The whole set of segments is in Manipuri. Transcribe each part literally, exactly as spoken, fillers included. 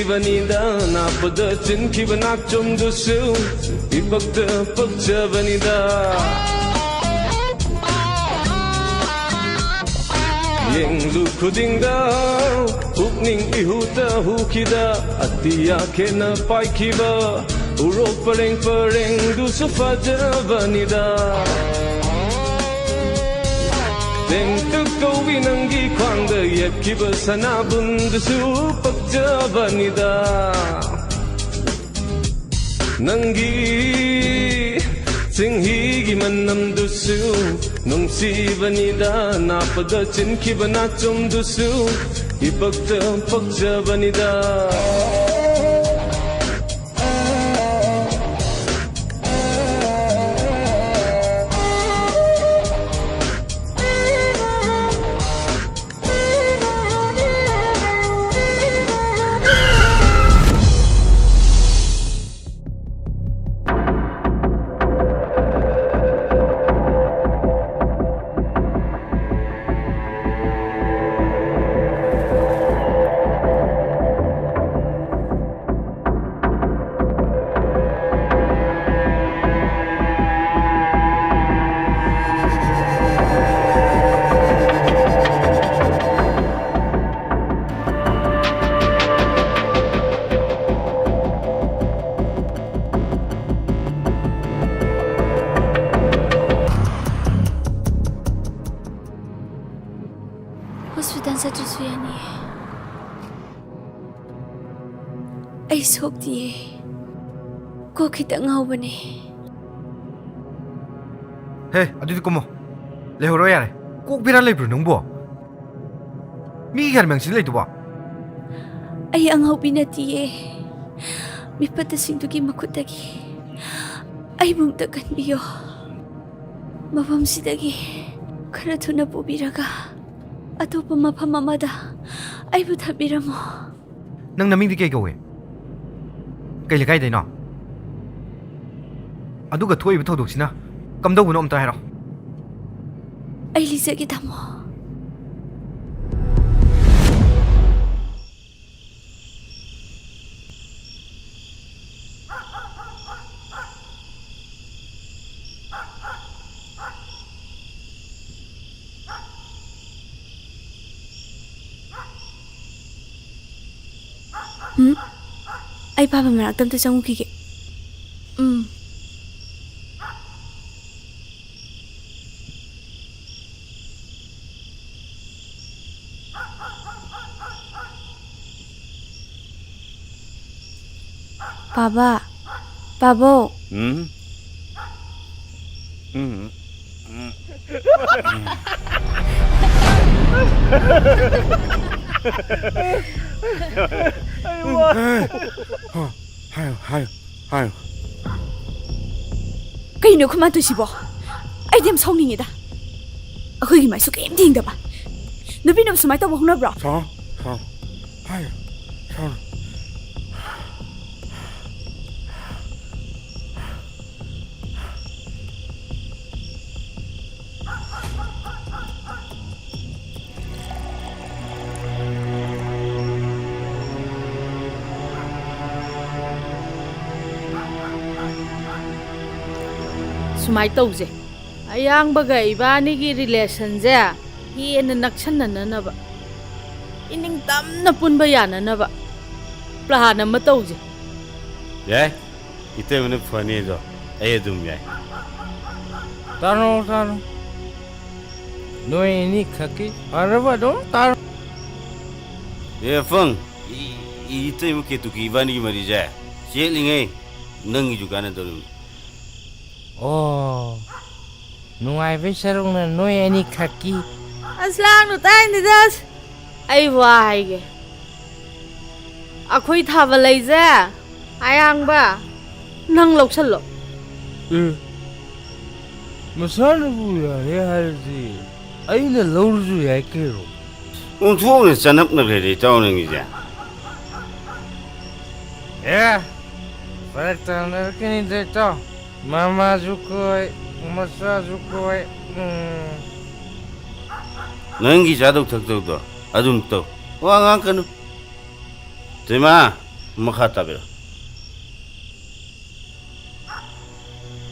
ꯅꯨꯡꯁꯤꯕꯅꯤꯗ, ꯅꯥꯞꯄꯗ ꯆꯤꯟꯈꯤꯕ ꯅꯥꯆꯣꯝꯗꯨꯁꯨ ꯏꯄꯛꯇ ꯄꯛꯆꯕꯅꯤꯗ꯫ ꯌꯦꯡꯂꯨ ꯈꯨꯗꯤꯡꯗ ꯄꯨꯛꯅꯤꯡ ꯏꯍꯨꯗ ꯍꯨꯈꯤꯗ, ꯑꯇꯤꯌꯥ ꯈꯦꯠꯅ ꯄꯥꯏꯈꯤꯕ ꯎꯔꯣꯛ ꯄꯔꯦꯡ ꯄꯔꯦꯡꯗꯨꯁꯨ ꯐꯖꯕꯅꯤꯗ꯫ ꯇꯦꯡꯇꯛ ꯀꯧꯏ ꯅꯪꯒꯤ ꯈ꯭ꯋꯥꯡꯗ ꯌꯦꯞꯈꯤꯕ ꯁꯅꯥꯕꯨꯟꯗꯨꯁꯨ ꯄꯛꯆꯕꯅꯤꯗ꯫ ꯅꯪꯒꯤ ꯆꯤꯡꯍꯤꯒꯤ ꯃꯅꯝꯗꯨꯁꯨ ꯅꯨꯡꯁꯤꯕꯅꯤꯗ, ꯅꯥꯞꯄꯗ ꯆꯤꯟꯈꯤꯕ ꯅꯥꯆꯣꯝꯗꯨꯁꯨ ꯏꯄꯛꯇ ꯄꯛꯆꯕꯅꯤꯗ꯫ ꯍꯣꯁꯄꯤꯇꯥꯜ ꯆꯠꯇ꯭ꯔꯁꯨ ꯌꯥꯅꯤꯌꯦ꯫ ꯑꯩ ꯁꯣꯛꯇꯤꯌꯦ꯫ ꯀꯣꯛ ꯈꯤꯇꯪ ꯉꯥꯎꯕꯅꯦ꯫ ꯍꯦ, ꯑꯗꯨꯗꯤ ꯀꯨꯝꯃꯣ꯫ ꯂꯩꯍꯧꯔꯣ ꯌꯥꯔꯦ꯫ ꯀꯣꯛ ꯕꯦꯔꯥ ꯂꯩꯕ꯭ꯔꯣ ꯅꯪꯕꯣ? ꯃꯤꯒꯤ ꯒꯥꯔꯤ ꯃꯌꯥꯝꯁꯤꯗ ꯂꯩꯗꯨꯕꯣ? ꯑꯩ ꯑꯉꯥꯎꯕꯤ ꯅꯠꯇꯤꯌꯦ꯫ ꯃꯤꯐꯠꯇꯁꯤꯡꯗꯨꯒꯤ ꯃꯈꯨꯠꯇꯒꯤ ꯑꯩꯕꯨ ꯑꯝꯇ ꯀꯟꯕꯤꯌꯣ꯫ ꯃꯐꯝꯁꯤꯗꯒꯤ ꯈꯔ ꯊꯨꯅ ꯄꯨꯕꯤꯔꯒ ꯑꯇꯣꯞꯄ ꯃꯐꯝ ꯑꯃꯗ ꯑꯩꯕꯨ ꯊꯝꯕꯤꯔꯝꯃꯣ꯫ ꯅꯪ ꯅꯃꯤꯡꯗꯤ ꯀꯩ ꯀꯧꯏ? ꯀꯩ ꯂꯩꯀꯥꯏꯗꯩꯅꯣ? ꯑꯗꯨꯒ ꯊꯣꯛꯏꯕ ꯊꯧꯗꯣꯛꯁꯤꯅ ꯀꯝꯗꯧꯕꯅꯣ ꯑꯝꯇ ꯍꯥꯏꯔꯣ꯫ ꯑꯩ ꯂꯤꯖꯒꯦ, ꯇꯥꯃꯣ꯫ ꯎꯝ, ꯑꯩ ꯄꯥꯕ ꯃꯅꯥꯛꯇ ꯑꯝꯇ ꯆꯪꯉꯨꯈꯤꯒꯦ꯫ ꯎꯝ꯫ ꯄꯥꯕ, ꯄꯥꯕꯣ꯫ ꯎꯝ? ꯎꯝ꯫ ꯎꯝ꯫ ꯍꯥꯏꯌꯨ, ꯍꯥꯏꯌꯨ, ꯍꯥꯏꯌꯨ꯫ ꯀꯩꯅꯣ ꯈꯨꯃꯥꯟ ꯇꯧꯏꯁꯤꯕꯣ? ꯑꯩꯗꯤ ꯌꯥꯝ ꯁꯥꯎꯅꯤꯡꯉꯦꯗ꯫ ꯑꯩꯈꯣꯏꯒꯤ ꯃꯥꯏꯁꯨ ꯀꯩꯝꯇ ꯌꯦꯡꯗꯕ꯫ ꯅꯨꯄꯤꯅꯕꯨ ꯁꯨꯃꯥꯏꯅ ꯇꯧꯕ ꯍꯧꯅꯕ꯭ꯔꯣ? ꯁꯥꯎ, ꯁꯥꯎ, ꯍꯥꯏꯌꯨ, ꯁꯥꯎ꯫ ꯁꯨꯃꯥꯏ ꯇꯧꯁꯦ, ꯑꯌꯥꯡꯕꯒ ꯏꯕꯥꯅꯤꯒꯤ ꯔꯤꯂꯦꯁꯟꯁꯦ ꯍꯦꯟꯅ ꯅꯛꯁꯟꯅꯅꯅꯕ, ꯏꯅꯤꯡ ꯇꯝꯅ ꯄꯨꯟꯕ ꯌꯥꯅꯅꯕ ꯄ꯭ꯂꯥꯟ ꯑꯃ ꯇꯧꯁꯦ꯫ ꯌꯥꯏ, ꯏꯇꯩꯃꯅ ꯐꯅꯤꯗꯣ ꯑꯩ ꯑꯗꯨꯝ ꯌꯥꯏ꯫ ꯇꯥꯅꯣ, ꯇꯥꯅꯣ꯫ ꯅꯣꯏ ꯑꯅꯤꯈꯛꯀꯤ ꯐꯅꯕ ꯑꯗꯨꯝ ꯇꯥꯔꯣ꯫ ꯑꯦ ꯑꯐꯪ, ꯏ-, ꯏ-, ꯏꯇꯩꯃ ꯀꯦꯇꯨꯀꯤ ꯏꯕꯥꯅꯤꯒꯤ ꯃꯔꯤꯁꯦ ꯆꯦꯠꯂꯤꯉꯩ ꯅꯪꯒꯤꯁꯨ ꯀꯥꯟꯅꯗꯧꯔꯤꯕꯅꯤ꯫ ꯑꯣ, ꯅꯨꯡꯉꯥꯏꯕꯩ ꯁꯔꯨꯛꯅ ꯅꯣꯏ ꯑꯅꯤꯈꯛꯀꯤ꯫ ꯑꯁ, ꯂꯥꯡꯅꯨ ꯇꯥꯏꯅꯤꯗ, ꯑꯁ꯫ ꯑꯩ ꯋꯥ ꯍꯥꯏꯒꯦ꯫ ꯑꯩꯈꯣꯏ ꯊꯥꯕ ꯂꯩꯁꯦ ꯑꯌꯥꯡꯕ ꯅꯪ ꯂꯧꯁꯜꯂꯣ꯫ ꯑꯦ, ꯃꯁꯥꯅꯕꯨ ꯌꯥꯔꯦ ꯍꯥꯏꯔꯗꯤ ꯑꯩꯅ ꯂꯧꯔꯁꯨ ꯌꯥꯏ ꯀꯩꯅꯣ꯫ ꯑꯣꯟꯊꯣꯛꯅ ꯆꯅꯞꯅꯈ꯭ꯔꯦꯗ ꯏꯇꯥꯎ ꯅꯪꯒꯤꯁꯦ꯫ ꯑꯦ, ꯐꯔꯛ ꯇꯥꯅꯔꯛꯀꯅꯤꯗ ꯏꯇꯥꯎ꯫ ꯃꯃꯥꯁꯨ ꯀꯣꯏ, ꯃꯆꯥꯁꯨ ꯀꯣꯏ꯫ ꯎꯝ꯫ ꯅꯪꯒꯤ ꯆꯥꯗꯧ ꯊꯛꯇꯧꯗꯣ ꯑꯗꯨꯝ ꯇꯧ꯫ ꯋꯥ ꯉꯥꯡꯀꯅꯨ꯫ ꯇꯦꯃꯥ, ꯃꯈꯥ ꯇꯥꯕꯤꯔꯣ꯫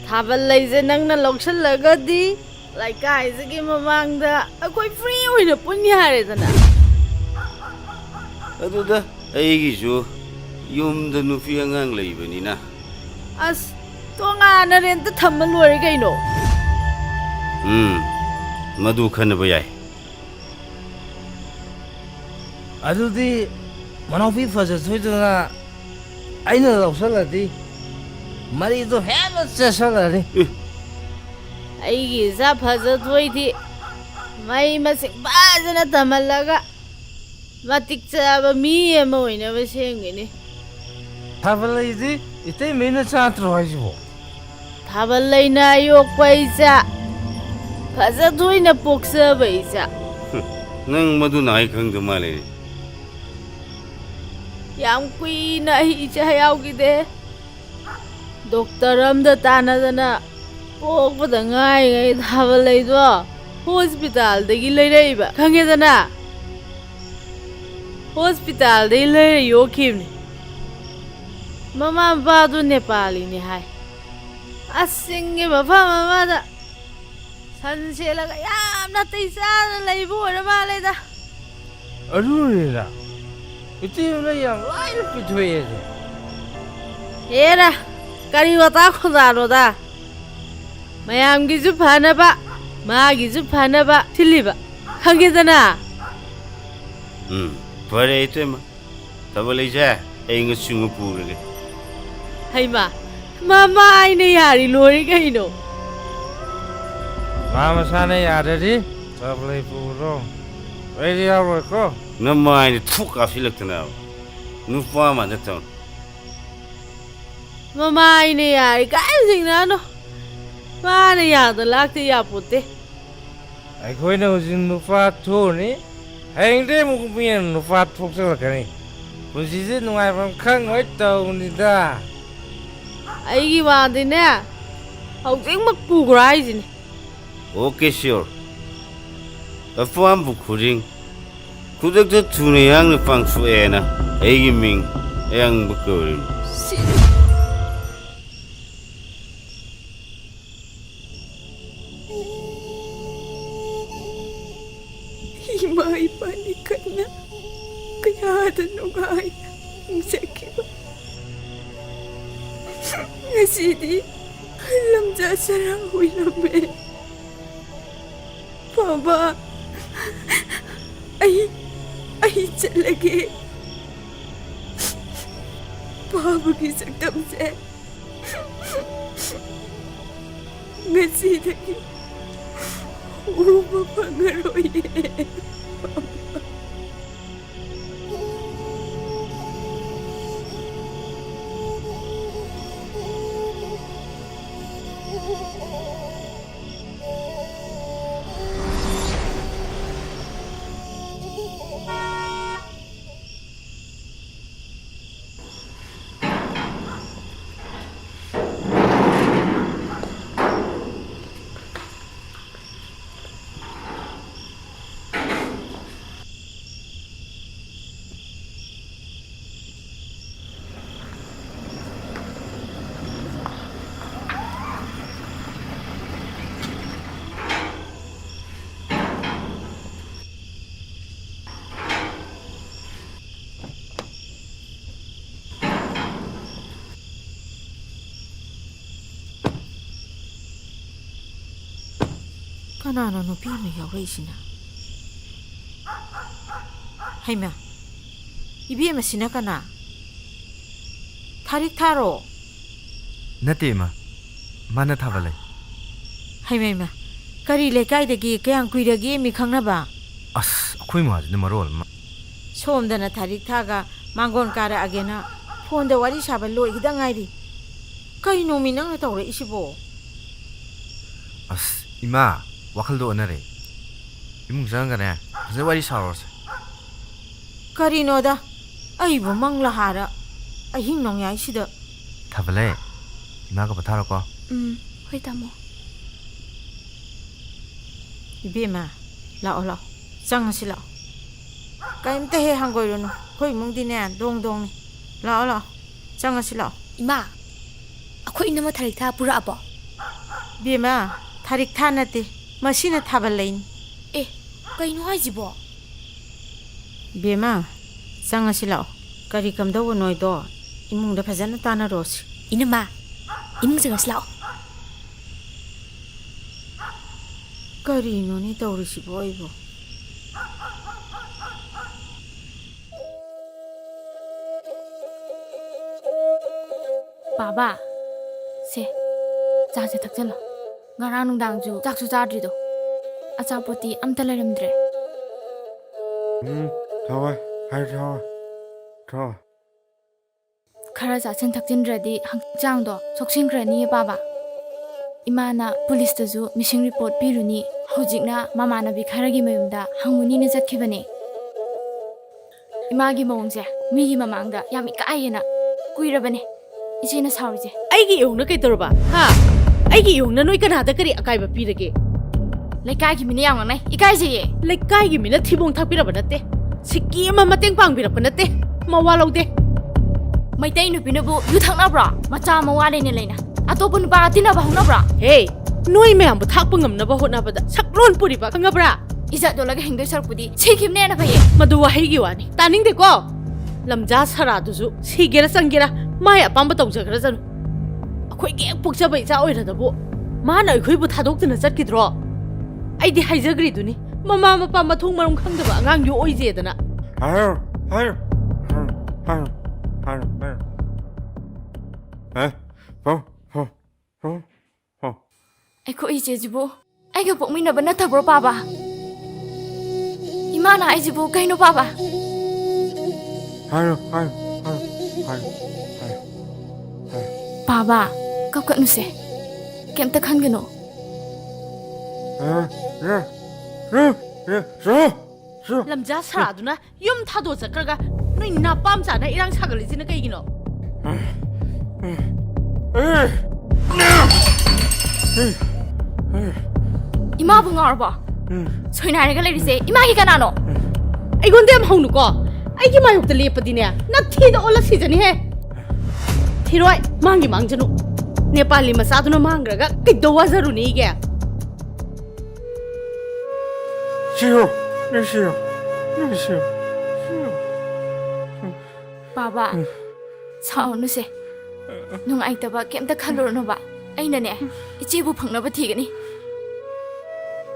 ꯊꯥꯕꯜ ꯂꯩꯁꯦ ꯅꯪꯅ ꯂꯧꯁꯜꯂꯒꯗꯤ ꯂꯩꯀꯥꯏꯁꯤꯒꯤ ꯃꯃꯥꯡꯗ ꯑꯩꯈꯣꯏ ꯐ꯭ꯔꯤ ꯑꯣꯏꯅ ꯄꯨꯟ ꯌꯥꯔꯦꯗꯅ꯫ ꯑꯗꯨꯗ ꯑꯩꯒꯤꯁꯨ ꯌꯨꯝꯗ ꯅꯨꯄꯤ ꯑꯉꯥꯡ ꯂꯩꯕꯅꯤꯅ꯫ ꯑꯁ, ꯇꯣꯉꯥꯟꯅ ꯔꯦꯟꯇ ꯊꯝꯃ ꯂꯣꯏꯔꯦ ꯀꯩꯅꯣ꯫ ꯎꯝ, ꯃꯗꯨ ꯈꯟꯅꯕ ꯌꯥꯏ꯫ ꯑꯗꯨꯗꯤ ꯃꯅꯥꯎꯄꯤ ꯐꯖꯊꯣꯏꯗꯨꯅ ꯑꯩꯅ ꯂꯧꯁꯜꯂꯗꯤ ꯃꯔꯤꯗꯣ ꯍꯦꯟꯅ ꯆꯦꯁꯜꯂꯅꯤ꯫ ꯑꯦ꯫ ꯑꯩꯒꯤ ꯏꯆꯥ ꯐꯖꯊꯣꯏꯗꯤ ꯃꯍꯩ ꯃꯁꯤꯡ ꯐꯖꯅ ꯇꯝꯍꯜꯂꯒ ꯃꯇꯤꯛ ꯆꯥꯕ ꯃꯤ ꯑꯃ ꯑꯣꯏꯅꯕ ꯁꯦꯝꯒꯅꯤ꯫ ꯊꯥꯕꯜ ꯂꯩꯗꯤ ꯏꯇꯩꯃꯩ ꯅꯆꯥ ꯅꯠꯇ꯭ꯔꯣ ꯍꯥꯏꯁꯤꯕꯣ? ꯊꯥꯕꯜ ꯂꯩꯅ ꯌꯣꯛꯄ ꯏꯆꯥ, ꯐꯖꯊꯣꯏꯅ ꯄꯣꯛꯆꯕ ꯏꯆꯥ꯫ ꯅꯪ ꯃꯗꯨ ꯅꯍꯥꯟ ꯈꯪꯗ ꯃꯥꯜꯂꯦꯅꯦ꯫ ꯌꯥꯝ ꯀꯨꯏꯅ ꯑꯩ ꯏꯆꯥ ꯌꯥꯎꯈꯤꯗꯦ꯫ ꯗꯣꯛꯇꯔ ꯑꯝꯗ ꯇꯥꯟꯅꯗꯅ ꯄꯣꯛꯄꯗ ꯉꯥꯏꯔꯤꯉꯩ ꯊꯥꯕꯜ ꯂꯩꯗꯣ ꯍꯣꯁꯄꯤꯇꯥꯜꯗꯒꯤ ꯂꯩꯔꯛꯏꯕ, ꯈꯪꯉꯦꯗꯅ? ꯍꯣꯁꯄꯤꯇꯥꯜꯗꯒꯤ ꯂꯩꯔ ꯌꯣꯛꯈꯤꯕꯅꯤ꯫ ꯃꯃꯥ ꯃꯄꯥꯗꯨ ꯅꯦꯄꯥꯂꯤꯅꯤ ꯍꯥꯏ꯫ ꯑꯁ, ꯆꯤꯡꯒꯤ ꯃꯐꯝ ꯑꯃꯗ ꯁꯟ ꯁꯦꯠꯂꯒ ꯌꯥꯝꯅ ꯇꯩ ꯆꯥꯗꯅ ꯂꯩꯕ ꯑꯣꯏꯔ ꯃꯥꯜꯂꯦꯗ꯫ ꯑꯗꯨꯅꯤꯅ ꯏꯇꯩꯃꯅ ꯌꯥꯝ ꯂꯥꯏꯅ ꯄꯤꯊꯣꯛꯑꯦꯁꯦ꯫ ꯍꯦꯔꯥ, ꯀꯔꯤ ꯋꯥꯇꯥ ꯈꯣꯟꯗꯥꯅꯣꯗ? ꯃꯌꯥꯝꯒꯤꯁꯨ ꯐꯅꯕ, ꯃꯥꯒꯤꯁꯨ ꯐꯅꯕ ꯁꯤꯜꯂꯤꯕ, ꯈꯪꯉꯦꯗꯅ? ꯎꯝ, ꯐꯔꯦ ꯏꯇꯩꯃ꯫ ꯊꯥꯕꯜ ꯂꯩꯁꯦ, ꯑꯩ ꯉꯁꯤ ꯄꯨꯔꯒꯦ꯫ ꯍꯩꯃꯥ, ꯃꯃꯥꯏꯅ ꯌꯥꯔꯤ ꯂꯣꯏꯔꯦ ꯀꯩꯅꯣ꯫ ꯃꯥ ꯃꯁꯥꯅ ꯌꯥꯗ꯭ꯔꯗꯤ ꯊꯥꯕꯜ ꯂꯩ ꯄꯨꯔꯣ꯫ ꯑꯩꯗꯤ ꯌꯥꯎꯔꯣꯏꯀꯣ꯫ ꯅꯃꯥꯏꯅ ꯊꯨꯛ ꯀꯥꯞꯁꯤꯜꯂꯛꯇꯅ ꯅꯨꯄꯥ ꯃꯥꯟꯗ ꯇꯧ꯫ ꯃꯃꯥꯏꯅ ꯌꯥꯔꯤ ꯀꯥꯏ ꯆꯤꯡꯅꯅꯣ꯫ ꯃꯥꯅ ꯌꯥꯗ ꯂꯥꯛꯇ ꯌꯥꯄꯣꯠꯇꯦ꯫ ꯑꯩꯈꯣꯏꯅ ꯍꯧꯖꯤꯛ ꯅꯨꯄꯥ ꯊꯣꯛꯎꯅꯤ, ꯍꯌꯦꯡꯗꯩ ꯑꯃꯨꯛ ꯃꯤꯅ ꯅꯨꯄꯥ ꯊꯣꯛꯆꯜꯂꯛꯀꯅꯤ꯫ ꯄꯨꯟꯁꯤꯁꯦ ꯅꯨꯡꯉꯥꯏꯐꯝ ꯈꯪꯉꯣꯏ ꯇꯧꯕꯅꯤꯗ꯫ ꯑꯩꯒꯤ ꯋꯥꯗꯤꯅꯦ, ꯍꯧꯖꯤꯛꯃꯛ ꯄꯨꯈ꯭ꯔꯣ ꯍꯥꯏꯁꯤꯅꯦ꯫ Okay, sure꯫ ꯑꯄꯥꯝꯕ ꯈꯨꯗꯤꯡ ꯈꯨꯗꯛꯇ ꯊꯨꯅ ꯌꯥꯡꯅ ꯄꯥꯡꯊꯣꯛꯑꯦꯅ ꯑꯩꯒꯤ ꯃꯤꯡ ꯑꯌꯥꯡꯕ ꯀꯧꯔꯤꯕꯅꯤ꯫ ꯁꯤ- ꯏꯃꯥ ꯏꯄꯥꯅꯤ ꯀꯟꯅ ꯀꯩ ꯀꯌꯥꯗ ꯅꯨꯡꯉꯥꯏꯅ ꯍꯤꯡꯖꯈꯤꯕ꯫ ꯉꯁꯤꯗꯤ ꯂꯝꯖꯥ ꯁꯔꯥ ꯑꯣꯏꯔꯝꯃꯦ꯫ ꯐꯥꯕ, ꯑꯩ, ꯑꯩ ꯆꯠꯂꯒꯦ꯫ ꯐꯥꯕꯒꯤ ꯁꯛꯇꯝꯁꯦ ꯉꯁꯤꯗꯒꯤ ꯎꯕ ꯐꯪꯉꯔꯣꯏꯌꯦ꯫ ꯀꯅꯥꯅꯣ ꯅꯨꯄꯤ ꯑꯃ ꯌꯥꯎꯔꯛꯏꯁꯤꯅ? ꯍꯩꯃꯥ, ꯏꯕꯦꯝꯃꯁꯤꯅ ꯀꯅꯥ? ꯊꯥꯔꯤꯛ ꯊꯥꯔꯣ? ꯅꯠꯇꯦ, ꯏꯃꯥ꯫ ꯃꯥꯅ ꯊꯥꯕ ꯂꯩ꯫ ꯍꯩꯃꯥ, ꯏꯃꯥ, ꯀꯔꯤ ꯂꯩꯀꯥꯏꯗꯒꯤ? ꯀꯌꯥꯝ ꯀꯨꯏꯔꯒꯦ ꯃꯤ ꯈꯪꯅꯕ? ꯑꯁ, ꯑꯩꯈꯣꯏ ꯃꯥꯁꯤꯅ ꯃꯔꯣꯜ ꯑꯃ꯫ ꯁꯣꯝꯗꯅ ꯊꯥꯔꯤꯛ ꯊꯥꯒ ꯃꯥꯡꯒꯣꯟ ꯀꯥꯔꯛꯑꯒꯦꯅ ꯐꯣꯟꯗ ꯋꯥꯔꯤ ꯁꯥꯕ ꯂꯣꯏꯈꯤꯗ ꯉꯥꯏꯔꯤ꯫ ꯀꯩꯅꯣꯃꯤ ꯅꯪꯅ ꯇꯧꯔꯛꯏꯁꯤꯕꯣ? ꯑꯁ, ꯏꯃꯥ, ꯋꯥꯈꯜꯗꯣ ꯑꯣꯟꯅꯔꯦ꯫ ꯏꯃꯨꯡ ꯆꯪꯉꯒꯅꯦ, ꯐꯖꯅ ꯋꯥꯔꯤ ꯁꯥꯔꯨꯔꯁꯦ꯫ ꯀꯔꯤꯅꯣꯗ, ꯑꯩꯕꯨ ꯃꯪꯂꯥ ꯍꯥꯔ ꯑꯍꯤꯡ ꯅꯣꯡꯌꯥꯏꯁꯤꯗ꯫ ꯊꯥꯕꯂꯩ, ꯏꯃꯥꯒ ꯄꯣꯊꯥꯔꯣꯀꯣ꯫ ꯎꯝ, ꯍꯣꯏ, ꯇꯥꯃꯣ꯫ ꯏꯕꯦꯝꯃ, ꯂꯥꯛꯑꯣ, ꯂꯥꯛꯑꯣ, ꯆꯪꯉꯁꯤ ꯂꯥꯛꯑꯣ꯫ ꯀꯔꯤꯝꯇ ꯍꯦꯛ ꯍꯪꯒꯣꯏꯔꯨꯅꯨ, ꯑꯩꯈꯣꯏ ꯏꯃꯨꯡꯗꯤꯅꯦ ꯗꯣꯡ ꯗꯣꯡꯅꯤ꯫ ꯂꯥꯛꯑꯣ, ꯂꯥꯛꯑꯣ, ꯆꯪꯉꯁꯤ ꯂꯥꯛꯑꯣ꯫ ꯏꯃꯥ, ꯑꯩꯈꯣꯏ ꯏꯅꯝꯃ ꯊꯥꯔꯤꯛ ꯊꯥ ꯄꯨꯔꯛꯑꯕꯣ? ꯕꯦꯝꯃ, ꯊꯥꯔꯤꯛ ꯊꯥ ꯅꯠꯇꯦ, ꯃꯁꯤꯅ ꯊꯥꯕꯜ ꯂꯩꯅꯤ꯫ ꯑꯦ, ꯀꯩꯅꯣ ꯍꯥꯏꯁꯤꯕꯣ? ꯕꯦꯝꯃ, ꯆꯪꯉꯁꯤ ꯂꯥꯛꯑꯣ꯫ ꯀꯔꯤ ꯀꯝꯗꯧꯕ ꯅꯣꯏꯗꯣ ꯏꯃꯨꯡꯗ ꯐꯖꯅ ꯇꯥꯟꯅꯔꯣꯁꯤ꯫ ꯏꯅꯝꯃ, ꯏꯃꯨꯡ ꯆꯪꯉꯁꯤ ꯂꯥꯛꯑꯣ꯫ ꯀꯔꯤꯅꯣꯅꯦ ꯇꯧꯔꯤꯁꯤꯕꯣ ꯑꯩꯕꯣ? ꯕꯥꯕꯥ, ꯁꯦ, ꯆꯥꯁꯦ ꯊꯛꯆꯜꯂꯣ꯫ ꯉꯔꯥꯡ ꯅꯨꯡꯗꯥꯡꯁꯨ ꯆꯥꯛꯁꯨ ꯆꯥꯗ꯭ꯔꯤꯗꯣ꯫ ꯑꯆꯥꯄꯣꯠꯇꯤ ꯑꯝꯇ ꯂꯩꯔꯝꯗ꯭ꯔꯦ꯫ ꯎꯝ, ꯊꯋꯥꯏ, ꯍꯥꯏ ꯊꯋꯥꯏ, ꯊꯋꯥꯏ꯫ ꯈꯔ ꯆꯥꯁꯤꯟ ꯊꯛꯆꯤꯟꯗ꯭ꯔꯗꯤ ꯍꯛꯆꯥꯡꯗꯣ ꯁꯣꯛꯆꯤꯟꯈ꯭ꯔꯅꯤꯌꯦ ꯕꯥꯕꯥ꯫ ꯏꯃꯥꯅ ꯄꯨꯂꯤꯁꯇꯁꯨ ꯃꯤꯁꯤꯡ ꯔꯤꯄꯣꯔꯠ ꯄꯤꯔꯨꯅꯤ꯫ ꯍꯧꯖꯤꯛꯅ ꯃꯃꯥꯟꯅꯕꯤ ꯈꯔꯒꯤ ꯃꯌꯨꯝꯗ ꯍꯪꯉꯨꯅꯤꯅ ꯆꯠꯈꯤꯕꯅꯦ꯫ ꯏꯃꯥꯒꯤ ꯃꯑꯣꯡꯁꯦ ꯃꯤꯒꯤ ꯃꯃꯥꯡꯗ ꯌꯥꯝ ꯏꯀꯥꯏꯌꯦꯅ꯫ ꯀꯨꯏꯔꯕꯅꯦ ꯏꯆꯦꯅ ꯁꯥꯎꯔꯤꯁꯦ꯫ ꯑꯩꯒꯤ ꯏꯌꯣꯡꯅ ꯀꯩꯗꯧꯔꯕ? ꯍꯥ? ꯑꯩꯒꯤ ꯏꯌꯣꯡꯅ ꯅꯣꯏ ꯀꯅꯥꯗ ꯀꯔꯤ ꯑꯀꯥꯏꯕ ꯄꯤꯔꯒꯦ? ꯂꯩꯀꯥꯏꯒꯤ ꯃꯤꯅ ꯌꯥꯝ ꯉꯥꯡꯅꯩ, ꯏꯀꯥꯏꯖꯩꯌꯦ꯫ ꯂꯩꯀꯥꯏꯒꯤ ꯃꯤꯅ ꯊꯤꯕꯣꯡ ꯊꯥꯛꯄꯤꯔꯕ ꯅꯠꯇꯦ, ꯁꯤꯀꯤ ꯑꯃ ꯃꯇꯦꯡ ꯄꯥꯡꯕꯤꯔꯛꯄ ꯅꯠꯇꯦ꯫ ꯃꯋꯥ ꯂꯧꯗꯦ꯫ ꯃꯩꯇꯩ ꯅꯨꯄꯤꯅꯕꯨ ꯌꯨ ꯊꯛꯅꯕ꯭ꯔꯣ? ꯃꯆꯥ ꯃꯋꯥ ꯂꯩꯅ ꯂꯩꯅ ꯑꯇꯣꯞꯄ ꯅꯨꯄꯥꯒ ꯇꯤꯟꯅꯕ ꯍꯧꯅꯕ꯭ꯔꯣ? ꯍꯦ, ꯅꯣꯏ ꯃꯌꯥꯝꯕꯨ ꯊꯥꯛꯄ ꯉꯝꯅꯕ ꯍꯣꯠꯅꯕꯗ ꯁꯛꯂꯣꯟ ꯄꯨꯔꯤꯕ ꯈꯪꯉꯕ꯭ꯔꯥ? ꯏꯖꯠ ꯌꯣꯜꯂꯒ ꯍꯤꯡꯗꯣꯏ ꯁꯔꯨꯛꯄꯨꯗꯤ ꯁꯤꯈꯤꯕꯅ ꯍꯦꯟꯅ ꯐꯩꯌꯦ꯫ ꯃꯗꯨ ꯋꯥꯍꯩꯒꯤ ꯋꯥꯅꯤ, ꯇꯥꯅꯤꯡꯗꯦꯀꯣ꯫ ꯂꯝꯖꯥ ꯁꯔꯥꯗꯨꯁꯨ ꯁꯤꯒꯦꯔꯥ ꯆꯪꯒꯦꯔꯥ ꯃꯥꯏ ꯑꯄꯥꯝꯕ ꯇꯧꯖꯈ꯭ꯔꯖꯅꯨ꯫ ꯑꯩꯈꯣꯏꯒꯤ ꯍꯦꯛ ꯄꯣꯛꯆꯕ ꯏꯆꯥ ꯑꯣꯏꯔꯗꯕꯨ ꯃꯥꯅ ꯑꯩꯈꯣꯏꯕꯨ ꯊꯥꯗꯣꯛꯇꯨꯅ ꯆꯠꯈꯤꯗ꯭ꯔꯣ? ꯑꯩꯗꯤ ꯍꯥꯏꯖꯈ꯭ꯔꯤꯗꯨꯅꯤ, ꯃꯃꯥ ꯃꯄꯥ ꯃꯊꯣꯡ ꯃꯔꯝ ꯈꯪꯗꯕ ꯑꯉꯥꯡ ꯌꯣꯛꯑꯣꯏꯁꯦꯗꯅ꯫ ꯍꯥꯏꯔꯣ, ꯍꯥꯏꯔꯣ, ꯍꯥꯏꯔꯣ, ꯍꯥꯏꯔꯣ, ꯍꯥꯏꯔꯣ, ꯍꯥꯏꯔꯣ꯫ ꯍꯥ? ꯍꯣ, ꯍꯣ, ꯍꯣ, ꯍꯣ꯫ ꯑꯩꯈꯣꯏ ꯏꯆꯦꯁꯤꯕꯨ ꯑꯩꯒ ꯄꯣꯛꯃꯤꯟꯅꯕ ꯅꯠꯇꯕ꯭ꯔꯣ, ꯄꯥꯕ? ꯏꯃꯥꯅ ꯍꯥꯏꯁꯤꯕꯨ ꯀꯩꯅꯣ, ꯄꯥꯕ? ꯍꯥꯏꯔꯣ, ꯍꯥꯏꯔꯣ, ꯍꯥꯏꯔꯣ, ꯍꯥꯏꯔꯣ, ꯍꯥꯏꯔꯣ, ꯍꯥꯏꯔꯣ꯫ ꯄꯥꯕ, ꯀꯞꯀꯠꯅꯨꯁꯦ꯫ ꯀꯩꯝꯇ ꯈꯟꯒꯅꯨ꯫ ꯍꯥꯏꯔꯣ, ꯍꯥꯏꯔꯣ, ꯍꯥꯏꯔꯣ, ꯍꯥꯏꯔꯣ, ꯍꯥꯏꯔꯣ꯫ ꯂꯝꯖꯥ ꯁꯥꯗꯨꯅ ꯌꯨꯝ ꯊꯥꯗꯣꯛ ꯆꯠꯈ꯭ꯔꯒ ꯅꯣꯏ ꯅꯄꯥꯝ ꯆꯥꯅ ꯏꯔꯥꯡ ꯁꯥꯒꯠꯂꯤꯁꯤꯅ ꯀꯩꯒꯤꯅꯣ? ꯏꯃꯥꯕꯨ ꯉꯥꯎꯔꯕꯣ? ꯁꯣꯏꯅꯥꯏꯔꯒ ꯂꯩꯔꯤꯁꯦ ꯏꯃꯥꯒꯤ ꯀꯅꯥꯅꯣ? ꯑꯩꯉꯣꯟꯗ ꯌꯥꯝ ꯍꯧꯅꯨꯀꯣ꯫ ꯑꯩꯒꯤ ꯃꯥꯌꯣꯛꯇ ꯂꯦꯞꯄꯗꯤꯅꯦ, ꯅꯊꯤꯗ ꯑꯣꯜꯂ ꯁꯤꯖꯅꯤꯍꯦ꯫ ꯊꯤꯔꯣꯏ, ꯃꯥꯡꯒꯤ ꯃꯥꯡꯖꯅꯨ꯫ ꯅꯦꯄꯥꯂꯤ ꯃꯆꯥꯗꯨꯅ ꯃꯥꯡꯈ꯭ꯔꯒ ꯀꯩꯗꯧ ꯋꯥꯖꯔꯨꯅꯤꯒꯦ? ꯁꯤꯌꯣ, ꯅꯪ ꯁꯤꯌꯣ, ꯅꯪ ꯁꯤꯌꯣ, ꯁꯤꯌꯣ꯫ ꯕꯥꯕꯥ, ꯎꯝ꯫ ꯁꯥꯎꯅꯨꯁꯦ꯫ ꯅꯨꯡꯉꯥꯏꯇꯕ ꯀꯩꯝꯇ ꯈꯜꯂꯨꯔꯅꯨꯕ꯫ ꯑꯩꯅꯅꯦ, ꯏꯆꯦꯕꯨ ꯐꯪꯅꯕ ꯊꯤꯒꯅꯤ꯫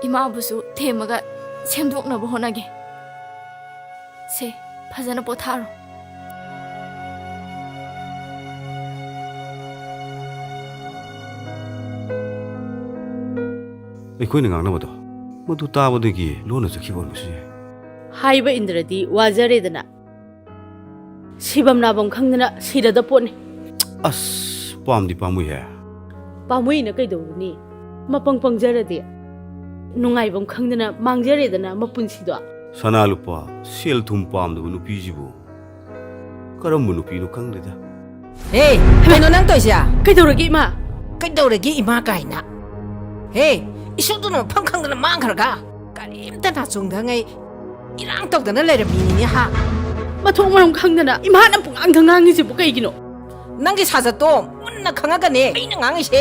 ꯏꯃꯥꯕꯨꯁꯨ ꯊꯦꯝꯃꯒ ꯁꯦꯝꯗꯣꯛꯅꯕ ꯍꯣꯠꯅꯒꯦ꯫ ꯁꯦ, ꯐꯖꯅ ꯄꯣꯊꯥꯔꯣ꯫ ꯑꯩꯈꯣꯏꯅ ꯉꯥꯡꯅꯕꯗꯣ ꯃꯗꯨ ꯇꯥꯕꯗꯒꯤ ꯂꯣꯟꯅ ꯆꯠꯈꯤꯕ ꯑꯣꯏꯔꯝꯕꯁꯨ ꯌꯥꯏ꯫ ꯍꯥꯏꯕ ꯏꯟꯗ꯭ꯔꯗꯤ ꯋꯥꯖꯔꯦꯗꯅ꯫ ꯁꯤꯐꯝ ꯅꯥꯐꯝ ꯈꯪꯗꯅ ꯁꯤꯔꯗ ꯄꯣꯠꯅꯤ꯫ ꯑꯁ, ꯄꯥꯝꯗꯤ ꯄꯥꯝꯃꯨꯏꯍꯦ꯫ ꯄꯥꯝꯃꯨꯏꯅ ꯀꯩꯗꯧꯔꯨꯅꯤ? ꯃꯄꯪ ꯄꯪꯖꯔꯗꯤ꯫ ꯅꯨꯡꯉꯥꯏꯐꯝ ꯈꯪꯗꯅ ꯃꯥꯡꯖꯔꯦꯗꯅ ꯃꯄꯨꯟꯁꯤꯗꯣ꯫ ꯁꯅꯥ ꯂꯨꯄꯥ, ꯁꯦꯜ ꯊꯨꯝ ꯄꯥꯝꯗꯕ ꯅꯨꯄꯤꯁꯤꯕꯨ ꯀꯔꯝꯕ ꯅꯨꯄꯤꯅꯣ ꯈꯪꯗꯦꯗ꯫ ꯍꯦ, ꯀꯩꯅꯣ ꯅꯪ ꯇꯧꯏꯁꯦ? ꯀꯩꯗꯧꯔꯒꯦ, ꯏꯃꯥ? ꯀꯩꯗꯧꯔꯒꯦ, ꯏꯃꯥ ꯀꯥꯏꯅ? ꯍꯦ, ꯏꯁꯨꯗꯨꯅ ꯃꯐꯝ ꯈꯪꯗꯅ ꯃꯥꯡꯈ꯭ꯔꯒ ꯀꯔꯤꯝꯇ ꯅꯥꯆꯣꯡꯗꯉꯩ ꯏꯔꯥꯡ ꯇꯧꯗꯅ ꯂꯩꯔꯝꯃꯤꯅꯤꯅꯦ, ꯍꯥ? ꯃꯊꯣꯡ ꯃꯔꯝ ꯈꯪꯗꯅ ꯏꯃꯥꯅ ꯄꯨꯡꯉꯥꯡꯗ ꯉꯥꯡꯉꯤꯁꯤꯕꯨ ꯀꯩꯒꯤꯅꯣ? ꯅꯪꯒꯤ ꯁꯥꯖꯠꯇꯣ ꯃꯨꯟꯅ ꯈꯪꯉꯒꯅꯦ ꯑꯩꯅ ꯉꯥꯡꯉꯤꯁꯦ꯫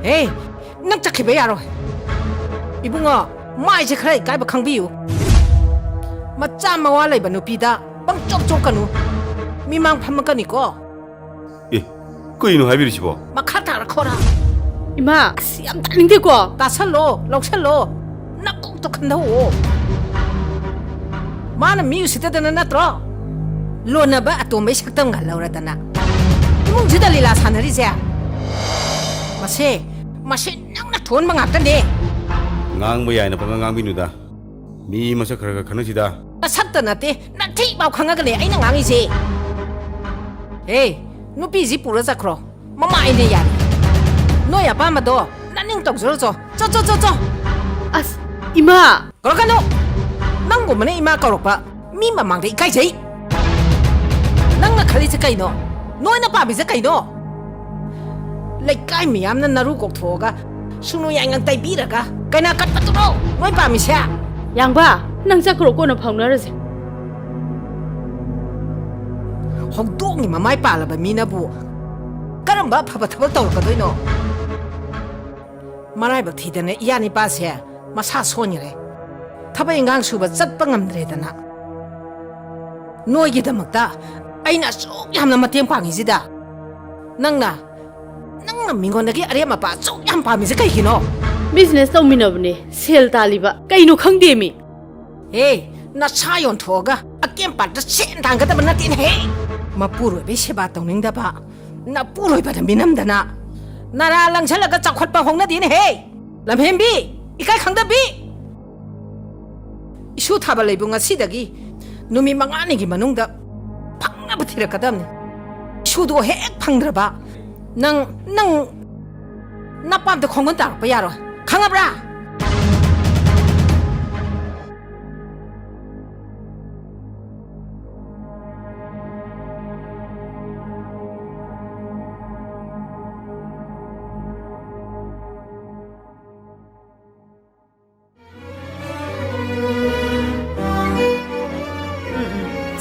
ꯍꯦ, ꯅꯪ ꯆꯠꯈꯤꯕ ꯌꯥꯔꯣꯏ꯫ ꯏꯕꯨꯡꯉꯣ, ꯃꯥꯏꯁꯦ ꯈꯔ ꯏꯀꯥꯏꯕ ꯈꯪꯕꯤꯌꯨ꯫ ꯃꯆꯥ ꯃꯋꯥ ꯂꯩꯕ ꯅꯨꯄꯤꯗ ꯄꯪꯆꯣꯞ ꯆꯣꯞꯀꯅꯨ꯫ ꯃꯤꯃꯥꯡ ꯐꯝꯃꯛꯀꯅꯤꯀꯣ꯫ ꯑꯦ, ꯀꯩꯅꯣ ꯍꯥꯏꯕꯤꯔꯤꯁꯤꯕꯣ? ꯃꯈꯥ ꯇꯥꯔꯛꯈꯣꯔꯥ? ꯏꯃꯥ, ꯑꯁ, ꯌꯥꯝ ꯇꯥꯅꯤꯡꯗꯦꯀꯣ꯫ ꯇꯥꯁꯜꯂꯣ, ꯂꯧꯁꯜꯂꯣ꯫ ꯅꯀꯣꯛꯇꯣ ꯈꯟꯊꯧꯑꯣ꯫ ꯃꯥꯅ ꯃꯤ ꯎꯁꯤꯠꯇꯗꯅ ꯅꯠꯇ꯭ꯔꯣ? ꯂꯣꯟꯅꯕ ꯑꯇꯣꯝꯕꯩ ꯁꯛꯇꯝꯒ ꯂꯧꯔꯗꯅ꯫ ꯏꯃꯨꯡꯁꯤꯗ ꯂꯤꯂꯥ ꯁꯥꯟꯅꯔꯤꯁꯦ꯫ ꯃꯁꯦ, ꯃꯁꯦ ꯅꯪꯅ ꯊꯣꯟꯕ ꯉꯥꯛꯇꯅꯦ꯫ ꯉꯥꯡꯕ ꯌꯥꯏꯅ ꯄꯪꯉꯥꯡ ꯉꯥꯡꯕꯤꯅꯨꯗ꯫ ꯃꯤ ꯃꯁꯛ ꯈꯔ ꯈꯔ ꯈꯪꯅꯁꯤꯗ꯫ ꯅꯁꯛꯇ ꯅꯠꯇꯦ, ꯅꯊꯤꯐꯥꯎ ꯈꯪꯉꯒꯅꯦ ꯑꯩꯅ ꯉꯥꯡꯉꯤꯁꯦ꯫ ꯍꯦ, ꯅꯨꯄꯤꯁꯤ ꯄꯨꯔ ꯆꯠꯈ꯭ꯔꯣ꯫ ꯃꯃꯥ ꯑꯩꯅ ꯌꯥꯔꯦ꯫ ꯅꯣꯏ ꯑꯄꯥꯝꯕꯗꯣ ꯅꯅꯤꯡ ꯇꯧꯖꯔꯨꯆꯣ꯫ ꯆꯣ, ꯆꯣ, ꯆꯣ, ꯆꯣ꯫ ꯑꯁ, ꯏꯃꯥ! ꯀꯧꯔꯛꯀꯅꯨ! ꯅꯪꯒꯨꯝꯕꯅ ꯏꯃꯥ ꯀꯧꯔꯛꯄ ꯃꯤ ꯃꯃꯥꯡꯗ ꯏꯀꯥꯏꯖꯩ꯫ ꯅꯪꯅ ꯈꯜꯂꯤꯁꯦ ꯀꯩꯅꯣ? ꯅꯣꯏꯅ ꯄꯥꯝꯃꯤꯁꯦ ꯀꯩꯅꯣ? ꯂꯩꯀꯥꯏ ꯃꯤꯌꯥꯝꯅ ꯅꯔꯨ ꯀꯣꯛꯊꯣꯛꯑꯒ ꯁꯨꯅꯨ ꯌꯥꯏꯉꯪ ꯇꯩꯕꯤꯔꯒ ꯀꯩꯅꯥ ꯀꯠꯄꯗꯨꯔꯣ ꯅꯣꯏ ꯄꯥꯝꯃꯤꯁꯦ? ꯌꯥꯡꯕ, ꯅꯪ ꯆꯠꯈ꯭ꯔꯣ, ꯀꯣꯟꯅ ꯐꯥꯎꯅꯔꯁꯦ꯫ ꯍꯧꯗꯣꯡꯒꯤ ꯃꯃꯥꯏ ꯄꯥꯜꯂꯕ ꯃꯤꯅꯕꯨ ꯀꯔꯝꯕ ꯑꯐꯕ ꯊꯕꯛ ꯇꯧꯔꯛꯀꯗꯣꯏꯅꯣ? ꯃꯔꯥꯏꯕꯛ ꯊꯤꯗꯅ ꯏꯌꯥ ꯅꯤꯄꯥꯁꯦ ꯃꯁꯥ ꯁꯣꯟꯈ꯭ꯔꯦ꯫ ꯊꯕꯛ ꯏꯟꯈꯥꯡ ꯁꯨꯕ ꯆꯠꯄ ꯉꯝꯗ꯭ꯔꯦꯗꯅ꯫ ꯅꯣꯏꯒꯤꯗꯃꯛꯇ ꯑꯩꯅ ꯑꯁꯨꯛ ꯌꯥꯝꯅ ꯃꯇꯦꯡ ꯄꯥꯡꯉꯤꯁꯤꯗ, ꯅꯪꯅ, ꯅꯪꯅ ꯃꯤꯉꯣꯟꯗꯒꯤ ꯑꯔꯦꯝ ꯑꯄꯥ ꯑꯁꯨꯛ ꯌꯥꯝ ꯄꯥꯝꯃꯤꯁꯦ ꯀꯩꯒꯤꯅꯣ? ꯕꯤꯖꯤꯅꯦꯁ ꯇꯧꯃꯤꯟꯅꯕꯅꯦ, ꯁꯦꯜ ꯇꯥꯜꯂꯤꯕ꯫ ꯀꯩꯅꯣ ꯈꯪꯗꯦꯃꯤ꯫ ꯍꯦ, ꯅꯁꯥ ꯌꯣꯟꯊꯣꯛꯑꯒ ꯑꯀꯦꯝ ꯄꯥꯠꯇ ꯁꯦꯟ ꯇꯥꯟꯒꯗꯕ ꯅꯠꯇꯦꯅꯦꯍꯦ꯫ ꯃꯄꯨꯔꯣꯏꯕꯩ ꯁꯦꯕꯥ ꯇꯧꯅꯤꯡꯗꯕ ꯅꯄꯨꯔꯣꯏꯕꯗ ꯃꯤꯅꯝꯗꯅ ꯅꯔꯥ ꯂꯪꯁꯜꯂꯒ ꯆꯥꯎꯈꯠꯄ ꯍꯧꯅꯗꯦꯅꯦꯍꯦ꯫ ꯂꯝꯍꯦꯟꯕꯤ, ꯏꯀꯥꯏ ꯈꯪꯗꯕꯤ꯫ ꯏꯁꯨ ꯊꯥꯕ ꯂꯩꯕꯨ ꯉꯁꯤꯗꯒꯤ ꯅꯨꯃꯤꯠ ꯃꯉꯥꯅꯤꯒꯤ ꯃꯅꯨꯡꯗ ꯐꯪꯅꯕ ꯊꯤꯔꯛꯀꯗꯕꯅꯤ꯫ ꯏꯁꯨꯗꯣ ꯍꯦꯛ ꯐꯪꯗ꯭ꯔꯕ ꯅꯪ, ꯅꯪ ꯅꯄꯥꯝꯗ ꯈꯣꯡꯒꯨꯟ ꯇꯥꯔꯛꯄ ꯌꯥꯔꯣꯏ꯫ ꯈꯪꯉꯕ꯭ꯔꯥ?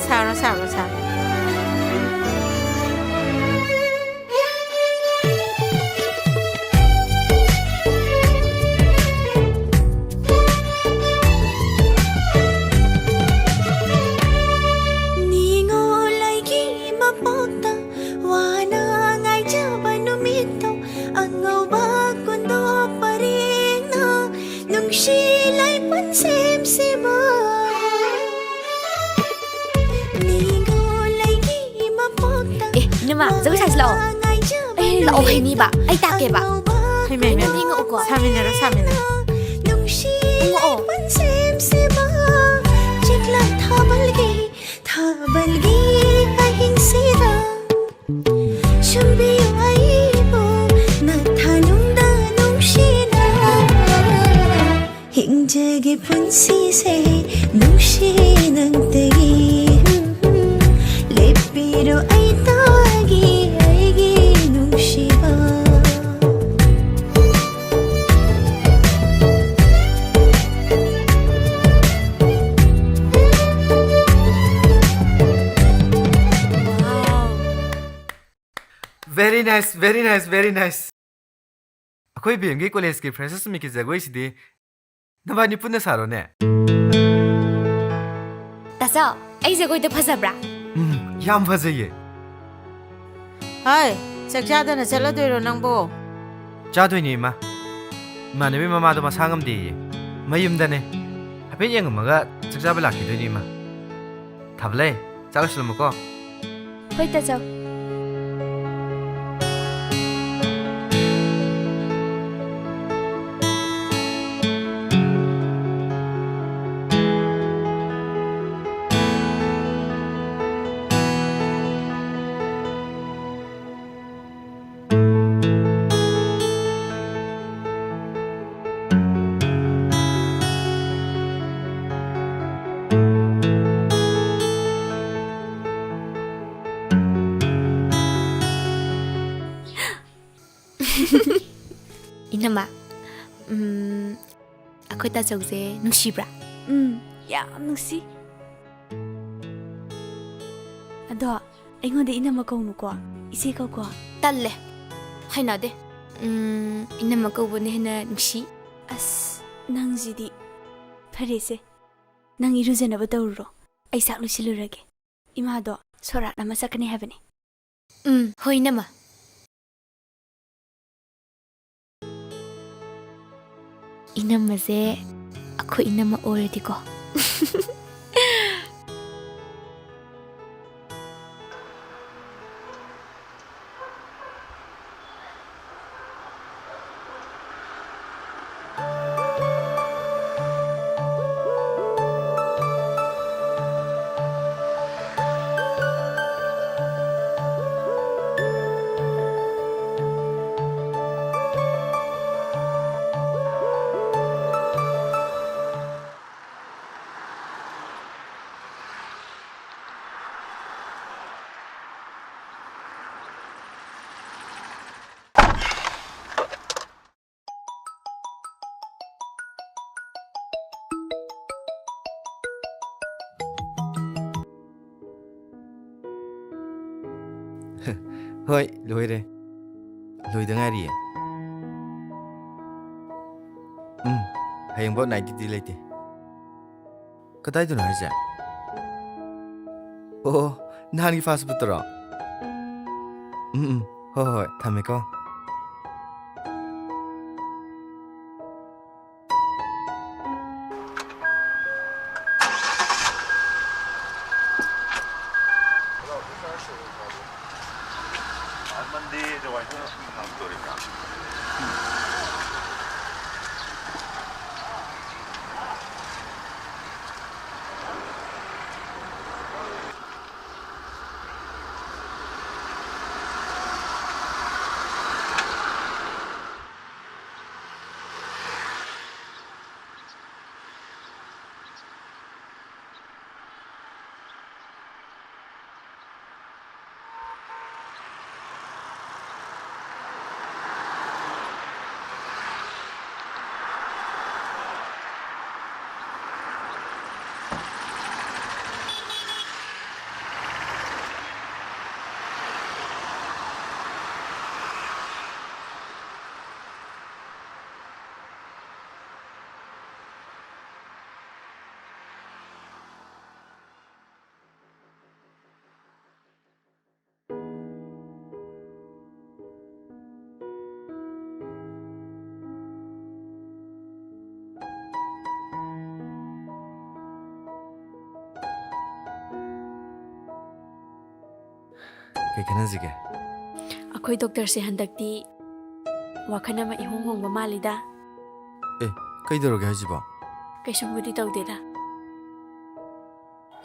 ꯁꯥꯔꯣ, ꯁꯥꯔꯣ, ꯁꯥꯔꯣ꯫ ꯅꯤꯉꯣꯜ ꯑꯩꯒꯤ ꯃꯄꯣꯛꯇ ꯋꯥꯅ ꯉꯥꯏꯖꯕ ꯅꯨꯃꯤꯠꯇꯣ ꯑꯉꯧꯕ ꯀꯨꯟꯗꯣ ꯄꯔꯦꯡꯅ ꯅꯨꯡꯁꯤ ꯂꯩꯄꯨꯟ ꯁꯦꯝꯁꯤꯕ꯫ ꯅꯤꯉꯣꯜ ꯑꯩꯒꯤ ꯃꯄꯣꯛꯇ ꯑꯦ, ꯏꯅꯝꯃ, ꯖꯒꯣꯏ ꯁꯥꯁꯤ ꯂꯥꯛꯑꯣ꯫ ꯋꯥꯅ ꯉꯥꯏꯖꯕ ꯑꯦ, ꯂꯥꯛꯑꯣ, ꯅꯨꯃꯤꯠꯇꯣ ꯍꯩꯅꯤꯕ꯫ ꯑꯩ ꯇꯥꯛꯀꯦꯕ꯫ ꯑꯉꯧꯕ ꯍꯩꯃ, ꯍꯩꯃ꯫ ꯀꯨꯟꯗꯣ ꯅꯣꯛꯅꯤꯡꯉꯛꯎꯀꯣ꯫ ꯁꯥꯃꯤꯟꯅꯔꯣ, ꯁꯥꯃꯤꯟꯅꯔꯣ꯫ ꯅꯨꯡꯁꯤ ꯀꯨꯝꯃꯛꯑꯣ꯫ ꯂꯩꯄꯨꯟ ꯁꯦꯝꯁꯤꯕ꯫ ꯆꯦꯛꯂꯛ ꯊꯥꯕꯜꯒꯤ, ꯊꯥꯕꯜꯒꯤ ꯑꯍꯤꯡꯁꯤꯗ ꯁꯨꯝꯕꯤꯌꯨ ꯑꯩꯕꯨ ꯅꯊꯥꯅꯨꯡꯗ ꯅꯨꯡꯁꯤꯅ꯫ ꯍꯤꯡꯖꯒꯦ ꯄꯨꯟꯁꯤꯁꯦ ꯅꯨꯡꯁꯤ ꯅꯪꯇꯒꯤ꯫ ꯂꯦꯞꯄꯤꯔꯣ ꯑꯩꯇꯒꯤ ꯑꯩꯒꯤ ꯅꯨꯡꯁꯤꯕ꯫ Very nice, very nice, very nice. ꯑꯩꯈꯣꯏ ꯕꯦꯝꯒꯤ ꯀꯣꯂꯦꯖꯀꯤ ꯐ꯭ꯔꯦꯁꯔꯁ ꯃꯤꯠꯀꯤ ꯖꯒꯣꯏꯁꯤꯗꯤ ꯅꯕꯥꯅꯤ ꯄꯨꯟꯅ ꯁꯥꯔꯣꯅꯦ꯫ ꯇꯥꯆꯧ, ꯑꯩ ꯖꯒꯣꯏꯗ ꯐꯖꯕ꯭ꯔꯥ? ꯎꯝ, ꯌꯥꯝ ꯐꯖꯩꯌꯦ꯫ ꯍꯥꯏ, ꯆꯥꯛ ꯆꯥꯗꯅ ꯆꯠꯂꯗꯣꯏꯔꯣ ꯅꯪꯕꯣ? ꯆꯥꯗꯣꯏꯅꯦ, ꯏꯃꯥ꯫ ꯏꯃꯥꯟꯅꯕꯤ ꯃꯃꯥꯗꯣ ꯃꯁꯥ ꯉꯝꯗꯦꯌꯦ꯫ ꯃꯌꯨꯝꯗꯅꯦ꯫ ꯍꯥꯏꯐꯦꯠ ꯌꯦꯡꯉꯝꯃꯒ ꯆꯥꯛ ꯆꯥꯕ ꯂꯥꯛꯈꯤꯗꯣꯏꯅꯦ, ꯏꯃꯥ꯫ ꯊꯝꯂꯦ, ꯆꯥꯛ ꯂꯣꯏꯁꯤꯜꯂꯝꯃꯨꯀꯣ꯫ ꯍꯣꯏ, ꯇꯥꯆꯧ꯫ ꯏꯅꯝꯃ, ꯎꯝ, ꯑꯩꯈꯣꯏ ꯇꯥꯆꯧꯁꯦ ꯅꯨꯡꯁꯤꯕ꯭ꯔꯥ? ꯎꯝ, ꯌꯥꯝ ꯅꯨꯡꯁꯤ꯫ ꯑꯗꯣ ꯑꯩꯉꯣꯟꯗ ꯏꯅꯝꯃ ꯀꯧꯅꯨꯀꯣ, ꯏꯆꯦ ꯀꯧꯀꯣ꯫ ꯇꯜꯂꯦ, ꯍꯩꯅꯗꯦ꯫ ꯎꯝ, ꯏꯅꯝꯃ ꯀꯧꯕꯅ ꯍꯦꯟꯅ ꯅꯨꯡꯁꯤ꯫ ꯑꯁ, ꯅꯪꯁꯤꯗꯤ꯫ ꯐꯔꯦꯁꯦ, ꯅꯪ ꯏꯔꯨꯖꯅꯕ ꯇꯧꯔꯨꯔꯣ, ꯑꯩ ꯆꯥꯛ ꯂꯣꯏꯁꯤꯜꯂꯨꯔꯒꯦ꯫ ꯏꯃꯥꯗꯣ ꯁꯣꯔꯥꯠ ꯑꯃ ꯆꯠꯀꯅꯤ ꯍꯥꯏꯕꯅꯤ꯫ ꯎꯝ, ꯍꯣꯏ, ꯏꯅꯝꯃ꯫ ꯏꯅꯝꯃꯁꯦ ꯑꯩꯈꯣꯏ ꯏꯅꯝꯃ ꯑꯣꯏꯔꯗꯤꯀꯣ꯫ ꯍꯣꯏ, ꯂꯣꯏꯔꯦ꯫ ꯂꯣꯏꯗ ꯉꯥꯏꯔꯤꯌꯦ꯫ ꯎꯝ, ꯍꯌꯦꯡꯐꯥꯎ night duty ꯂꯩꯇꯦ꯫ ꯀꯗꯥꯏꯗꯅꯣ ꯍꯥꯏꯁꯦ? ꯑꯣ, ꯅꯍꯥꯟꯒꯤ fast foodꯇꯨꯔꯣ? ꯎꯝ, ꯎꯝ꯫ ꯍꯣꯏ, ꯍꯣꯏ, ꯍꯣꯏ, ꯊꯝꯃꯦꯀꯣ꯫ ꯀꯩ ꯈꯟꯅꯁꯤꯒꯦ? ꯑꯩꯈꯣꯏ ꯗꯣꯛꯇꯔꯁꯦ ꯍꯟꯗꯛꯇꯤ ꯋꯥꯈꯜ ꯑꯃ ꯏꯍꯣꯡ ꯍꯣꯡꯕ ꯃꯥꯜꯂꯤꯗ꯫ ꯑꯦ, ꯀꯩꯗꯧꯔꯒꯦ ꯍꯥꯏꯁꯤꯕꯣ? ꯀꯩꯁꯨꯝꯕꯨꯗꯤ ꯇꯧꯗꯦꯗ꯫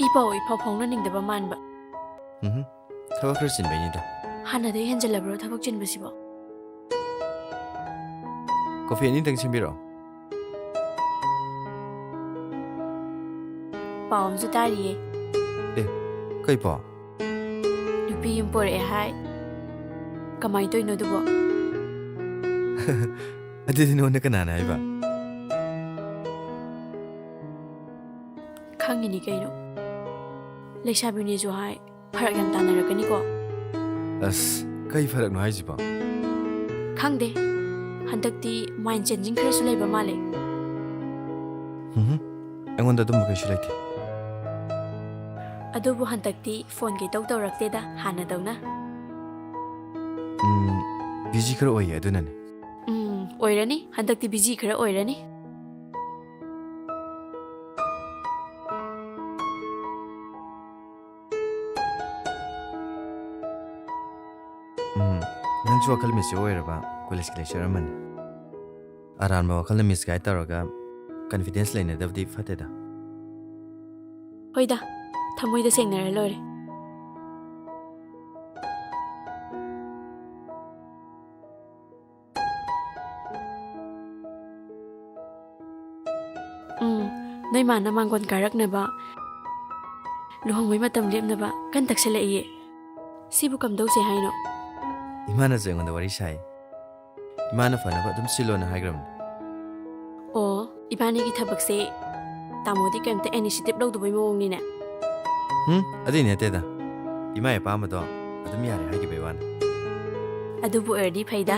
ꯏ ꯄꯥꯎ ꯏꯐꯥꯎ ꯐꯥꯎꯅꯅꯤꯡꯗꯕ ꯃꯥꯟꯕ꯫ ꯎꯝꯍꯨꯝ, ꯊꯕꯛ ꯈꯔ ꯆꯤꯟꯕꯩꯅꯤꯗ꯫ ꯍꯥꯟꯅꯗꯩ ꯍꯦꯟꯖꯜꯂꯕ꯭ꯔꯣ ꯊꯕꯛ ꯆꯤꯟꯕꯁꯤꯕꯣ? ꯀꯣꯐꯤ ꯑꯅꯤꯇꯪ ꯁꯦꯝꯕꯤꯔꯛꯑꯣ꯫ ꯄꯥꯎ ꯑꯃꯁꯨ ꯇꯥꯔꯤꯌꯦ꯫ ꯑꯦ, ꯀꯩ ꯄꯥꯎ? ꯅꯨꯄꯤ ꯑꯃ ꯄꯣꯔꯛꯑꯦ ꯍꯥꯏ꯫ ꯀꯃꯥꯏꯅ ꯇꯧꯔꯤꯅꯣ ꯑꯗꯨꯕꯣ? ꯑꯗꯨꯗꯤ ꯅꯉꯣꯟꯗ ꯀꯅꯥꯅ ꯍꯥꯏꯕ? ꯈꯪꯉꯤꯅꯤ ꯀꯩꯅꯣ꯫ ꯂꯩꯁꯥꯕꯤꯅꯦꯁꯨ ꯍꯥꯏ꯫ ꯐꯔꯛ ꯌꯥꯝ ꯇꯥꯅꯔꯛꯀꯅꯤꯀꯣ꯫ ꯑꯁ, ꯀꯩ ꯐꯔꯛꯅꯣ ꯍꯥꯏꯁꯤꯕꯣ? ꯈꯪꯗꯦ꯫ ꯍꯟꯗꯛꯇꯤ mind changing ꯈꯔꯁꯨ ꯂꯩꯕ ꯃꯥꯜꯂꯦ꯫ ꯎꯝꯍꯨꯝ, ꯑꯩꯉꯣꯟꯗ ꯑꯗꯨꯝꯕ ꯀꯩꯁꯨ ꯂꯩꯇꯦ꯫ ꯑꯗꯨꯕꯨ ꯍꯟꯗꯛꯇꯤ ꯐꯣꯟ ꯀꯩꯇꯧ ꯇꯧꯔꯛꯇꯦꯗ, ꯍꯥꯟꯅꯗꯧꯅ꯫ ꯎꯝ, ꯕꯤꯖꯤ ꯈꯔ ꯑꯣꯏꯌꯦ, ꯑꯗꯨꯅꯅꯦ꯫ ꯎꯝ, ꯑꯣꯏꯔꯅꯤ꯫ ꯍꯟꯗꯛꯇꯤ ꯕꯤꯖꯤ ꯈꯔ ꯑꯣꯏꯔꯅꯤ꯫ ꯎꯝ, ꯅꯪꯁꯨ ꯋꯥꯈꯜ ꯃꯤꯁ ꯑꯣꯏꯔꯕ? ꯀꯣꯂꯦꯖꯀꯤ ꯂꯦꯛꯆꯔ ꯑꯃꯅꯤ꯫ ꯑꯔꯥꯟꯕ ꯋꯥꯈꯜꯅ ꯃꯤꯁꯒꯥꯏꯗ ꯇꯧꯔꯒ ꯀꯟꯐꯤꯗꯦꯟꯁ ꯂꯩꯅꯗꯕꯗꯤ ꯐꯠꯇꯦꯗ꯫ ꯍꯣꯏꯗ, ꯊꯃꯣꯏꯗ ꯁꯦꯡꯅꯔ ꯂꯣꯏꯔꯦ꯫ ꯎꯝ, ꯅꯣꯏ ꯃꯥꯅ ꯃꯥꯡꯒꯣꯟ ꯀꯥꯔꯛꯅꯕ, ꯂꯨꯍꯣꯡꯕꯩ ꯃꯇꯝ ꯂꯦꯞꯅꯕ ꯀꯟ ꯇꯛꯁꯜꯂꯛꯏꯌꯦ꯫ ꯁꯤꯕꯨ ꯀꯝꯗꯧꯁꯦ ꯍꯥꯏꯅꯣ? ꯏꯃꯥꯅꯁꯨ ꯑꯩꯉꯣꯟꯗ ꯋꯥꯔꯤ ꯁꯥꯏ꯫ ꯏꯃꯥꯅ ꯐꯅꯕ ꯑꯗꯨꯝ ꯁꯤꯜꯂꯣꯅ ꯍꯥꯏꯈ꯭ꯔꯕꯅꯤ꯫ ꯑꯣ, ꯏꯕꯥꯅꯤꯒꯤ ꯊꯕꯛꯁꯦ ꯇꯥꯃꯣꯗꯤ ꯀꯩꯝꯇ ꯏꯅꯤꯁꯤꯌꯦꯇꯤꯚ ꯂꯧꯗꯕꯩ ꯃꯑꯣꯡꯅꯤꯅꯦ꯫ ꯎꯝ, ꯑꯗꯨꯏ ꯅꯠꯇꯦꯗ꯫ ꯏꯃꯥ ꯑꯄꯥꯝꯕꯗꯣ ꯑꯗꯨꯝ ꯌꯥꯔꯦ ꯍꯥꯏꯈꯤꯕꯩ ꯋꯥꯅꯤ꯫ ꯑꯗꯨꯕꯨ ꯑꯣꯏꯔꯗꯤ ꯐꯩꯗ꯫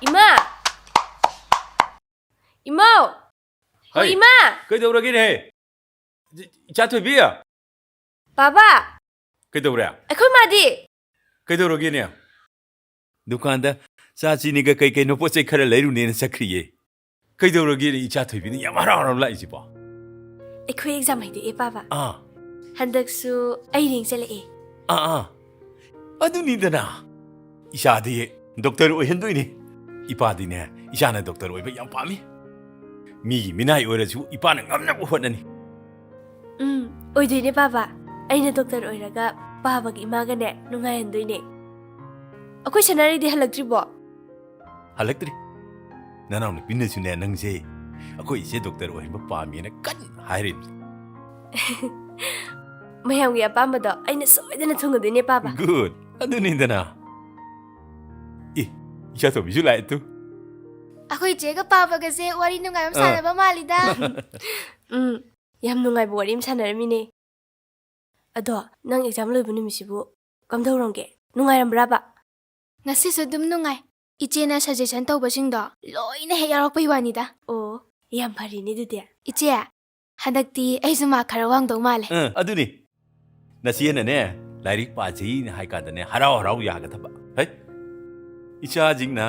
ꯏꯃꯥ! ꯏꯃꯥꯎ! ꯍꯣ, ꯍꯩ! ꯏꯃꯥ! ꯀꯩꯗꯧꯔꯒꯦꯅꯦ? ꯏꯆꯥ ꯊꯣꯏꯕꯤ? ꯕꯥꯕꯥ! ꯀꯩꯗꯧꯔꯦ? ꯑꯩꯈꯣꯏ ꯃꯥꯗꯤ? ꯀꯩꯗꯧꯔꯒꯦꯅꯦ? ꯗꯨꯀꯥꯟꯗ ꯆꯥ ꯆꯤꯅꯤꯒ ꯀꯩ ꯀꯩꯅꯣ ꯄꯣꯠ ꯆꯩ ꯈꯔ ꯂꯩꯔꯨꯅꯦꯅ ꯆꯠꯈ꯭ꯔꯤꯌꯦ꯫ ꯀꯩꯗꯧꯔꯒꯦꯅꯦ ꯏꯆꯥ ꯊꯣꯏꯕꯤꯅ ꯌꯥꯝ ꯍꯔꯥꯎ ꯍꯔꯥꯎ ꯂꯥꯛꯏꯁꯤꯕꯣ? ꯑꯩꯈꯣꯏ ꯑꯦꯛꯖꯥꯝ ꯍꯥꯏꯗꯣꯛꯑꯦ, ꯕꯥꯕꯥ꯫ ꯑꯥ꯫ ꯍꯟꯗꯛꯁꯨ ꯑꯩ ꯔꯦꯡ ꯆꯠꯂꯛꯑꯦ꯫ ꯑꯥ, ꯑꯥ꯫ ꯑꯗꯨꯅꯤꯗꯅ꯫ ꯏꯆꯥꯗꯤ ꯗꯣꯛꯇꯔ ꯑꯣꯏꯍꯟꯗꯣꯏꯅꯤ꯫ ꯏꯄꯥꯗꯤꯅꯦ, ꯏꯆꯥꯅ ꯗꯣꯛꯇꯔ ꯑꯣꯏꯕ ꯌꯥꯝ ꯄꯥꯝꯃꯤ꯫ ꯃꯤꯒꯤ ꯃꯤꯅꯥꯏ ꯑꯣꯏꯔꯁꯨ ꯏꯄꯥꯅ ꯉꯝꯅꯕ ꯍꯣꯠꯅꯅꯤ꯫ ꯎꯝ, ꯑꯣꯏꯗꯣꯏꯅꯦ, ꯕꯥꯕꯥ꯫ ꯑꯩꯅ ꯗꯣꯛꯇꯔ ꯑꯣꯏꯔꯒ ꯕꯥꯕꯥꯒ ꯏꯃꯥꯒꯅꯦ ꯅꯨꯡꯉꯥꯏꯍꯟꯗꯣꯏꯅꯦ꯫ ꯑꯩꯈꯣꯏ ꯁꯅꯥꯔꯩꯗꯤ ꯍꯜꯂꯛꯇ꯭ꯔꯤꯕꯣ? ꯍꯜꯂꯛꯇ꯭ꯔꯤ꯫ ꯅꯅꯥꯎꯅꯨꯄꯤꯅꯁꯨꯅꯦ, ꯅꯪꯁꯦ ꯑꯩꯈꯣꯏ ꯏꯆꯦ ꯗꯣꯛꯇꯔ ꯑꯣꯏꯍꯟꯕ ꯄꯥꯝꯃꯦꯅ ꯀꯟꯅ ꯍꯥꯏꯔꯤꯕꯅꯤ꯫ ꯃꯌꯥꯝꯒꯤ ꯑꯄꯥꯝꯕꯗꯣ ꯑꯩꯅ ꯁꯣꯏꯗꯅ ꯊꯨꯡꯒꯗꯣꯏꯅꯦ, ꯕꯥꯕꯥ꯫ ꯒꯨꯗ꯫ ꯑꯗꯨꯅꯤꯗꯅ꯫ ꯑꯦ, ꯏꯆꯥ ꯊꯣꯏꯕꯤꯁꯨ ꯂꯥꯛꯑꯦ ꯇꯨ꯫ ꯑꯩꯈꯣꯏ ꯏꯆꯦꯒ ꯄꯥꯕꯒꯁꯦ ꯋꯥꯔꯤ ꯅꯨꯡꯉꯥꯏꯕ ꯑꯃ ꯑꯥ꯫ ꯁꯥꯟꯅꯕ ꯃꯥꯜꯂꯤꯗ꯫ ꯎꯝ, ꯌꯥꯝ ꯅꯨꯡꯉꯥꯏꯕ ꯋꯥꯔꯤ ꯑꯃ ꯁꯥꯟꯅꯔꯝꯃꯤꯅꯦ꯫ ꯑꯗꯣ ꯅꯪ ꯑꯦꯛꯖꯥꯝ ꯂꯣꯏꯕ ꯅꯨꯃꯤꯠꯁꯤꯕꯨ ꯀꯝꯗꯧꯔꯝꯒꯦ? ꯅꯨꯡꯉꯥꯏꯔꯝꯕ꯭ꯔꯥꯕ? ꯉꯁꯤꯁꯨ ꯑꯗꯨꯝ ꯅꯨꯡꯉꯥꯏ꯫ ꯏꯆꯦꯅ suggestion ꯇꯧꯕꯁꯤꯡꯗꯣ ꯂꯣꯏꯅ ꯍꯦꯛ ꯌꯥꯎꯔꯛꯄꯩ ꯋꯥꯅꯤꯗ꯫ ꯑꯣ, ꯌꯥꯝ ꯐꯔꯦꯅꯦ ꯑꯗꯨꯗꯤ꯫ ꯏꯆꯦ, ꯍꯟꯗꯛꯇꯤ ꯑꯩꯁꯨ mark ꯈꯔ ꯋꯥꯡꯗꯧ ꯃꯥꯜꯂꯦ꯫ ꯑ, ꯑꯗꯨꯅꯤ꯫ ꯅꯆꯦꯅꯅꯦ, ꯂꯥꯏꯔꯤꯛ ꯄꯥꯖꯩꯅ ꯍꯥꯏ ꯀꯥꯟꯗꯅꯦ, ꯍꯔꯥꯎ ꯍꯔꯥꯎ ꯌꯥꯒꯗꯕ꯫ ꯍꯩ, ꯏꯆꯥꯁꯤꯡꯅ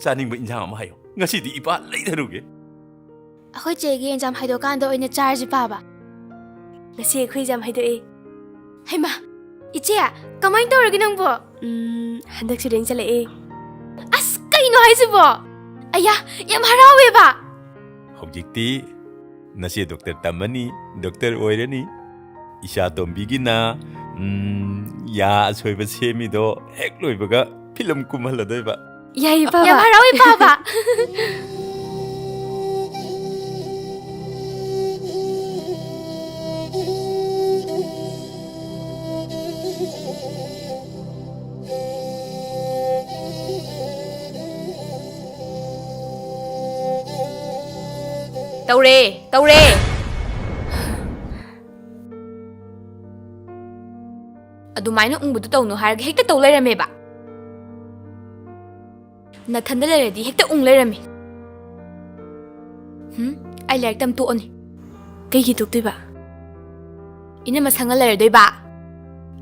ꯆꯥꯅꯤꯡꯕ ꯏꯟꯖꯥꯡ ꯑꯃ ꯍꯥꯏꯌꯣ꯫ ꯉꯁꯤꯗꯤ ꯏꯄꯥ ꯂꯩꯊꯔꯨꯒꯦ꯫ ꯑꯩꯈꯣꯏ ꯆꯦꯒꯤ exam ꯍꯥꯏꯗꯣꯛꯀꯥꯟꯗ ꯑꯣꯏꯅ ꯆꯥꯔꯁꯤ ꯄꯥꯕ꯫ ꯉꯁꯤ ꯑꯩꯈꯣꯏ exam ꯍꯥꯏꯗꯣꯛꯑꯦ꯫ ꯍꯩꯃꯥ, ꯏꯆꯦ, ꯀꯃꯥꯏꯅ ꯇꯧꯔꯒꯦ ꯅꯪꯕꯣ? ꯎꯝ, ꯍꯟꯗꯛꯁꯨ rank ꯆꯠꯂꯛꯑꯦ꯫ ꯑꯁ, ꯀꯩꯅꯣ ꯍꯥꯏꯁꯤꯕꯣ? ꯑꯌꯥ, ꯌꯥꯝ ꯍꯔꯥꯎꯋꯦꯕ꯫ ꯍꯧꯖꯤꯛꯇꯤ ꯅꯆꯦ doctor ꯇꯝꯃꯅꯤ, doctor ꯑꯣꯏꯔꯅꯤ꯫ ꯏꯆꯥ ꯇꯣꯝꯕꯤꯒꯤꯅ, ꯎꯝ, ꯌꯥ ꯑꯁꯣꯏꯕ ꯁꯦꯝꯃꯤꯗꯣ ꯍꯦꯛ ꯂꯣꯏꯕꯒ film ꯀꯨꯝꯍꯜꯂꯗꯣꯏꯕ꯫ ꯌꯥꯏꯌꯦ, ꯄꯥꯕ꯫ ꯌꯥꯝ ꯍꯔꯥꯎꯋꯦ, ꯄꯥꯕ꯫ ꯇꯧꯔꯦ, ꯇꯧꯔꯦ꯫ ꯑꯗꯨꯃꯥꯏꯅ ꯎꯪꯕꯗꯨ ꯇꯧꯅꯨ ꯍꯥꯏꯔꯒ ꯍꯦꯛꯇ ꯇꯧ ꯂꯩꯔꯝꯃꯦꯕ꯫ ꯅꯊꯟꯗ ꯂꯩꯔꯗꯤ ꯍꯦꯛꯇ ꯎꯪ ꯂꯩꯔꯝꯃꯤ꯫ ꯍꯨꯝ, ꯑꯩ ꯂꯥꯏꯔꯤꯛ ꯇꯝ ꯇꯣꯛꯑꯅꯤ꯫ ꯀꯩꯒꯤ ꯇꯣꯛꯇꯣꯏꯕ? ꯏꯅꯝꯃ ꯁꯪꯉ ꯂꯩꯔꯗꯣꯏꯕ?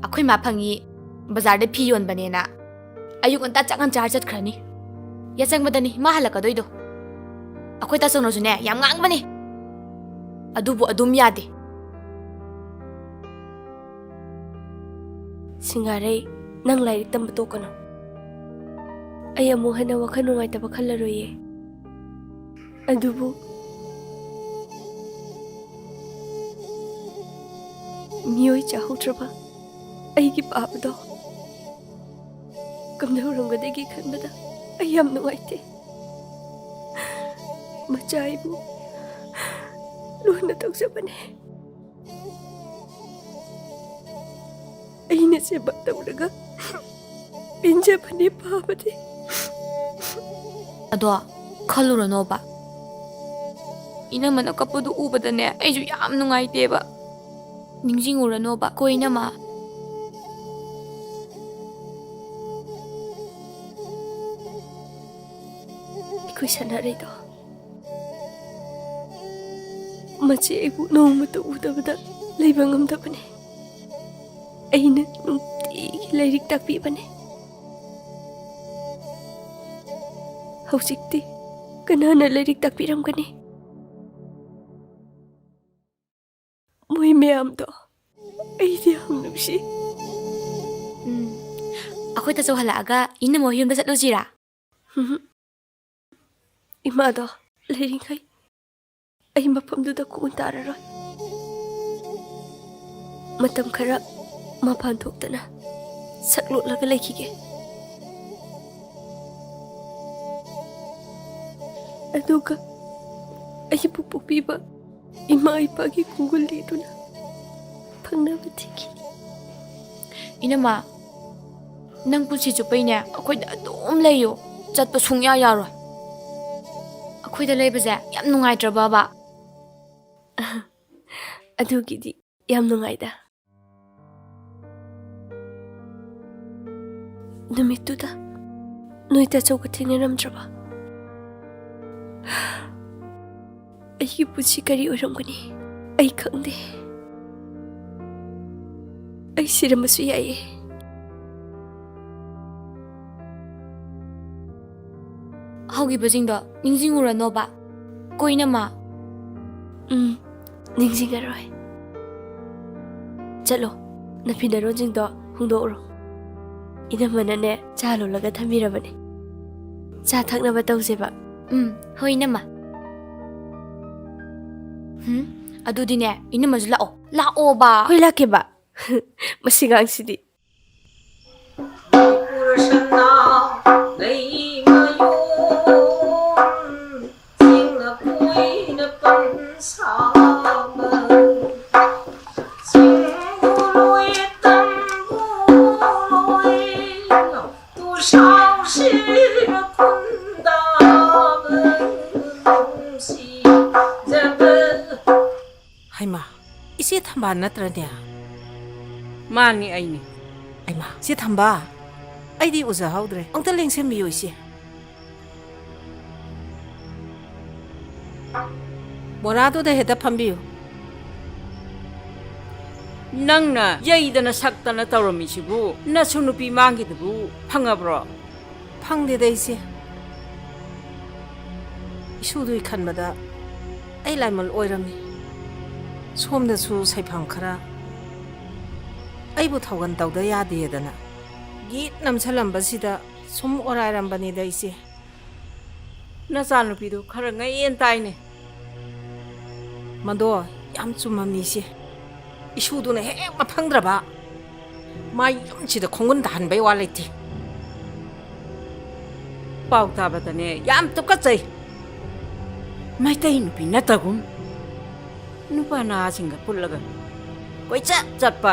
ꯑꯩꯈꯣꯏ ꯃꯥ ꯐꯪꯉꯤ, ꯕꯖꯥꯔꯗ ꯐꯤ ꯌꯣꯟꯕꯅꯦꯅ꯫ ꯑꯌꯨꯛ ꯉꯟꯇꯥ ꯆꯥꯛ ꯉꯟ ꯆꯥꯔ ꯆꯠꯈ꯭ꯔꯅꯤ꯫ ꯌꯥꯆꯪꯕꯗꯅꯤ ꯃꯥ ꯍꯜꯂꯛꯀꯗꯣꯏꯗꯣ꯫ ꯑꯩꯈꯣꯏ ꯇꯥꯆꯧꯅꯁꯨꯅꯦ ꯌꯥꯝ ꯉꯥꯡꯕꯅꯦ꯫ ꯑꯗꯨꯕꯨ ꯑꯗꯨꯝ ꯌꯥꯗꯦ꯫ ꯁꯤꯡꯒꯥꯔꯩ, ꯅꯪ ꯂꯥꯏꯔꯤꯛ ꯇꯝꯕ ꯇꯣꯛꯀꯅꯨ꯫ ꯑꯩ ꯑꯃꯨꯛ ꯍꯟꯅ ꯋꯥꯈꯜ ꯅꯨꯡꯉꯥꯏꯇꯕ ꯈꯜꯂꯔꯣꯏꯌꯦ꯫ ꯑꯗꯨꯕꯨ ꯃꯤꯑꯣꯏ ꯆꯥꯍꯧꯗ꯭ꯔꯕ ꯑꯩꯒꯤ ꯄꯥꯕꯗꯣ ꯀꯝꯗꯧꯔꯝꯒꯗꯒꯦ ꯈꯟꯕꯗ ꯑꯩ ꯌꯥꯝ ꯅꯨꯡꯉꯥꯏꯇꯦ꯫ ꯃꯆꯥ ꯑꯩꯕꯨ ꯂꯨꯅ ꯇꯧꯖꯕꯅꯦ꯫ ꯑꯩꯅ ꯁꯦꯕꯥ ꯇꯧꯔꯒ ꯄꯦꯟꯖꯕꯅꯦ ꯄꯥꯕꯗꯤ꯫ ꯑꯗꯣ ꯈꯜꯂꯨꯔꯅꯣꯕ꯫ ꯏꯅꯝꯃꯅ ꯀꯞꯄꯗꯨ ꯎꯕꯗꯅꯦ ꯑꯩꯁꯨ ꯌꯥꯝ ꯅꯨꯡꯉꯥꯏꯇꯦꯕ꯫ ꯅꯤꯡꯁꯤꯡꯉꯨꯔꯅꯣꯕ ꯀꯣ ꯏꯅꯝꯃ꯫ ꯑꯩꯈꯣꯏ ꯁꯥꯟꯅꯔꯩꯗꯣ꯫ ꯃꯆꯦ ꯑꯩꯕꯨ ꯅꯣꯡꯃꯇ ꯎꯗꯕꯗ ꯂꯩꯕ ꯉꯝꯗꯕꯅꯦ꯫ ꯑꯩꯅ ꯅꯨꯡꯇꯤꯒꯤ ꯂꯥꯏꯔꯤꯛ ꯇꯥꯛꯄꯤꯕꯅꯦ꯫ ꯍꯧꯖꯤꯛꯇꯤ ꯀꯅꯥꯅ ꯂꯥꯏꯔꯤꯛ ꯇꯥꯛꯄꯤꯔꯝꯒꯅꯤ? ꯃꯣꯏ ꯃꯌꯥꯝꯗꯣ ꯑꯩꯗꯤ ꯌꯥꯝ ꯅꯨꯡꯁꯤ꯫ ꯎꯝ꯫ ꯑꯩꯈꯣꯏ ꯇꯥꯆꯧ ꯍꯜꯂꯛꯑꯒ ꯏꯅꯝꯃ ꯌꯨꯝꯗ ꯆꯠꯂꯨꯁꯤꯔꯥ? ꯎꯝ꯫ ꯏꯃꯥꯗꯣ ꯂꯩꯔꯤꯈꯩ ꯑꯩ ꯃꯐꯝꯗꯨꯗ ꯀꯨꯟ ꯇꯥꯔꯔꯣꯏ꯫ ꯃꯇꯝ ꯈꯔ ꯃꯄꯥꯟ ꯊꯣꯛꯇꯅ ꯁꯛ ꯂꯣꯠꯂꯒ ꯂꯩꯈꯤꯒꯦ꯫ ꯑꯗꯨꯒ ꯑꯩꯕꯨ ꯄꯣꯛꯄꯤꯕ ꯏꯃꯥ ꯏꯄꯥꯒꯤ ꯈꯣꯡꯒꯨꯜ ꯂꯤꯗꯨꯅ ꯐꯪꯅꯕ ꯊꯤꯈꯤꯅꯤ꯫ ꯏꯅꯝꯃ, ꯅꯪ ꯄꯨꯟꯁꯤ ꯆꯨꯞꯄꯩꯅꯦ ꯑꯩꯈꯣꯏꯗ ꯑꯗꯨꯝ ꯂꯩꯌꯨ꯫ ꯆꯠꯄ ꯁꯨꯡꯌꯥ ꯌꯥꯔꯣꯏ꯫ ꯑꯩꯈꯣꯏꯗ ꯂꯩꯕꯁꯦ ꯌꯥꯝ ꯅꯨꯡꯉꯥꯏꯇ꯭ꯔꯕꯕ? ꯑꯗꯨꯒꯤꯗꯤ ꯌꯥꯝ ꯅꯨꯡꯉꯥꯏꯗ꯫ ꯅꯨꯃꯤꯠꯇꯨꯗ ꯅꯣꯏ ꯇꯥꯆꯧꯒ ꯊꯦꯡꯅꯔꯝꯗ꯭ꯔꯕ? ꯑꯩꯒꯤ ꯄꯨꯟꯁꯤ ꯀꯔꯤ ꯑꯣꯏꯔꯝꯒꯅꯤ? ꯑꯩ ꯈꯪꯗꯦ꯫ ꯑꯩ ꯁꯤꯔꯝꯕꯁꯨ ꯌꯥꯏꯌꯦ꯫ ꯍꯧꯈꯤꯕꯁꯤꯡꯗꯣ ꯅꯤꯡꯁꯤꯡꯉꯨꯔꯅꯣꯕ꯫ ꯀꯣ ꯏꯅꯝꯃ꯫ ꯎꯝ, ꯅꯤꯡꯁꯤꯡꯉꯔꯣꯏ꯫ ꯆꯠꯂꯣ, ꯅꯐꯤ ꯅꯔꯣꯟꯁꯤꯡꯗꯣ ꯍꯣꯡꯗꯣꯛꯎꯔꯣ꯫ ꯏꯅꯝꯃꯅꯅꯦ, ꯆꯥ ꯂꯣꯜꯂꯒ ꯊꯝꯕꯤꯔꯕꯅꯦ꯫ ꯆꯥ ꯊꯛꯅꯕ ꯇꯧꯁꯦꯕ꯫ ꯎꯝ, ꯍꯣꯏ, ꯏꯅꯝꯃ꯫ ꯍꯨꯝ, ꯑꯗꯨꯗꯤꯅꯦ, ꯏꯅꯝꯃꯁꯨ ꯂꯥꯛꯑꯣ꯫ ꯂꯥꯛꯑꯣꯕ꯫ ꯍꯣꯏ, ꯂꯥꯛꯀꯦꯕ꯫ ꯃꯁꯤꯉꯥꯡꯁꯤꯗꯤ꯫ ꯄꯨꯔꯁꯅꯥ ꯂꯩꯃꯌꯣꯟ ꯆꯤꯡꯅ ꯀꯣꯏꯅ ꯄꯟꯁꯥꯕ ꯆꯤꯡꯕꯨ ꯂꯣꯏ ꯇꯝꯕꯨ ꯂꯣꯏ ꯇꯨꯁꯥꯎꯁꯤꯕ ꯈꯨꯟꯗꯥꯕ ꯅꯨꯡꯁꯤꯖꯕ꯫ ꯍꯩꯃꯥ, ꯏꯆꯦ ꯊꯝꯕꯥꯜ ꯅꯠꯇ꯭ꯔꯅꯦ? ꯃꯥꯅꯤ, ꯑꯩꯅꯤ꯫ ꯍꯩꯃꯥ, ꯏꯆꯦ ꯊꯝꯕꯥꯜ, ꯑꯩꯗꯤ ꯎꯖꯍꯧꯗ꯭ꯔꯦ꯫ ꯑꯝꯇ ꯂꯦꯡꯁꯤꯟꯕꯤꯌꯨ, ꯏꯆꯦ꯫ ꯃꯣꯔꯥꯗꯨꯗ ꯍꯦꯛꯇ ꯐꯝꯕꯤꯌꯨ꯫ ꯅꯪꯅ ꯌꯩꯗꯅ ꯁꯛꯇꯅ ꯇꯧꯔꯝꯃꯤꯁꯤꯕꯨ ꯅꯁꯨ ꯅꯨꯄꯤ ꯃꯥꯡꯈꯤꯗꯨꯕꯨ ꯐꯪꯉꯕ꯭ꯔꯣ? ꯐꯪꯗꯦꯗ ꯏꯆꯦ꯫ ꯏꯁꯨꯗꯨꯒꯤ ꯈꯟꯕꯗ ꯑꯩ ꯂꯥꯏꯃꯜ ꯑꯣꯏꯔꯝꯃꯤ꯫ ꯁꯣꯝꯗꯁꯨ ꯁꯩꯐꯝ ꯈꯔ ꯑꯩꯕꯨ ꯊꯧꯒꯜ ꯇꯧꯗ ꯌꯥꯗꯦꯗꯅ ꯒꯤꯠ ꯅꯝꯁꯜꯂꯝꯕꯁꯤꯗ ꯁꯨꯝ ꯑꯣꯔꯥꯏꯔꯝꯕꯅꯤꯗ ꯏꯆꯦ꯫ ꯅꯆꯥꯅꯨꯄꯤꯗꯨ ꯈꯔ ꯉꯛꯑꯦꯟ ꯇꯥꯏꯅꯦ꯫ ꯃꯗꯣ ꯌꯥꯝ ꯆꯨꯝꯃꯝꯅꯤ ꯏꯆꯦ꯫ ꯏꯁꯨꯗꯨꯅ ꯍꯦꯛ ꯃꯐꯪꯗ꯭ꯔꯕ꯫ ꯃꯥ ꯌꯨꯝꯁꯤꯗ ꯈꯣꯡꯒꯨꯟ ꯇꯥꯍꯟꯕꯩ ꯋꯥ ꯂꯩꯇꯦ꯫ ꯄꯥꯎ ꯇꯥꯕꯗꯅꯦ ꯌꯥꯝ ꯇꯨꯀꯠꯆꯩ꯫ ꯃꯩꯇꯩ ꯅꯨꯄꯤ ꯅꯠꯇꯒꯨꯝ꯫ ꯅꯨꯄꯥ ꯅꯍꯥꯁꯤꯡꯒ ꯄꯨꯜꯂꯒ ꯀꯣꯏꯆꯠ ꯆꯠꯄ,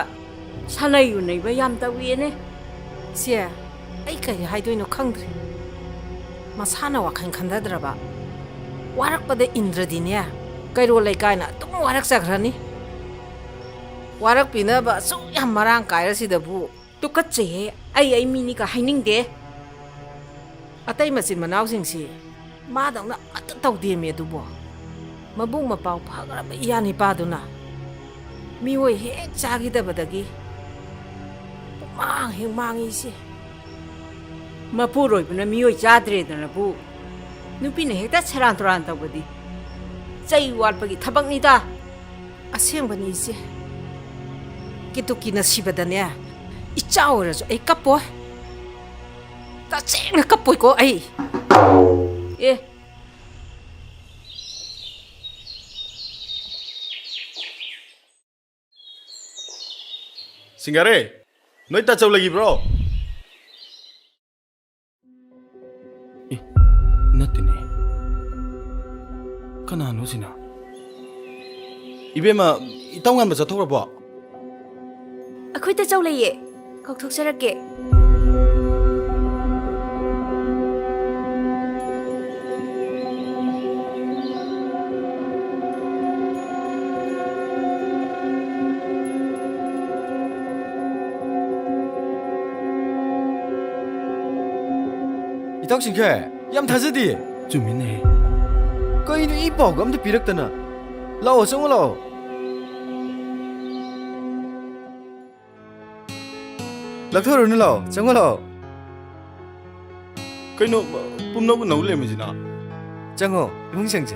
ꯁꯥꯟꯅꯩ ꯎꯅꯩꯕ ꯌꯥꯝ ꯇꯧꯏꯅꯦ꯫ ꯏꯆꯦ, ꯑꯩ ꯀꯔꯤ ꯍꯥꯏꯗꯣꯏꯅꯣ ꯈꯪꯗ꯭ꯔꯦ꯫ ꯃꯁꯥꯅ ꯋꯥꯈꯜ ꯈꯟꯊꯗ꯭ꯔꯕ꯫ ꯋꯥꯔꯛꯄꯗ ꯏꯟꯗ꯭ꯔꯗꯤꯅꯦ, ꯀꯩꯔꯣꯜ ꯂꯩꯀꯥꯏꯅ ꯑꯗꯨꯝ ꯋꯥꯔꯛꯆꯈ꯭ꯔꯅꯤ꯫ ꯋꯥꯔꯛꯄꯤꯅꯕ ꯑꯁꯨꯛ ꯌꯥꯝ ꯃꯔꯥꯡ ꯀꯥꯏꯔꯁꯤꯗꯕꯨ꯫ ꯇꯨꯀꯠꯆꯩꯍꯦ, ꯑꯩ ꯑꯩ ꯃꯤꯅꯤꯒ ꯍꯥꯏꯅꯤꯡꯗꯦ꯫ ꯑꯇꯩ ꯃꯆꯤꯟ ꯃꯅꯥꯎꯁꯤꯡꯁꯤ ꯃꯥꯗꯧꯅ ꯑꯃꯠꯇ ꯇꯧꯗꯦꯃꯤ ꯑꯗꯨꯕꯨ꯫ ꯃꯕꯨꯡ ꯃꯄꯥꯎ ꯐꯈ꯭ꯔꯕ ꯏꯌꯥ ꯅꯤꯄꯥꯗꯨꯅ ꯃꯤꯑꯣꯏ ꯍꯦꯛ ꯆꯥꯈꯤꯗꯕꯗꯒꯤ ꯄꯨꯡꯃꯥꯡ ꯍꯦꯛ ꯃꯥꯡꯉꯤ ꯏꯆꯦ꯫ ꯃꯄꯨꯔꯣꯏꯕꯅ ꯃꯤꯑꯣꯏ ꯆꯥꯗ꯭ꯔꯦꯗꯅꯕꯨ ꯅꯨꯄꯤꯅ ꯍꯦꯛꯇ ꯁꯦꯔꯥꯟ ꯇꯨꯔꯥꯟ ꯇꯧꯕꯗꯤ ꯆꯩ ꯋꯥꯠꯄꯒꯤ ꯊꯕꯛꯅꯤꯗ꯫ ꯑꯁꯦꯡꯕꯅꯤ ꯏꯆꯦ꯫ ꯀꯦꯇꯨꯀꯤꯅ ꯁꯤꯕꯗꯅꯦ, ꯏꯆꯥ ꯑꯣꯏꯔꯁꯨ ꯑꯩ ꯀꯞꯄꯣꯏ꯫ ꯇꯁꯦꯡꯅ ꯀꯞꯄꯣꯏꯀꯣ ꯑꯩ꯫ ꯑꯦ꯫ ꯁꯤꯡꯒꯥꯔꯦ, ꯅꯣꯏ ꯇꯥꯆꯧ ꯂꯩꯈꯤꯕ꯭ꯔꯣ? ꯑꯦ, ꯅꯠꯇꯦꯅꯦ꯫ ꯀꯅꯥꯅꯣ ꯁꯤꯅ? ꯏꯕꯦꯝꯃ, ꯏꯇꯥꯎ ꯉꯟꯕ ꯆꯠꯊꯣꯛꯈ꯭ꯔꯕꯣ? ꯑꯩꯈꯣꯏ ꯇꯥꯆꯧ ꯂꯩꯌꯦ, ꯀꯧꯊꯣꯛꯆꯔꯛꯀꯦ꯫ ꯏꯇꯥꯎ ꯁꯤꯡꯈꯦ, ꯌꯥꯝ ꯊꯥꯖꯗꯤꯌꯦ꯫ ꯆꯨꯝꯃꯤꯅꯦ꯫ ꯀꯩꯅꯣ, ꯏ ꯄꯥꯎꯒ ꯑꯝꯇ ꯄꯤꯔꯛꯇꯅ? ꯂꯥꯛꯑꯣ, ꯆꯪꯉꯣ, ꯂꯥꯛꯑꯣ꯫ ꯂꯧꯊꯣꯛꯎꯔꯅꯨ, ꯂꯥꯛꯑꯣ, ꯆꯪꯉꯣ, ꯂꯥꯛꯑꯣ꯫ ꯀꯩꯅꯣ, ꯄꯨꯝꯅꯧ ꯅꯧ ꯂꯩꯔꯝꯃꯤꯁꯤꯅ? ꯆꯪꯉꯣ, ꯏꯃꯨꯡ ꯆꯪꯁꯦ꯫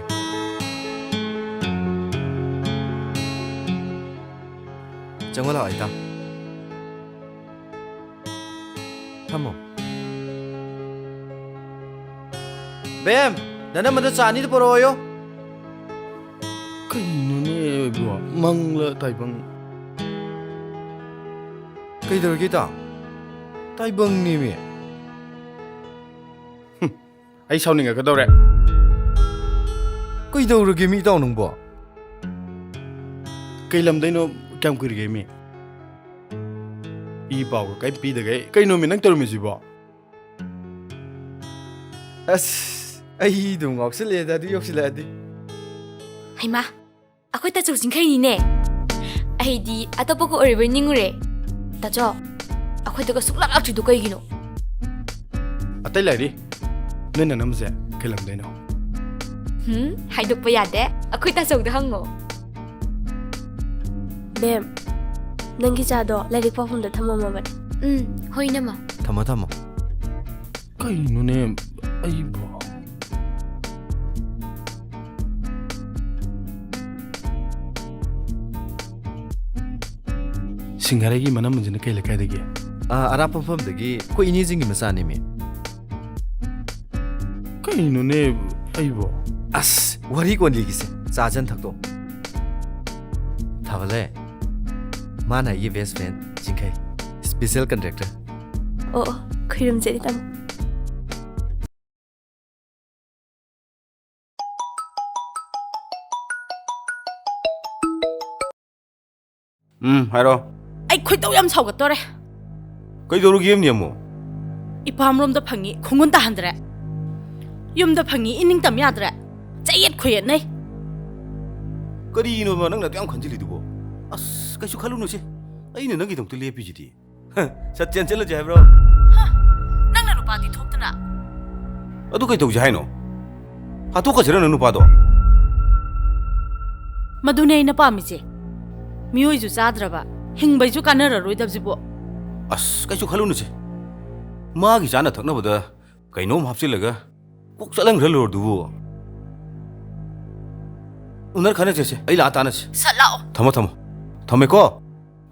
ꯆꯪꯉꯣ, ꯂꯥꯛꯑꯣ, ꯏꯇꯥꯎ꯫ ꯐꯝꯃꯣ꯫ ꯕꯦꯝ, ꯅꯅꯝꯃꯗ ꯆꯥ ꯑꯅꯤꯗ ꯄꯨꯔꯛꯑꯣꯌꯣ꯫ ꯀꯩꯅꯣꯅꯦ ꯏꯕꯣ? ꯃꯪꯂ ꯇꯥꯏꯕꯪ? ꯀꯩꯗꯧꯔꯒꯦ, ꯏꯇꯥꯎ? ꯇꯥꯏꯕꯪꯅꯦꯃꯤ꯫ ꯍꯨꯝ, ꯑꯩ ꯁꯥꯎꯅꯤꯡꯉꯛꯀꯗꯧꯔꯦ꯫ ꯀꯩꯗꯧꯔꯒꯦ ꯃꯤ, ꯏꯇꯥꯎ ꯅꯪꯕꯣ? ꯀꯩ ꯂꯝꯗꯩꯅꯣ? ꯀꯌꯥꯝ ꯀꯨꯏꯔꯒꯦ ꯃꯤ? ꯏ ꯄꯥꯎꯒ ꯀꯩꯝ ꯄꯤꯗꯒꯩ ꯀꯩꯅꯣꯃꯤ ꯅꯪ ꯇꯧꯔꯝꯃꯤꯁꯤꯕꯣ? ꯑꯁ, ꯑꯩ ꯑꯗꯨꯝ ꯉꯥꯎꯁꯜꯂꯛꯑꯦꯗ, ꯑꯗꯨ ꯌꯧꯁꯤꯜꯂꯛꯑꯗꯤ꯫ ꯍꯩꯃꯥ, ꯑꯩꯈꯣꯏ ꯇꯥꯆꯧ ꯆꯤꯡꯈꯩꯅꯤꯅꯦ꯫ ꯑꯩꯗꯤ ꯑꯇꯣꯞꯄꯒ ꯑꯣꯏꯔꯕꯣꯏ ꯅꯤꯡꯉꯨꯔꯦ꯫ ꯇꯥꯆꯧ, ꯑꯩꯈꯣꯏꯗꯒ ꯁꯨꯛꯂꯥꯛ ꯂꯥꯛꯇ꯭ꯔꯤꯗꯣ ꯀꯩꯒꯤꯅꯣ? ꯑꯇꯩ ꯂꯩꯔꯤ, ꯅꯣꯏ ꯅꯅꯝꯁꯦ ꯀꯩ ꯂꯝꯗꯩꯅꯣ? ꯍꯨꯝ, ꯍꯥꯏꯗꯣꯛꯄ ꯌꯥꯗꯦ꯫ ꯑꯩꯈꯣꯏ ꯇꯥꯆꯧꯗ ꯍꯪꯉꯣ꯫ ꯕꯦꯝ, ꯅꯪꯒꯤ ꯆꯥꯗꯣ ꯂꯥꯏꯔꯤꯛ ꯄꯥꯐꯝꯗ ꯊꯝꯃꯝꯃꯕꯅꯦ꯫ ꯎꯝ, ꯍꯣꯏ, ꯏꯅꯝꯃ꯫ ꯊꯝꯃꯣ, ꯊꯝꯃꯣ꯫ ꯀꯩꯅꯣꯅꯦ ꯑꯩꯕꯣ? ꯁꯤꯡꯍꯥꯔꯩꯒꯤ ꯃꯅꯝꯁꯤꯅ ꯀꯩ ꯂꯩꯀꯥꯏꯗꯒꯤ? ꯑꯥ, ꯑꯔꯥꯞꯄ ꯃꯐꯝꯗꯒꯤ ꯑꯩꯈꯣꯏ ꯏꯅꯦꯁꯤꯡꯒꯤ ꯃꯆꯥꯅꯦꯃꯤ꯫ ꯀꯩꯅꯣꯅꯦ ꯑꯩꯕꯣ? ꯑꯁ, ꯋꯥꯔꯤ ꯀꯣꯟ ꯂꯤꯒꯤꯁꯦ, ꯆꯥ ꯆꯟ ꯊꯛꯇꯣꯛ꯫ ꯊꯥꯕꯂꯦ, ꯃꯥꯅ ꯑꯩꯒꯤ best friend ꯆꯤꯡꯈꯩ, special contractor꯫ ꯑꯣ, ꯑꯣ, ꯈꯣꯏꯔꯨꯝꯖꯔꯤ, ꯇꯥꯃꯣ꯫ ꯎꯝ, ꯍꯥꯏꯔꯣ꯫ ꯑꯩ ꯈꯣꯏꯗꯧ ꯌꯥꯝ ꯁꯥꯎꯒꯠꯇꯣꯔꯦ꯫ ꯀꯩꯗꯧꯔꯒꯦ ꯑꯃꯅꯤ ꯑꯃꯨꯛ? ꯏꯄꯥꯝꯔꯣꯝꯗ ꯐꯪꯉꯤ, ꯈꯣꯡꯒꯨꯟ ꯇꯥꯍꯟꯗ꯭ꯔꯦ꯫ ꯌꯨꯝꯗ ꯐꯪꯉꯤ, ꯏꯅꯤꯡꯇꯝ ꯌꯥꯗ꯭ꯔꯦ꯫ ꯆꯌꯦꯠ ꯈꯣꯏꯌꯦꯠꯅꯩ꯫ ꯀꯔꯤꯅꯣꯕ ꯅꯪꯅ ꯑꯗꯨ ꯌꯥꯝ ꯈꯟꯖꯤꯜꯂꯤꯗꯨꯕꯣ? ꯑꯁ, ꯀꯩꯁꯨ ꯈꯜꯂꯨꯅꯨꯁꯦ꯫ ꯑꯩꯅ ꯅꯪꯒꯤꯗꯃꯛꯇ ꯂꯦꯞꯄꯤꯁꯤꯗꯤ꯫ ꯁꯠ ꯆꯦꯟꯁꯤꯜꯂꯁꯦ ꯍꯥꯏꯕ꯭ꯔꯣ? ꯍ, ꯅꯪꯅ ꯅꯨꯄꯥꯗꯤ ꯊꯣꯛꯇꯅ꯫ ꯑꯗꯨ ꯀꯩ ꯇꯧꯁꯦ ꯍꯥꯏꯅꯣ? ꯍꯥꯠꯇꯣꯛꯈ꯭ꯔꯁꯤꯔ ꯅꯪ ꯅꯨꯄꯥꯗꯣ? ꯃꯗꯨꯅꯦ ꯑꯩꯅ ꯄꯥꯝꯃꯤꯁꯦ꯫ ꯃꯤꯑꯣꯏꯁꯨ ꯆꯥꯗ꯭ꯔꯕ, ꯍꯤꯡꯕꯩꯁꯨ ꯀꯥꯟꯅꯔꯔꯣꯏꯗꯕꯁꯤꯕꯨ꯫ ꯑꯁ, ꯀꯩꯁꯨ ꯈꯜꯂꯨꯅꯨꯁꯦ꯫ ꯃꯥꯒꯤ ꯆꯥꯅ ꯊꯛꯅꯕꯗ ꯀꯩꯅꯣꯝ ꯍꯥꯞꯆꯤꯜꯂꯒ ꯀꯣꯛ ꯆꯠꯍꯟꯈ꯭ꯔ ꯂꯣꯏꯔꯗꯨꯕꯨ꯫ ꯎꯅꯔ ꯈꯟꯅꯁꯦꯁꯦ, ꯑꯩ ꯂꯥꯛꯑ ꯇꯥꯟꯅꯁꯤ꯫ ꯁꯠ ꯂꯥꯛꯑꯣ꯫ ꯊꯝꯃꯣ, ꯊꯝꯃꯣ꯫ ꯊꯝꯃꯦꯀꯣ꯫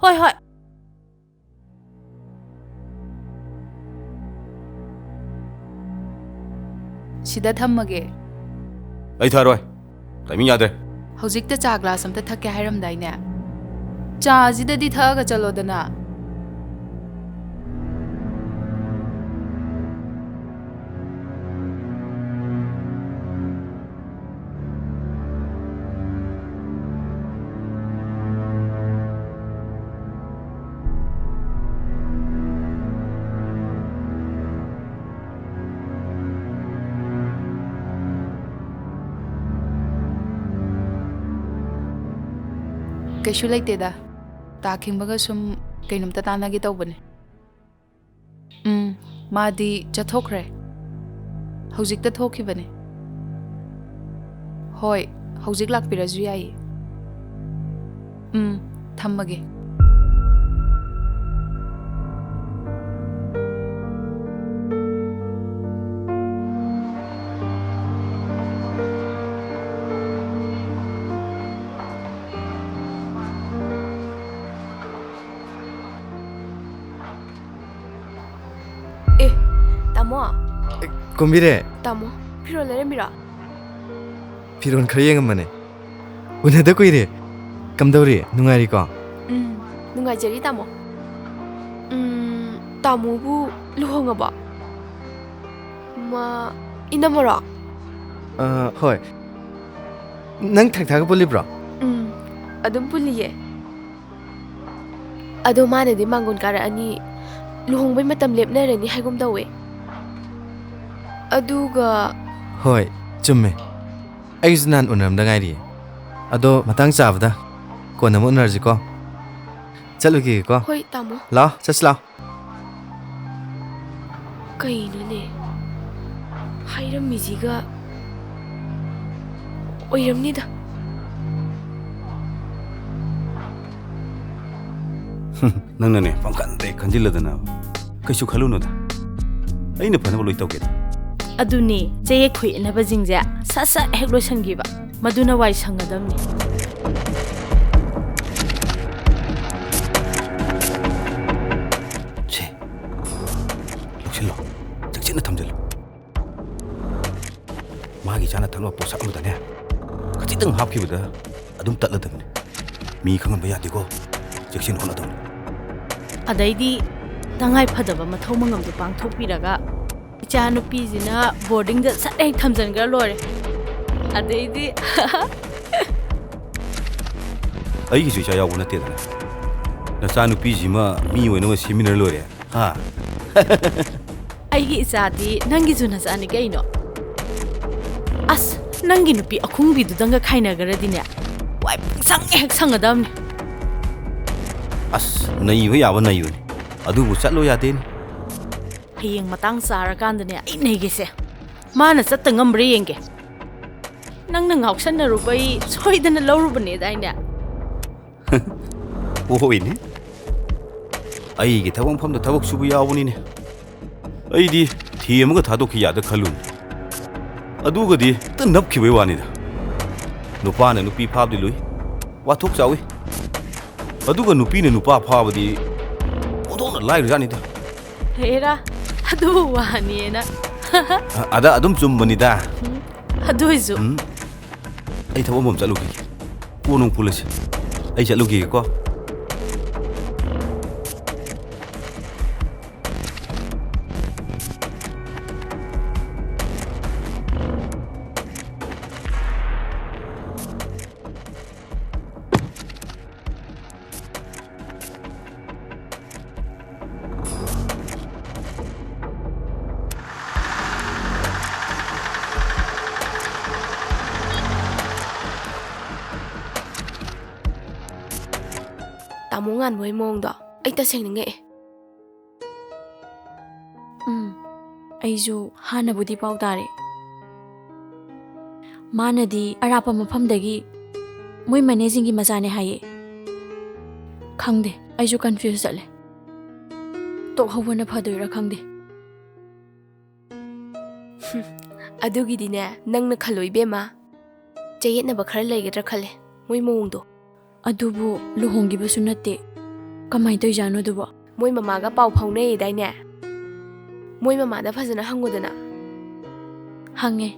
ꯍꯣꯏ, ꯍꯣꯏ꯫ ꯁꯤꯗ ꯊꯝꯃꯒꯦ꯫ ꯑꯩ ꯊꯛꯑꯔꯣꯏ꯫ ꯇꯥꯏꯃꯤꯡ ꯌꯥꯗ꯭ꯔꯦ꯫ ꯍꯧꯖꯤꯛꯇ ꯆꯥ ꯒ꯭ꯂꯥꯁ ꯑꯝꯇ ꯊꯛꯀꯦ ꯍꯥꯏꯔꯝꯗꯥꯏꯅꯦ? ꯆꯥꯁꯤꯗꯗꯤ ꯊꯛꯑꯒ ꯆꯠꯂꯣꯗꯅ꯫ ꯀꯩꯁꯨ ꯂꯩꯇꯦꯗ꯫ ꯇꯥ ꯈꯤꯡꯕꯒ ꯁꯨꯝ ꯀꯩꯅꯣꯝꯇ ꯇꯥꯟꯅꯒꯦ ꯇꯧꯕꯅꯦ꯫ ꯎꯝ, ꯃꯥꯗꯤ ꯆꯠꯊꯣꯛꯈ꯭ꯔꯦ꯫ ꯍꯧꯖꯤꯛꯇ ꯊꯣꯛꯈꯤꯕꯅꯦ꯫ ꯍꯣꯏ, ꯍꯧꯖꯤꯛ ꯂꯥꯛꯄꯤꯔꯁꯨ ꯌꯥꯏꯌꯦ꯫ ꯎꯝ, ꯊꯝꯃꯒꯦ꯫ ꯑꯦ, ꯇꯥꯃꯣ꯫ ꯑꯦ, ꯀꯨꯝꯕꯤꯔꯦ꯫ ꯇꯥꯃꯣ, ꯐꯤꯔꯣꯜ ꯂꯩꯔꯝꯃꯤꯔꯣ? ꯐꯤꯔꯣꯜ ꯈꯔ ꯌꯦꯡꯉꯝꯕꯅꯦ꯫ ꯎꯅꯗ ꯀꯨꯏꯔꯦ꯫ ꯀꯝꯗꯧꯔꯤ? ꯅꯨꯡꯉꯥꯏꯔꯤꯀꯣ? ꯎꯝ, ꯅꯨꯡꯉꯥꯏꯖꯔꯤ, ꯇꯥꯃꯣ꯫ ꯎꯝ, ꯇꯥꯃꯣꯕꯨ ꯂꯨꯍꯣꯡꯉꯕꯣ? ꯃꯥ, ꯏꯅꯝꯃꯔꯣ? ꯑ, ꯍꯣꯏ꯫ ꯅꯪ ꯊꯛꯊꯥꯒ ꯄꯨꯜꯂꯤꯕ꯭ꯔꯣ? ꯎꯝ, ꯑꯗꯨꯝ ꯄꯨꯜꯂꯤꯌꯦ꯫ ꯑꯗꯣ ꯃꯥꯅꯗꯤ ꯃꯥꯡꯒꯣꯟ ꯀꯥꯔꯛꯑꯅꯤ, ꯂꯨꯍꯣꯡꯕꯩ ꯃꯇꯝ ꯂꯦꯞꯅꯔꯅꯤ ꯍꯥꯏꯒꯨꯝ ꯇꯧꯋꯦ꯫ ꯑꯗꯨꯒ ꯍꯣꯏ, ꯆꯨꯝꯃꯦ꯫ ꯑꯩꯁꯨ ꯅꯍꯥꯟ ꯎꯅꯔꯝꯗ ꯉꯥꯏꯔꯤꯌꯦ꯫ ꯑꯗꯣ ꯃꯇꯥꯡ ꯆꯥꯕꯗ ꯀꯣꯟꯅ ꯑꯃꯨꯛ ꯎꯅꯔꯁꯤꯀꯣ꯫ ꯆꯠꯂꯨꯈꯤꯒꯦꯀꯣ꯫ ꯍꯣꯏ, ꯇꯥꯃꯣ꯫ ꯂꯥꯛꯑꯣ, ꯆꯠꯁꯤ ꯂꯥꯛꯑꯣ꯫ ꯀꯩꯅꯣꯅꯦ? ꯍꯥꯏꯔꯝꯃꯤꯁꯤꯒ ꯑꯣꯏꯔꯝꯅꯤꯗ꯫ ꯅꯪꯅꯅꯦ ꯄꯪꯈꯟꯗ ꯍꯦꯛ ꯈꯟꯖꯤꯜꯂꯗꯅ꯫ ꯀꯩꯁꯨ ꯈꯜꯂꯨꯅꯨꯗ, ꯑꯩꯅ ꯐꯅꯕ ꯂꯣꯏ ꯇꯧꯒꯦꯗ꯫ ꯑꯗꯨꯅꯤ, ꯆꯌꯦꯠ ꯈꯣꯏꯌꯦꯠꯅꯕꯁꯤꯡꯁꯦ ꯁꯠ ꯁꯠ ꯍꯦꯛ ꯂꯣꯏꯁꯤꯟꯈꯤꯕ, ꯃꯗꯨꯅ ꯋꯥꯏ ꯁꯪꯒꯗꯕꯅꯤ꯫ ꯁꯦ, ꯂꯧꯁꯤꯜꯂꯣ, ꯆꯦꯛꯁꯤꯟꯅ ꯊꯝꯖꯤꯜꯂꯨ꯫ ꯃꯥꯒꯤ ꯆꯥꯅ ꯊꯛꯅꯕ ꯄꯣꯠꯁꯛ ꯑꯃꯗꯅꯦ, ꯈꯖꯤꯛꯇꯪ ꯍꯥꯞꯈꯤꯕꯗ ꯑꯗꯨꯝ ꯇꯠꯂꯗꯕꯅꯤ꯫ ꯃꯤ ꯈꯪꯍꯟꯕ ꯌꯥꯗꯦꯀꯣ, ꯆꯦꯛꯁꯤꯟ ꯍꯣꯠꯅꯗꯧꯅꯤ꯫ ꯑꯗꯩꯗꯤ ꯇꯉꯥꯏ ꯐꯗꯕ ꯃꯊꯧ ꯃꯉꯝꯗꯣ ꯄꯥꯡꯊꯣꯛꯄꯤꯔꯒ ꯏꯆꯥ ꯅꯨꯄꯤꯁꯤꯅ ꯕꯣꯔꯗꯤꯡꯗ ꯁꯠ ꯍꯦꯛ ꯊꯝꯖꯤꯟꯈ꯭ꯔ ꯂꯣꯏꯔꯦ꯫ ꯑꯗꯩꯗꯤ ꯑꯩꯒꯤꯁꯨ ꯏꯆꯥ ꯌꯥꯎꯕ ꯅꯠꯇꯦꯗꯅ, ꯅꯆꯥ ꯅꯨꯄꯤꯁꯤꯃ ꯃꯤ ꯑꯣꯏꯅꯕ ꯁꯦꯝꯃꯤꯟꯅꯔ ꯂꯣꯏꯔꯦ꯫ ꯍꯥ? ꯑꯩꯒꯤ ꯏꯆꯥꯗꯤ ꯅꯪꯒꯤꯁꯨ ꯅꯆꯥꯅꯤ ꯀꯩꯅꯣ꯫ ꯑꯁ, ꯅꯪꯒꯤ ꯅꯨꯄꯤ ꯑꯈꯨꯡꯕꯤꯗꯨꯗꯪꯒ ꯈꯥꯏꯅꯈ꯭ꯔꯗꯤꯅꯦ, ꯋꯥꯏ ꯄꯨꯡꯁꯪ ꯍꯦꯛ ꯁꯪꯒꯗꯕꯅꯦ꯫ ꯑꯁ, ꯅꯩꯕ ꯌꯥꯕ ꯅꯩꯕꯅꯤ, ꯑꯗꯨꯕꯨ ꯆꯠꯂꯣ ꯌꯥꯗꯦꯅꯦ꯫ ꯍꯌꯦꯡ ꯃꯇꯥꯡ ꯆꯥꯔꯀꯥꯟꯗꯅꯦ ꯑꯩ ꯅꯩꯒꯦꯁꯦ꯫ ꯃꯥꯅ ꯆꯠꯇ ꯉꯝꯕ꯭ꯔꯥ ꯌꯦꯡꯒꯦ꯫ ꯅꯪꯅ ꯉꯥꯎꯁꯟꯅꯔꯨꯕꯩ ꯁꯣꯏꯗꯅ ꯂꯧꯔꯨꯕꯅꯦꯗꯥꯏꯅꯦ? ꯍꯣꯏꯅꯦ, ꯑꯩꯒꯤ ꯊꯕꯛ ꯃꯐꯝꯗ ꯊꯕꯛ ꯁꯨꯕ ꯌꯥꯎꯕꯅꯤꯅꯦ꯫ ꯑꯩꯗꯤ ꯊꯦꯝꯃꯒ ꯊꯥꯗꯣꯛꯈꯤ ꯌꯥꯗ ꯈꯜꯂꯨꯅꯤ꯫ ꯑꯗꯨꯒꯗꯤ ꯍꯦꯛꯇ ꯅꯞꯈꯤꯕꯩ ꯋꯥꯅꯤꯗ꯫ ꯅꯨꯄꯥꯅ ꯅꯨꯄꯤ ꯐꯥꯕꯗꯤ ꯂꯨꯏ, ꯋꯥꯊꯣꯛ ꯆꯥꯎꯏ꯫ ꯑꯗꯨꯒ ꯅꯨꯄꯤꯅ ꯅꯨꯄꯥ ꯐꯥꯕꯗꯤ ꯑꯣꯟꯊꯣꯛꯅ ꯂꯥꯏꯔꯖꯥꯠꯅꯤꯗ꯫ ꯍꯦꯔꯥ, ꯑꯗꯨꯕꯨ ꯋꯥꯅꯤꯅ꯫ ꯑ-, ꯑꯗ ꯑꯗꯨꯝ ꯆꯨꯝꯕꯅꯤꯗ꯫ ꯎꯝ, ꯑꯗꯨ ꯑꯣꯏꯁꯨ꯫ ꯎꯝ, ꯑꯩ ꯊꯕꯛ ꯑꯃ ꯆꯠꯂꯨꯈꯤꯒꯦ꯫ ꯀꯣꯟꯅ ꯑꯃꯨꯛ ꯄꯨꯜꯂꯁꯤ꯫ ꯑꯩ ꯆꯠꯂꯨꯈꯤꯒꯦꯀꯣ꯫ ꯇꯥꯃꯣ ꯉꯥꯟꯕ ꯍꯣꯏ ꯃꯑꯣꯡꯗꯣ ꯑꯩ ꯇꯁꯦꯡꯅ ꯉꯛꯑꯦ꯫ ꯎꯝ, ꯑꯩꯁꯨ ꯍꯥꯟꯅꯕꯨꯗꯤ ꯄꯥꯎ ꯇꯥꯔꯦ꯫ ꯃꯥꯅꯗꯤ ꯑꯔꯥꯞꯄ ꯃꯐꯝꯗꯒꯤ ꯃꯣꯏ ꯃꯅꯦꯁꯤꯡꯒꯤ ꯃꯆꯥꯅꯦ ꯍꯥꯏꯌꯦ꯫ ꯈꯪꯗꯦ, ꯑꯩꯁꯨ confuse ꯆꯠꯂꯦ꯫ ꯇꯣꯛꯍꯧꯕꯅ ꯐꯗꯣꯏꯔꯥ ꯈꯪꯗꯦ꯫ ꯑꯗꯨꯒꯤꯗꯤꯅꯦ, ꯅꯪꯅ ꯈꯜꯂꯣ ꯏꯕꯦꯝꯃ, ꯆꯌꯦꯠꯅꯕ ꯈꯔ ꯂꯩꯒꯗ꯭ꯔꯥ ꯈꯜꯂꯦ ꯃꯣꯏ ꯃꯑꯣꯡꯗꯣ꯫ ꯑꯗꯨꯕꯨ ꯂꯨꯍꯣꯡꯈꯤꯕꯁꯨ ꯅꯠꯇꯦ, ꯀꯃꯥꯏꯅ ꯇꯧꯔꯤꯖꯥꯠꯅꯣ ꯑꯗꯨꯕꯣ? ꯃꯣꯏ ꯃꯃꯥꯒ ꯄꯥꯎ ꯐꯥꯎꯅꯩꯗꯥꯏꯅꯦ? ꯃꯣꯏ ꯃꯃꯥꯗ ꯐꯖꯅ ꯍꯪꯉꯨꯗꯅ꯫ ꯍꯪꯉꯦ꯫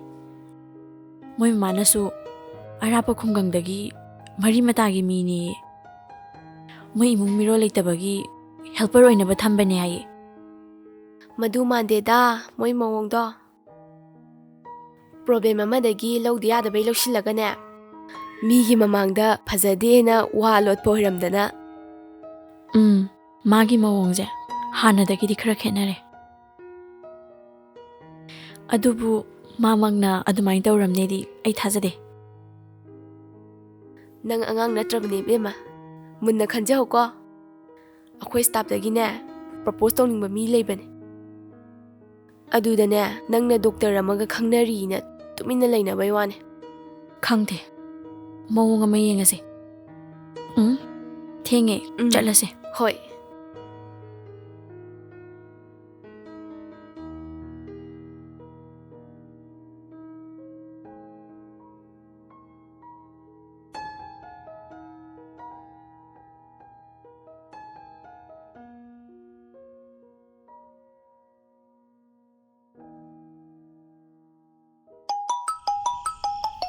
ꯃꯣꯏ ꯃꯃꯥꯅꯁꯨ ꯑꯔꯥꯞꯄ ꯈꯨꯡꯒꯪꯗꯒꯤ ꯃꯔꯤ ꯃꯇꯥꯒꯤ ꯃꯤꯅꯦꯌꯦ꯫ ꯃꯣꯏ ꯏꯃꯨꯡ ꯃꯤꯔꯣꯜ ꯂꯩꯇꯕꯒꯤ helper ꯑꯣꯏꯅꯕ ꯊꯝꯕꯅꯦ ꯍꯥꯏꯌꯦ꯫ ꯃꯗꯨ ꯃꯥꯟꯗꯦꯗ ꯃꯣꯏ ꯃꯑꯣꯡꯗꯣ꯫ Problem ꯑꯃꯗꯒꯤ ꯂꯧꯗ ꯌꯥꯗꯕꯩ ꯂꯧꯁꯤꯜꯂꯒꯅꯦ, ꯃꯤꯒꯤ ꯃꯃꯥꯡꯗ ꯐꯖꯗꯦꯅ ꯋꯥ ꯂꯣꯠꯄ ꯑꯣꯏꯔꯝꯗꯅ꯫ ꯎꯝ, ꯃꯥꯒꯤ ꯃꯑꯣꯡꯁꯦ ꯍꯥꯟꯅꯗꯒꯤꯗꯤ ꯈꯔ ꯈꯦꯠꯅꯔꯦ꯫ ꯑꯗꯨꯕꯨ ꯃꯥꯃꯛꯅ ꯑꯗꯨꯃꯥꯏꯅ ꯇꯧꯔꯝꯅꯦꯗꯤ ꯑꯩ ꯊꯥꯖꯗꯦ꯫ ꯅꯪ ꯑꯉꯥꯡ ꯅꯠꯇ꯭ꯔꯕꯅꯦ ꯏꯕꯦꯝꯃ, ꯃꯨꯟꯅ ꯈꯟꯖꯍꯧꯀꯣ꯫ ꯑꯩꯈꯣꯏ staffꯇꯒꯤꯅꯦ propose ꯇꯧꯅꯤꯡꯕ ꯃꯤ ꯂꯩꯕꯅꯦ꯫ ꯑꯗꯨꯗꯅꯦ, ꯅꯪꯅ doctor ꯑꯃꯒ ꯈꯪꯅꯔꯤꯅ ꯇꯨꯃꯤꯟꯅ ꯂꯩꯅꯕꯩ ꯋꯥꯅꯦ꯫ ꯈꯪꯗꯦ꯫ ꯃꯑꯣꯡ ꯑꯃ ꯌꯦꯡꯉꯁꯦ꯫ ꯎꯝ, ꯊꯦꯡꯉꯦ꯫ ꯎꯝ꯫ ꯆꯠꯂꯁꯦ꯫ ꯍꯣꯏ꯫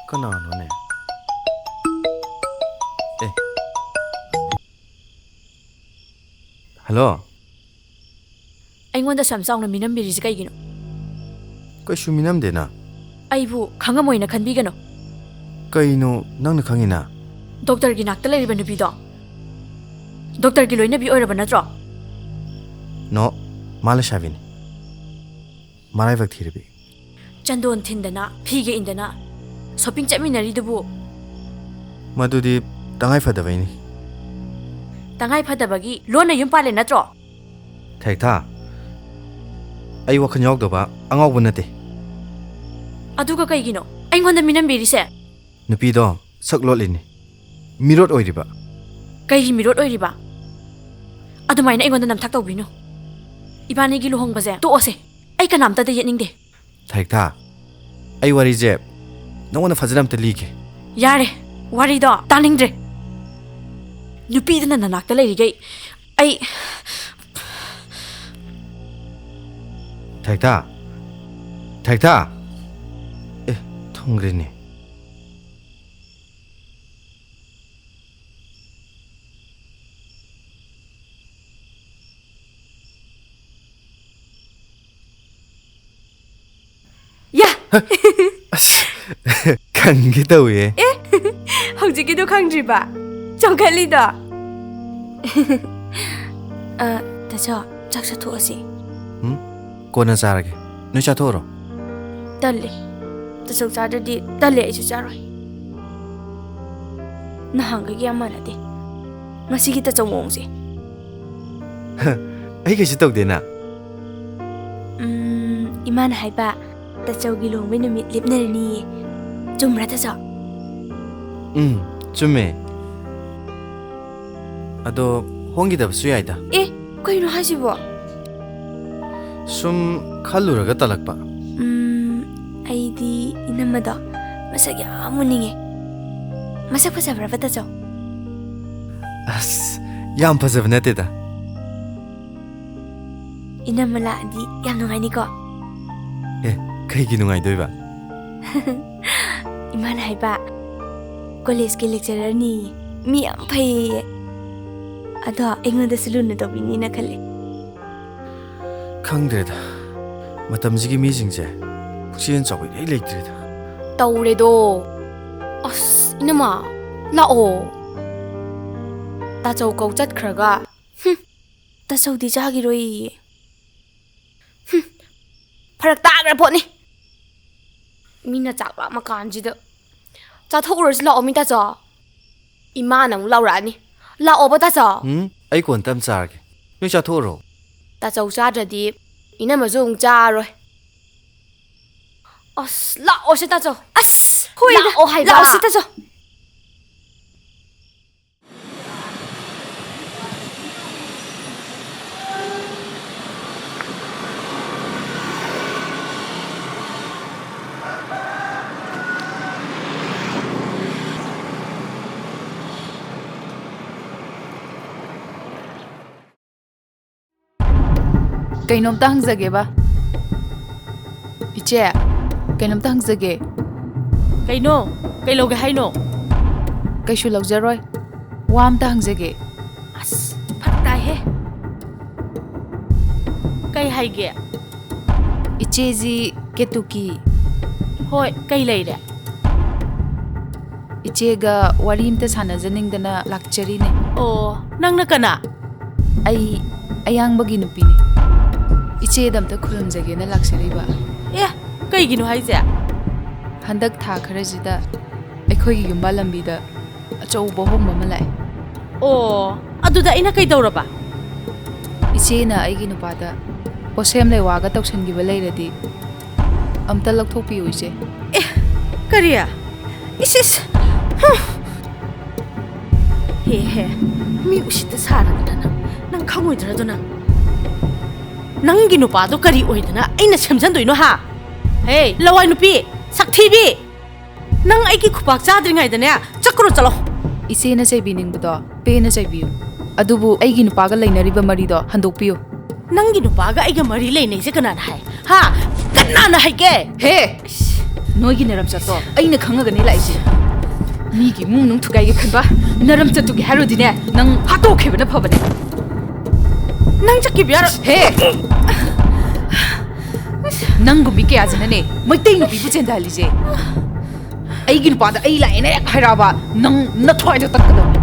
ꯀꯅꯥꯅꯣꯅꯦ? ꯑꯦ꯫ Hello? ꯑꯩꯉꯣꯟꯗ ꯁꯨꯌꯥꯝ ꯆꯥꯎꯅ ꯃꯤꯅꯝꯕꯤꯔꯤꯁꯦ ꯀꯩꯒꯤꯅꯣ? ꯀꯩꯁꯨ ꯃꯤꯅꯝꯗꯦꯅ꯫ ꯑꯩꯕꯨ ꯈꯪꯉꯝꯃꯣꯏꯅ ꯈꯟꯕꯤꯒꯅꯨ꯫ ꯀꯩꯅꯣ ꯅꯪꯅ ꯈꯪꯉꯤꯅ? Doctorꯒꯤ ꯅꯥꯛꯇ ꯂꯩꯔꯤꯕ ꯅꯨꯄꯤꯗꯣ, doctorꯒꯤ ꯂꯣꯏꯅꯕꯤ ꯑꯣꯏꯔꯕ ꯅꯠꯇ꯭ꯔꯣ? No, ꯃꯥ ꯂꯩꯁꯥꯕꯤꯅꯤ꯫ ꯃꯔꯥꯏꯕꯛ ꯊꯤꯔꯕꯤ꯫ ꯆꯟꯗꯣꯟ ꯊꯤꯟꯗꯅ, ꯐꯤꯒ ꯏꯟꯗꯅ shopping ꯆꯠꯃꯤꯟꯅꯔꯤꯗꯨꯕꯨ? ꯃꯗꯨꯗꯤ ꯇꯉꯥꯏ ꯐꯗꯕꯩꯅꯤ꯫ ꯇꯉꯥꯏ ꯐꯗꯕꯒꯤ ꯂꯣꯟꯅ ꯌꯨꯝ ꯄꯥꯜꯂꯦ ꯅꯠꯇ꯭ꯔꯣ? ꯊꯦꯛꯊꯥ, ꯑꯩ ꯋꯥꯈꯜ ꯌꯥꯎꯗꯕ ꯑꯉꯥꯎꯕ ꯅꯠꯇꯦ꯫ ꯑꯗꯨꯒ ꯀꯩꯒꯤꯅꯣ ꯑꯩꯉꯣꯟꯗ ꯃꯤꯅꯝꯕꯤꯔꯤꯁꯦ? ꯅꯨꯄꯤꯗꯣ ꯁꯛ ꯂꯣꯠꯂꯤꯅꯤ꯫ ꯃꯤꯔꯣꯠ ꯑꯣꯏꯔꯤꯕ꯫ ꯀꯩꯒꯤ ꯃꯤꯔꯣꯠ ꯑꯣꯏꯔꯤꯕ? ꯑꯗꯨꯃꯥꯏꯅ ꯑꯩꯉꯣꯟꯗ ꯅꯝꯊꯥꯛ ꯇꯧꯕꯤꯅꯨ꯫ ꯏꯕꯥꯅꯤꯒꯤ ꯂꯨꯍꯣꯡꯕꯁꯦ ꯇꯣꯛꯑꯁꯦ꯫ ꯑꯩ ꯀꯅꯥꯝꯇꯗ ꯌꯦꯠꯅꯤꯡꯗꯦ꯫ ꯊꯥꯔꯤꯛꯊꯥ, ꯑꯩ ꯋꯥꯔꯤꯁꯦ ꯅꯉꯣꯟꯗ ꯐꯖꯅ ꯑꯝꯇ ꯂꯤꯒꯦ꯫ ꯌꯥꯔꯦ, ꯋꯥꯔꯤꯗꯣ ꯇꯥꯅꯤꯡꯗ꯭ꯔꯦ꯫ ꯅꯨꯄꯤꯗꯨꯅ ꯅꯅꯥꯛꯇ ꯂꯩꯔꯤꯈꯩ ꯑꯩ ꯊꯥꯔꯤꯛꯊꯥ, ꯊꯥꯔꯤꯛꯊꯥ꯫ ꯑꯦ, ꯊꯝꯈ꯭ꯔꯦꯅꯦ꯫ ꯌꯥ! ꯑꯁ, ꯈꯪꯒꯦ ꯇꯧꯋꯦ꯫ ꯑꯦ, ꯍꯧꯖꯤꯛꯀꯤꯗꯣ ꯈꯪꯗ꯭ꯔꯤꯕ? ꯆꯣꯡꯈꯠꯂꯤꯗꯣ? ꯑ, ꯇꯥꯆꯧ, ꯆꯥꯛ ꯆꯥꯊꯣꯛꯑꯁꯤ꯫ ꯎꯝ? ꯀꯣꯟꯅ ꯆꯥꯔꯒꯦ꯫ ꯅꯣꯏ ꯆꯥꯊꯣꯛꯎꯔꯣ꯫ ꯇꯜꯂꯦ꯫ ꯇꯥꯆꯧ ꯆꯥꯗ꯭ꯔꯗꯤ ꯇꯜꯂꯦ, ꯑꯩꯁꯨ ꯆꯥꯔꯣꯏ꯫ ꯅꯍꯥꯟꯈꯩꯒ ꯌꯥꯝ ꯃꯥꯟꯅꯗꯦ ꯉꯁꯤꯒꯤ ꯇꯥꯆꯧ ꯃꯑꯣꯡꯁꯦ꯫ ꯑꯩ ꯀꯩꯁꯨ ꯇꯧꯗꯦꯅ꯫ ꯎꯝ, ꯏꯃꯥꯅ ꯍꯥꯏꯕ, ꯇꯥꯆꯧꯒꯤ ꯂꯨꯍꯣꯡꯕꯩ ꯅꯨꯃꯤꯠ ꯂꯦꯞꯅꯔꯅꯤꯌꯦ꯫ ꯆꯨꯝꯕ꯭ꯔꯥ, ꯇꯥꯆꯧ? ꯎꯝ, ꯆꯨꯝꯃꯦ꯫ ꯑꯗꯣ ꯍꯣꯡꯈꯤꯗꯕꯁꯨ ꯌꯥꯏꯗ꯫ ꯑꯦ, ꯀꯩꯅꯣ ꯍꯥꯏꯁꯤꯕꯣ? ꯁꯨꯝ ꯈꯜꯂꯨꯔꯒ ꯇꯜꯂꯛꯄ꯫ ꯎꯝ, ꯑꯩꯗꯤ ꯏꯅꯝꯃꯗꯣ ꯃꯁꯛ ꯌꯥꯝ ꯎꯅꯤꯡꯉꯦ꯫ ꯃꯁꯛ ꯐꯖꯕ꯭ꯔꯕ, ꯇꯥꯆꯧ? ꯑꯁ, ꯌꯥꯝ ꯐꯖꯕ ꯅꯠꯇꯦꯗ꯫ ꯏꯅꯝꯃ ꯂꯥꯛꯑꯗꯤ ꯌꯥꯝ ꯅꯨꯡꯉꯥꯏꯅꯤꯀꯣ? ꯑꯦ, ꯀꯩꯒꯤ ꯅꯨꯡꯉꯥꯏꯗꯣꯏꯕ? ꯏꯃꯥꯅ ꯍꯥꯏꯕ, ꯀꯣꯂꯦꯖꯀꯤ lecturerꯅꯤ, ꯃꯤ ꯌꯥꯝ ꯐꯩꯌꯦ꯫ ꯑꯗꯣ ꯑꯩꯉꯣꯟꯗꯁꯨ ꯂꯨꯅ ꯇꯧꯕꯤꯅꯤꯅ ꯈꯜꯂꯦ꯫ ꯈꯪꯗ꯭ꯔꯦꯗ, ꯃꯇꯝꯁꯤꯒꯤ ꯃꯤꯁꯤꯡꯁꯦ ꯄꯨꯛꯆꯦꯜ ꯆꯥꯎꯕ ꯏꯔꯩ ꯂꯩꯇ꯭ꯔꯦꯗ꯫ ꯇꯧꯔꯦꯗꯣ꯫ ꯑꯁ, ꯏꯅꯝꯃ, ꯂꯥꯛꯑꯣ꯫ ꯇꯥꯆꯧ ꯀꯧ ꯆꯠꯈ꯭ꯔꯒ꯫ ꯍꯨꯝ꯫ ꯇꯥꯆꯧꯗꯤ ꯆꯥꯈꯤꯔꯣꯏꯌꯦ꯫ ꯍꯨꯝ, ꯐꯔꯛ ꯇꯥꯈ꯭ꯔ ꯄꯣꯠꯅꯤ꯫ ꯃꯤꯅ ꯆꯥꯛ ꯂꯥꯝꯃ ꯀꯥꯟꯁꯤꯗ꯫ ꯆꯥꯊꯣꯛꯎꯔꯁꯤ ꯂꯥꯛꯑꯣ, ꯃꯤ ꯇꯥꯆꯧ꯫ ꯏꯃꯥꯅ ꯑꯃꯨꯛ ꯂꯥꯎꯔꯛꯑꯅꯤ꯫ ꯂꯥꯛꯑꯣꯕ, ꯇꯥꯆꯧ꯫ ꯎꯝ, ꯑꯩ ꯀꯣꯟꯅ ꯇꯞ ꯆꯥꯔꯒꯦ꯫ ꯅꯣꯏ ꯆꯥꯊꯣꯛꯎꯔꯣ꯫ ꯇꯥꯆꯧ ꯆꯥꯗ꯭ꯔꯗꯤ ꯏꯅꯝꯃꯁꯨ ꯑꯃꯨꯛ ꯆꯥꯔꯣꯏ꯫ ꯑꯁ, ꯂꯥꯛꯑꯣꯁꯦ, ꯇꯥꯆꯧ꯫ ꯑꯁ, ꯍꯣꯏꯗ, ꯂꯥꯛꯑꯣ ꯍꯥꯏꯕ꯫ ꯂꯥꯛꯑꯣꯁꯦ, ꯇꯥꯆꯧ꯫ ꯀꯩꯅꯣꯝꯇ ꯍꯪꯖꯒꯦꯕ꯫ ꯏꯆꯦ, ꯀꯩꯅꯣꯝꯇ ꯍꯪꯖꯒꯦ꯫ ꯀꯩꯅꯣ? ꯀꯩ ꯂꯧꯒꯦ ꯍꯥꯏꯅꯣ? ꯀꯩꯁꯨ ꯂꯧꯖꯔꯣꯏ꯫ ꯋꯥ ꯑꯝꯇ ꯍꯪꯖꯒꯦ꯫ ꯑꯁ, ꯐꯔꯛ ꯇꯥꯏꯍꯦ꯫ ꯀꯩ ꯍꯥꯏꯒꯦ? ꯏꯆꯦꯁꯤ ꯀꯦꯇꯨꯀꯤ? ꯍꯣꯏ, ꯀꯩ ꯂꯩꯔꯦ? ꯏꯆꯦꯒ ꯋꯥꯔꯤ ꯑꯝꯇ ꯁꯥꯟꯅꯖꯅꯤꯡꯗꯅ ꯂꯥꯛꯆꯔꯤꯅꯦ꯫ ꯑꯣ, ꯅꯪꯅ ꯀꯅꯥ? ꯑꯩ ꯑꯌꯥꯡꯕꯒꯤ ꯅꯨꯄꯤꯅꯦ꯫ ꯏꯆꯦꯗ ꯑꯝꯇ ꯈꯨꯔꯨꯝꯖꯒꯦꯅ ꯂꯥꯛꯆꯔꯤꯕ꯫ ꯑꯦ, ꯀꯩꯒꯤꯅꯣ ꯍꯥꯏꯁꯦ? ꯍꯟꯗꯛ ꯊꯥ ꯈꯔꯁꯤꯗ ꯑꯩꯈꯣꯏꯒꯤ ꯌꯨꯝꯕꯥꯜ ꯂꯝꯕꯤꯗ ꯑꯆꯧꯕ ꯑꯍꯣꯡꯕ ꯑꯃ ꯂꯥꯛꯑꯦ꯫ ꯑꯣ, ꯑꯗꯨꯗ ꯑꯩꯅ ꯀꯩꯗꯧꯔꯕ? ꯏꯆꯦꯅ ꯑꯩꯒꯤ ꯅꯨꯄꯥꯗ ꯄꯣꯠꯁꯦꯝ ꯂꯩꯋꯥꯒ ꯇꯧꯁꯟꯈꯤꯕ ꯂꯩꯔꯗꯤ ꯑꯝꯇ ꯂꯧꯊꯣꯛꯄꯤꯌꯨ, ꯏꯆꯦ꯫ ꯑꯦ, ꯀꯔꯤ? ꯏꯁ, ꯏꯁ! ꯍꯨꯝ! ꯍꯦ, ꯍꯦ, ꯃꯤ ꯎꯁꯤꯠꯇ ꯁꯥꯔꯗꯅ ꯅꯪ, ꯅꯪ ꯈꯪꯉꯣꯏꯗ꯭ꯔꯥ ꯑꯗꯨ ꯅꯪ? ꯅꯪꯒꯤ ꯅꯨꯄꯥꯗꯣ ꯀꯔꯤ ꯑꯣꯏꯗꯅ ꯑꯩꯅ ꯁꯦꯝꯖꯟꯗꯣꯏꯅꯣ, ꯍꯥ? ꯍꯦ, ꯂꯋꯥꯏ ꯅꯨꯄꯤ, ꯁꯛꯊꯤꯕꯤ! ꯅꯪ ꯑꯩꯒꯤ ꯈꯨꯄꯥꯛ ꯆꯥꯗ꯭ꯔꯤꯉꯩꯗꯅꯦ, ꯆꯠꯈ꯭ꯔꯣ, ꯆꯠꯂꯣ꯫ ꯏꯆꯦꯅ ꯆꯩꯕꯤꯅꯤꯡꯕꯗꯣ ꯄꯦꯅ ꯆꯩꯕꯤꯌꯨ, ꯑꯗꯨꯕꯨ ꯑꯩꯒꯤ ꯅꯨꯄꯥꯒ ꯂꯩꯅꯔꯤꯕ ꯃꯔꯤꯗꯣ ꯍꯟꯗꯣꯛꯄꯤꯌꯨ꯫ ꯅꯪꯒꯤ ꯅꯨꯄꯥꯒ ꯑꯩꯒ ꯃꯔꯤ ꯂꯩꯅꯩꯁꯦ ꯀꯅꯥꯅ ꯍꯥꯏ? ꯍꯥ? ꯀꯅꯥꯅ ꯍꯥꯏꯒꯦ? ꯍꯦ! ꯅꯣꯏꯒꯤ ꯅꯔꯝꯆꯠꯇꯣ ꯑꯩꯅ ꯈꯪꯉꯒꯅꯤ ꯂꯥꯛꯏꯁꯦ꯫ ꯃꯤꯒꯤ ꯏꯃꯨꯡ ꯃꯅꯨꯡ ꯊꯨꯒꯥꯏꯒꯦ ꯈꯟꯕ ꯅꯔꯝꯆꯠꯇꯨꯒꯤ ꯍꯥꯏꯔꯨꯗꯤꯅꯦ, ꯅꯪ ꯍꯥꯠꯇꯣꯛꯈꯤꯕꯅ ꯐꯕꯅꯦ꯫ ꯅꯪ ꯆꯠꯈꯤꯕ ꯌꯥꯔꯣꯏ꯫ ꯍꯦ! ꯅꯪꯒꯨꯝꯕꯤ ꯀꯌꯥꯁꯤꯅꯅꯦ ꯃꯩꯇꯩ ꯅꯨꯄꯤꯕꯨ ꯆꯦꯟꯊꯍꯜꯂꯤꯁꯦ꯫ ꯑꯩꯒꯤ ꯅꯨꯄꯥꯗ ꯑꯩ ꯂꯥꯛꯑꯦꯅ ꯍꯦꯛ ꯍꯥꯏꯔꯛꯑꯕ, ꯅꯪ ꯅꯊ꯭ꯋꯥꯏꯗꯣ ꯇꯠꯀꯗꯧꯅꯤ꯫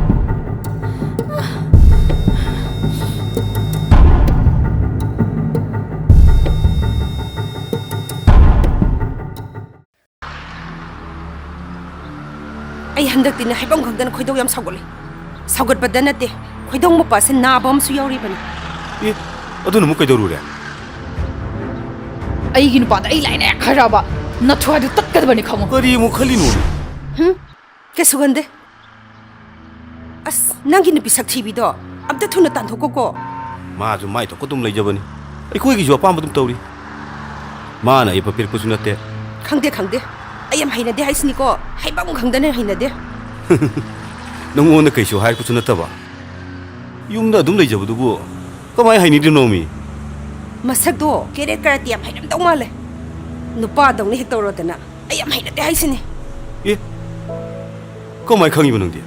ꯑꯩ ꯍꯟꯗꯛꯇꯤꯅꯦ ꯍꯥꯏꯐꯝ ꯈꯪꯗꯅ ꯈꯣꯏꯗꯧ ꯌꯥꯝ ꯁꯥꯎꯒꯠꯂꯦ꯫ ꯁꯥꯎꯒꯠꯄꯗ ꯅꯠꯇꯦ, ꯈꯣꯏꯗꯧ ꯃꯄꯥꯁꯦ ꯅꯥꯕ ꯑꯃꯁꯨ ꯌꯥꯎꯔꯤꯕꯅꯤ꯫ ꯑꯦ, ꯑꯗꯨꯅ ꯑꯃꯨꯛ ꯀꯩꯗꯧꯔꯨꯔꯦ? ꯑꯩꯒꯤ ꯅꯨꯄꯥꯗ ꯑꯩ ꯂꯥꯛꯑꯦꯅ ꯍꯦꯛ ꯍꯥꯏꯔꯛꯑꯕ, ꯅꯊ꯭ꯋꯥꯏꯗꯣ ꯇꯠꯀꯗꯕꯅꯤ ꯈꯪꯉꯣ꯫ ꯀꯔꯤ ꯑꯃꯨꯛ ꯈꯜꯂꯤꯅꯣ? ꯍꯨꯝ? ꯀꯩꯁꯨ ꯈꯟꯗꯦ꯫ ꯑꯁ, ꯅꯪꯒꯤ ꯅꯨꯄꯤ ꯁꯛꯊꯤꯕꯤꯗꯣ ꯑꯝꯇ ꯊꯨꯅ ꯇꯥꯟꯊꯣꯛꯀꯣꯀꯣ꯫ ꯃꯥꯁꯨ ꯃꯥꯏ ꯊꯣꯛꯄ ꯑꯗꯨꯝ ꯂꯩꯖꯕꯅꯤ, ꯑꯩꯈꯣꯏꯒꯤꯁꯨ ꯑꯄꯥꯝꯕ ꯑꯗꯨꯝ ꯇꯧꯔꯤ꯫ ꯃꯥꯅ ꯑꯌꯦꯠꯄ ꯄꯤꯔꯛꯄꯁꯨ ꯅꯠꯇꯦ꯫ ꯈꯪꯗꯦ, ꯈꯪꯗꯦ, ꯑꯩ ꯌꯥꯝ ꯍꯩꯅꯗꯦ ꯍꯥꯏꯁꯤꯅꯤꯀꯣ, ꯍꯩꯐꯝ ꯈꯪꯗꯅ ꯍꯩꯅꯗꯦ꯫ ꯅꯪꯉꯣꯟꯗ ꯀꯩꯁꯨ ꯍꯥꯏꯔꯛꯄꯁꯨ ꯅꯠꯇꯕ, ꯌꯨꯝꯗ ꯑꯗꯨꯝ ꯂꯩꯖꯕꯗꯨꯕꯨ ꯀꯃꯥꯏꯅ ꯍꯩꯅꯤꯡꯗ꯭ꯔꯤꯅꯣꯃꯤ? ꯃꯁꯛꯇꯣ ꯀꯦꯔꯦꯠ ꯀꯔꯥꯇꯤ ꯌꯥꯝ ꯍꯩꯔꯝꯗꯧ ꯃꯥꯜꯂꯦ꯫ ꯅꯨꯄꯥꯗꯧꯅ ꯍꯦꯛ ꯇꯧꯔꯗꯅ꯫ ꯑꯩ ꯌꯥꯝ ꯍꯩꯅꯗꯦ ꯍꯥꯏꯁꯤꯅꯤ꯫ ꯑꯦ, ꯀꯃꯥꯏꯅ ꯈꯪꯉꯤꯕ ꯅꯪꯗꯤ?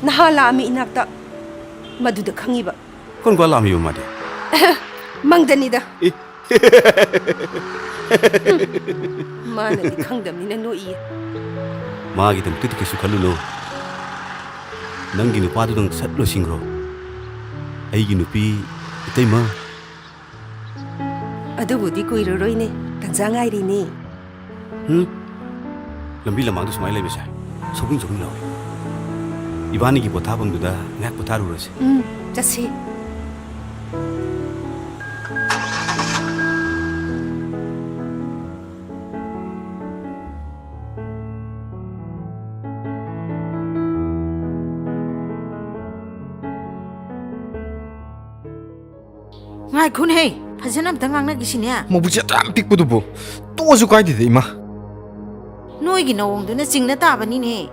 ꯅꯍꯥꯟ ꯂꯥꯛꯑꯝꯃꯤ ꯏꯅꯥꯛꯇ꯫ ꯃꯗꯨꯗ ꯈꯪꯉꯤꯕ꯫ ꯀꯔꯝ ꯀꯥꯟ ꯂꯥꯛꯑꯝꯃꯤꯕ ꯃꯥꯗꯤ? ꯃꯪꯗꯅꯤꯗ꯫ ꯑꯦ꯫ ꯃꯥꯅꯗꯤ ꯈꯪꯗꯕꯅꯤꯅ ꯅꯣꯛꯏꯌꯦ꯫ ꯃꯥꯒꯤꯗꯃꯛꯇꯗꯤ ꯀꯩꯁꯨ ꯈꯜꯂꯨꯅꯨ꯫ ꯅꯪꯒꯤ ꯅꯨꯄꯥꯗꯨꯗꯪ ꯁꯠ ꯂꯣꯏꯁꯤꯟꯈ꯭ꯔꯣ꯫ ꯑꯩꯒꯤ ꯅꯨꯄꯤ ꯏꯇꯩꯃ꯫ ꯑꯗꯨꯕꯨꯗꯤ ꯀꯨꯏꯔꯔꯣꯏꯅꯦ, ꯇꯟꯖꯥ ꯉꯥꯏꯔꯤꯅꯦ꯫ ꯎꯝ? ꯂꯝꯕꯤ ꯂꯝꯃꯥꯡꯗ ꯁꯨꯃꯥꯏꯅ ꯂꯩꯕꯁꯦ ꯁꯧꯒꯤꯡ ꯁꯧꯒꯤꯡ ꯂꯥꯎꯋꯦ꯫ ꯏꯕꯥꯅꯤꯒꯤ ꯄꯣꯊꯥꯐꯝꯗꯨꯗ ꯉꯥꯏꯍꯥꯛ ꯄꯣꯊꯥꯔꯨꯔꯁꯦ꯫ ꯎꯝ, ꯆꯠꯁꯤ꯫ ꯉꯥꯏꯈꯣꯅꯦꯍꯦ, ꯐꯖꯅ ꯑꯝꯇ ꯉꯥꯡꯅꯈꯤꯁꯤꯅꯦ꯫ ꯃꯕꯨꯛꯁꯦ ꯑꯗꯨ ꯌꯥꯝ ꯄꯤꯛꯄꯗꯨꯕꯨ꯫ ꯇꯣꯛꯑꯁꯨ ꯀꯥꯏꯗꯦꯗ, ꯏꯃꯥ꯫ ꯅꯣꯏꯒꯤ ꯅꯑꯣꯡꯗꯨꯅ ꯆꯤꯡꯅ ꯇꯥꯕꯅꯤꯅꯦ꯫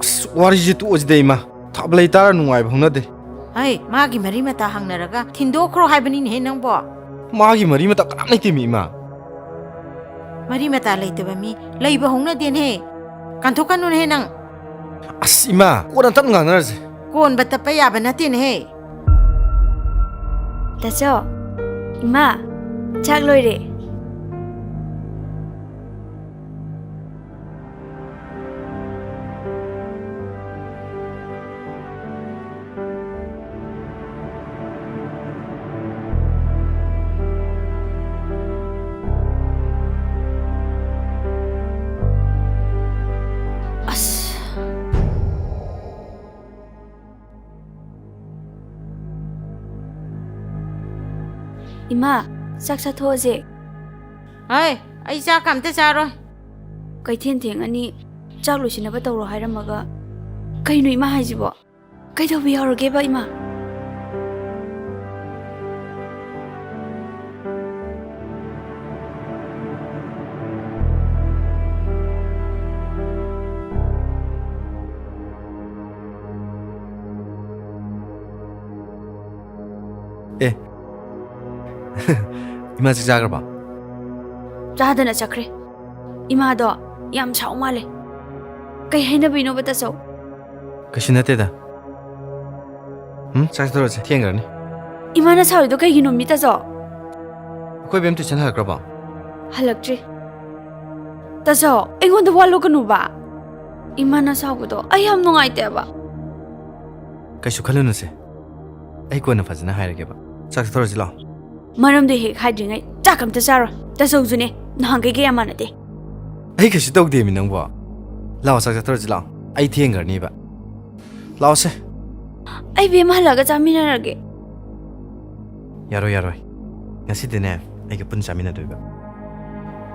ꯑꯁ, ꯋꯥꯔꯤꯁꯦ ꯇꯣꯛꯑꯁꯤꯗ, ꯏꯃꯥ꯫ ꯊꯥꯕ ꯂꯩꯇꯥꯔ ꯅꯨꯡꯉꯥꯏꯕ ꯍꯧꯅꯗꯦ꯫ ꯍꯩ, ꯃꯥꯒꯤ ꯃꯔꯤ ꯃꯇꯥ ꯍꯪꯅꯔꯒ ꯊꯤꯟꯗꯣꯛꯈ꯭ꯔꯣ ꯍꯥꯏꯕꯅꯤꯅꯦꯍꯦ ꯅꯪꯕꯣ꯫ ꯃꯥꯒꯤ ꯃꯔꯤ ꯃꯇꯥ ꯀꯅꯥꯝ ꯂꯩꯇꯦꯃꯤ, ꯏꯃꯥ꯫ ꯃꯔꯤ ꯃꯇꯥ ꯂꯩꯇꯕ ꯃꯤ ꯂꯩꯕ ꯍꯧꯅꯗꯦꯅꯦꯍꯦ꯫ ꯀꯥꯟꯊꯣꯛꯀꯅꯨꯅꯦꯍꯦ ꯅꯪ꯫ ꯑꯁ, ꯏꯃꯥ, ꯀꯣꯟꯅ ꯇꯞꯅ ꯉꯥꯡꯅꯔꯁꯦ꯫ ꯀꯣꯟꯕ ꯇꯞꯄ ꯌꯥꯕ ꯅꯠꯇꯦꯅꯦꯍꯦ꯫ ꯇꯥꯆꯧ, ꯏꯃꯥ, ꯆꯥꯛ ꯂꯣꯏꯔꯦ꯫ ꯑꯁ꯫ ꯏꯃꯥ, ꯆꯥꯛ ꯆꯥꯊꯣꯛꯑꯁꯦ꯫ ꯍꯣꯏ, ꯑꯩ ꯆꯥꯛꯀ ꯑꯝꯇ ꯆꯥꯔꯣꯏ꯫ ꯀꯩꯊꯦꯜ ꯊꯦꯡꯉꯅꯤ, ꯆꯥꯛ ꯂꯣꯏꯁꯤꯟꯅꯕ ꯇꯧꯔꯣ ꯍꯥꯏꯔꯝꯃꯒ꯫ ꯀꯩꯅꯣ ꯏꯃꯥ ꯍꯥꯏꯁꯤꯕꯣ? ꯀꯩꯗꯧꯕ ꯌꯥꯎꯔꯒꯦꯕ, ꯏꯃꯥ? ꯑꯦ, ꯏꯃꯥ ꯆꯥꯛ ꯆꯥꯈ꯭ꯔꯕ? ꯆꯥꯗꯅ ꯆꯠꯈ꯭ꯔꯦ꯫ ꯏꯃꯥꯗꯣ ꯌꯥꯝ ꯁꯥꯎ ꯃꯥꯜꯂꯦ꯫ ꯀꯩ ꯍꯥꯏꯅꯕꯩꯅꯣꯕ, ꯇꯥꯆꯧ? ꯀꯩꯁꯨ ꯅꯠꯇꯦꯗ꯫ ꯎꯝ, ꯆꯥꯛ ꯆꯥꯊꯣꯔꯁꯦ, ꯊꯦꯡꯈ꯭ꯔꯅꯤ꯫ ꯏꯃꯥꯅ ꯁꯥꯎꯔꯤꯗꯣ ꯀꯩꯒꯤꯅꯣ, ꯃꯤ ꯇꯥꯆꯧ? ꯑꯩꯈꯣꯏ ꯕꯦꯝ tuition ꯍꯜꯂꯛꯈ꯭ꯔꯕꯣ? ꯍꯜꯂꯛꯇ꯭ꯔꯤ꯫ ꯇꯥꯆꯧ, ꯑꯩꯉꯣꯟꯗ ꯋꯥ ꯂꯣꯠꯀꯅꯨꯕ꯫ ꯏꯃꯥꯅ ꯁꯥꯎꯕꯗꯣ ꯑꯩ ꯌꯥꯝ ꯅꯨꯡꯉꯥꯏꯇꯦꯕ꯫ ꯀꯩꯁꯨ ꯈꯜꯂꯨꯅꯨꯁꯦ, ꯑꯩ ꯀꯣꯟꯅ ꯐꯖꯅ ꯍꯥꯏꯔꯒꯦꯕ꯫ ꯆꯥꯛ ꯆꯥꯊꯣꯔꯁꯤ ꯂꯥꯛꯑꯣ꯫ ꯃꯔꯝꯗꯣ ꯍꯦꯛ ꯍꯥꯏꯗ꯭ꯔꯤꯉꯩ ꯆꯥꯛ ꯑꯝꯇ ꯆꯥꯔꯣ꯫ ꯇꯥꯆꯧꯁꯨꯅꯦ, ꯅꯍꯥꯟꯈꯩꯒ ꯌꯥꯝ ꯃꯥꯟꯅꯗꯦ꯫ ꯑꯩ ꯀꯩꯁꯨ ꯇꯧꯗꯦꯃꯤ ꯅꯪꯕꯣ꯫ ꯂꯥꯛꯑꯣ, ꯆꯥꯛ ꯆꯥꯊꯣꯔꯁꯤ ꯂꯥꯛꯑꯣ, ꯑꯩ ꯊꯦꯡꯈ꯭ꯔꯅꯤꯕ꯫ ꯂꯥꯛꯑꯣꯁꯦ꯫ ꯑꯩ ꯕꯦꯝ ꯍꯜꯂꯛꯑꯒ ꯆꯥꯃꯤꯟꯅꯔꯒꯦ꯫ ꯌꯥꯔꯣꯏ, ꯌꯥꯔꯣꯏ, ꯉꯁꯤꯗꯤꯅꯦ ꯑꯩꯒ ꯄꯨꯟꯅ ꯆꯥꯃꯤꯟꯅꯗꯣꯏꯕ꯫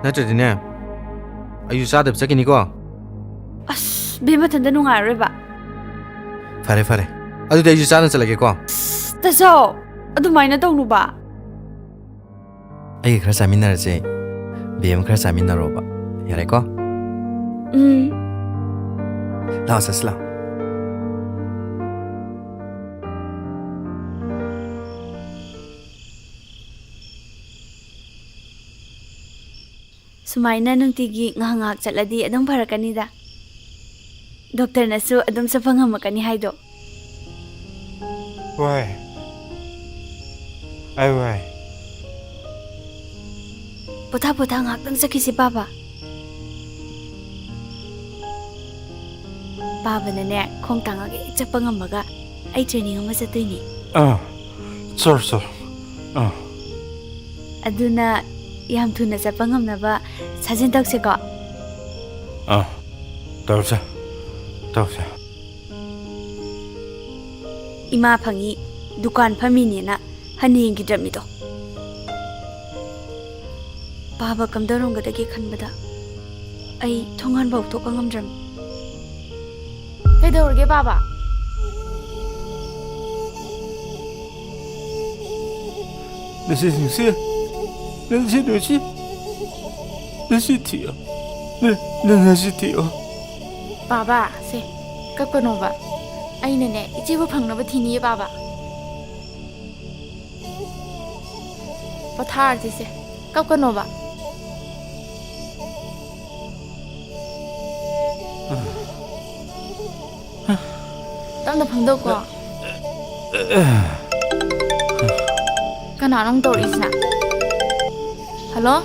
ꯅꯠꯇ꯭ꯔꯗꯤꯅꯦ ꯑꯩꯁꯨ ꯆꯥꯗꯕ ꯆꯠꯈꯤꯅꯤꯀꯣ꯫ ꯑꯁ, ꯕꯦꯝ ꯃꯊꯟꯇ ꯅꯨꯡꯉꯥꯏꯔꯔꯣꯏꯕ꯫ ꯐꯔꯦ, ꯐꯔꯦ, ꯑꯗꯨꯗꯤ ꯑꯩꯁꯨ ꯆꯥꯅ ꯆꯠꯂꯒꯦꯀꯣ꯫ ꯑꯁ, ꯇꯥꯆꯧ, ꯑꯗꯨꯃꯥꯏꯅ ꯇꯧꯅꯨꯕ꯫ ꯑꯩꯒ ꯈꯔ ꯆꯥꯃꯤꯟꯅꯔꯁꯦ, ꯕꯦꯝ ꯈꯔ ꯆꯥꯃꯤꯟꯅꯔꯣꯕ, ꯌꯥꯔꯦꯀꯣ? ꯎꯝ꯫ ꯂꯥꯛꯑꯣ, ꯆꯠꯁꯤ ꯂꯥꯛꯑꯣ꯫ ꯁꯨꯃꯥꯏꯅ ꯅꯨꯡꯇꯤꯒꯤ ꯉꯥꯏꯍꯥꯛ ꯉꯥꯏꯍꯥꯛ ꯆꯠꯂꯗꯤ ꯑꯗꯨꯝ ꯐꯔꯛꯀꯅꯤꯗ꯫ ꯗꯣꯛꯇꯔꯅꯁꯨ ꯑꯗꯨꯝ ꯆꯠꯄ ꯉꯝꯃꯛꯀꯅꯤ ꯍꯥꯏꯗꯣ꯫ ꯋꯥꯏ꯫ ꯑꯩ ꯋꯥꯏ꯫ ꯄꯣꯊꯥ ꯄꯣꯊꯥ ꯉꯥꯏꯍꯥꯛꯇꯪ ꯆꯠꯈꯤꯁꯤ, ꯄꯥꯕ꯫ ꯄꯥꯕꯅꯅꯦ, ꯈꯣꯡ ꯇꯥꯡꯉꯒ ꯍꯦꯛ ꯆꯠꯄ ꯉꯝꯃꯒ ꯑꯩ training ꯑꯃ ꯆꯠꯇꯣꯏꯅꯦ꯫ ꯑꯥ, ꯆꯠꯂꯣ, ꯆꯠꯂꯣ꯫ ꯑꯥ꯫ ꯑꯗꯨꯅ ꯌꯥꯝ ꯊꯨꯅ ꯆꯠꯄ ꯉꯝꯅꯕ ꯁꯥꯖꯦꯜ ꯇꯧꯁꯦꯀꯣ꯫ ꯑꯥ, ꯇꯧꯁꯦ, ꯇꯧꯁꯦ꯫ ꯏꯃꯥ ꯐꯪꯉꯤ ꯗꯨꯀꯥꯟ ꯐꯝꯃꯤꯅꯦꯅ ꯍꯟꯅ ꯌꯦꯡꯈꯤꯗ꯭ꯔꯕꯅꯤꯗꯣ꯫ ꯄꯥꯕ ꯀꯝꯗꯧꯔꯝꯒꯗꯒꯦ ꯈꯟꯕꯗ ꯑꯩ ꯊꯣꯡꯒꯥꯟꯐꯥꯎ ꯊꯣꯛꯄ ꯉꯝꯗ꯭ꯔꯕꯅꯤ꯫ ꯀꯩꯗꯧꯔꯒꯦ, ꯄꯥꯕ? ꯅꯁꯤ ꯅꯨꯡꯁꯤ, ꯅꯁꯤ ꯅꯨꯡꯁꯤ, ꯅꯁꯤ ꯊꯤꯌꯣ, ꯅ-, ꯅ-, ꯅꯁꯤ ꯊꯤꯌꯣ꯫ ꯄꯥꯕ, ꯁꯦ, ꯀꯞꯀꯅꯣꯕ꯫ ꯑꯩꯅꯅꯦ, ꯏꯆꯦꯕꯨ ꯐꯪꯅꯕ ꯊꯤꯅꯤꯌꯦ, ꯄꯥꯕ꯫ ꯄꯣꯊꯥꯔꯁꯤꯁꯦ꯫ ꯀꯞꯀꯅꯣꯕ꯫ ꯇꯞꯅ ꯐꯝꯗꯧꯀꯣ꯫ ꯀꯅꯥꯅꯣ ꯑꯃꯨꯛ ꯇꯧꯔꯛꯏꯁꯤꯅ? ꯍꯜꯂꯣ?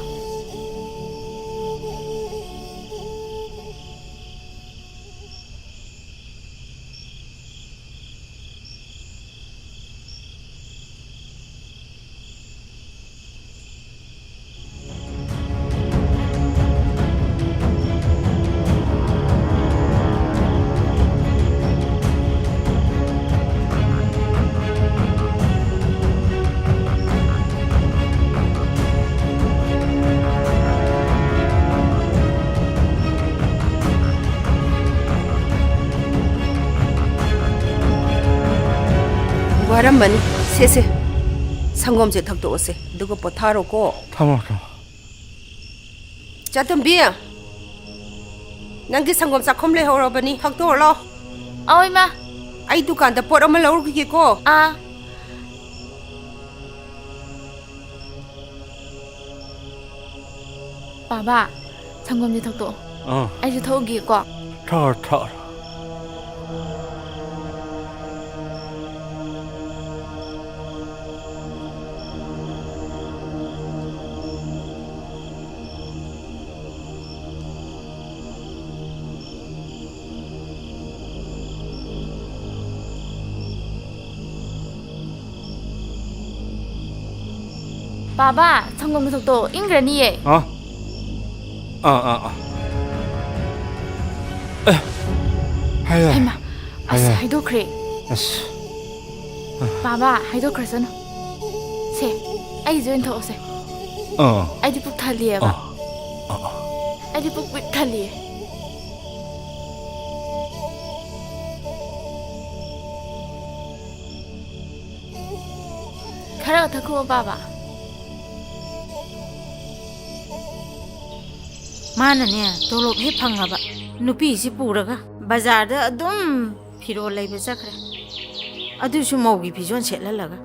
ꯋꯥꯔꯝꯃꯅꯤ꯫ ꯁꯦ, ꯁꯦ꯫ ꯁꯪꯒꯣꯝꯁꯦ ꯊꯛꯇꯣꯛꯑꯣꯁꯦ, ꯑꯗꯨꯒ ꯄꯣꯊꯥꯔꯣꯀꯣ꯫ ꯊꯝꯃꯣ, ꯊꯝꯃꯣ꯫ ꯆꯥꯇꯣꯝꯕꯤ, ꯅꯪꯒꯤ ꯁꯪꯒꯣꯝ ꯆꯥꯛꯈꯨꯝ ꯂꯩꯍꯧꯔꯕꯅꯤ, ꯊꯛꯇꯣꯛꯑꯣ ꯂꯥꯎ꯫ ꯑꯑꯣꯏ, ꯃꯥ꯫ ꯑꯩ ꯗꯨꯀꯥꯟꯗ ꯄꯣꯠ ꯑꯃ ꯂꯧꯔꯨꯈꯤꯒꯦꯀꯣ꯫ ꯑꯥ꯫ ꯕꯥꯕꯥ, ꯁꯪꯒꯣꯝꯁꯦ ꯊꯛꯇꯣꯛꯑꯣ꯫ ꯑꯥ꯫ ꯑꯩꯁꯨ ꯊꯛꯎꯒꯦꯀꯣ꯫ ꯊꯛꯑꯣ, ꯊꯛꯑꯣ꯫ ꯕꯥꯕꯥ, ꯁꯪꯒꯣꯝ ꯊꯛꯇꯣꯛꯑꯣ, ꯏꯪꯈ꯭ꯔꯅꯤꯌꯦ꯫ ꯑꯥ? ꯑꯥ, ꯑꯥ, ꯑꯥ꯫ ꯑꯦ, ꯍꯥꯏ, ꯍꯥꯏ꯫ ꯍꯩꯃꯥ, ꯑꯁ, ꯍꯥꯏ, ꯍꯥꯏ꯫ ꯍꯥꯏꯗꯣꯛꯈ꯭ꯔꯦ꯫ ꯑꯁ꯫ ꯕꯥꯕꯥ, ꯍꯥꯏꯗꯣꯛꯈ꯭ꯔꯁꯅꯨ꯫ ꯁꯦ, ꯑꯩꯁꯦ ꯑꯣꯏꯅ ꯊꯛꯑꯣꯁꯦ꯫ ꯑꯥ꯫ ꯑꯩꯗꯤ ꯄꯨꯛ ꯊꯜꯂꯤꯑꯕ꯫ ꯑꯥ, ꯑꯥ, ꯑꯥ꯫ ꯑꯩꯗꯤ ꯄꯨꯛ ꯄꯤꯛ ꯊꯜꯂꯤꯌꯦ꯫ ꯈꯔ ꯊꯛꯈꯣ, ꯕꯥꯕꯥ꯫ ꯃꯥꯅꯅꯦ, ꯇꯣꯂꯣꯞ ꯍꯦꯛ ꯐꯪꯉꯕ, ꯅꯨꯄꯤꯁꯤ ꯄꯨꯔꯒ ꯕꯖꯥꯔꯗ ꯑꯗꯨꯝ ꯐꯤꯔꯣꯜ ꯂꯩꯕ ꯆꯠꯈ꯭ꯔꯦ꯫ ꯑꯗꯨꯁꯨ ꯃꯧꯒꯤ ꯐꯤꯖꯣꯜ ꯁꯦꯠꯍꯜꯂꯒ꯫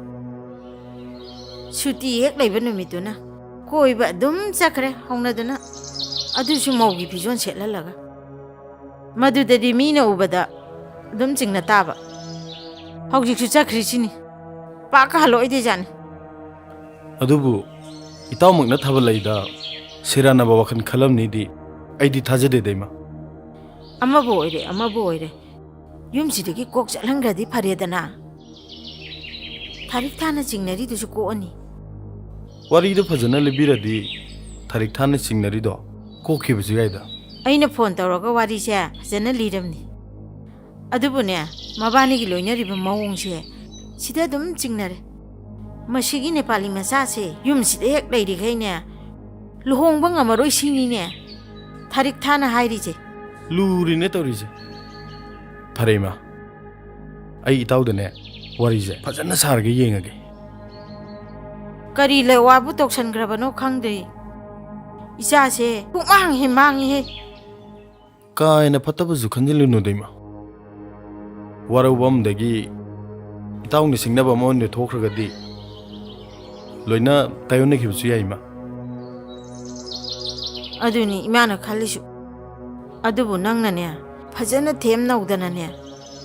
ꯁꯨꯇꯤ ꯍꯦꯛ ꯂꯩꯕ ꯅꯨꯃꯤꯠꯇꯨꯅ ꯀꯣꯏꯕ ꯑꯗꯨꯝ ꯆꯠꯈ꯭ꯔꯦ ꯍꯧꯅꯗꯨꯅ, ꯑꯗꯨꯁꯨ ꯃꯧꯒꯤ ꯐꯤꯖꯣꯜ ꯁꯦꯠꯍꯜꯂꯒ꯫ ꯃꯗꯨꯗꯗꯤ ꯃꯤꯅ ꯎꯕꯗ ꯑꯗꯨꯝ ꯆꯤꯡꯅ ꯇꯥꯕ꯫ ꯍꯧꯖꯤꯛꯁꯨ ꯆꯠꯈ꯭ꯔꯤꯁꯤꯅꯤ, ꯄꯥꯛꯀ ꯍꯜꯂꯛꯑꯣꯏꯗꯣꯏꯖꯥꯠꯅꯤ꯫ ꯑꯗꯨꯕꯨ ꯏꯇꯥꯎꯃꯛꯅ ꯊꯥꯕꯜ ꯂꯩꯗ ꯁꯦꯔꯥꯟꯅꯕ ꯋꯥꯈꯜ ꯈꯜꯂꯝꯅꯤꯗꯤ ꯑꯩꯗꯤ ꯊꯥꯖꯗꯦꯗ, ꯏꯃꯥ꯫ ꯑꯃꯕꯨ ꯑꯣꯏꯔꯦ, ꯑꯃꯕꯨ ꯑꯣꯏꯔꯦ, ꯌꯨꯝꯁꯤꯗꯒꯤ ꯀꯣꯛ ꯆꯠꯍꯟꯈ꯭ꯔꯗꯤ ꯐꯔꯦꯗꯅ꯫ ꯊꯥꯔꯤꯛ ꯊꯥꯅ ꯆꯤꯡꯅꯔꯤꯗꯨꯁꯨ ꯀꯣꯛꯑꯅꯤ꯫ ꯋꯥꯔꯤꯗꯣ ꯐꯖꯅ ꯂꯤꯕꯤꯔꯗꯤ ꯊꯥꯔꯤꯛ ꯊꯥꯅ ꯆꯤꯡꯅꯔꯤꯗꯣ ꯀꯣꯛꯈꯤꯕꯁꯨ ꯌꯥꯏꯗ꯫ ꯑꯩꯅ ꯐꯣꯟ ꯇꯧꯔꯒ ꯋꯥꯔꯤꯁꯦ ꯐꯖꯅ ꯂꯤꯔꯝꯅꯤ꯫ ꯑꯗꯨꯕꯨꯅꯦ, ꯃꯕꯥꯅꯤꯒꯤ ꯂꯣꯏꯅꯔꯤꯕ ꯃꯑꯣꯡꯁꯦ ꯁꯤꯗ ꯑꯗꯨꯝ ꯆꯤꯡꯅꯔꯦ꯫ ꯃꯁꯤꯒꯤ ꯅꯦꯄꯥꯂꯤ ꯃꯆꯥꯁꯦ ꯌꯨꯝꯁꯤꯗ ꯍꯦꯛ ꯂꯩꯔꯤꯈꯩꯅꯦ, ꯂꯨꯍꯣꯡꯕ ꯉꯝꯃꯔꯣꯏ ꯁꯤꯅꯤꯅꯦ ꯊꯥꯔꯤꯛ ꯊꯥꯅ ꯍꯥꯏꯔꯤꯁꯦ꯫ ꯂꯨꯔꯤꯅꯦ ꯇꯧꯔꯤꯁꯦ꯫ ꯐꯔꯦ ꯏꯃꯥ, ꯑꯩ ꯏꯇꯥꯎꯗꯅꯦ ꯋꯥꯔꯤꯁꯦ ꯐꯖꯅ ꯁꯥꯔꯒ ꯌꯦꯡꯉꯒꯦ꯫ ꯀꯔꯤ ꯂꯩꯋꯥꯕꯨ ꯇꯧꯁꯟꯈ꯭ꯔꯕꯅꯣ ꯈꯪꯗ꯭ꯔꯦ꯫ ꯏꯆꯥꯁꯦ ꯄꯨꯡꯃꯥꯡ ꯍꯦꯛ ꯃꯥꯡꯉꯤꯍꯦ꯫ ꯀꯥ ꯍꯦꯟꯅ ꯐꯠꯇꯕꯁꯨ ꯈꯟꯖꯤꯜꯂꯨꯅꯨꯗ, ꯏꯃꯥ꯫ ꯋꯥꯔꯧꯕ ꯑꯃꯗꯒꯤ ꯏꯇꯥꯎꯅ ꯁꯤꯡꯅꯕ ꯑꯃ ꯑꯣꯏꯅ ꯊꯣꯛꯈ꯭ꯔꯒꯗꯤ ꯂꯣꯏꯅ ꯇꯥꯏꯌꯣꯟꯅꯈꯤꯕꯁꯨ ꯌꯥꯏ, ꯏꯃꯥ꯫ ꯑꯗꯨꯅꯤ ꯏꯃꯥꯅ ꯈꯜꯂꯤꯁꯨ꯫ ꯑꯗꯨꯕꯨ ꯅꯪꯅꯅꯦ, ꯐꯖꯅ ꯊꯦꯝ ꯅꯧꯗꯅꯅꯦ,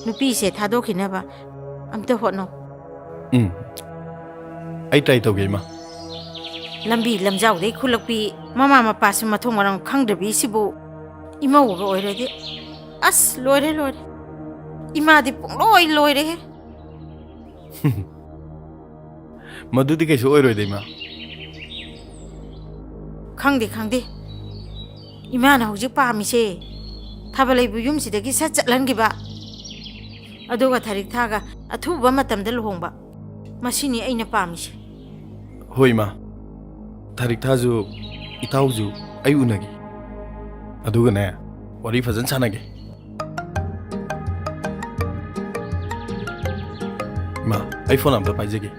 ꯅꯨꯄꯤꯁꯦ ꯊꯥꯗꯣꯛꯈꯤꯅꯕ ꯑꯝꯇ ꯍꯣꯠꯅꯧ꯫ ꯎꯝ, ꯑꯩ ꯇ꯭ꯔꯥꯏ ꯇꯧꯒꯦ, ꯏꯃꯥ꯫ ꯂꯝꯕꯤ ꯂꯝꯖꯥꯎꯗꯩ ꯈꯨꯜꯂꯛꯄꯤ, ꯃꯃꯥ ꯃꯄꯥꯁꯨ ꯃꯊꯣꯡ ꯃꯔꯝ ꯈꯪꯗ꯭ꯔꯕꯤ ꯁꯤꯕꯨ ꯏꯃꯧꯒ ꯑꯣꯏꯔꯗꯤ, ꯑꯁ, ꯂꯣꯏꯔꯦ, ꯂꯣꯏꯔꯦ꯫ ꯏꯃꯥꯗꯤ ꯄꯨꯡꯂꯣꯏ ꯂꯣꯏꯔꯦꯍꯦ꯫ ꯃꯗꯨꯗꯤ ꯀꯩꯁꯨ ꯑꯣꯏꯔꯣꯏꯗ, ꯏꯃꯥ꯫ ꯈꯪꯗꯦ, ꯈꯪꯗꯦ꯫ ꯏꯃꯥꯅ ꯍꯧꯖꯤꯛ ꯄꯥꯝꯃꯤꯁꯦ ꯊꯥꯕꯜ ꯂꯩꯕ ꯌꯨꯝꯁꯤꯗꯒꯤ ꯁꯠ ꯆꯠꯍꯟꯈꯤꯕ, ꯑꯗꯨꯒ ꯊꯥꯔꯤꯛ ꯊꯥꯒ ꯑꯊꯨꯕ ꯃꯇꯝꯗ ꯂꯨꯍꯣꯡꯕ, ꯃꯁꯤꯅꯤ ꯑꯩꯅ ꯄꯥꯝꯃꯤꯁꯦ꯫ ꯍꯣꯏ, ꯏꯃꯥ꯫ ꯊꯥꯔꯤꯛ ꯊꯥꯁꯨ, ꯏꯇꯥꯎꯁꯨ ꯑꯩ ꯎꯅꯒꯦ꯫ ꯑꯗꯨꯒꯅꯦ, ꯋꯥꯔꯤ ꯐꯖꯅ ꯁꯥꯟꯅꯒꯦ꯫ ꯏꯃꯥ, ꯑꯩ ꯐꯣꯟ ꯑꯝꯇ ꯄꯥꯏꯖꯒꯦ꯫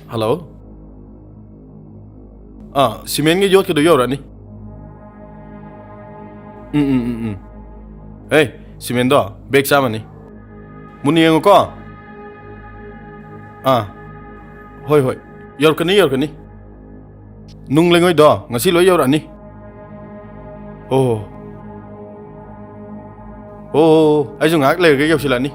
ꯍꯜꯂꯣ꯫ ꯑꯥ, ꯁꯤꯃꯦꯟꯒꯤ ꯌꯣꯠꯀꯤꯗꯣ ꯌꯧꯔꯛꯑꯅꯤ꯫ ꯎꯝ, ꯎꯝ, ꯎꯝ, ꯎꯝ꯫ ꯑꯦ, ꯁꯤꯃꯦꯟꯗꯣ ꯕꯦꯒ ꯆꯥꯝꯃꯅꯤ꯫ ꯃꯨꯟꯅ ꯌꯦꯡꯉꯨꯀꯣ꯫ ꯑꯥ, ꯍꯣꯏ, ꯍꯣꯏ꯫ ꯌꯧꯔꯛꯀꯅꯤ, ꯌꯧꯔꯛꯀꯅꯤ꯫ ꯅꯨꯡ ꯂꯩꯉꯣꯏꯗꯣ ꯉꯁꯤ ꯂꯣꯏ ꯌꯧꯔꯛꯑꯅꯤ꯫ ꯑꯣ꯫ ꯑꯣ, ꯑꯩꯁꯨ ꯉꯥꯏꯍꯥꯛ ꯂꯩꯔꯒ ꯌꯧꯁꯤꯜꯂꯛꯑꯅꯤ꯫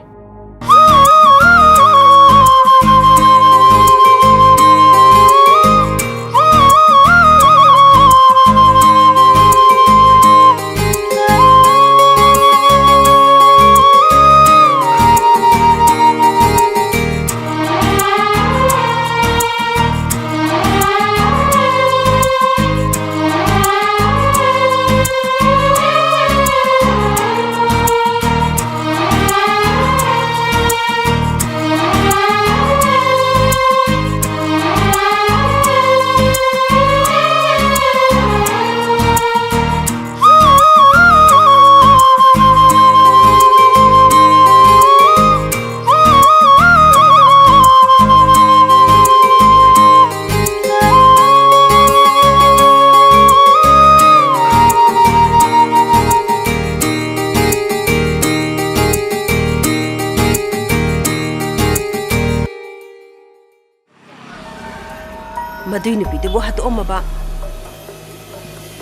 ꯃꯗꯨꯏ ꯅꯨꯄꯤꯗꯨꯕꯨ ꯍꯥꯠꯇꯣꯛꯑꯝꯃꯕ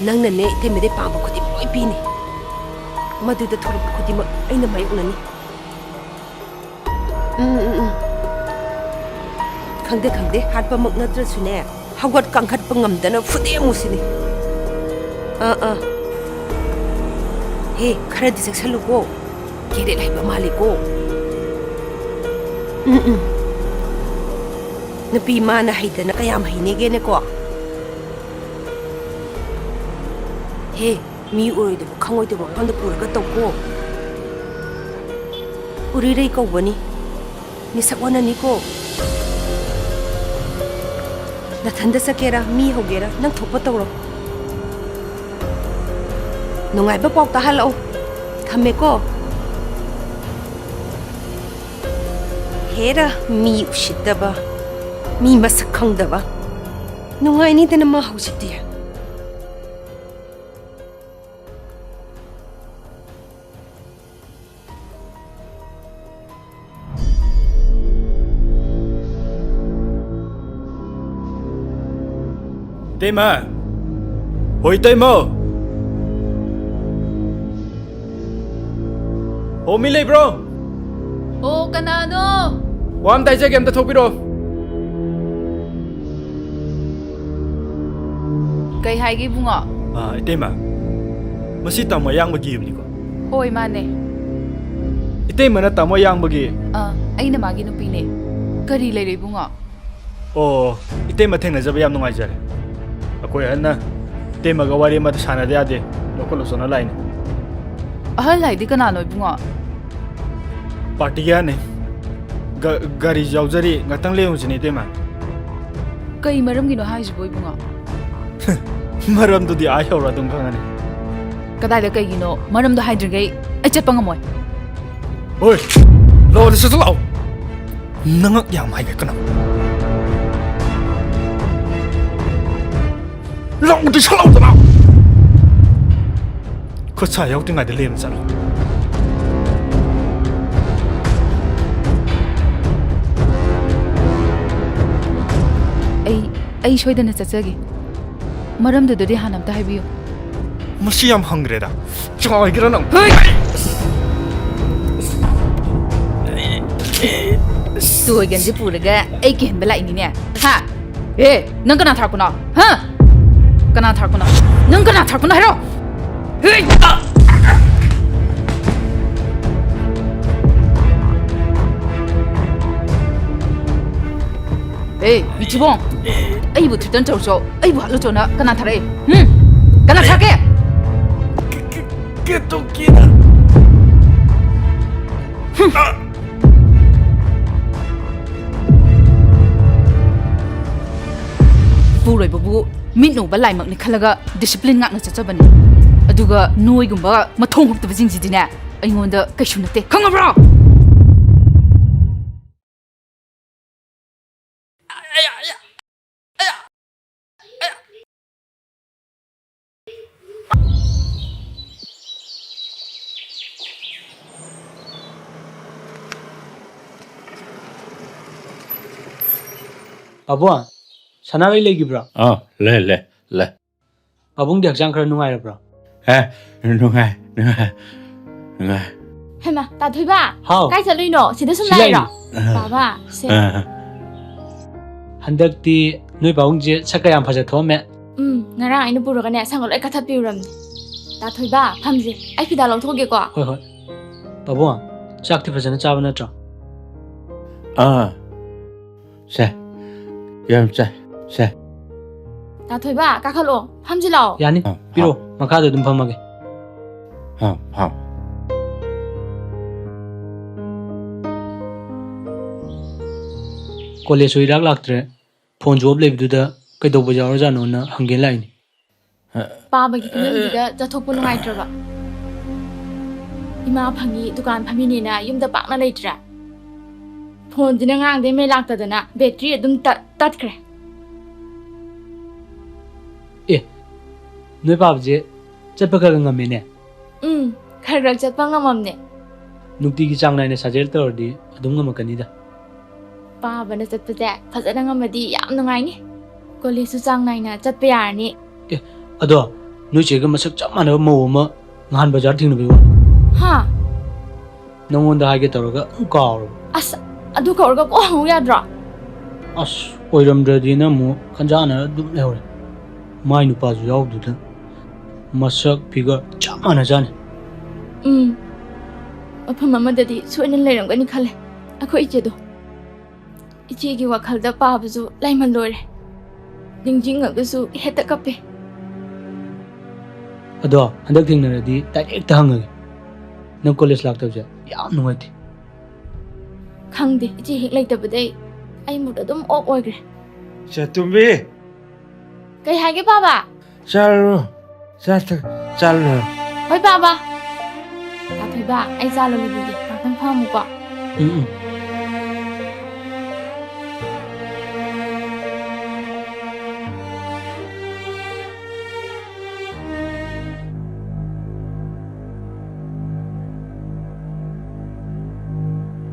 ꯅꯪꯅꯅꯦ, ꯏꯇꯩꯃꯗꯩ ꯄꯥꯝꯕ ꯈꯨꯗꯤꯡꯃꯛ ꯂꯣꯏ ꯄꯤꯅꯤ꯫ ꯃꯗꯨꯗ ꯊꯣꯔꯛꯄ ꯈꯨꯗꯤꯡꯃꯛ ꯑꯩꯅ ꯃꯥꯌꯣꯛꯅꯅꯤ꯫ ꯎꯝ, ꯎꯝ, ꯎꯝ꯫ ꯈꯪꯗꯦ, ꯈꯪꯗꯦ, ꯍꯥꯠꯄꯃꯛ ꯅꯠꯇ꯭ꯔꯁꯨꯅꯦ, ꯍꯧꯒꯠ ꯀꯥꯡꯈꯠꯄ ꯉꯝꯗꯅ ꯐꯨꯗꯦꯛ ꯑꯃꯨꯁꯤꯅꯤ꯫ ꯑꯥ, ꯑꯥ꯫ ꯍꯦ, ꯈꯔꯗꯤ ꯆꯦꯛꯁꯜꯂꯨꯀꯣ꯫ ꯀꯦꯔꯦꯠ ꯍꯩꯕ ꯃꯥꯜꯂꯤꯀꯣ꯫ ꯎꯝ, ꯎꯝ꯫ ꯅꯨꯄꯤ ꯃꯥꯅ ꯍꯩꯇꯅ ꯀꯌꯥꯝ ꯍꯩꯅꯦꯒꯦꯅꯦꯀꯣ? ꯍꯦ, ꯃꯤ ꯎꯔꯣꯏꯗꯕ ꯈꯪꯉꯣꯏꯗꯕ ꯃꯐꯝꯗ ꯄꯨꯔꯒ ꯇꯧꯀꯣ꯫ ꯎꯔꯤꯔꯩ ꯀꯧꯕꯅꯤ꯫ ꯃꯤꯁꯛ ꯑꯣꯟꯅꯅꯤꯀꯣ꯫ ꯅꯊꯟꯗ ꯆꯠꯀꯦꯔꯥ, ꯃꯤ ꯍꯧꯒꯦꯔꯥ, ꯅꯪ ꯊꯣꯛꯄ ꯇꯧꯔꯣ꯫ ꯅꯨꯡꯉꯥꯏꯕ ꯄꯥꯎ ꯇꯥꯍꯜꯂꯛꯑꯣ꯫ ꯊꯝꯃꯦꯀꯣ꯫ ꯍꯦꯔꯥ, ꯃꯤ ꯎꯁꯤꯠꯇꯕ, ꯃꯤ ꯃꯁꯛ ꯈꯪꯗꯕ꯫ ꯅꯨꯡꯉꯥꯏꯅꯤꯗꯅ ꯃꯥ ꯍꯧꯖꯤꯛꯇꯤ꯫ ꯏꯇꯩꯃ! ꯍꯣꯏ, ꯏꯇꯩꯃ! ꯑꯣ, ꯃꯤ ꯂꯩꯕ꯭ꯔꯣ? ꯑꯣ, ꯀꯅꯥꯅꯣ? ꯋꯥ ꯑꯝꯇ ꯍꯥꯏꯖꯒꯦ, ꯑꯝꯇ ꯊꯣꯛꯄꯤꯔꯛꯑꯣ꯫ ꯀꯩ ꯍꯥꯏꯒꯦ, ꯏꯕꯨꯡꯉꯣ? ꯑꯥ, ꯏꯇꯩꯃ, ꯃꯁꯤ ꯇꯥꯃꯣ ꯑꯌꯥꯡꯕꯒꯤ ꯌꯨꯝꯅꯤꯀꯣ? ꯍꯣꯏ, ꯃꯥꯅꯦ꯫ ꯏꯇꯩꯃꯅ ꯇꯥꯃꯣ ꯑꯌꯥꯡꯕꯒꯤ? ꯑꯥ, ꯑꯩꯅ ꯃꯥꯒꯤ ꯅꯨꯄꯤꯅꯦ꯫ ꯀꯔꯤ ꯂꯩꯔꯦ, ꯏꯕꯨꯡꯉꯣ? ꯑꯣ, ꯏꯇꯩꯃ ꯊꯦꯡꯅꯖꯕ ꯌꯥꯝ ꯅꯨꯡꯉꯥꯏꯖꯔꯦ꯫ ꯑꯩꯈꯣꯏ ꯑꯍꯟꯅ ꯏꯇꯩꯃꯒ ꯋꯥꯔꯤ ꯑꯃꯗ ꯁꯥꯟꯅꯗ ꯌꯥꯗꯦ, ꯂꯧꯈꯠꯂꯨ ꯆꯣꯅ ꯂꯥꯛꯏꯅꯦ꯫ ꯑꯍꯜ ꯍꯥꯏꯗꯤ ꯀꯅꯥꯅꯣ, ꯏꯕꯨꯡꯉꯣ? ꯄꯥꯔꯇꯤꯒꯤ ꯑꯍꯟꯅꯦ꯫ ꯒ-, ꯒꯥꯔꯤꯁꯨ ꯌꯥꯎꯖꯔꯤ, ꯉꯥꯛꯇꯪ ꯂꯦꯡꯉꯨꯁꯤꯅꯦ, ꯏꯇꯩꯃ꯫ ꯀꯩ ꯃꯔꯝꯒꯤꯅꯣ ꯍꯥꯏꯁꯤꯕꯣ, ꯏꯕꯨꯡꯉꯣ? ꯃꯔꯝꯗꯨꯗꯤ ꯑꯥ ꯌꯧꯔ ꯑꯗꯨꯝ ꯈꯪꯉꯅꯤ꯫ ꯀꯗꯥꯏꯗ, ꯀꯩꯒꯤꯅꯣ? ꯃꯔꯝꯗꯣ ꯍꯥꯏꯗ꯭ꯔꯤꯉꯩ ꯑꯩ ꯆꯠꯄ ꯉꯝꯃꯣꯏ꯫ ꯍꯣꯏ, ꯂꯥꯛꯑꯣ, ꯁꯠ ꯁꯠ ꯂꯥꯛꯑꯣ꯫ ꯅꯉꯛ ꯌꯥꯝ ꯍꯥꯏꯒꯠꯀꯅꯨ꯫ ꯂꯥꯛꯑꯣ, ꯁꯠ ꯂꯥꯛꯑꯣꯗꯅ꯫ ꯈꯨꯠ ꯁꯥ ꯌꯥꯎꯗ꯭ꯔꯤꯉꯩꯗ ꯂꯦꯝꯅ ꯆꯠꯂꯣ꯫ ꯑꯩ, ꯑꯩ ꯁꯣꯏꯗꯅ ꯆꯠꯆꯒꯦ꯫ ꯃꯔꯝꯗꯨꯗꯗꯤ ꯍꯥꯟꯅ ꯑꯝꯇ ꯍꯥꯏꯕꯤꯌꯨ꯫ ꯃꯁꯤ ꯌꯥꯝ ꯍꯪꯈ꯭ꯔꯦꯗ꯫ ꯆꯥꯏꯒꯦꯔꯥ ꯅꯪ? ꯍꯩ! ꯇꯣꯏꯒꯟꯁꯦ ꯄꯨꯔꯒ ꯑꯩ ꯀꯤꯍꯟꯕ ꯂꯥꯛꯏꯅꯤꯅꯦ꯫ ꯍꯥ? ꯑꯦ, ꯅꯪ ꯀꯅꯥ ꯊꯥꯔꯛꯄꯅꯣ? ꯍꯥ? ꯀꯅꯥ ꯊꯥꯔꯛꯄꯅꯣ? ꯅꯪ ꯀꯅꯥ ꯊꯥꯔꯛꯄꯅꯣ ꯍꯥꯏꯔꯣ? ꯍꯦ! ꯑꯦ, ꯃꯤꯊꯤꯕꯣꯡ! ꯑꯩꯕꯨ threaten ꯇꯧꯔꯨꯆꯣ, ꯑꯩꯕꯨ ꯍꯥꯠꯂꯨꯆꯣꯅ ꯀꯅꯥ ꯊꯥꯔꯛꯏ? ꯍꯨꯝ? ꯀꯅꯥ ꯊꯥꯔꯛꯀꯦ? ꯀꯦꯇꯨꯀꯤꯅ꯫ ꯍꯨꯝ꯫ ꯄꯨꯔꯣꯏꯕꯕꯨ ꯃꯤꯠ ꯎꯕ ꯂꯥꯏꯃꯛꯅꯤ ꯈꯜꯂꯒ discipline ꯉꯥꯛꯅ ꯆꯠꯆꯕꯅꯤ꯫ ꯑꯗꯨꯒ ꯅꯣꯏꯒꯨꯝꯕ ꯃꯊꯣꯡ ꯍꯨꯛꯇꯕꯁꯤꯡꯁꯤꯗꯤꯅꯦ, ꯑꯩꯉꯣꯟꯗ ꯀꯩꯁꯨ ꯅꯠꯇꯦ꯫ ꯈꯪꯉꯕ꯭ꯔꯣ? ꯑꯕꯣ, ꯁꯅꯥꯈꯩ ꯂꯩꯈꯤꯕ꯭ꯔꯣ? ꯑꯥ, ꯂꯩ, ꯂꯩ, ꯂꯩ꯫ ꯄꯥꯕꯨꯡꯗꯤ ꯍꯛꯆꯥꯡ ꯈꯔ ꯅꯨꯡꯉꯥꯏꯔꯕ꯭ꯔꯣ? ꯑꯦ, ꯅꯨꯡꯉꯥꯏ, ꯅꯨꯡꯉꯥꯏ, ꯅꯨꯡꯉꯥꯏ꯫ ꯍꯩꯃꯥ, ꯇꯥ ꯊꯣꯏꯕ! ꯍꯥꯎ꯫ ꯀꯥꯏ ꯆꯠꯂꯨꯏꯅꯣ? ꯁꯤꯗ ꯁꯨꯝ ꯁꯤ ꯂꯥꯛꯏꯔꯣ? ꯂꯩꯅꯤ꯫ ꯑꯥ꯫ ꯕꯥꯕꯥ, ꯁꯦ꯫ ꯑꯥ꯫ ꯍꯟꯗꯛꯇꯤ ꯅꯣꯏ ꯄꯥꯕꯨꯡꯁꯦ ꯁꯛꯀ ꯌꯥꯝ ꯐꯖ ꯊꯣꯛꯑꯝꯃꯦ꯫ ꯎꯝ, ꯉꯔꯥꯡ ꯑꯩꯅ ꯄꯨꯔꯒꯅꯦ, ꯁꯪꯒ ꯂꯣꯏ ꯀꯥꯊꯠꯄꯤꯔꯨꯔꯕꯅꯦ꯫ ꯇꯥ ꯊꯣꯏꯕ, ꯐꯝꯁꯦ꯫ ꯑꯩ ꯐꯤꯗꯥ ꯂꯧꯊꯣꯛꯀꯦꯀꯣ꯫ ꯍꯣꯏ, ꯍꯣꯏ꯫ ꯄꯥꯕꯨꯡ, ꯆꯥꯛꯇꯤ ꯐꯖꯅ ꯆꯥꯕ ꯅꯠꯇ꯭ꯔꯣ? ꯑꯥ꯫ ꯁꯦ, ꯌꯥꯝ ꯆꯥꯏ, ꯁꯦ꯫ ꯇꯥ ꯊꯣꯏꯕ, ꯀꯥꯈꯠꯂꯣ, ꯐꯝꯁꯤ ꯂꯥꯛꯑꯣ꯫ ꯌꯥꯅꯤ, ꯑꯥ, ꯄꯤꯔꯛꯑꯣ, ꯑꯥ꯫ ꯃꯈꯥꯗ ꯑꯗꯨꯝ ꯐꯝꯃꯒꯦ꯫ ꯑꯥ, ꯑꯥ꯫ ꯀꯣꯂꯦꯖꯁꯨ ꯏꯔꯥꯛ ꯂꯥꯛꯇ꯭ꯔꯦ, ꯐꯣꯟꯁꯨ ꯑꯣꯐ ꯂꯩꯕꯗꯨꯗ ꯀꯩꯗꯧꯕ ꯌꯥꯎꯔꯖꯥꯠꯅꯣꯅ ꯍꯪꯒꯦ ꯂꯥꯛꯏꯅꯤ꯫ ꯄꯥꯕꯒꯤ ꯀꯨꯝꯍꯩꯁꯤꯗ ꯆꯠꯊꯣꯛꯄ ꯅꯨꯡꯉꯥꯏꯇ꯭ꯔꯕ꯫ ꯏꯃꯥ ꯐꯪꯉꯤ, ꯗꯨꯀꯥꯟ ꯐꯝꯃꯤꯅꯦꯅ ꯌꯨꯝꯗ ꯄꯥꯛꯅ ꯂꯩꯇ꯭ꯔꯦ꯫ ꯐꯣꯟꯁꯤꯅ ꯉꯔꯥꯡꯗꯩ ꯃꯩ ꯂꯥꯛꯇꯗꯅ ꯕꯦꯇ꯭ꯔꯤ ꯑꯗꯨꯝ ꯇꯠ-, ꯇꯠꯈ꯭ꯔꯦ꯫ ꯑꯦ, ꯅꯣꯏ ꯄꯥꯕꯁꯦ ꯆꯠꯄ ꯈꯔ ꯈꯔ ꯉꯝꯃꯦꯅꯦ꯫ ꯎꯝ, ꯈꯔ ꯈꯔ ꯆꯠꯄ ꯉꯝꯃꯝꯅꯦ꯫ ꯅꯨꯡꯇꯤꯒꯤ ꯆꯥꯡ ꯅꯥꯏꯅ ꯁꯥꯖꯦꯜ ꯇꯧꯔꯗꯤ ꯑꯗꯨꯝ ꯉꯝꯃꯛꯀꯅꯤꯗ꯫ ꯄꯥꯕꯅ ꯆꯠꯄꯁꯦ ꯐꯖꯅ ꯉꯝꯃꯗꯤ ꯌꯥꯝ ꯅꯨꯡꯉꯥꯏꯅꯤ꯫ ꯀꯣꯂꯦꯖꯁꯨ ꯆꯥꯡ ꯅꯥꯏꯅ ꯆꯠꯄ ꯌꯥꯔꯅꯤ꯫ ꯑꯦ, ꯑꯗꯣ ꯅꯣꯏ ꯆꯦꯒ ꯃꯁꯛ ꯆꯞ ꯃꯥꯟꯅꯕ ꯃꯧ ꯑꯃ ꯅꯍꯥꯟ ꯕꯖꯥꯔ ꯊꯦꯡꯅꯕꯩ ꯋꯥꯅꯤ꯫ ꯍꯥ? ꯅꯪꯉꯣꯟꯗ ꯍꯥꯏꯒꯦ ꯇꯧꯔꯒ ꯑꯗꯨꯝ ꯀꯥꯎꯔꯕ꯫ ꯑꯁ, ꯑꯗꯨ ꯀꯧꯔꯒ ꯀꯣꯛ ꯍꯪꯉꯨ ꯌꯥꯗ꯭ꯔꯣ? ꯑꯁ, ꯑꯣꯏꯔꯝꯗ꯭ꯔꯗꯤꯅ ꯑꯃꯨꯛ ꯈꯟꯖꯥꯟꯅꯔ ꯑꯗꯨꯝ ꯂꯩꯍꯧꯔꯦ꯫ ꯃꯥꯏ ꯅꯨꯄꯥꯁꯨ ꯌꯥꯎꯗꯨꯗ ꯃꯁꯛ ꯐꯤꯒꯔ ꯆꯞ ꯃꯥꯟꯅꯖꯥꯠꯅꯤ꯫ ꯎꯝ, ꯃꯐꯝ ꯑꯃꯗꯗꯤ ꯁꯣꯏꯅ ꯂꯩꯔꯝꯒꯅꯤ ꯈꯜꯂꯦ ꯑꯩꯈꯣꯏ ꯏꯆꯦꯗꯣ꯫ ꯏꯆꯦꯒꯤ ꯋꯥꯈꯜꯗ ꯄꯥꯕꯁꯨ ꯂꯩꯃꯜ ꯂꯣꯏꯔꯦ꯫ ꯅꯤꯡꯁꯤꯡꯉꯒꯁꯨ ꯍꯦꯛꯇ ꯀꯞꯄꯦ꯫ ꯑꯗꯣ ꯍꯟꯗꯛ ꯊꯦꯡꯅꯔꯗꯤ ꯗꯥꯏꯔꯦꯛꯇ ꯍꯪꯉꯒꯦ꯫ ꯅꯪ ꯀꯣꯂꯦꯖ ꯂꯥꯛꯇꯕꯁꯦ ꯌꯥꯝ ꯅꯨꯡꯉꯥꯏꯇꯦ꯫ ꯈꯪꯗꯦ, ꯏꯆꯦ ꯍꯦꯛ ꯂꯩꯇꯕꯗꯩ ꯑꯩ ꯃꯨꯠ ꯑꯗꯨꯝ ꯑꯣꯐ ꯑꯣꯏꯈ꯭ꯔꯦ꯫ ꯆꯦ ꯇꯣꯝꯕꯤ! ꯀꯩ ꯍꯥꯏꯒꯦ ꯄꯥꯕ? ꯆꯥꯔꯨꯔꯣ꯫ ꯆꯥ ꯊꯛ-, ꯆꯥꯔꯨꯔꯣ꯫ ꯍꯣꯏ ꯄꯥꯕ꯫ ꯇꯥ ꯊꯣꯏꯕ, ꯑꯩ ꯆꯥ ꯂꯣꯜꯂꯨꯈꯤꯒꯦ, ꯉꯥꯛꯇꯪ ꯐꯝꯃꯨꯀꯣ꯫ ꯎꯝ, ꯎꯝ꯫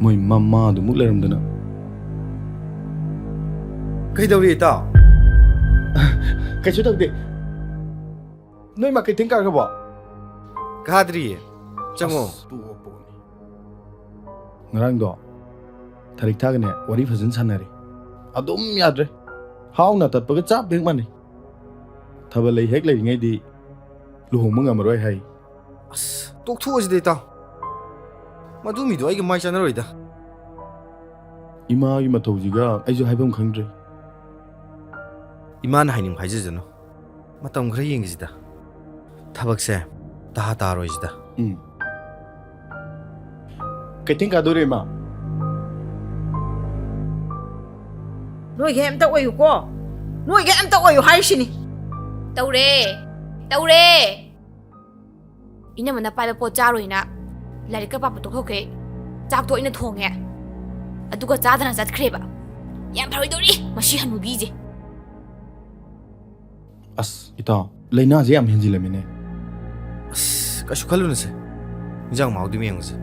ꯃꯣꯏ ꯃꯃꯥꯗꯨꯃꯨꯛ ꯂꯩꯔꯝꯗꯅ꯫ ꯀꯩꯗꯧꯔꯤ, ꯏꯇꯥꯎ? ꯀꯩꯁꯨ ꯇꯧꯗꯦ꯫ ꯅꯣꯏ ꯃꯥ ꯀꯩꯊꯦꯜ ꯀꯥꯈ꯭ꯔꯕꯣ? ꯀꯥꯗ꯭ꯔꯤꯌꯦ꯫ ꯆꯪꯉꯣ꯫ ꯑꯁ, ꯇꯣꯛꯑꯣ, ꯄꯣꯠꯅꯤ꯫ ꯉꯔꯥꯡꯗꯣ ꯊꯔꯤꯛ ꯊꯥꯒꯅꯦ ꯋꯥꯔꯤ ꯐꯖꯅ ꯁꯥꯟꯅꯔꯦ꯫ ꯑꯗꯨꯝ ꯌꯥꯗ꯭ꯔꯦ꯫ ꯍꯥꯎꯅ ꯇꯠꯄꯒ ꯆꯞ ꯍꯦꯛ ꯃꯥꯟꯅꯩ꯫ ꯊꯥꯕꯜ ꯂꯩ ꯍꯦꯛ ꯂꯩꯔꯤꯉꯩꯗꯤ ꯂꯨꯍꯣꯡꯕ ꯉꯝꯃꯔꯣꯏ ꯍꯥꯏ꯫ ꯑꯁ, ꯇꯣꯛꯊꯣꯛꯑꯁꯤꯗ, ꯏꯇꯥꯎ꯫ ꯃꯗꯨ ꯃꯤꯗꯣ ꯑꯩꯒ ꯃꯥꯏ ꯆꯥꯟꯅꯔꯣꯏꯗ꯫ ꯏꯃꯥꯒꯤ ꯃꯊꯧꯁꯤꯒ ꯑꯩꯁꯨ ꯍꯥꯏꯐꯝ ꯈꯪꯗ꯭ꯔꯦ꯫ ꯏꯃꯥꯅ ꯍꯥꯏꯅꯤꯡꯕ ꯍꯥꯏꯖꯁꯅꯨ꯫ ꯃꯇꯝ ꯈꯔ ꯌꯦꯡꯈꯤꯁꯤꯗ꯫ ꯊꯕꯛꯁꯦ ꯇꯍꯥ ꯇꯥꯔꯣꯏꯁꯤꯗ꯫ ꯎꯝ꯫ ꯀꯩꯊꯦꯜ ꯀꯥꯗꯣꯔꯦ, ꯏꯃꯥ꯫ ꯅꯣꯏꯒꯤ ꯑꯝꯇ ꯑꯣꯏꯌꯨꯀꯣ꯫ ꯅꯣꯏꯒꯤ ꯑꯝꯇ ꯑꯣꯏꯌꯨ ꯍꯥꯏꯔꯤꯁꯤꯅꯤ꯫ ꯇꯧꯔꯦ꯫ ꯇꯧꯔꯦ꯫ ꯏꯅꯝꯃꯅ ꯄꯥꯏꯕ ꯄꯣꯠ ꯆꯥꯔꯣꯏꯅ ꯂꯥꯏꯔꯤꯛꯀ ꯄꯥꯕ ꯇꯣꯛꯊꯣꯛꯈ꯭ꯔꯦ꯫ ꯆꯥꯛꯇꯣ ꯑꯩꯅ ꯊꯣꯡꯉꯦ꯫ ꯑꯗꯨꯒ ꯆꯥꯗꯅ ꯆꯠꯈ꯭ꯔꯦꯕ꯫ ꯌꯥꯝ ꯐꯔꯣꯏꯗꯧꯔꯤ ꯃꯁꯤ ꯍꯅꯨꯕꯤꯁꯦ꯫ ꯑꯁ, ꯏꯇꯥꯎ, ꯂꯥꯏꯅꯥꯁꯦ ꯌꯥꯝ ꯍꯦꯟꯖꯤꯜꯂꯝꯃꯤꯅꯦ꯫ ꯑꯁ, ꯀꯩꯁꯨ ꯈꯜꯂꯨꯅꯨꯁꯦ꯫ ꯏꯟꯖꯥꯡ ꯃꯍꯥꯎꯗꯤ ꯌꯦꯡꯉꯨꯁꯦ꯫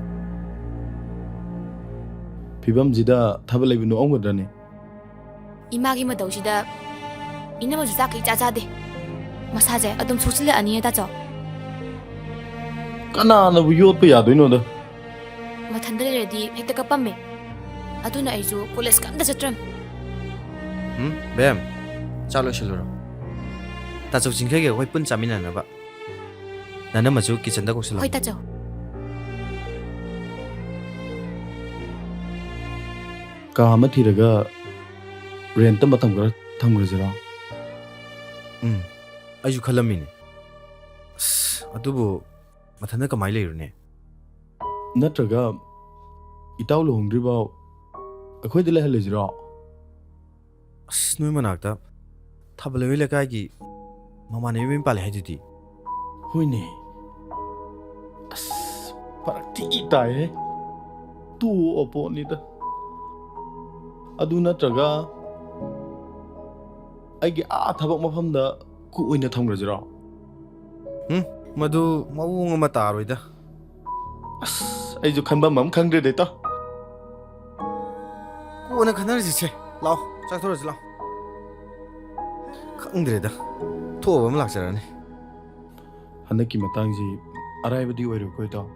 ꯐꯤꯕꯝꯁꯤꯗ ꯊꯥꯕꯜ ꯂꯩꯕ ꯅꯣꯛꯑꯝꯒꯗ꯭ꯔꯅꯦ? ꯏꯃꯥꯒꯤ ꯃꯇꯧꯁꯤꯗ ꯏꯅꯝꯃꯁꯨ ꯆꯥꯛꯀ ꯏꯆꯥ ꯆꯥꯗꯦ꯫ ꯃꯁꯥꯁꯦ ꯑꯗꯨꯝ ꯁꯣꯛꯆꯤꯜꯂꯛꯑꯅꯤꯅꯦ, ꯇꯥꯆꯧ꯫ ꯀꯅꯥꯅꯕꯨ ꯌꯣꯠꯄ ꯌꯥꯗꯣꯏꯅꯣꯗ? ꯃꯊꯟꯗ ꯂꯩꯔꯗꯤ ꯍꯦꯛꯇ ꯀꯞꯄꯝꯃꯦ꯫ ꯑꯗꯨꯅ ꯑꯩꯁꯨ ꯀꯣꯂꯦꯖꯀ ꯑꯝꯇ ꯆꯠꯇ꯭ꯔꯝ꯫ ꯎꯝ, ꯕꯦꯝ, ꯆꯥꯛ ꯂꯣꯏꯁꯤꯜꯂꯨꯔꯣ꯫ ꯇꯥꯆꯧ ꯆꯤꯡꯈꯩꯒ ꯑꯩꯈꯣꯏ ꯄꯨꯟ ꯆꯥꯃꯤꯟꯅꯅꯕ꯫ ꯅꯅꯝꯃꯁꯨ ꯀꯤꯆꯟꯗ ꯀꯧꯁꯜꯂꯝꯃꯨ꯫ ꯍꯣꯏ, ꯇꯥꯆꯧ꯫ ꯀꯥ ꯑꯃ ꯊꯤꯔꯒ ꯔꯦꯟꯠꯇ ꯃꯇꯝ ꯈꯔ ꯊꯝꯈ꯭ꯔꯁꯤꯔꯣ? ꯎꯝ, ꯑꯩꯁꯨ ꯈꯜꯂꯝꯃꯤꯅꯦ꯫ ꯑꯁ, ꯑꯗꯨꯕꯨ ꯃꯊꯟꯇ ꯀꯃꯥꯏꯅ ꯂꯩꯔꯨꯅꯤ? ꯅꯠꯇ꯭ꯔꯒ ꯏꯇꯥꯎ ꯂꯨꯍꯣꯡꯗ꯭ꯔꯤꯐꯥꯎ ꯑꯩꯈꯣꯏꯗ ꯂꯩꯍꯜꯂꯁꯤꯔꯣ? ꯑꯁ, ꯅꯣꯏ ꯃꯅꯥꯛꯇ ꯊꯥꯕꯜ ꯂꯩꯕ ꯂꯩꯀꯥꯏꯒꯤ ꯃꯃꯥꯟꯅꯕꯤ ꯃꯌꯨꯝ ꯄꯥꯜꯂꯦ ꯍꯥꯏꯗꯨꯗꯤ꯫ ꯍꯣꯏꯅꯦ꯫ ꯑꯁ, ꯐꯔꯛ ꯊꯤ ꯇꯥꯏꯍꯦ꯫ ꯇꯣꯛꯑ ꯄꯣꯠꯅꯤꯗ꯫ ꯑꯗꯨ ꯅꯠꯇ꯭ꯔꯒ ꯑꯩꯒꯤ ꯑꯥ ꯊꯕꯛ ꯃꯐꯝꯗ ꯀꯨꯛ ꯑꯣꯏꯅ ꯊꯝꯈ꯭ꯔꯁꯤꯔꯣ? ꯎꯝ, ꯃꯗꯨ ꯃꯑꯣꯡ ꯑꯃ ꯇꯥꯔꯣꯏꯗ꯫ ꯑꯁ, ꯑꯩꯁꯨ ꯈꯟꯐꯝ ꯑꯃ ꯈꯪꯗ꯭ꯔꯦꯗ, ꯏꯇꯥꯎ꯫ ꯀꯣꯟꯅ ꯈꯟꯅꯔꯁꯤꯁꯦ꯫ ꯂꯥꯛꯑꯣ, ꯆꯥꯊꯣꯔꯁꯤ ꯂꯥꯛꯑꯣ꯫ ꯈ-, ꯈꯪꯗ꯭ꯔꯦꯗ, ꯊꯣꯛꯑꯕ ꯑꯃ ꯂꯥꯛꯆꯔꯅꯤ꯫ ꯍꯟꯗꯛꯀꯤ ꯃꯇꯥꯡꯁꯤ ꯑꯔꯥꯏꯕꯗꯤ ꯑꯣꯏꯔꯣꯏꯀꯣ, ꯏꯇꯥꯎ꯫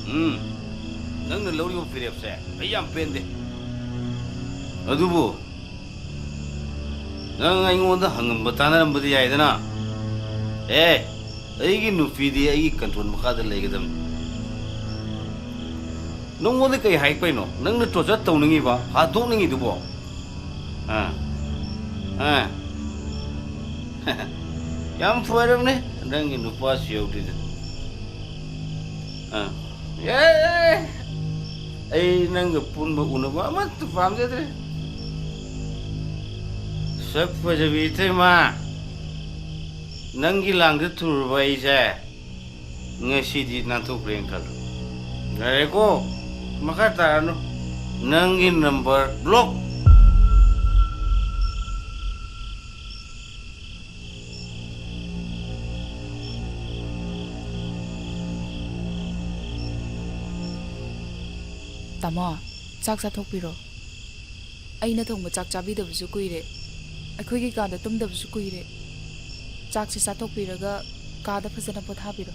ꯎꯝ, ꯅꯪꯅ ꯂꯧꯔꯤꯕ ꯐꯤꯔꯦꯞꯁꯦ ꯑꯩ ꯌꯥꯝ ꯄꯦꯟꯗꯦ꯫ ꯑꯗꯨꯕꯨ ꯅꯪ ꯑꯩꯉꯣꯟꯗ ꯍꯪꯉꯝꯕ ꯇꯥꯟꯅꯔꯝꯕꯗꯤ ꯌꯥꯏꯗꯅ꯫ ꯑꯦ, ꯑꯩꯒꯤ ꯅꯨꯄꯤꯗꯤ ꯑꯩꯒꯤ ꯀꯟꯇ꯭ꯔꯣꯜ ꯃꯈꯥꯗ ꯂꯩꯒꯗꯕꯅꯤ꯫ ꯅꯪꯉꯣꯟꯗ ꯀꯩ ꯍꯥꯏꯔꯛꯄꯩꯅꯣ? ꯅꯪꯅ ꯇꯣꯔꯆꯔ ꯇꯧꯅꯤꯡꯉꯤꯕ, ꯍꯥꯠꯇꯣꯛꯅꯤꯡꯉꯤꯗꯨꯕꯣ? ꯑꯥ, ꯑꯥ꯫ ꯌꯥꯝ ꯐꯔꯕꯅꯦ, ꯅꯪꯒꯤ ꯅꯨꯄꯥꯁꯨ ꯌꯧꯗ꯭ꯔꯤꯗ꯫ ꯑꯥ꯫ ꯑꯦ, ꯑꯩ ꯅꯪꯒ ꯄꯨꯟꯕ ꯎꯅꯕ ꯑꯃꯠꯇ ꯄꯥꯝꯖꯗ꯭ꯔꯦ꯫ ꯁꯛ ꯐꯖꯕꯤ ꯏꯇꯩꯃ, ꯅꯪꯒꯤ ꯂꯥꯡꯗ ꯊꯨꯔꯕ ꯑꯩꯁꯦ ꯉꯁꯤꯗꯤ ꯅꯥꯟꯊꯣꯛꯈ꯭ꯔꯦꯅ ꯈꯜꯂꯨ꯫ ꯌꯥꯔꯦꯀꯣ, ꯃꯈꯥ ꯇꯥꯔꯅꯨ꯫ ꯅꯪꯒꯤ ꯅꯝꯕꯔ ꯕ꯭ꯂꯣꯛ꯫ ꯇꯥꯃꯣ, ꯆꯥꯛ ꯆꯥꯊꯣꯛꯄꯤꯔꯣ꯫ ꯑꯩꯅ ꯊꯣꯡꯕ ꯆꯥꯛ ꯆꯥꯕꯤꯗꯕꯁꯨ ꯀꯨꯏꯔꯦ꯫ ꯑꯩꯈꯣꯏꯒꯤ ꯀꯥꯗ ꯇꯨꯝꯗꯕꯁꯨ ꯀꯨꯏꯔꯦ꯫ ꯆꯥꯛꯁꯤ ꯆꯥꯊꯣꯛꯄꯤꯔꯒ ꯀꯥꯗ ꯐꯖꯅ ꯄꯣꯊꯥꯕꯤꯔꯣ꯫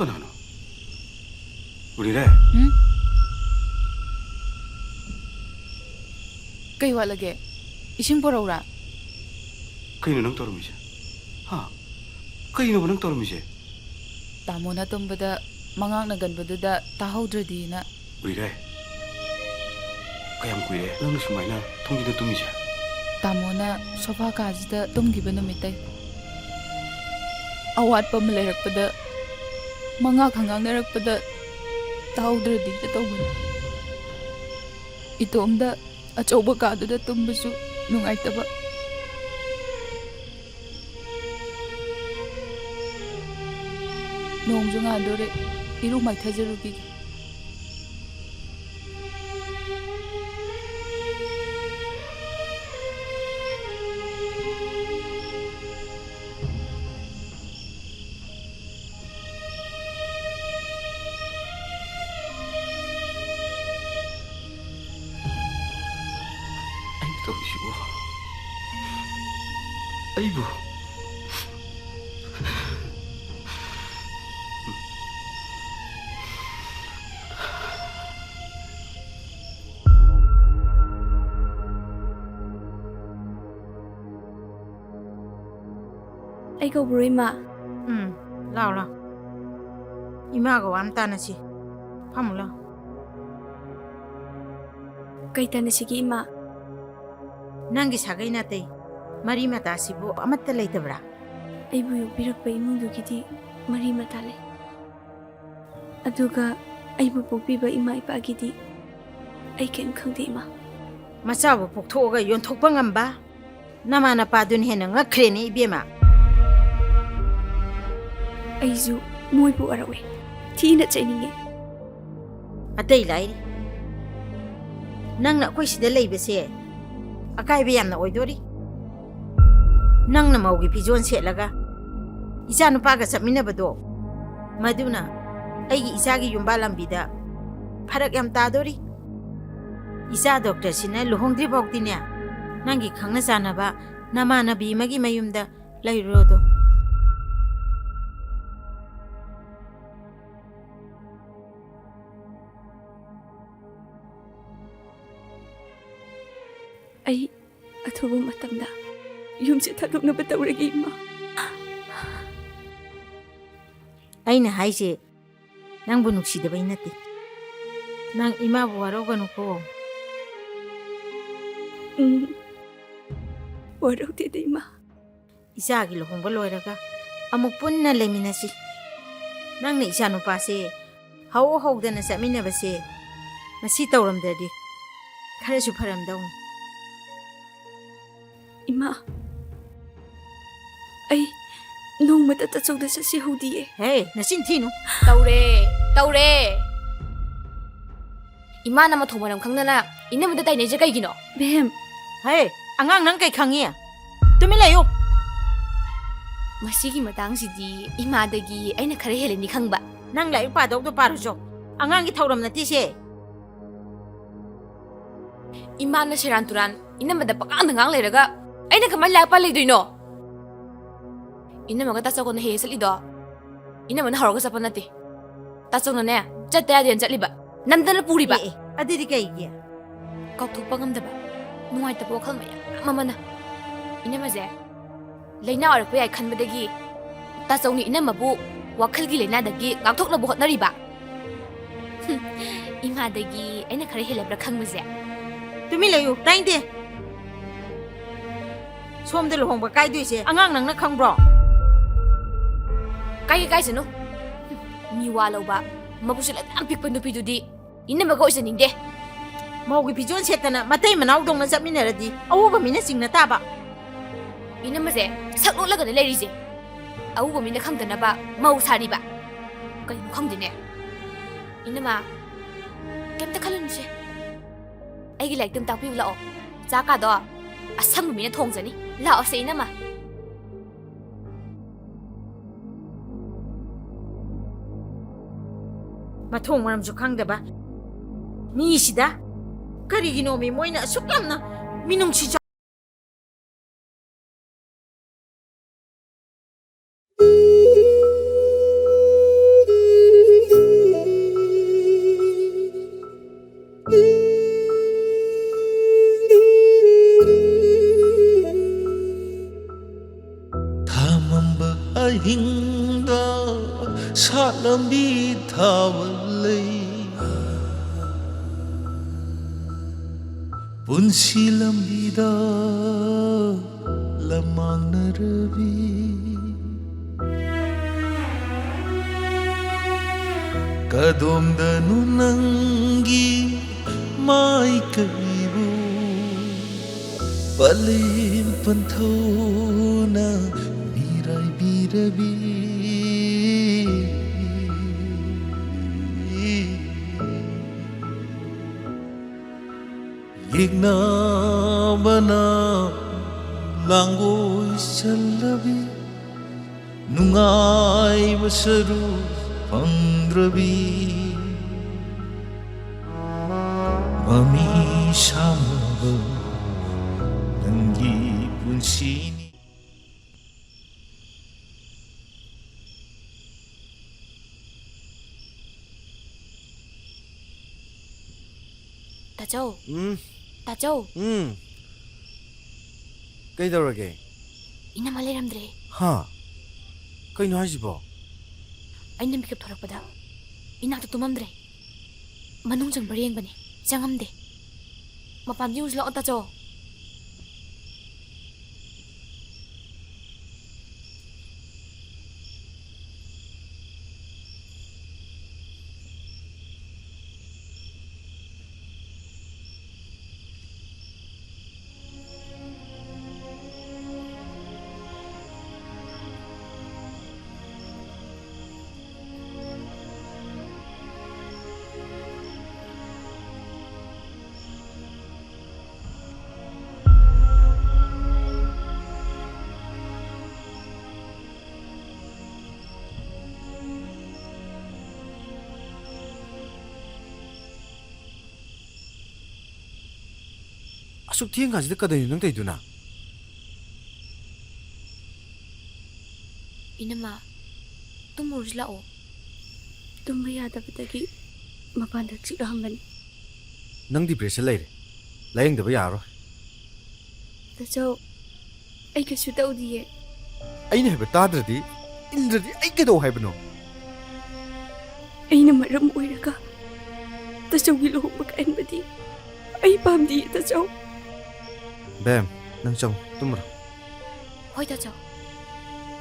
ꯀꯅꯥꯅꯣ? ꯎꯔꯤꯔꯦ? ꯎꯝ? ꯀꯩ ꯋꯥꯠꯂꯒꯦ? ꯏꯁꯤꯡ ꯄꯨꯔꯛꯎꯔꯥ? ꯀꯩꯅꯣ ꯅꯪ ꯇꯧꯔꯝꯃꯤꯁꯦ? ꯍꯥ? ꯀꯩꯅꯣꯕ ꯅꯪ ꯇꯧꯔꯝꯃꯤꯁꯦ? ꯇꯥꯃꯣꯅ ꯇꯨꯝꯕꯗ ꯃꯉꯥꯛꯅ ꯒꯟꯕꯗꯨꯗ ꯇꯥꯍꯧꯗ꯭ꯔꯗꯤꯅ꯫ ꯎꯔꯤꯔꯦ? ꯀꯌꯥꯝ ꯀꯨꯏꯔꯦ ꯅꯪꯅ ꯁꯨꯃꯥꯏꯅ ꯊꯣꯡꯖꯤꯟꯗ ꯇꯨꯝꯃꯤꯁꯦ? ꯇꯥꯃꯣꯅ ꯁꯣꯐꯥ ꯀꯥꯁꯤꯗ ꯇꯨꯝꯈꯤꯕ ꯅꯨꯃꯤꯠꯇꯩ꯫ ꯑꯋꯥꯠꯄ ꯑꯃ ꯂꯩꯔꯛꯄꯗ ꯃꯉꯥ ꯈꯪ ꯉꯥꯡꯅꯔꯛꯄꯗ ꯇꯥꯍꯧꯗ꯭ꯔꯗꯤ ꯇꯧꯕꯅꯤ꯫ ꯏꯇꯣꯝꯗ ꯑꯆꯧꯕ ꯀꯥꯗꯨꯗ ꯇꯨꯝꯕꯁꯨ ꯅꯨꯡꯉꯥꯏꯇꯕ꯫ ꯅꯣꯡꯁꯨ ꯉꯥꯟꯗꯣꯔꯦ, ꯏꯔꯨ ꯃꯥꯏꯊꯖꯔꯨꯈꯤꯒꯦ꯫ ꯑꯩꯅ ꯇꯧꯔꯤꯁꯤꯕꯨ? ꯑꯩꯕꯨ? ꯑꯩ ꯀꯧꯕ꯭ꯔꯣ, ꯏꯃꯥ? ꯎꯝ, ꯂꯥꯎ, ꯂꯥꯎ꯫ ꯏꯃꯥꯒ ꯋꯥ ꯑꯃ ꯇꯥꯟꯅꯁꯤ꯫ ꯐꯝꯃꯨ ꯂꯥꯎ꯫ ꯀꯩ ꯇꯥꯟꯅꯁꯤꯒꯦ, ꯏꯃꯥ? ꯅꯪꯒꯤ ꯁꯥꯒꯩ ꯅꯥꯇꯩ, ꯃꯔꯤ ꯃꯇꯥꯁꯤꯕꯨ ꯑꯃꯠꯇ ꯂꯩꯇꯕ꯭ꯔꯥ? ꯑꯩꯕꯨ ꯌꯣꯛꯄꯤꯔꯛꯄ ꯏꯃꯨꯡꯗꯨꯒꯤꯗꯤ ꯃꯔꯤ ꯃꯇꯥ ꯂꯩ꯫ ꯑꯗꯨꯒ ꯑꯩꯕꯨ ꯄꯣꯛꯄꯤꯕ ꯏꯃꯥ ꯏꯄꯥꯒꯤꯗꯤ ꯑꯩ ꯀꯔꯤꯝ ꯈꯪꯗꯦ, ꯏꯃꯥ꯫ ꯃꯆꯥꯕꯨ ꯄꯣꯛꯊꯣꯛꯑꯒ ꯌꯣꯟꯊꯣꯛꯄ ꯉꯝꯕ ꯅꯃꯥ ꯅꯄꯥꯗꯨꯅ ꯍꯦꯟꯅ ꯉꯛꯈ꯭ꯔꯦꯅꯦ, ꯏꯕꯦꯝꯃ꯫ ꯑꯩꯁꯨ ꯃꯣꯏꯕꯨ ꯋꯥꯔꯛꯑꯦ꯫ ꯊꯤꯅ ꯆꯩꯅꯤꯡꯉꯦ꯫ ꯑꯇꯩ ꯂꯥꯏꯔꯤ, ꯅꯪꯅ ꯑꯩꯈꯣꯏ ꯁꯤꯗ ꯂꯩꯕꯁꯦ ꯑꯀꯥꯏꯕ ꯌꯥꯝꯅ ꯑꯣꯏꯗꯣꯔꯤ꯫ ꯅꯪꯅ ꯃꯧꯒꯤ ꯐꯤꯖꯣꯜ ꯁꯦꯠꯂꯒ ꯏꯆꯥ ꯅꯨꯄꯥꯒ ꯆꯠꯃꯤꯟꯅꯕꯗꯣ, ꯃꯗꯨꯅ ꯑꯩꯒꯤ ꯏꯆꯥꯒꯤ ꯌꯨꯝꯕꯥꯜ ꯂꯝꯕꯤꯗ ꯐꯔꯛ ꯌꯥꯝ ꯇꯥꯗꯣꯔꯤ꯫ ꯏꯆꯥ ꯗꯣꯛꯇꯔꯁꯤꯅ ꯂꯨꯍꯣꯡꯗ꯭ꯔꯤ ꯐꯥꯎꯗꯤꯅꯦ, ꯅꯪꯒꯤ ꯈꯪꯅ ꯆꯥꯟꯅꯕ ꯅꯃꯥꯟꯅꯕꯤ ꯑꯃꯒꯤ ꯃꯌꯨꯝꯗ ꯂꯩꯔꯨꯔꯣꯗꯣ꯫ ꯑꯩ ꯑꯊꯨꯕ ꯃꯇꯝꯗ ꯌꯨꯝꯁꯦ ꯊꯥꯗꯣꯛꯅꯕ ꯇꯧꯔꯒꯦ, ꯏꯃꯥ꯫ ꯑꯩꯅ ꯍꯥꯏꯁꯦ ꯅꯪꯕꯨ ꯅꯨꯡꯁꯤꯗꯕꯩ ꯅꯠꯇꯦ꯫ ꯅꯪ ꯏꯃꯥꯕꯨ ꯋꯥꯔꯧꯒꯅꯨꯀꯣ꯫ ꯎꯝ, ꯋꯥꯔꯧꯗꯦꯗ, ꯏꯃꯥ꯫ ꯏꯆꯥꯒꯤ ꯂꯨꯍꯣꯡꯕ ꯂꯣꯏꯔꯒ ꯑꯃꯨꯛ ꯄꯨꯟꯅ ꯂꯩꯃꯤꯟꯅꯁꯤ꯫ ꯅꯪꯅ ꯏꯆꯥꯅꯨꯄꯥꯁꯦ ꯍꯧ ꯍꯧꯗꯅ ꯆꯠꯃꯤꯟꯅꯕꯁꯦ ꯃꯁꯤ ꯇꯧꯔꯝꯗ꯭ꯔꯗꯤ ꯈꯔꯁꯨ ꯐꯔꯝꯗꯧꯅꯤ꯫ ꯏꯃꯥ, ꯑꯩ ꯅꯣꯡꯃꯇ ꯇꯥꯆꯧꯗ ꯆꯠꯁꯤ ꯍꯧꯗꯤꯌꯦ꯫ ꯍꯦ, ꯅꯆꯤꯟ ꯊꯤꯅꯨ꯫ ꯇꯧꯔꯦ, ꯇꯧꯔꯦ꯫ ꯏꯃꯥꯅ ꯃꯊꯣꯡ ꯃꯔꯝ ꯈꯪꯗꯅ ꯏꯅꯝꯃꯗ ꯇꯥꯏꯅꯩꯁꯦ ꯀꯩꯒꯤꯅꯣ? ꯕꯦꯝ꯫ ꯍꯦ, ꯑꯉꯥꯡ ꯅꯪ ꯀꯩ ꯈꯪꯉꯤ? ꯇꯨꯃꯤꯟ ꯂꯩꯌꯨ꯫ ꯃꯁꯤꯒꯤ ꯃꯇꯥꯡꯁꯤꯗꯤ ꯏꯃꯥꯗꯒꯤ ꯑꯩꯅ ꯈꯔ ꯍꯦꯜꯂꯅꯤ ꯈꯪꯕ꯫ ꯅꯪ ꯂꯥꯏꯔꯤꯛ ꯄꯥꯗꯧꯗꯣ ꯄꯥꯔꯨꯆꯣ꯫ ꯑꯉꯥꯡꯒꯤ ꯊꯧꯔꯝ ꯅꯠꯇꯦꯁꯦ꯫ ꯏꯃꯥꯅ ꯁꯦꯔꯥꯟ ꯇꯨꯔꯥꯟ ꯏꯅꯝꯃꯗ ꯄꯉꯥꯡꯗ ꯉꯥꯡ ꯂꯩꯔꯒ ꯑꯩꯅ ꯀꯃꯥꯏꯅ ꯂꯥꯏꯔꯤꯛ ꯄꯥ ꯂꯩꯗꯣꯏꯅꯣ? ꯏꯅꯝꯃꯒ ꯇꯥꯆꯧꯒꯅ ꯍꯦꯛ ꯍꯦꯛ ꯆꯠꯂꯤꯗꯣ ꯏꯅꯝꯃꯅ ꯍꯧꯔꯒ ꯆꯠꯄ ꯅꯠꯇꯦ꯫ ꯇꯥꯆꯧꯅꯅꯦ, ꯆꯠꯇ ꯌꯥꯗꯦꯅ ꯆꯠꯂꯤꯕ, ꯅꯝꯗꯅ ꯄꯨꯔꯤꯕ꯫ ꯑꯦ, ꯑꯦ, ꯑꯗꯨꯗꯤ ꯀꯩꯒꯤ? ꯀꯥꯎꯊꯣꯛꯄ ꯉꯝꯗꯕ, ꯅꯨꯡꯉꯥꯏꯇꯕ ꯋꯥꯈꯜ ꯃꯌꯥꯝ ꯑꯃꯅ ꯏꯅꯝꯃꯁꯦ ꯂꯥꯏꯅꯥ ꯑꯣꯏꯔꯛꯄ ꯌꯥꯏ ꯈꯟꯕꯗꯒꯤ ꯇꯥꯆꯧꯅ ꯏꯅꯝꯃꯕꯨ ꯋꯥꯈꯜꯒꯤ ꯂꯥꯏꯅꯥꯗꯒꯤ ꯉꯥꯛꯊꯣꯛꯅꯕ ꯍꯣꯠꯅꯔꯤꯕ꯫ ꯍꯨꯝ, ꯏꯃꯥꯗꯒꯤ ꯑꯩꯅ ꯈꯔ ꯍꯦꯜꯂꯕ꯭ꯔꯥ ꯈꯪꯕꯁꯦ? ꯇꯨꯃꯤꯟ ꯂꯩꯌꯨ, ꯇꯥꯏꯟꯗꯦ꯫ ꯁꯣꯝꯗ ꯂꯨꯍꯣꯡꯕ ꯀꯥꯏꯗꯣꯏꯁꯦ ꯑꯉꯥꯡ ꯅꯪꯅ ꯈꯪꯕ꯭ꯔꯣ? ꯀꯥꯏꯒꯦ ꯀꯥꯏꯁꯅꯨ꯫ ꯍꯨꯝ, ꯃꯤ ꯋꯥ ꯂꯧꯕ, ꯃꯕꯨꯛꯁꯦ ꯌꯥꯝ ꯄꯤꯛꯄ ꯅꯨꯄꯤꯗꯨꯗꯤ ꯏꯅꯝꯃꯒ ꯑꯣꯏꯖꯅꯤꯡꯗꯦ꯫ ꯃꯧꯒꯤ ꯐꯤꯖꯣꯜ ꯁꯦꯠꯇꯅ ꯃꯇꯩ ꯃꯅꯥꯎꯗꯧꯅ ꯆꯠꯃꯤꯟꯅꯔꯗꯤ ꯑꯎꯕ ꯃꯤꯅ ꯆꯤꯡꯅ ꯇꯥꯕ꯫ ꯏꯅꯝꯃꯁꯦ ꯁꯛ ꯂꯣꯠꯂꯒꯅꯦ ꯂꯩꯔꯤꯁꯦ꯫ ꯑꯎꯕ ꯃꯤꯅ ꯈꯪꯗꯅꯕ ꯃꯧ ꯁꯥꯔꯤꯕ꯫ ꯀꯩꯅꯣ ꯈꯪꯗꯦꯅꯦ꯫ ꯏꯅꯝꯃ, ꯀꯩꯝꯇ ꯈꯜꯂꯨꯅꯨꯁꯦ꯫ ꯑꯩꯒꯤ ꯂꯥꯏꯔꯤꯛꯇ ꯑꯃ ꯇꯥꯛꯄꯤꯌꯨ ꯂꯥꯛꯑꯣ꯫ ꯆꯥꯛꯀꯥꯗꯣ ꯑꯁꯪꯕ ꯃꯤꯅ ꯊꯣꯡꯖꯅꯤ꯫ ꯂꯥꯛꯑꯣꯁꯦ ꯏꯅꯝꯃ꯫ ꯃꯊꯣꯡ ꯃꯔꯝꯁꯨ ꯈꯪꯗꯕ ꯃꯤꯁꯤꯗ ꯀꯔꯤꯒꯤꯅꯣꯃꯤ ꯃꯣꯏꯅ ꯑꯁꯨꯛ ꯌꯥꯝꯅ ꯃꯤꯅꯨꯡꯁꯤ ꯆꯥꯎ- ꯑꯍꯤꯡꯗ ꯁꯥꯠꯂꯝꯕꯤ ꯊꯥꯕꯜ ꯂꯩ꯫ ꯄꯨꯟꯁꯤ ꯂꯝꯕꯤꯗ ꯂꯝꯃꯥꯡꯅꯔꯕꯤ꯫ ꯀꯗꯣꯝꯗꯅꯣ ꯅꯪꯒꯤ ꯃꯥꯏꯀꯩꯕꯨ ꯄꯂꯦꯝ ꯄꯟꯊꯧꯅ ꯃꯤꯔꯥꯏꯕꯤꯔꯕꯤ꯫ ꯌꯦꯛꯅꯕꯅ ꯂꯥꯡꯒꯣꯏ ꯆꯜꯂꯕꯤ꯫ ꯅꯨꯡꯉꯥꯏꯕ ꯁꯔꯨꯛ ꯐꯪꯗ꯭ꯔꯕꯤ꯫ ꯃꯃꯤ ꯁꯥꯝꯂꯕ ꯅꯪꯒꯤ ꯄꯨꯟꯁꯤꯅꯤ꯫ ꯇꯥꯆꯧ꯫ ꯎꯝ꯫ ꯇꯥꯆꯧ꯫ ꯎꯝ꯫ ꯀꯩꯗꯧꯔꯒꯦ? ꯏꯅꯝꯃ ꯂꯩꯔꯝꯗ꯭ꯔꯦ꯫ ꯍꯥ? ꯀꯩꯅꯣ ꯍꯥꯏꯁꯤꯕꯣ? ꯑꯩꯅ ꯃꯤꯀꯞ ꯊꯣꯔꯛꯄꯗ ꯏꯅꯥꯛꯇ ꯇꯨꯝꯃꯝꯗ꯭ꯔꯦ꯫ ꯃꯅꯨꯡ ꯆꯪꯕ꯭ꯔꯥ ꯌꯦꯡꯕꯅꯦ, ꯆꯪꯉꯝꯗꯦ꯫ ꯃꯄꯥꯟꯗ ꯌꯦꯡꯉꯨꯁꯤ ꯂꯥꯛꯑꯣ, ꯇꯥꯆꯧ꯫ ꯑꯁꯨꯛ ꯊꯦꯡ ꯀꯥꯟꯁꯤꯗ ꯀꯗꯩꯅꯣ ꯅꯪ ꯇꯧꯔꯤꯗꯨꯅ? ꯏꯅꯝꯃ, ꯇꯨꯝꯃꯨꯔꯁꯤ ꯂꯥꯛꯑꯣ꯫ ꯇꯨꯝꯕ ꯌꯥꯗꯕꯗꯒꯤ ꯃꯄꯥꯟꯗ ꯆꯤꯛꯂꯛꯑꯝꯕꯅꯤ꯫ ꯅꯪ depression ꯂꯩꯔꯦ, ꯂꯥꯌꯦꯡꯗꯕ ꯌꯥꯔꯔꯣꯏ꯫ ꯇꯥꯆꯧ, ꯑꯩ ꯀꯩꯁꯨ ꯇꯧꯗꯤꯌꯦ꯫ ꯑꯩꯅ ꯍꯥꯏꯕ ꯇꯥꯗ꯭ꯔꯗꯤ, ꯏꯟꯗ꯭ꯔꯗꯤ ꯑꯩ ꯀꯩꯗꯧ ꯍꯥꯏꯕꯅꯣ? ꯑꯩꯅ ꯃꯔꯝ ꯑꯣꯏꯔꯒ ꯇꯥꯆꯧꯒꯤ ꯂꯨꯍꯣꯡꯕ ꯀꯥꯏꯍꯟꯕꯗꯤ ꯑꯩ ꯄꯥꯝꯗꯤꯌꯦ, ꯇꯥꯆꯧ꯫ ꯕꯦꯝ, ꯅꯪ ꯆꯪꯉꯨ, ꯇꯨꯝꯃꯨꯔꯣ꯫ ꯍꯣꯏ, ꯇꯥꯆꯧ꯫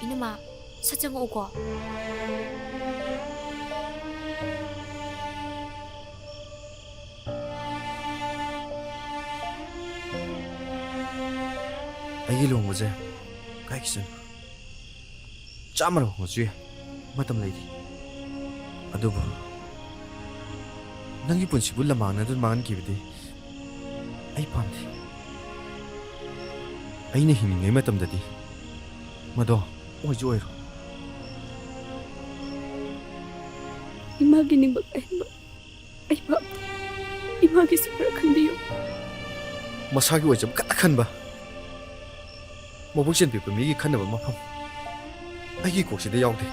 ꯏꯅꯝꯃ, ꯁꯠ ꯆꯪꯉꯛꯎꯀꯣ꯫ ꯑꯩꯒꯤ ꯂꯨꯍꯣꯡꯕꯁꯦ ꯀꯥꯏꯈꯤꯁꯅꯨ꯫ ꯆꯥꯝꯃꯔꯛ ꯍꯣꯡꯉꯁꯨ ꯌꯥꯏ, ꯃꯇꯝ ꯂꯩꯔꯤ꯫ ꯑꯗꯨꯕꯨ ꯅꯪꯒꯤ ꯄꯨꯟꯁꯤꯕꯨ ꯂꯃꯥꯡꯅꯗꯨꯅ ꯃꯥꯡꯍꯟꯈꯤꯕꯗꯤ ꯑꯩ ꯄꯥꯝꯗꯦ꯫ ꯑꯩꯅ ꯍꯤꯡꯂꯤꯉꯩ ꯃꯇꯝꯗꯗꯤ ꯃꯗꯣ ꯑꯣꯏꯁꯨ ꯑꯣꯏꯔꯣꯏ꯫ ꯏꯃꯥꯒꯤ ꯅꯤꯡꯕ ꯀꯥꯏꯍꯟꯕ ꯑꯩ ꯄꯥꯝꯗꯦ꯫ ꯏꯃꯥꯒꯤꯁꯨ ꯈꯔ ꯈꯟꯕꯤꯌꯨ꯫ ꯃꯁꯥꯒꯤ ꯑꯣꯏꯖꯕ ꯈꯛꯇ ꯈꯟꯕ, ꯃꯕꯨꯛ ꯆꯦꯟꯕꯤꯕ ꯃꯤꯒꯤ ꯈꯟꯅꯕ ꯃꯐꯝ ꯑꯩꯒꯤ ꯀꯣꯛꯁꯤꯗ ꯌꯥꯎꯗꯦ꯫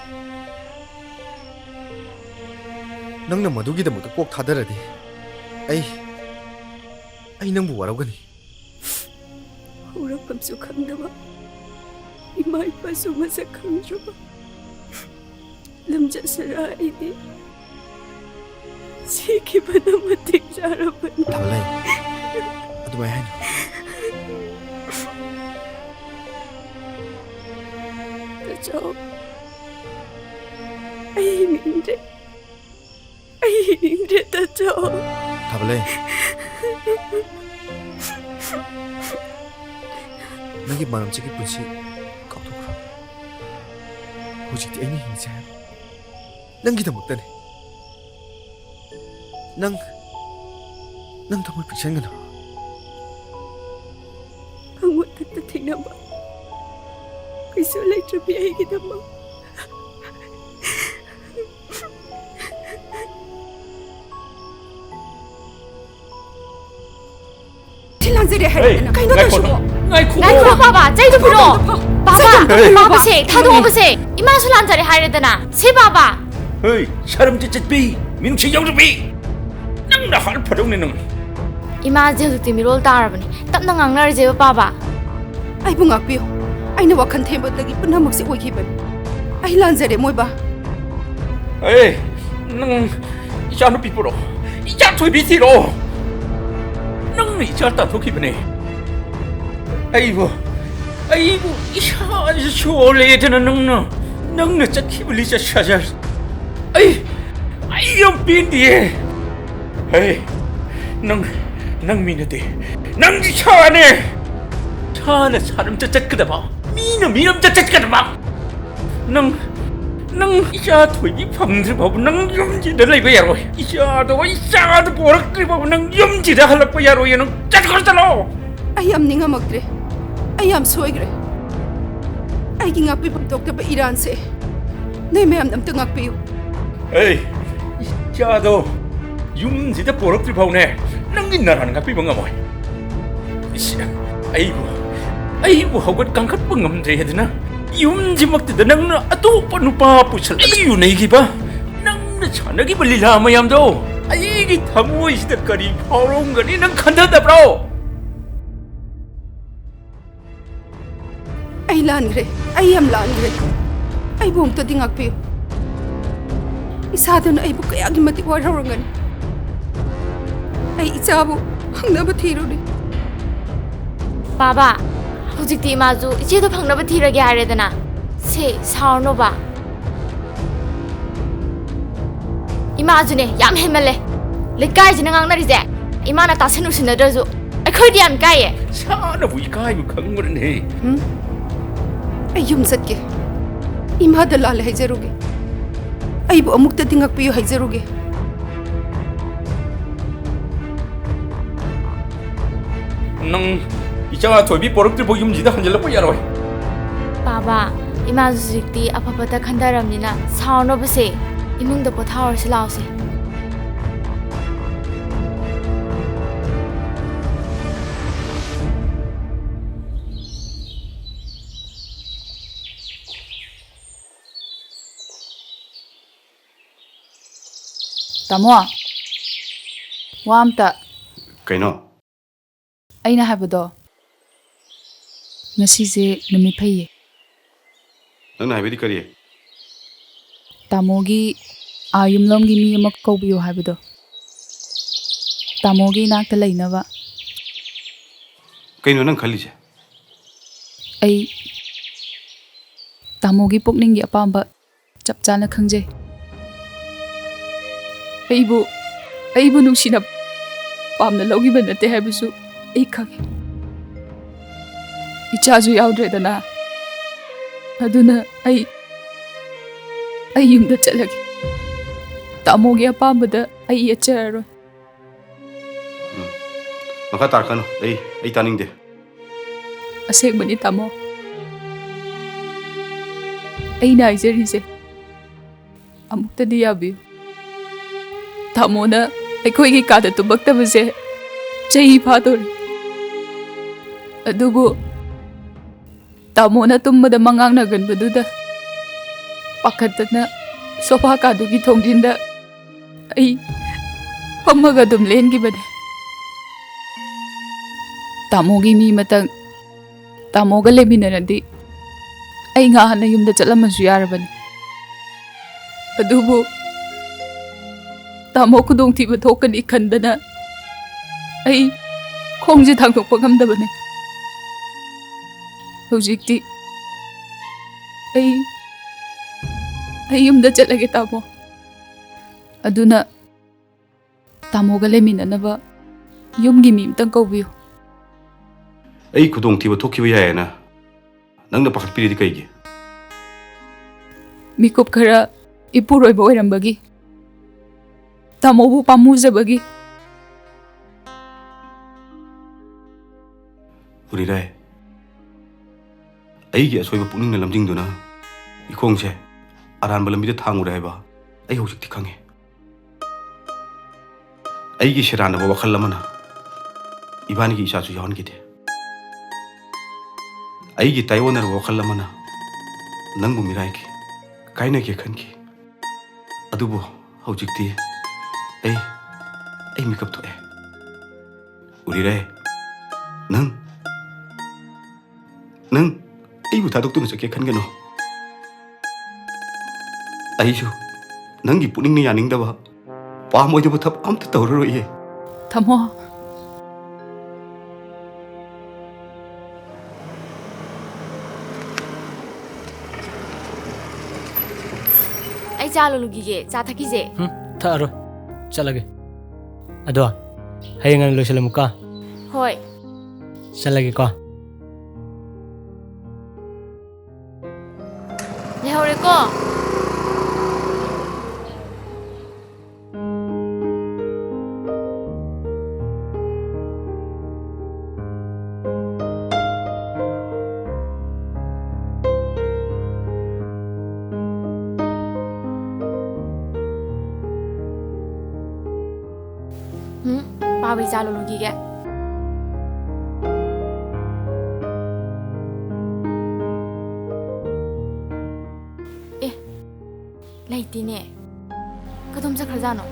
ꯅꯪꯅ ꯃꯗꯨꯒꯤꯗꯃꯛꯇ ꯀꯣꯛ ꯊꯥꯗꯔꯗꯤ ꯑꯩ, ꯑꯩ ꯅꯪꯕꯨ ꯋꯥꯔꯧꯒꯅꯤ꯫ ꯍꯧꯔꯛꯐꯝꯁꯨ ꯈꯪꯗꯕ, ꯏꯃꯥ ꯏꯄꯥꯁꯨ ꯃꯁꯛ ꯈꯪꯗ꯭ꯔꯕ ꯂꯝꯆꯠ ꯁꯔꯥ ꯑꯩꯗꯤ ꯁꯤꯈꯤꯕꯅ ꯃꯇꯤꯛ ꯆꯥꯔꯕꯅꯤ꯫ ꯊꯥꯕꯂꯩ, ꯑꯗꯨꯃꯥꯏ ꯍꯥꯏꯅꯨ꯫ ꯇꯥꯆꯧ, ꯑꯩ ꯍꯤꯡꯅꯤꯡꯗ꯭ꯔꯦ꯫ ꯑꯩ ꯍꯤꯡꯅꯤꯡꯗ꯭ꯔꯦ, ꯇꯥꯆꯧ꯫ ꯊꯥꯕꯂꯩ, ꯅꯪꯒꯤ ꯃꯥꯂꯪꯁꯤꯒꯤ ꯄꯨꯟꯁꯤ ꯀꯥꯎꯊꯣꯛꯈ꯭ꯔꯣ꯫ ꯍꯧꯖꯤꯛꯇꯤ ꯑꯩꯅ ꯍꯤꯡꯉꯤꯁꯦ ꯅꯪꯒꯤꯗꯃꯛꯇꯅꯤ꯫ ꯅꯪ, ꯅꯪ ꯊꯃꯣꯏ ꯄꯤꯛꯁꯟꯒꯅꯨ꯫ ꯑꯉꯣꯟꯗꯇ ꯊꯦꯡꯅꯕ ꯀꯩꯁꯨ ꯂꯩꯇ꯭ꯔꯕꯤ ꯑꯩꯒꯤꯗꯃꯛ꯫ ꯊꯤꯜ ꯂꯥꯡꯖꯔꯦ ꯍꯥꯏꯔꯗꯅ꯫ ꯀꯩꯅꯣ ꯉꯥꯏꯈꯣ, ꯇꯧꯔꯤꯁꯤꯕꯣ? ꯉꯥꯏꯈꯣ꯫ ꯉꯥꯏꯈꯣ, ꯕꯥꯕꯥ, ꯆꯩꯗꯨ ꯄꯤꯔꯛꯑꯣ꯫ ꯕꯥꯕꯥ, ꯆꯩꯗꯨ ꯄꯤꯔꯛꯑꯣ꯫ ꯕꯥꯕꯥꯁꯦ ꯊꯥꯗꯣꯛꯑꯣꯕꯁꯦ꯫ ꯏꯃꯥꯁꯨ ꯂꯥꯟꯖꯔꯦ ꯍꯥꯏꯔꯦꯗꯅ꯫ ꯁꯦ, ꯕꯥꯕꯥ꯫ ꯍꯩ, ꯁꯔꯝ ꯆꯤꯠ ꯆꯤꯠꯄꯤ, ꯃꯤꯅꯨꯡꯁꯤ ꯌꯥꯎꯗꯕꯤ꯫ ꯅꯪ ꯅꯍꯥꯟ ꯐꯗꯧꯅꯦ ꯅꯪ꯫ ꯏꯃꯥꯁꯦ ꯍꯧꯖꯤꯛꯇꯤ ꯃꯤꯔꯣꯜ ꯇꯥꯔꯕꯅꯤ꯫ ꯇꯞꯅ ꯉꯥꯡꯅꯔꯁꯦꯕ, ꯕꯥꯕꯥ꯫ ꯑꯩꯕꯨ ꯉꯥꯛꯄꯤꯌꯨ꯫ ꯑꯩꯅ ꯋꯥꯈꯜ ꯊꯦꯝꯕꯗꯒꯤ ꯄꯨꯝꯅꯃꯛꯁꯦ ꯑꯣꯏꯈꯤꯕꯅꯤ꯫ ꯑꯩ ꯂꯥꯟꯖꯔꯦ, ꯃꯣꯏꯕꯥ꯫ ꯑꯦ, ꯅꯪ ꯏꯆꯥꯅꯨꯄꯤ ꯄꯨꯔꯛꯑꯣ꯫ ꯏꯆꯥ ꯊꯣꯏꯕꯤ ꯊꯤꯔꯛꯑꯣ꯫ ꯅꯪꯅ ꯏꯆꯥ ꯇꯥꯟꯊꯣꯛꯈꯤꯕꯅꯦ꯫ ꯑꯩꯕꯨ, ꯑꯩꯕꯨ ꯏꯁꯥꯁꯨ ꯁꯣꯜꯂꯦꯗꯅ ꯅꯪꯅ, ꯅꯪꯅ ꯆꯠꯈꯤꯕ ꯂꯤꯆꯠ ꯁꯥꯖꯠ꯫ ꯑꯩ, ꯑꯩ ꯌꯥꯝ ꯄꯦꯟꯗꯤꯌꯦ꯫ ꯍꯦ, ꯅꯪ, ꯅꯪ ꯃꯤ ꯅꯠꯇꯦ꯫ ꯅꯪꯗꯤ ꯁꯥꯅꯦ꯫ ꯁꯥꯅ ꯁꯥꯔꯝꯇ ꯆꯠꯀꯗꯕ, ꯃꯤꯅ ꯃꯤꯔꯝꯗ ꯆꯠꯀꯗꯕ꯫ ꯅꯪ, ꯅꯪ ꯏꯆꯥ ꯊꯣꯏꯕꯤ ꯐꯪꯗ꯭ꯔꯤ ꯐꯥꯎꯕ ꯅꯪ ꯌꯨꯝꯁꯤꯗ ꯂꯩꯕ ꯌꯥꯔꯣꯏ꯫ ꯏꯆꯥꯗꯣ, ꯏꯆꯥꯗꯣ ꯄꯣꯔꯛꯇ꯭ꯔꯤ ꯐꯥꯎꯕ ꯅꯪ ꯌꯨꯝꯁꯤꯗ ꯍꯜꯂꯛꯄ ꯌꯥꯔꯣꯏ꯫ ꯅꯪ ꯆꯠꯈ꯭ꯔꯣ, ꯆꯠꯂꯣ꯫ ꯑꯩ ꯌꯥꯝ ꯅꯤꯡꯉꯝꯃꯛꯇ꯭ꯔꯦ꯫ ꯑꯩ ꯌꯥꯝ ꯁꯣꯏꯈ꯭ꯔꯦ꯫ ꯑꯩꯒꯤ ꯉꯥꯛꯄꯤꯐꯝ ꯊꯣꯛꯇꯕ ꯏꯔꯥꯟꯁꯦ ꯅꯣꯏ ꯃꯌꯥꯝꯅ ꯑꯝꯇ ꯉꯥꯛꯄꯤꯌꯨ꯫ ꯑꯩ ꯏꯆꯥꯗꯣ ꯌꯨꯝꯁꯤꯗ ꯄꯣꯔꯛꯇ꯭ꯔꯤ ꯐꯥꯎꯅꯦ, ꯅꯪꯒꯤ ꯅꯔꯥꯟ ꯉꯥꯛꯄꯤꯕ ꯉꯝꯃꯣꯏ꯫ ꯏꯁ, ꯑꯩꯕꯨ, ꯑꯩꯕꯨ ꯍꯧꯒꯠ ꯀꯥꯡꯈꯠꯄ ꯉꯝꯗ꯭ꯔꯦ ꯍꯥꯏꯗꯅ ꯌꯨꯝꯁꯤꯃꯛꯇꯗ ꯅꯪꯅ ꯑꯇꯣꯞꯄ ꯅꯨꯄꯥ ꯄꯨꯁꯜꯂꯒ ꯌꯨꯅꯩꯈꯤꯕ, ꯅꯪꯅ ꯁꯥꯟꯅꯈꯤꯕ ꯂꯤꯂꯥ ꯃꯌꯥꯝꯗꯣ ꯑꯩꯒꯤ ꯊꯃꯣꯏꯁꯤꯗ ꯀꯔꯤ ꯐꯥꯎꯔꯝꯒꯅꯤ ꯅꯪ ꯈꯟꯊꯗꯕ꯭ꯔꯣ? ꯑꯩ ꯂꯥꯟꯈ꯭ꯔꯦ꯫ ꯑꯩ ꯌꯥꯝ ꯂꯥꯟꯈ꯭ꯔꯦ꯫ ꯑꯩꯕꯨ ꯑꯃꯨꯛꯇꯗꯤ ꯉꯥꯛꯄꯤꯌꯨ꯫ ꯏꯁꯥꯗꯨꯅ ꯑꯩꯕꯨ ꯀꯌꯥꯒꯤ ꯃꯇꯤꯛ ꯋꯥꯔꯧꯔꯝꯒꯅꯤ꯫ ꯑꯩ ꯏꯆꯥꯕꯨ ꯐꯪꯅꯕ ꯊꯤꯔꯨꯔꯤ꯫ ꯕꯥꯕꯥ, ꯍꯧꯖꯤꯛꯇꯤ ꯏꯃꯥꯁꯨ ꯏꯆꯦꯗꯣ ꯐꯪꯅꯕ ꯊꯤꯔꯒꯦ ꯍꯥꯏꯔꯦꯗꯅ꯫ ꯁꯦ, ꯁꯥꯎꯔꯅꯣꯕ꯫ ꯏꯃꯥꯁꯨꯅꯦ, ꯌꯥꯝ ꯍꯦꯟꯃꯜꯂꯦ꯫ ꯂꯩꯀꯥꯏꯁꯤꯅ ꯉꯥꯡꯅꯔꯤꯁꯦ ꯏꯃꯥꯅ ꯇꯥꯁꯤꯟ ꯎꯁꯤꯟꯅꯗ꯭ꯔꯁꯨ ꯑꯩꯈꯣꯏꯗꯤ ꯌꯥꯝ ꯏꯀꯥꯏꯌꯦ꯫ ꯁꯥꯅꯕꯨ ꯏꯀꯥꯏꯕ ꯈꯪꯕ꯭ꯔꯅꯦ? ꯎꯝ? ꯑꯩ ꯌꯨꯝ ꯆꯠꯀꯦ꯫ ꯏꯃꯥꯗ ꯂꯥꯜꯂꯦ ꯍꯥꯏꯖꯔꯨꯒꯦ꯫ ꯑꯩꯕꯨ ꯑꯃꯨꯛꯇꯗꯤ ꯉꯥꯛꯄꯤꯌꯨ ꯍꯥꯏꯖꯔꯨꯒꯦ꯫ ꯅꯪ ꯏꯆꯥ ꯊꯣꯏꯕꯤ ꯄꯣꯔꯛꯇ꯭ꯔꯤꯐꯥꯎ ꯌꯨꯝꯁꯤꯗ ꯍꯟꯖꯤꯜꯂꯛꯄ ꯌꯥꯔꯣꯏ꯫ ꯕꯥꯕꯥ, ꯏꯃꯥꯁꯨ ꯍꯧꯖꯤꯛꯇꯤ ꯑꯐꯕꯇ ꯈꯟꯊꯔꯕꯅꯤꯅ ꯁꯥꯎꯔꯅꯣꯕꯁꯦ꯫ ꯏꯃꯨꯡꯗ ꯄꯣꯊꯥꯍꯧꯔꯁꯤ ꯂꯥꯎꯁꯦ꯫ ꯇꯥꯃꯣ, ꯋꯥ ꯑꯝꯇ꯫ ꯀꯩꯅꯣ? ꯑꯩꯅ ꯍꯥꯏꯕꯗꯣ ꯉꯁꯤꯁꯦ ꯅꯨꯃꯤꯠ ꯐꯩꯌꯦ꯫ ꯅꯪꯅ ꯍꯥꯏꯕꯗꯤ ꯀꯔꯤ? ꯇꯥꯃꯣꯒꯤ ꯑꯥ ꯌꯨꯝꯂꯣꯝꯒꯤ ꯃꯤ ꯑꯃ ꯀꯧꯕꯤꯌꯨ ꯍꯥꯏꯕꯗꯣ, ꯇꯥꯃꯣꯒꯤ ꯏꯅꯥꯛꯇ ꯂꯩꯅꯕ꯫ ꯀꯩꯅꯣ ꯅꯪ ꯈꯜꯂꯤꯁꯦ? ꯑꯩ ꯇꯥꯃꯣꯒꯤ ꯄꯨꯛꯅꯤꯡꯒꯤ ꯑꯄꯥꯝꯕ ꯆꯞ ꯆꯥꯅ ꯈꯪꯖꯩ꯫ ꯑꯩꯕꯨ, ꯑꯩꯕꯨ ꯅꯨꯡꯁꯤꯅ ꯄꯥꯝꯅ ꯂꯧꯈꯤꯕ ꯅꯠꯇꯦ ꯍꯥꯏꯕꯁꯨ ꯑꯩ ꯈꯪꯉꯤ꯫ ꯏꯆꯥꯁꯨ ꯌꯥꯎꯗ꯭ꯔꯦꯗꯅ꯫ ꯑꯗꯨꯅ ꯑꯩ, ꯑꯩ ꯌꯨꯝꯗ ꯆꯠꯂꯒꯦ꯫ ꯇꯥꯃꯣꯒꯤ ꯑꯄꯥꯝꯕꯗ ꯑꯩ ꯌꯦꯠꯆꯔꯔꯣꯏ꯫ ꯎꯝ꯫ ꯃꯈꯥ ꯇꯥꯔꯛꯀꯅꯨ꯫ ꯑꯩ, ꯑꯩ ꯇꯥꯅꯤꯡꯗꯦ꯫ ꯑꯁꯦꯡꯕꯅꯤ, ꯇꯥꯃꯣ꯫ ꯑꯩꯅ ꯍꯥꯏꯖꯔꯤꯁꯦ, ꯑꯃꯨꯛꯇꯗꯤ ꯌꯥꯕꯤꯌꯨ꯫ ꯇꯥꯃꯣꯅ ꯑꯩꯈꯣꯏꯒꯤ ꯀꯥꯗ ꯇꯨꯝꯃꯛꯇꯕꯁꯦ ꯆꯍꯤ ꯐꯥꯗꯣꯔꯦ꯫ ꯑꯗꯨꯕꯨ ꯇꯥꯃꯣꯅ ꯇꯨꯝꯕꯗ ꯃꯉꯥꯡ ꯅꯥꯒꯟꯕꯗꯨꯗ ꯄꯥꯈꯠꯇꯅ ꯁꯣꯐꯥ ꯀꯥꯗꯨꯒꯤ ꯊꯣꯡꯖꯤꯟꯗ ꯑꯩ ꯐꯝꯃꯒ ꯑꯗꯨꯝ ꯂꯦꯟꯈꯤꯕꯅꯦ꯫ ꯇꯥꯃꯣꯒꯤ ꯃꯤ ꯑꯃꯇꯪ ꯇꯥꯃꯣꯒ ꯂꯩꯃꯤꯟꯅꯔꯗꯤ ꯑꯩ ꯉꯍꯥꯟꯅ ꯌꯨꯝꯗ ꯆꯠꯂꯝꯃꯁꯨ ꯌꯥꯔꯕꯅꯤ꯫ ꯑꯗꯨꯕꯨ ꯇꯥꯃꯣ ꯈꯨꯗꯣꯡꯊꯤꯕ ꯊꯣꯛꯀꯅꯤ ꯈꯟꯗꯅ ꯑꯩ ꯈꯣꯡꯁꯦ ꯊꯥꯡꯗꯣꯛꯄ ꯉꯝꯗꯕꯅꯤ꯫ ꯍꯧꯖꯤꯛꯇꯤ ꯑꯩ, ꯑꯩ ꯌꯨꯝꯗ ꯆꯠꯂꯒꯦ, ꯇꯥꯃꯣ꯫ ꯑꯗꯨꯅ ꯇꯥꯃꯣꯒ ꯂꯩꯃꯤꯟꯅꯅꯕ ꯌꯨꯝꯒꯤ ꯃꯤ ꯑꯝꯇꯪ ꯀꯧꯕꯤꯌꯨ꯫ ꯑꯩ ꯈꯨꯗꯣꯡꯊꯤꯕ ꯊꯣꯛꯈꯤꯕ ꯌꯥꯏꯌꯦꯅ ꯅꯪꯅ ꯄꯥꯈꯠꯄꯤꯔꯤꯗꯤ ꯀꯩꯒꯤ? ꯃꯤꯀꯨꯞ ꯈꯔ ꯏꯄꯨꯔꯣꯏꯕ ꯑꯣꯏꯔꯝꯕꯒꯤ, ꯇꯥꯃꯣꯕꯨ ꯄꯥꯝꯃꯨꯖꯕꯒꯤ꯫ ꯎꯔꯤꯔꯥꯏ, ꯑꯩꯒꯤ ꯑꯁꯣꯏꯕ ꯄꯨꯛꯅꯤꯡꯅ ꯂꯝꯖꯤꯡꯗꯨꯅ ꯏꯈꯣꯡꯁꯦ ꯑꯔꯥꯟꯕ ꯂꯝꯕꯤꯗ ꯊꯥꯡꯉꯨꯔꯦ ꯍꯥꯏꯕ ꯑꯩ ꯍꯧꯖꯤꯛꯇꯤ ꯈꯪꯉꯦ꯫ ꯑꯩꯒꯤ ꯁꯦꯔꯥꯟꯅꯕ ꯋꯥꯈꯜ ꯑꯃꯅ ꯏꯕꯥꯅꯤꯒꯤ ꯏꯆꯥꯁꯨ ꯌꯥꯎꯍꯟꯈꯤꯗꯦ꯫ ꯑꯩꯒꯤ ꯇꯥꯏꯑꯣꯟꯅꯔꯕ ꯋꯥꯈꯜ ꯑꯃꯅ ꯅꯪꯕꯨ ꯃꯤꯔꯥꯏꯈꯤ, ꯀꯥꯏꯅꯒꯦ ꯈꯟꯈꯤ꯫ ꯑꯗꯨꯕꯨ ꯍꯧꯖꯤꯛꯇꯤ ꯑꯩ, ꯑꯩ ꯃꯤꯀꯞ ꯊꯣꯛꯑꯦ꯫ ꯎꯔꯤꯔꯦ, ꯅꯪ, ꯁ꯭ꯀꯨꯜ ꯊꯥꯗꯣꯛꯇꯨꯅ ꯆꯠꯀꯦ ꯈꯟꯒꯅꯨ꯫ ꯑꯩꯁꯨ ꯅꯪꯒꯤ ꯄꯨꯛꯅꯤꯡꯅ ꯌꯥꯅꯤꯡꯗꯕ, ꯄꯥꯝꯃꯣꯏꯗꯕ ꯊꯕꯛ ꯑꯝꯇ ꯇꯧꯔꯔꯣꯏꯌꯦ꯫ ꯊꯝꯃꯣ꯫ ꯑꯩ ꯆꯥ ꯂꯣꯜꯂꯨꯈꯤꯒꯦ, ꯆꯥ ꯊꯛꯈꯤꯁꯦ꯫ ꯍꯨꯝ, ꯊꯛꯑꯔꯣꯏ꯫ ꯆꯠꯂꯒꯦ꯫ ꯑꯗꯣ, ꯍꯌꯦꯡ ꯉꯟꯅ ꯂꯣꯏꯁꯤꯜꯂꯝꯃꯨꯀꯣ꯫ ꯍꯣꯏ꯫ ꯆꯠꯂꯒꯦꯀꯣ꯫ ꯂꯩꯍꯧꯔꯦꯀꯣ꯫ ꯎꯝ, ꯄꯥꯕꯩ ꯆꯥ ꯂꯣꯜꯂꯨꯈꯤꯒꯦ꯫ ꯑꯦ, ꯂꯩꯇꯦꯅꯦ꯫ ꯀꯗꯣꯝ ꯆꯠꯈ꯭ꯔꯖꯥꯠꯅꯣ?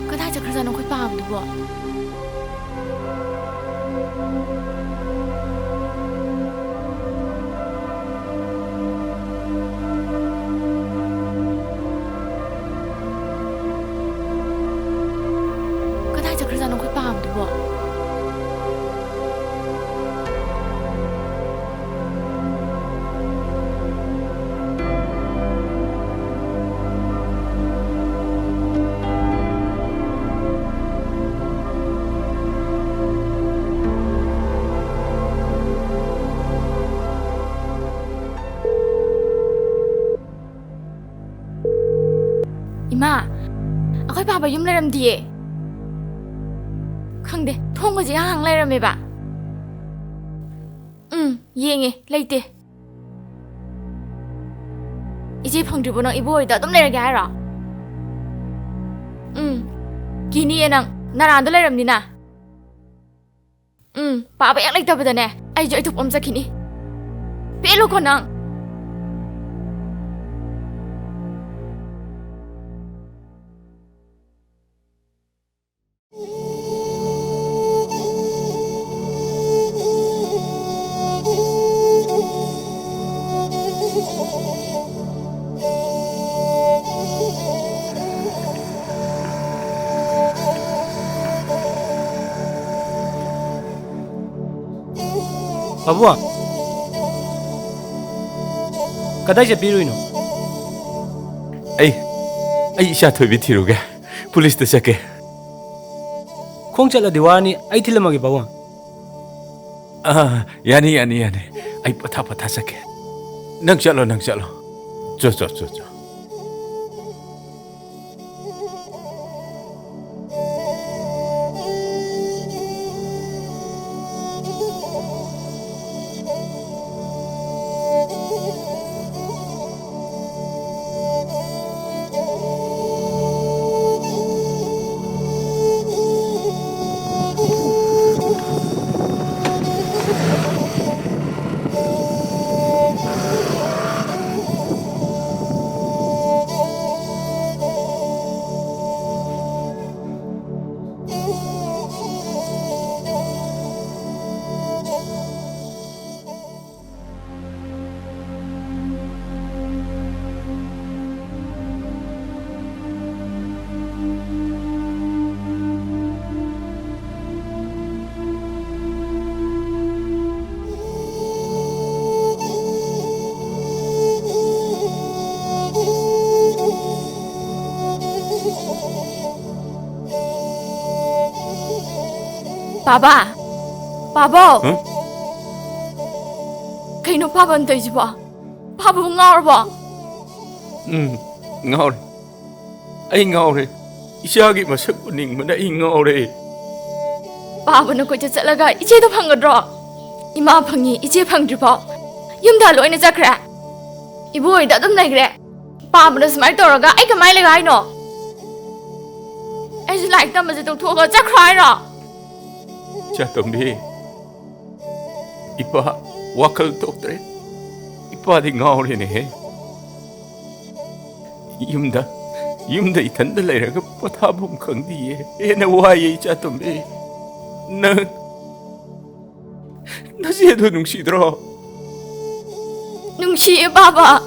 ꯀꯗꯥꯏ ꯆꯠꯈ꯭ꯔꯖꯥꯠꯅꯣ ꯑꯩꯈꯣꯏ ꯄꯥꯕꯗꯨꯕꯣ? ꯀꯗꯥꯏ ꯆꯠꯈ꯭ꯔꯖꯥꯠꯅꯣ ꯑꯩꯈꯣꯏ ꯄꯥꯕꯗꯨꯕꯣ? ꯏꯃꯥ, ꯑꯩꯈꯣꯏ ꯄꯥꯕ ꯌꯨꯝ ꯂꯩꯔꯝꯗꯤꯌꯦ꯫ ꯈꯪꯗꯦ, ꯊꯣꯡꯒꯁꯦ ꯏꯍꯥꯡ ꯍꯥꯡ ꯂꯩꯔꯝꯃꯦꯕ꯫ ꯎꯝ, ꯌꯦꯡꯉꯦ, ꯂꯩꯇꯦ꯫ ꯏꯆꯦ ꯐꯪꯗ꯭ꯔꯤꯕꯣ ꯅꯪ ꯏꯕꯣ ꯍꯣꯏꯗ ꯑꯗꯨꯝ ꯂꯩꯔꯒꯦ ꯍꯥꯏꯔꯣ? ꯎꯝ, ꯀꯤꯅꯤꯌꯦ ꯅꯪ, ꯅꯔꯥꯟꯗꯣ ꯂꯩꯔꯝꯅꯤꯅ꯫ ꯎꯝ, ꯄꯥꯕ ꯍꯦꯛ ꯂꯩꯇꯕꯗꯅꯦ, ꯑꯩꯁꯨ ꯑꯩ ꯊꯣꯛꯄ ꯑꯃ ꯆꯠꯈꯤꯅꯤ꯫ ꯄꯦꯜꯂꯨꯀꯣ ꯅꯪ꯫ ꯄꯥꯕꯨꯡ, ꯀꯗꯥꯏ ꯆꯠꯄꯤꯔꯨꯏꯅꯣ? ꯑꯩ, ꯑꯩ ꯏꯆꯥ ꯊꯣꯏꯕꯤ ꯊꯤꯔꯨꯒꯦ꯫ ꯄꯨꯂꯤꯁꯇ ꯆꯠꯀꯦ꯫ ꯈꯣꯡ ꯆꯠꯂꯗꯤ ꯋꯥꯅꯤ, ꯑꯩ ꯊꯤꯜꯂꯝꯃꯒꯦ, ꯄꯥꯕꯨꯡ꯫ ꯑꯥ, ꯌꯥꯅꯤ, ꯌꯥꯅꯤ, ꯌꯥꯅꯤ꯫ ꯑꯩ ꯄꯊꯥ ꯄꯊꯥ ꯆꯠꯀꯦ꯫ ꯅꯪ ꯆꯠꯂꯣ, ꯅꯪ ꯆꯠꯂꯣ꯫ ꯆꯣ, ꯆꯣ, ꯆꯣ, ꯆꯣ꯫ ꯄꯥꯕ! ꯄꯥꯕꯣ! ꯍꯨꯝ? ꯀꯩꯅꯣ ꯄꯥꯕꯅ ꯇꯧꯔꯤꯁꯤꯕꯣ? ꯄꯥꯕꯕꯨ ꯉꯥꯎꯔꯕꯣ? ꯎꯝ, ꯉꯥꯎꯔꯦ꯫ ꯑꯩ ꯉꯥꯎꯔꯦ꯫ ꯏꯆꯥꯒꯤ ꯃꯁꯛ ꯎꯅꯤꯡꯕꯅ ꯑꯩ ꯉꯥꯎꯔꯦ꯫ ꯄꯥꯕꯅ ꯀꯣꯏꯆꯠ ꯆꯠꯂꯒ ꯏꯆꯦꯗꯣ ꯐꯪꯒꯗ꯭ꯔꯣ? ꯏꯃꯥ ꯐꯪꯉꯤ, ꯏꯆꯦ ꯐꯪꯗ꯭ꯔꯤꯐꯥꯎ ꯌꯨꯝꯗ ꯂꯣꯏꯅ ꯆꯠꯈ꯭ꯔꯦ꯫ ꯏꯕꯣꯏꯗ ꯑꯗꯨꯝ ꯂꯩꯈ꯭ꯔꯦ꯫ ꯄꯥꯕꯅ ꯁꯨꯃꯥꯏꯅ ꯇꯧꯔꯒ ꯑꯩ ꯀꯃꯥꯏꯅ ꯂꯩꯌꯨ ꯍꯥꯏꯅꯣ? ꯑꯩꯁꯨ ꯂꯥꯏꯔꯤꯛ ꯇꯝꯕꯁꯦ ꯇꯣꯛꯊꯣꯛꯑꯒ ꯆꯠꯈ꯭ꯔꯣ ꯍꯥꯏꯔꯣ? ꯏꯆꯥꯇꯣꯝꯕꯤ, ꯏꯄꯥ ꯋꯥꯈꯜ ꯊꯣꯛꯇ꯭ꯔꯦ꯫ ꯏꯄꯥꯗꯤ ꯉꯥꯎꯔꯦꯅꯦꯍꯦ꯫ ꯌꯨꯝꯗ, ꯌꯨꯝꯗ ꯏꯊꯟꯗ ꯂꯩꯔꯒ ꯄꯣꯊꯥꯐꯝ ꯈꯪꯗꯤꯌꯦ꯫ ꯍꯦꯟꯅ ꯋꯥꯏꯌꯦ, ꯏꯆꯥꯇꯣꯝꯕꯤ꯫ ꯅꯪ ꯅꯆꯦꯗꯣ ꯅꯨꯡꯁꯤꯗ꯭ꯔꯣ? ꯅꯨꯡꯁꯤꯌꯦ, ꯄꯥꯕ꯫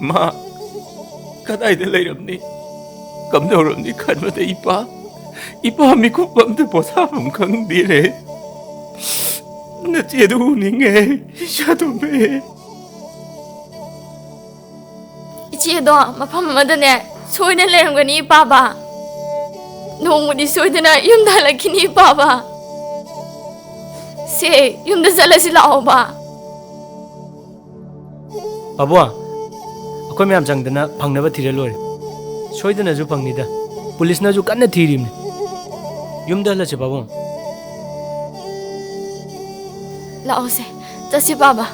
ꯃꯥ ꯀꯗꯥꯏꯗ ꯂꯩꯔꯝꯅꯤ? ꯀꯝꯗꯧꯔꯝꯅꯤ ꯈꯟꯕꯗ ꯏꯄꯥ, ꯏꯄꯥ ꯃꯤꯀꯨꯞ ꯑꯝꯇ ꯄꯣꯊꯥꯐꯝ ꯈꯪꯗꯦꯅꯦ꯫ ꯅꯆꯦꯗꯨ ꯎꯅꯤꯡꯉꯦ, ꯏꯆꯥꯇꯣꯝꯕꯤ꯫ ꯏꯆꯦꯗꯣ ꯃꯐꯝ ꯑꯃꯗꯅꯦ ꯁꯣꯏꯅ ꯂꯩꯔꯝꯒꯅꯤ, ꯄꯥꯕ꯫ ꯅꯣꯡꯃꯗꯤ ꯁꯣꯏꯗꯅ ꯌꯨꯝꯗ ꯍꯜꯂꯛꯈꯤꯅꯤ, ꯄꯥꯕ꯫ ꯁꯦ, ꯌꯨꯝꯗ ꯆꯠꯂꯁꯤ ꯂꯥꯛꯑꯣꯕ꯫ ꯄꯥꯕꯨꯡ, ꯑꯩꯈꯣꯏ ꯃꯌꯥꯝ ꯆꯪꯗꯅ ꯐꯪꯅꯕ ꯊꯤꯔ ꯂꯣꯏꯔꯦ꯫ ꯁꯣꯏꯗꯅꯁꯨ ꯐꯪꯅꯤꯗ꯫ ꯄꯨꯂꯤꯁꯅꯁꯨ ꯀꯟꯅ ꯊꯤꯔꯤꯕꯅꯤ꯫ ꯌꯨꯝꯗ ꯍꯜꯂꯁꯤ, ꯄꯥꯕꯨꯡ꯫ ꯂꯥꯛꯑꯣꯁꯦ, ꯆꯠꯁꯤ, ꯄꯥꯕ꯫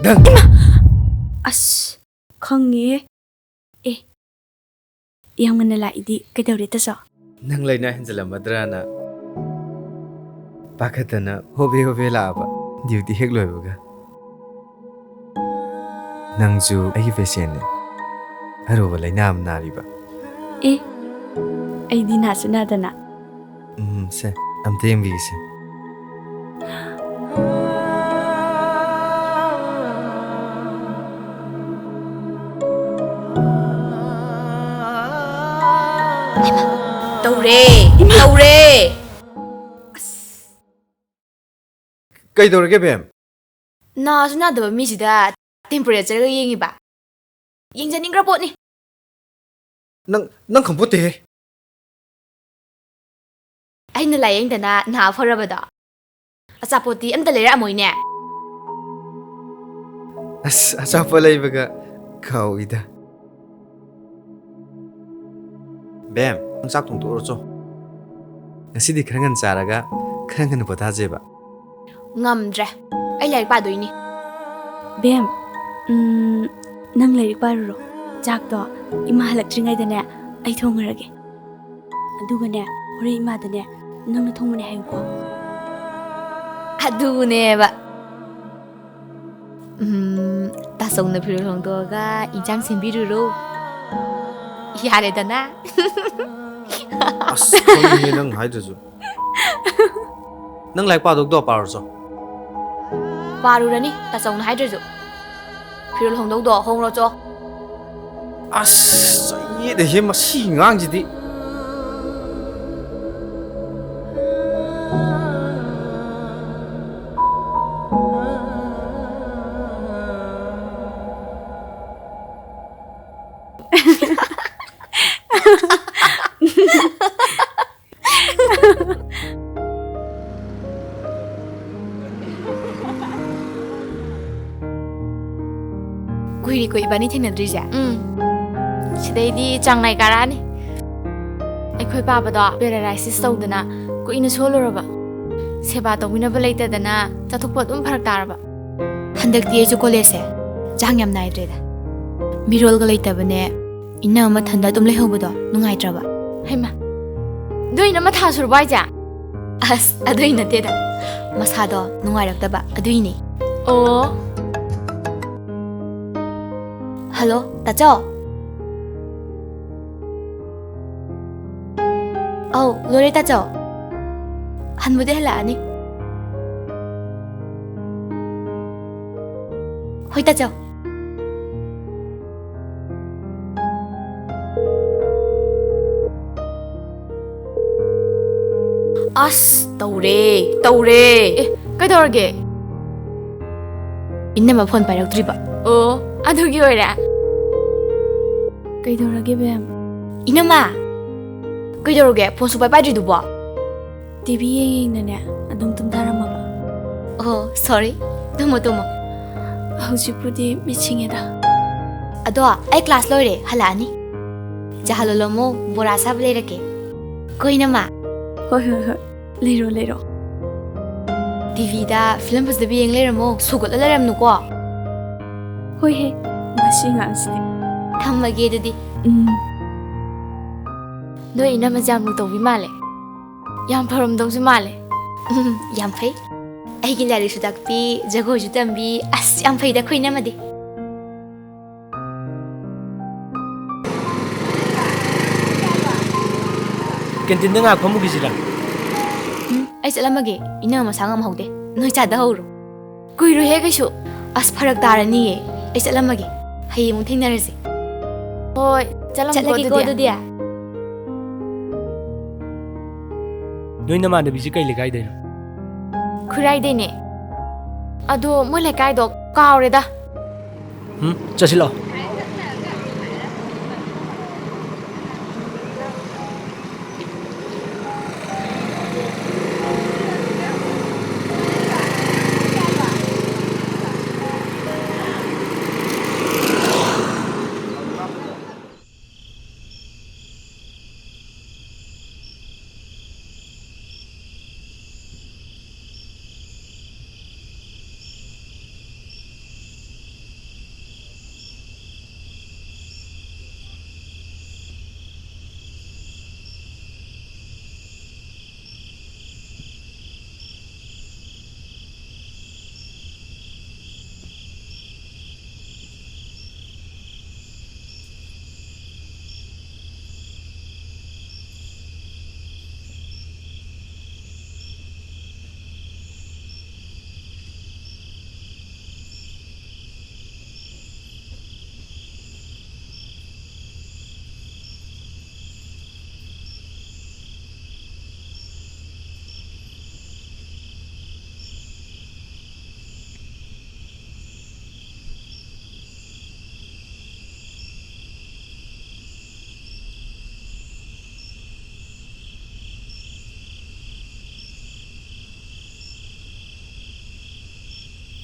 ꯗꯟ! ꯏꯃꯥ! ꯑꯁ, ꯈꯪꯉꯦ꯫ ꯑꯦ, ꯌꯥꯝ ꯉꯟꯅ ꯂꯥꯛꯏꯗꯤ ꯀꯩꯗꯧꯔꯦ, ꯇꯥꯆꯧ? ꯅꯪ ꯂꯥꯏꯅꯥ ꯍꯦꯟꯖꯜꯂꯝꯃꯗ꯭ꯔꯥꯅ ꯄꯥꯈꯠꯇꯅ ꯍꯣꯕꯦ ꯍꯣꯕꯦ ꯂꯥꯛꯑꯕ, ꯗ꯭ꯌꯨꯇꯤ ꯍꯦꯛ ꯂꯣꯏꯕꯒ꯫ ꯅꯪꯁꯨ ꯑꯩꯒꯤ ꯄꯦꯁꯦꯟꯅꯦ, ꯑꯔꯨꯕ ꯂꯥꯏꯅꯥ ꯑꯃ ꯅꯥꯔꯤꯕ꯫ ꯑꯦ, ꯑꯩꯗꯤ ꯅꯥꯁꯨ ꯅꯥꯗꯅ꯫ ꯎꯝ, ꯁꯦ, ꯑꯝꯇ ꯌꯦꯡꯕꯤꯒꯦꯁꯦ꯫ ꯇꯧꯔꯦ, ꯏꯃꯥ! ꯇꯧꯔꯦ꯫ ꯀꯩꯗꯧꯔꯒꯦ, ꯕꯦꯝ? ꯅꯥꯁꯨ ꯅꯥꯗꯕ ꯃꯤꯁꯤꯗ ꯇꯦꯝꯄꯔꯦꯆꯔꯒ ꯌꯦꯡꯉꯤꯕ? ꯌꯦꯡꯖꯅꯤꯡꯈ꯭ꯔ ꯄꯣꯠꯅꯤ꯫ ꯅꯪ, ꯅꯪ ꯈꯪꯄꯣꯠꯇꯦꯍꯦ꯫ ꯑꯩꯅ ꯂꯥꯌꯦꯡꯗꯅ ꯅꯥ ꯐꯔꯕꯗꯣ꯫ ꯑꯆꯥꯄꯣꯠꯇꯤ ꯑꯝꯇ ꯂꯩꯔꯛꯑꯝꯃꯣꯏꯅꯦ꯫ ꯑꯁ, ꯑꯆꯥꯄꯣꯠ ꯂꯩꯕꯒ ꯀꯥꯎꯏꯗ꯫ ꯕꯦꯝ, ꯅꯪ ꯆꯥꯛ ꯊꯣꯡꯗꯣꯛꯎꯔꯣ ꯆꯣ꯫ ꯉꯁꯤꯗꯤ ꯈꯔ ꯉꯟꯅ ꯆꯥꯔꯒ ꯈꯔ ꯉꯟꯅ ꯄꯣꯊꯥꯖꯦꯕ꯫ ꯉꯝꯗ꯭ꯔꯦ, ꯑꯩ ꯂꯥꯏꯔꯤꯛ ꯄꯥꯗꯣꯏꯅꯤ꯫ ꯕꯦꯝ, ꯎꯝ, ꯅꯪ ꯂꯥꯏꯔꯤꯛ ꯄꯥꯔꯨꯔꯣ꯫ ꯆꯥꯛꯇꯣ ꯏꯃꯥ ꯍꯜꯂꯛꯇ꯭ꯔꯤꯉꯩꯗꯅꯦ ꯑꯩ ꯊꯣꯡꯉꯨꯔꯒꯦ꯫ ꯑꯗꯨꯒꯅꯦ, ꯍꯣꯔꯦꯟ ꯏꯃꯥꯗꯅꯦ ꯅꯪꯅ ꯊꯣꯡꯕꯅꯦ ꯍꯥꯏꯌꯨꯀꯣ꯫ ꯑꯗꯨꯅꯦꯕ꯫ ꯎꯝ, ꯇꯥꯆꯧꯅ ꯐꯤꯔꯣꯜ ꯍꯣꯡꯗꯣꯛꯑꯒ ꯏꯟꯁꯥꯡ ꯁꯦꯝꯕꯤꯔꯨꯔꯣ꯫ ꯌꯥꯔꯦꯗꯅ꯫ ꯑꯁ, ꯈꯪꯉꯤꯍꯦ ꯅꯪ ꯍꯥꯏꯗ꯭ꯔꯁꯨ꯫ ꯅꯪ ꯂꯥꯏꯔꯤꯛ ꯄꯥꯗꯧꯗꯣ ꯄꯥꯔꯨꯆꯣ꯫ ꯄꯥꯔꯨꯔꯅꯤ, ꯇꯥꯆꯧꯅ ꯍꯥꯏꯗ꯭ꯔꯁꯨ꯫ ꯐꯤꯔꯣꯜ ꯍꯣꯡꯗꯧꯗꯣ ꯍꯣꯡꯔꯣꯆꯣ꯫ ꯑꯁ, ꯆꯩꯌꯦꯗꯍꯦ ꯃꯁꯤ ꯑꯉꯥꯡꯁꯤꯗꯤ꯫ ꯀꯨꯏꯔꯦꯀꯣ ꯏꯕꯥꯅꯤ ꯊꯦꯡꯅꯗ꯭ꯔꯤꯁꯦ? ꯎꯝ꯫ ꯁꯤꯗꯩꯗꯤ ꯆꯥꯡ ꯅꯥꯏ ꯀꯥꯔꯛꯑꯅꯤ꯫ ꯑꯩꯈꯣꯏ ꯄꯥꯕꯗꯣ paralysis ꯇꯧꯗꯅ ꯀꯨꯏꯅ ꯁꯣꯜꯂꯨꯔꯕ꯫ ꯁꯦꯕꯥ ꯇꯧꯕꯤꯅꯕ ꯂꯩꯇꯗꯅ ꯆꯠꯊꯣꯛꯄ ꯑꯗꯨꯝ ꯐꯔꯛ ꯇꯥꯔꯕ꯫ ꯍꯟꯗꯛꯇꯤ ꯑꯩꯁꯨ ꯀꯣꯂꯦꯖꯁꯦ ꯆꯥꯡ ꯌꯥꯝ ꯅꯥꯏꯗ꯭ꯔꯦꯗ꯫ ꯃꯤꯔꯣꯜꯒ ꯂꯩꯇꯕꯅꯦ, ꯏꯅꯝꯃ ꯃꯊꯟꯗ ꯑꯗꯨꯝ ꯂꯩꯍꯧꯕꯗꯣ ꯅꯨꯡꯉꯥꯏꯇ꯭ꯔꯕ꯫ ꯍꯩꯃꯥ, ꯑꯗꯨ ꯏꯅꯝꯃ ꯊꯥ ꯁꯨꯔꯕꯣ ꯍꯥꯏꯁꯦ? ꯑꯁ, ꯑꯗꯨꯏ ꯅꯠꯇꯦꯗ, ꯃꯁꯥꯗꯣ ꯅꯨꯡꯉꯥꯏꯔꯛꯇꯕ ꯑꯗꯨꯏꯅꯦ꯫ ꯑꯣ꯫ ꯍꯜꯂꯣ, ꯇꯥꯆꯧ꯫ ꯑꯧ, ꯂꯣꯏꯔꯦ ꯇꯥꯆꯧ꯫ ꯍꯟꯕꯨꯗꯤ ꯍꯜꯂꯛꯑꯅꯤ꯫ ꯍꯣꯏ ꯇꯥꯆꯧ꯫ ꯑꯁ, ꯇꯧꯔꯦ, ꯇꯧꯔꯦ꯫ ꯑꯦ, ꯀꯩꯗꯧꯔꯒꯦ? ꯏꯅꯝꯃ ꯐꯣꯟ ꯄꯥꯏꯔꯛꯇ꯭ꯔꯤꯕ꯫ ꯑꯣ, ꯑꯗꯨꯒꯤ ꯑꯣꯏꯔꯦ꯫ ꯀꯩꯗꯧꯔꯒꯦ, ꯕꯦꯝ? ꯏꯅꯝꯃ! ꯀꯩꯗꯧꯔꯒꯦ? ꯐꯣꯟ ꯁꯨꯄꯥꯏ ꯄꯥꯏꯗ꯭ꯔꯤꯗꯨꯕꯣ? ꯇꯤ ꯚꯤ ꯌꯦꯡ ꯌꯦꯡꯅꯅꯦ, ꯑꯗꯨꯝ ꯇꯨꯝꯊꯔꯝꯃꯕ꯫ ꯑꯣ, sorry꯫ ꯇꯨꯝꯃꯣ, ꯇꯨꯝꯃꯣ꯫ ꯍꯧꯖꯤꯛꯄꯨꯗꯤ ꯃꯤꯠ ꯁꯤꯡꯉꯦꯗ꯫ ꯑꯗꯣ, ꯑꯩ ꯀ꯭ꯂꯥꯁ ꯂꯣꯏꯔꯦ, ꯍꯜꯂꯛꯑꯅꯤ꯫ ꯆꯥ ꯂꯣꯜꯂꯝꯃꯣ, ꯕꯣꯔꯥ ꯁꯥꯕ ꯂꯩꯔꯛꯀꯦ꯫ ꯀꯣꯏꯅꯃ꯫ ꯍꯣꯏ, ꯍꯣꯏ, ꯍꯣꯏ꯫ ꯂꯩꯔꯣ, ꯂꯩꯔꯣ꯫ ꯇꯤꯚꯤꯗ ꯐꯤꯂꯝ ꯐꯖꯕ ꯌꯦꯡ ꯂꯩꯔꯝꯃꯣ, ꯁꯨꯒꯠꯂ ꯂꯩꯔꯝꯅꯨꯀꯣ꯫ ꯍꯣꯏꯍꯦ, ꯃꯁꯤ ꯑꯉꯥꯡꯁꯤꯗꯤ꯫ ꯊꯝꯃꯒꯦ ꯑꯗꯨꯗꯤ꯫ ꯎꯝ꯫ ꯅꯣꯏ ꯏꯅꯝꯃꯁꯦ ꯌꯥꯝ ꯂꯨ ꯇꯧꯕꯤ ꯃꯥꯜꯂꯦ꯫ ꯌꯥꯝ ꯐꯔꯝꯗꯧꯁꯨ ꯃꯥꯜꯂꯦ꯫ ꯎꯝ, ꯌꯥꯝ ꯐꯩ꯫ ꯑꯩꯒꯤ ꯂꯥꯏꯔꯤꯛꯁꯨ ꯇꯥꯛꯄꯤ, ꯖꯒꯣꯏꯁꯨ ꯇꯝꯕꯤ꯫ ꯑꯁ, ꯌꯥꯝ ꯐꯩꯗ ꯑꯩꯈꯣꯏ ꯏꯅꯝꯃꯗꯤ꯫ ꯀꯦꯟꯇꯤꯟꯗ ꯉꯥꯏꯍꯥꯛ ꯐꯝꯃꯨꯈꯤꯁꯤꯔꯥ? ꯎꯝ, ꯑꯩ ꯆꯠꯂꯝꯃꯒꯦ꯫ ꯏꯅꯝꯃ ꯃꯁꯥ ꯉꯝꯍꯧꯗꯦ꯫ ꯅꯣꯏ ꯆꯥꯗꯍꯧꯔꯣ꯫ ꯀꯨꯏꯔꯣꯏꯍꯦ ꯀꯩꯁꯨ꯫ ꯑꯁ, ꯐꯔꯛ ꯇꯥꯔꯅꯤꯌꯦ꯫ ꯑꯩ ꯆꯠꯂꯝꯃꯒꯦ꯫ ꯍꯌꯦꯡ ꯑꯃꯨꯛ ꯊꯦꯡꯅꯔꯁꯦ꯫ ꯍꯣꯏ, ꯆꯠꯂꯝꯃꯒꯦꯀꯣ ꯑꯗꯨꯗꯤ꯫ ꯅꯣꯏ ꯅꯃꯥꯟꯅꯕꯤꯁꯤ ꯀꯩ ꯂꯩꯀꯥꯏꯗꯩꯅꯣ? ꯈꯨꯔꯥꯏꯗꯩꯅꯦ꯫ ꯑꯗꯣ ꯃꯣꯏ ꯂꯩꯀꯥꯏꯗꯣ ꯀꯥꯎꯔꯦꯗ꯫ ꯎꯝ, ꯆꯠꯁꯤꯜꯂꯣ꯫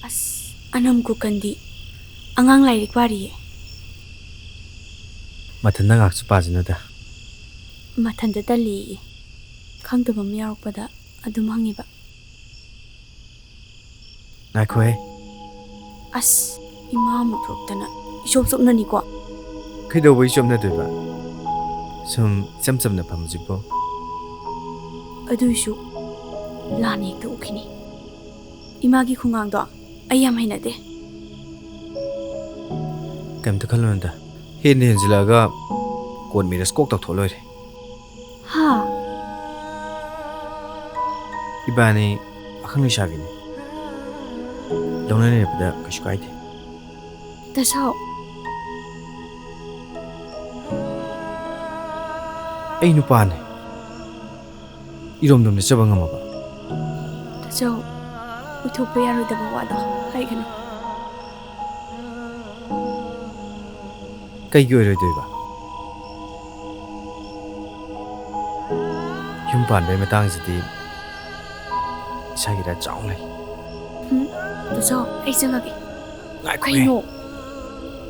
ꯑꯁ, ꯑꯅꯝ ꯀꯨꯀꯟꯗꯤ ꯑꯉꯥꯡ ꯂꯥꯏꯔꯤꯛ ꯄꯥꯔꯤꯌꯦ꯫ ꯃꯊꯟꯗ ꯉꯥꯏꯍꯥꯛꯁꯨ ꯄꯥꯁꯤꯅꯗ꯫ ꯃꯊꯟꯗ ꯇꯜꯂꯤꯌꯦ꯫ ꯈꯪꯗꯕ ꯑꯃ ꯌꯥꯎꯔꯛꯄꯗ ꯑꯗꯨꯝ ꯍꯪꯉꯤꯕ꯫ ꯉꯥꯏꯈꯣꯍꯦ꯫ ꯑꯁ, ꯏꯃꯥ ꯑꯃꯨꯛ ꯊꯣꯛꯇꯅ ꯏꯆꯣꯞ ꯆꯣꯞꯅꯅꯤꯀꯣ꯫ ꯀꯩꯗꯧꯕꯩ ꯆꯣꯞꯅꯗꯣꯏꯕ? ꯁꯨꯝ ꯏꯆꯝ ꯆꯝꯅ ꯐꯝꯕꯁꯤꯕꯨ꯫ ꯑꯗꯨꯏꯁꯨ ꯂꯥꯟꯅ ꯍꯦꯛꯇ ꯎꯈꯤꯅꯤ꯫ ꯏꯃꯥꯒꯤ ꯈꯨꯡꯒꯥꯡꯗꯣ ꯑꯩ ꯌꯥꯝ ꯍꯩꯅꯗꯦ꯫ ꯀꯩꯝꯇ ꯈꯜꯂꯨꯅꯨꯗ꯫ ꯍꯦꯟꯅ ꯍꯦꯟꯖꯤꯜꯂꯛꯑꯒ ꯀꯣꯟ ꯃꯤꯔꯁ ꯀꯣꯛ ꯇꯧꯊꯣꯛ ꯂꯣꯏꯔꯦ꯫ ꯍꯥ? ꯏꯕꯥꯅꯤ ꯄꯥꯈꯪ ꯂꯩꯁꯥꯕꯤꯅꯤ꯫ ꯂꯧꯅꯅꯤꯡꯉꯛꯄꯗ ꯀꯩꯁꯨ ꯀꯥꯏꯗꯦ꯫ ꯇꯥꯆꯧ꯫ ꯑꯩ ꯅꯨꯄꯥꯅꯦ꯫ ꯏꯔꯣꯝꯗꯣꯝ ꯅꯠꯆꯕ ꯉꯝꯃꯕ? ꯇꯥꯆꯧ, ꯑꯣꯏꯊꯣꯛꯄ ꯌꯥꯔꯣꯏꯗꯕ ꯋꯥꯗꯣ ꯍꯥꯏꯒꯅꯨ꯫ ꯀꯩꯒꯤ ꯑꯣꯏꯔꯣꯏꯗꯣꯏꯕ? ꯌꯨꯝ ꯄꯥꯟꯕꯩ ꯃꯇꯥꯡꯁꯤꯗꯤ ꯏꯁꯥꯒꯤ ꯔꯥꯏꯠ ꯆꯥꯎꯅ ꯂꯩ꯫ ꯎꯝ, ꯇꯥꯆꯧ, ꯑꯩ ꯆꯪꯉꯒꯦ꯫ ꯉꯥꯏꯈꯣꯍꯦ꯫ ꯀꯩꯅꯣ?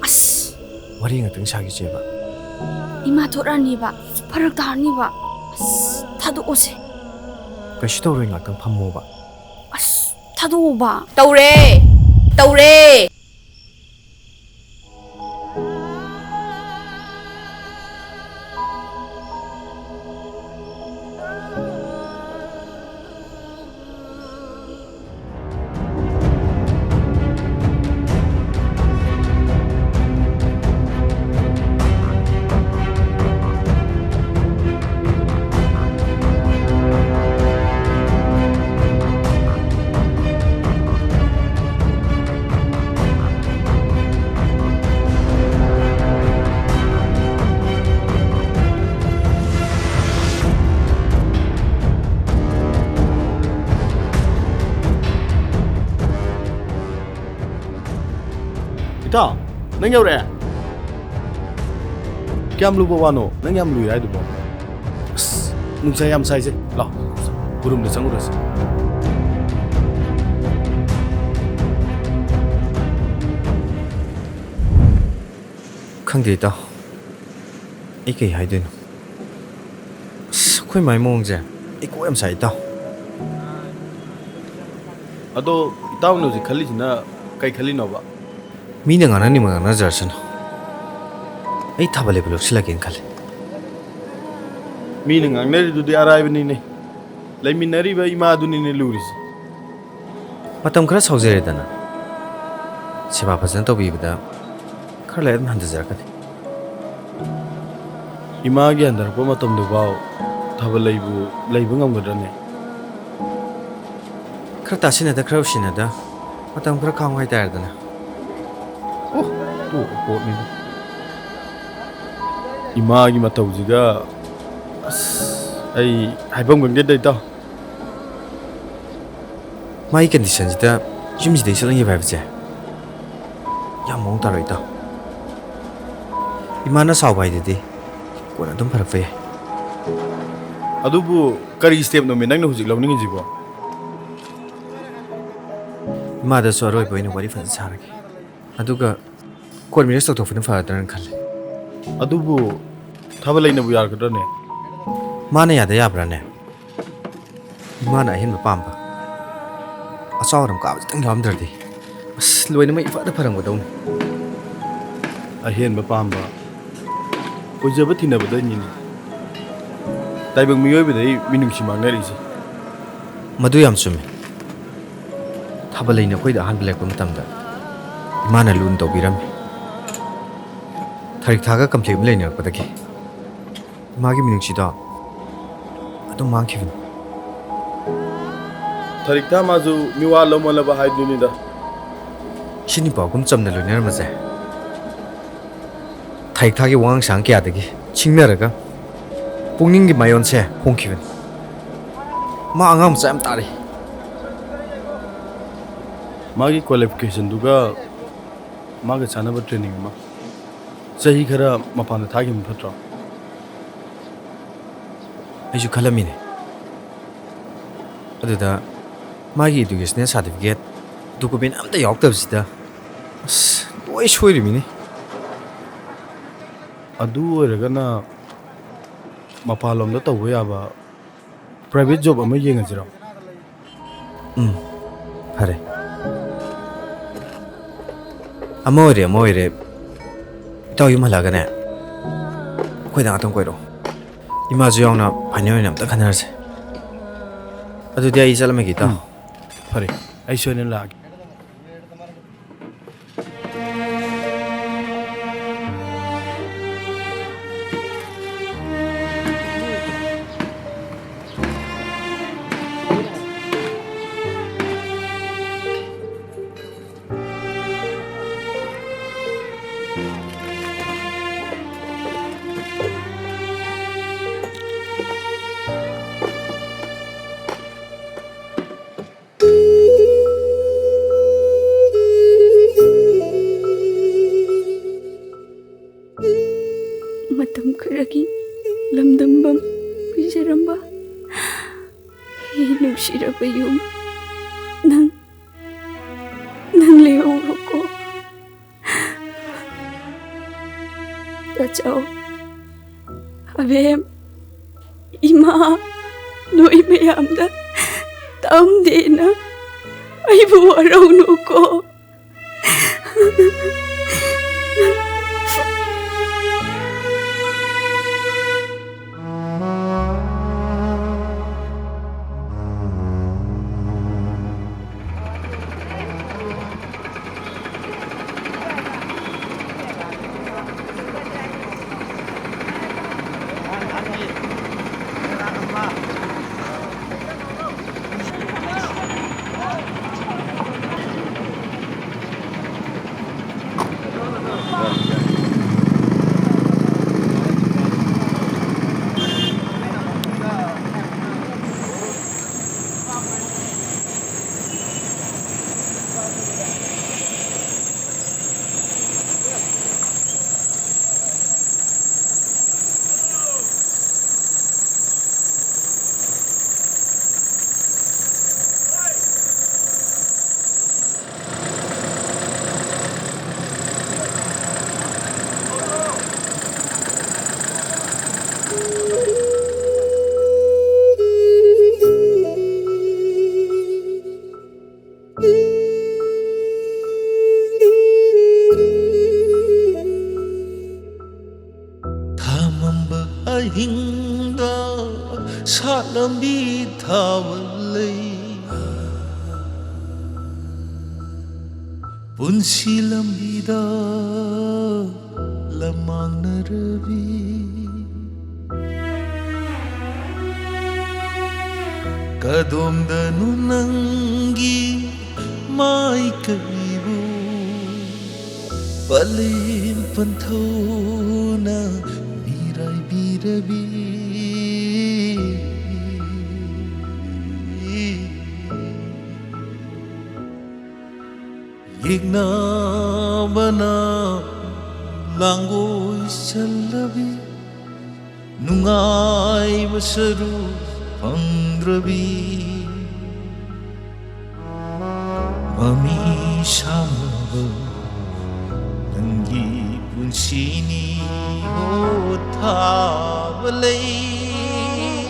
ꯑꯁ! ꯋꯥꯔꯤ ꯉꯥꯛꯇꯪ ꯁꯥꯈꯤꯁꯦꯕ꯫ ꯏꯃꯥ ꯊꯣꯔꯛꯑꯅꯤꯕ꯫ ꯐꯔꯛ ꯇꯥꯔꯅꯤꯕ꯫ ꯑꯁ, ꯊꯥꯗꯣꯛꯑꯣꯁꯦ꯫ ꯀꯩꯁꯨ ꯇꯧꯔꯣꯏ, ꯉꯥꯛꯇꯪ ꯐꯝꯃꯣꯕ꯫ ꯑꯁ, ꯊꯥꯗꯣꯛꯑꯣꯕ꯫ ꯇꯧꯔꯦ! ꯇꯧꯔꯦ! ꯏꯇꯥꯎ, ꯅꯪ ꯌꯧꯔꯛꯑꯦ? ꯀꯌꯥꯝ ꯂꯨꯕ ꯋꯥꯅꯣ ꯅꯪ ꯌꯥꯝ ꯂꯨꯏ ꯍꯥꯏꯗꯨꯕꯣ? ꯑꯁ, ꯅꯨꯡꯁꯥ ꯌꯥꯝ ꯁꯥꯏꯁꯦ꯫ ꯂꯥꯎ, ꯒꯨꯔꯨꯝꯗ ꯆꯪꯉꯨꯔꯁꯤ꯫ ꯈꯪꯗꯦ, ꯏꯇꯥꯎ꯫ ꯑꯩ ꯀꯩ ꯍꯥꯏꯗꯣꯏꯅꯣ? ꯑꯁ, ꯑꯩꯈꯣꯏ ꯃꯥꯏ ꯃꯑꯣꯡꯁꯦ ꯑꯩ ꯀꯣꯛ ꯌꯥꯝ ꯁꯥꯏ, ꯏꯇꯥꯎ꯫ ꯑꯗꯣ ꯏꯇꯥꯎꯅ ꯍꯧꯖꯤꯛ ꯈꯜꯂꯤꯁꯤꯅ ꯀꯩ ꯈꯜꯂꯤꯅꯣꯕ? ꯃꯤꯅ ꯉꯥꯡꯅꯅꯤꯡꯕ ꯉꯥꯡꯅꯖꯔꯁꯅꯨ꯫ ꯑꯩ ꯊꯥꯕꯜ ꯂꯩꯕ ꯂꯧꯁꯤꯜꯂꯒꯦꯅ ꯈꯜꯂꯦ꯫ ꯃꯤꯅ ꯉꯥꯡꯅꯔꯤꯗꯨꯗꯤ ꯑꯔꯥꯏꯕꯅꯤꯅꯦ꯫ ꯂꯩꯃꯤꯟꯅꯔꯤꯕ ꯏꯃꯥꯗꯨꯅꯤꯅꯦ ꯂꯨꯔꯤꯁꯦ꯫ ꯃꯇꯝ ꯈꯔ ꯁꯥꯎꯖꯔꯦꯗꯅ, ꯁꯦꯕꯥ ꯐꯖꯅ ꯇꯧꯕꯤꯕꯗ ꯈꯔ ꯂꯩꯔ ꯑꯗꯨꯝ ꯍꯟꯊꯖꯔꯛꯀꯅꯤ꯫ ꯏꯃꯥꯒꯤ ꯍꯟꯊꯔꯛꯄ ꯃꯇꯝꯗꯨꯐꯥꯎ ꯊꯥꯕꯜ ꯂꯩꯕꯨ ꯂꯩꯕ ꯉꯝꯒꯗ꯭ꯔꯅꯦ? ꯈꯔ ꯇꯥꯁꯤꯟꯅꯗ, ꯈꯔ ꯎꯁꯤꯟꯅꯗ, ꯃꯇꯝ ꯈꯔ ꯈꯥꯡꯉꯨ ꯍꯥꯏꯇꯥꯔꯦꯗꯅ꯫ ꯑꯣ, ꯇꯣꯛꯄ ꯄꯣꯠꯅꯤꯗ꯫ ꯏꯃꯥꯒꯤ ꯃꯇꯧꯁꯤꯒ ꯑꯁ, ꯑꯩ ꯍꯥꯏꯐꯝ ꯈꯪꯗꯦꯗ, ꯏꯇꯥꯎ꯫ ꯃꯥꯒꯤ ꯀꯟꯗꯤꯁꯟꯁꯤꯗ ꯌꯨꯝꯁꯤꯗꯒꯤ ꯆꯠꯍꯟꯈꯤꯕ ꯍꯥꯏꯕꯁꯦ ꯌꯥꯝ ꯃꯑꯣꯡ ꯇꯥꯔꯣꯏ, ꯏꯇꯥꯎ꯫ ꯏꯃꯥꯅ ꯁꯥꯎꯕ ꯍꯥꯏꯗꯨꯗꯤ ꯀꯣꯟꯅ ꯑꯗꯨꯝ ꯐꯔꯛꯄ ꯌꯥꯏ꯫ ꯑꯗꯨꯕꯨ ꯀꯔꯤ ꯁ꯭ꯇꯦꯞꯅꯣꯃꯤ ꯅꯪꯅ ꯍꯧꯖꯤꯛ ꯂꯧꯅꯤꯡꯉꯤꯁꯤꯕꯣ? ꯏꯃꯥꯗꯁꯨ ꯑꯔꯣꯏꯕ ꯑꯣꯏꯅ ꯋꯥꯔꯤ ꯐꯖꯅ ꯁꯥꯔꯒꯦ꯫ ꯑꯗꯨꯒ ꯀꯣꯔꯠ ꯃꯦꯔꯦꯖ ꯇꯧꯊꯣꯛꯄꯅ ꯐꯔꯗ꯭ꯔꯥꯅ ꯈꯜꯂꯦ꯫ ꯑꯗꯨꯕꯨ ꯊꯥꯕꯜ ꯂꯩꯅꯕꯨ ꯌꯥꯔꯛꯀꯗ꯭ꯔꯅꯦ? ꯃꯥꯅ ꯌꯥꯗ ꯌꯥꯕ꯭ꯔꯥꯅꯦ? ꯏꯃꯥꯅ ꯑꯍꯦꯟꯕ ꯄꯥꯝꯕ, ꯑꯆꯥꯎ ꯑꯔꯝ ꯀꯥꯕ ꯈꯤꯇꯪ ꯌꯥꯎꯔꯝꯗ꯭ꯔꯗꯤ ꯑꯁ, ꯂꯣꯏꯅꯃꯛ ꯏꯐꯗ ꯐꯔꯝꯒꯗꯧꯅꯤ꯫ ꯑꯍꯦꯟꯕ ꯄꯥꯝꯕ ꯑꯣꯏꯖꯕ ꯊꯤꯅꯕꯗꯩꯅꯤꯅꯦ ꯇꯥꯏꯕꯪ ꯃꯤꯑꯣꯏꯕꯗ ꯑꯩ ꯃꯤꯅꯨꯡꯁꯤ ꯃꯥꯡꯅꯔꯤꯁꯦ꯫ ꯃꯗꯨ ꯌꯥꯝ ꯆꯨꯝꯃꯤ꯫ ꯊꯥꯕꯜ ꯂꯩꯅ ꯑꯩꯈꯣꯏꯗ ꯑꯍꯥꯟꯕ ꯂꯩꯔꯛꯄ ꯃꯇꯝꯗ ꯏꯃꯥꯅ ꯂꯨꯅ ꯇꯧꯕꯤꯔꯝꯃꯤ꯫ ꯊꯔꯤꯛ ꯊꯥꯒ ꯀꯝꯐ꯭ꯂꯤꯛ ꯑꯃ ꯂꯩꯅꯔꯛꯄꯗꯒꯤ ꯏꯃꯥꯒꯤ ꯃꯤꯅꯨꯡꯁꯤꯗꯣ ꯑꯗꯨꯝ ꯃꯥꯡꯈꯤꯕꯅꯤ꯫ ꯊꯔꯤꯛ ꯊꯥ ꯃꯥꯁꯨ ꯃꯤꯋꯥ ꯂꯧꯃꯜꯂꯕ ꯍꯥꯏꯗꯨꯅꯤꯗ꯫ ꯏꯆꯤꯟ ꯏꯄꯥꯒꯨꯝ ꯆꯝꯅ ꯂꯣꯏꯅꯔꯝꯕꯁꯦ ꯊꯔꯤꯛ ꯊꯥꯒꯤ ꯋꯥꯉꯥꯡ ꯁꯉꯥꯡ ꯀꯌꯥꯗꯒꯤ ꯁꯤꯡꯅꯔꯒ ꯄꯨꯛꯅꯤꯡꯒꯤ ꯃꯥꯏꯑꯣꯟꯁꯦ ꯍꯣꯡꯈꯤꯕꯅꯤ꯫ ꯃꯥ ꯑꯉꯥꯡ ꯃꯆꯥ ꯌꯥꯝ ꯇꯥꯔꯤ꯫ ꯃꯥꯒꯤ ꯀ꯭ꯋꯥꯂꯤꯐꯤꯀꯦꯁꯟꯗꯨꯒ ꯃꯥꯒ ꯆꯥꯟꯅꯕ ꯇ꯭ꯔꯦꯅꯤꯡ ꯑꯃ ꯆꯍꯤ ꯈꯔ ꯃꯄꯥꯟꯗ ꯊꯥꯈꯤꯕꯅ ꯐꯠꯇ꯭ꯔꯣ? ꯑꯩꯁꯨ ꯈꯜꯂꯝꯃꯤꯅꯦ꯫ ꯑꯗꯨꯗ ꯃꯥꯒꯤ ꯏꯗꯨꯀꯦꯁꯅꯦꯜ ꯁꯥꯔꯇꯤꯐꯤꯀꯦꯠ, ꯗꯣꯀꯨꯃꯦꯟ ꯑꯝꯇ ꯌꯥꯎꯔꯛꯇꯕꯁꯤꯗ ꯑꯁ, ꯂꯣꯏ ꯁꯣꯏꯔꯤꯃꯤꯅꯦ꯫ ꯑꯗꯨ ꯑꯣꯏꯔꯒꯅ ꯃꯄꯥꯟꯂꯣꯝꯗ ꯇꯧꯕ ꯌꯥꯕ private job ꯑꯃ ꯌꯦꯡꯉꯁꯤꯔꯣ? ꯎꯝ, ꯐꯔꯦ꯫ ꯑꯃ ꯑꯣꯏꯔꯦ, ꯑꯃ ꯑꯣꯏꯔꯦ꯫ ꯏꯇꯥꯎ ꯌꯨꯝ ꯍꯜꯂꯛꯑꯒꯅꯦ, ꯑꯩꯈꯣꯏꯗ ꯉꯥꯛꯇꯪ ꯀꯣꯏꯔꯛꯑꯣ꯫ ꯏꯃꯥꯁꯨ ꯌꯥꯎꯅ final ꯑꯣꯏꯅ ꯑꯝꯇ ꯈꯟꯅꯔꯁꯦ꯫ ꯑꯗꯨꯗꯤ ꯑꯩ ꯆꯠꯂꯝꯃꯒꯦ, ꯏꯇꯥꯎ꯫ ꯎꯝ, ꯐꯔꯦ, ꯑꯩ ꯁꯣꯏꯗꯅ ꯂꯥꯛꯑꯒꯦ꯫ ꯃꯇꯝ ꯈꯔꯒꯤ ꯂꯝꯗꯝꯕꯝ ꯑꯣꯏꯖꯔꯝꯕ, ꯍꯦ ꯅꯨꯡꯁꯤꯔꯕ ꯌꯨꯝ, ꯅꯪ, ꯅꯪ ꯂꯩꯍꯧꯔꯣꯀꯣ꯫ ꯇꯥꯆꯧ, ꯑꯕꯦꯝ, ꯏꯃꯥ, ꯅꯣꯏ ꯃꯌꯥꯝꯗ ꯇꯝꯗꯦꯅ ꯑꯩꯕꯨ ꯋꯥꯔꯧꯅꯨꯀꯣ꯫ ꯁꯥꯠꯂꯝꯕꯤ ꯊꯥꯕ ꯂꯩ꯫ ꯄꯨꯟꯁꯤ ꯂꯝꯕꯤꯗ ꯂꯝꯃꯥꯡꯅꯔꯕꯤ꯫ ꯀꯗꯣꯝꯗꯅꯣ ꯅꯪꯒꯤ ꯃꯥꯏꯀꯩꯕꯨ ꯄꯂꯦꯝ ꯄꯟꯊꯧꯅ ꯃꯤꯔꯥꯏꯕꯤꯔꯕꯤ꯫ ꯌꯦꯛꯅꯕꯅ ꯂꯥꯡꯒꯣꯏ ꯆꯜꯂꯕꯤ, ꯅꯨꯡꯉꯥꯏꯕ ꯁꯔꯨꯛ ꯐꯪꯗ꯭ꯔꯕꯤ꯫ ꯃꯃꯤ ꯁꯥꯝꯂꯕ ꯅꯪꯒꯤ ꯄꯨꯟꯁꯤꯅꯤ꯫ ꯍꯣ ꯊꯥꯕ ꯂꯩ꯫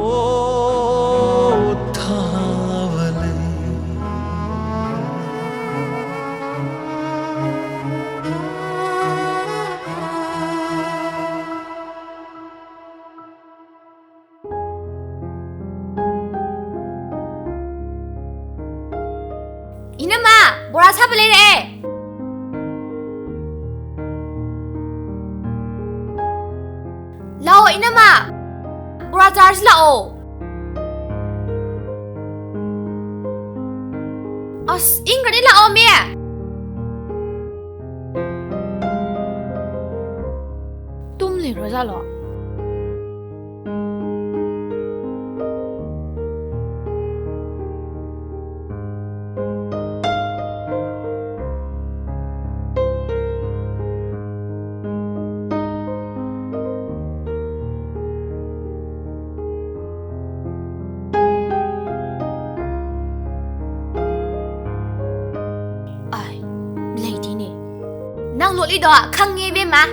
ꯑꯣ ꯊꯥꯕ ꯂꯩ꯫ ꯏꯅꯝꯃ, ꯕꯣꯔꯥ ꯁꯥꯕ ꯂꯩꯔꯛꯑꯦ꯫ ꯂꯥꯛꯑꯣ ꯏꯅꯝꯃ, ꯕꯣꯔꯥ ꯆꯥꯔꯁꯤ ꯂꯥꯛꯑꯣ꯫ ꯑꯁ, ꯏꯪꯈ꯭ꯔꯗꯤ ꯂꯥꯛꯑꯣꯃꯤ꯫ ꯇꯨꯝ ꯂꯩꯈ꯭ꯔꯖꯥꯠꯂꯣ? ꯑꯥꯏ, ꯂꯩꯇꯦꯅꯦ꯫ ꯅꯪ ꯂꯣꯠꯂꯤꯗꯣ ꯈꯪꯉꯦ, ꯏꯕꯦꯝꯃ꯫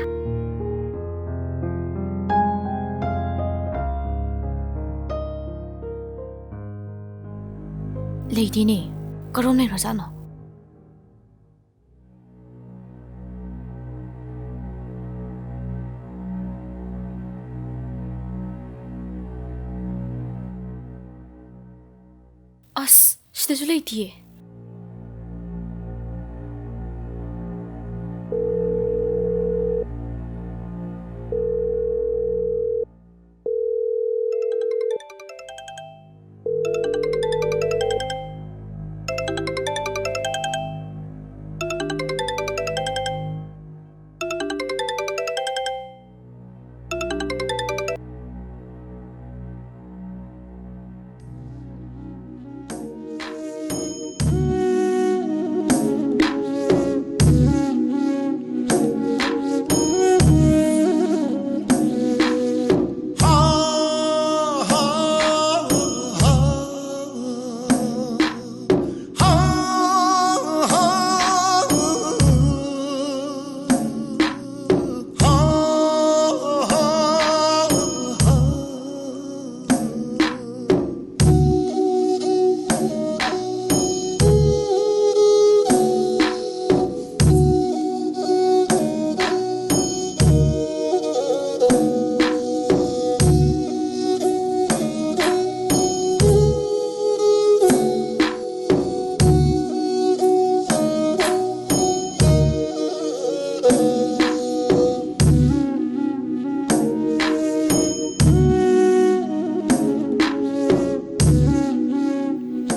ꯂꯩꯇꯦꯅꯦ꯫ ꯀꯔꯣꯝ ꯂꯩꯈ꯭ꯔꯖꯥꯠꯅꯣ? ꯑꯁ, ꯁꯤꯗꯁꯨ ꯂꯩꯇꯤꯌꯦ꯫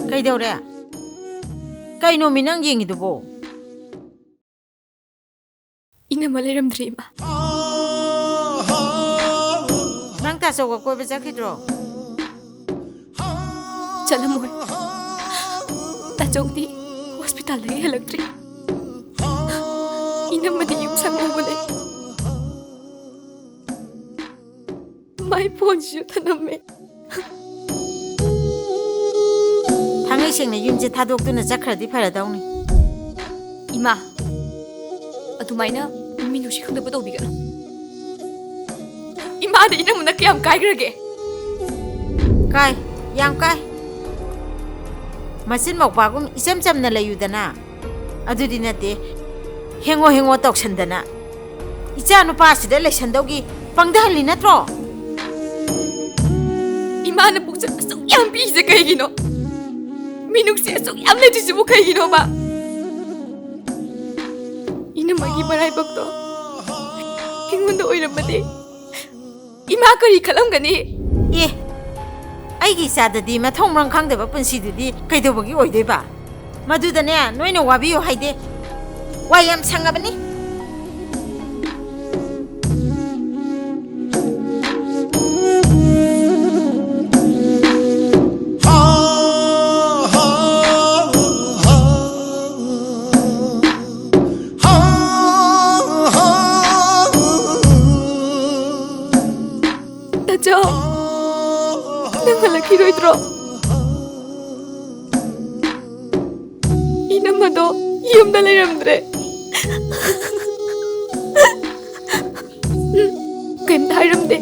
ꯀꯩꯗꯧꯔꯦ? ꯀꯩꯅꯣꯃꯤ ꯅꯪ ꯌꯦꯡꯉꯤꯗꯨꯕꯣ? ꯏꯅꯝꯃ ꯂꯩꯔꯝꯗ꯭ꯔꯦ, ꯏꯃꯥ꯫ ꯅꯪ ꯇꯥꯆꯧꯒ ꯀꯣꯏꯕ ꯆꯠꯈꯤꯗ꯭ꯔꯣ? ꯆꯠꯂꯝꯃꯣꯏ꯫ ꯇꯥꯆꯧꯗꯤ ꯍꯣꯁꯄꯤꯇꯥꯜꯗꯒꯤ ꯍꯜꯂꯛꯇ꯭ꯔꯤ꯫ ꯏꯅꯝꯃꯗꯤ ꯌꯨꯝ ꯁꯪꯍꯧꯕꯅꯦ꯫ ꯃꯥꯏ ꯐꯣꯟꯁꯤꯁꯨ ꯊꯅꯝꯃꯦ꯫ ꯊꯥꯡꯉꯩ ꯁꯦꯡꯅ ꯌꯨꯝꯁꯦ ꯊꯥꯗꯣꯛꯇꯨꯅ ꯆꯠꯈ꯭ꯔꯗꯤ ꯐꯔꯗꯧꯅꯤ꯫ ꯏꯃꯥ, ꯑꯗꯨꯃꯥꯏꯅ ꯃꯤꯅꯨꯡꯁꯤ ꯈꯪꯗꯕ ꯇꯧꯕꯤꯒꯅꯨ꯫ ꯏꯃꯥꯗ ꯏꯅꯝꯃꯅ ꯀꯌꯥꯝ ꯀꯥꯏꯈ꯭ꯔꯒꯦ? ꯀꯥꯏ, ꯌꯥꯝ ꯀꯥꯏ꯫ ꯃꯆꯤꯟ ꯃꯧꯄꯥꯒꯨꯝ ꯏꯆꯝ ꯆꯝꯅ ꯂꯩꯌꯨꯗꯅ꯫ ꯑꯗꯨꯗꯤ ꯅꯠꯇꯦ, ꯍꯦꯡꯉꯣ ꯍꯦꯡꯉꯣ ꯇꯧꯁꯟꯗꯅ ꯏꯆꯥ ꯅꯨꯄꯥꯁꯤꯗ ꯂꯩꯁꯟꯗꯧꯒꯤ ꯄꯪꯊꯍꯜꯂꯤ ꯅꯠꯇ꯭ꯔꯣ? ꯏꯃꯥꯅ ꯄꯨꯛꯆꯦꯜ ꯑꯁꯨꯛ ꯌꯥꯝ ꯄꯤꯛꯏꯁꯦ ꯀꯩꯒꯤꯅꯣ? ꯃꯤꯅꯨꯡꯁꯤ ꯑꯁꯨꯛ ꯌꯥꯝ ꯂꯩꯇ꯭ꯔꯤꯁꯤꯕꯨ ꯀꯩꯒꯤꯅꯣꯕ? ꯏꯅꯝꯃꯒꯤ ꯃꯔꯥꯏꯕꯛꯇꯣ ꯑꯩꯉꯣꯟꯗ ꯑꯣꯏꯔꯝꯃꯗꯤ ꯏꯃꯥ ꯀꯔꯤ ꯈꯜꯂꯝꯒꯅꯤ? ꯑꯦ, ꯑꯩꯒꯤ ꯏꯆꯥꯗꯗꯤ ꯃꯊꯣꯡ ꯃꯔꯝ ꯈꯪꯗꯕ ꯄꯨꯟꯁꯤꯗꯨꯗꯤ ꯀꯩꯗꯧꯕꯒꯤ ꯑꯣꯏꯗꯣꯏꯕ? ꯃꯗꯨꯗꯅꯦ, ꯅꯣꯏꯅ ꯋꯥꯕꯤꯌꯨ ꯍꯥꯏꯗꯦ꯫ ꯋꯥ ꯌꯥꯝ ꯁꯪꯉꯕꯅꯤ꯫ ꯇꯥꯆꯧ, ꯅꯪ ꯍꯜꯂꯛꯈꯤꯔꯣꯏꯗ꯭ꯔꯣ? ꯏꯅꯝꯃꯗꯣ ꯌꯨꯝꯗ ꯂꯩꯔꯝꯗ꯭ꯔꯦ꯫ ꯀꯩꯝꯇ ꯍꯥꯏꯔꯝꯗꯦ꯫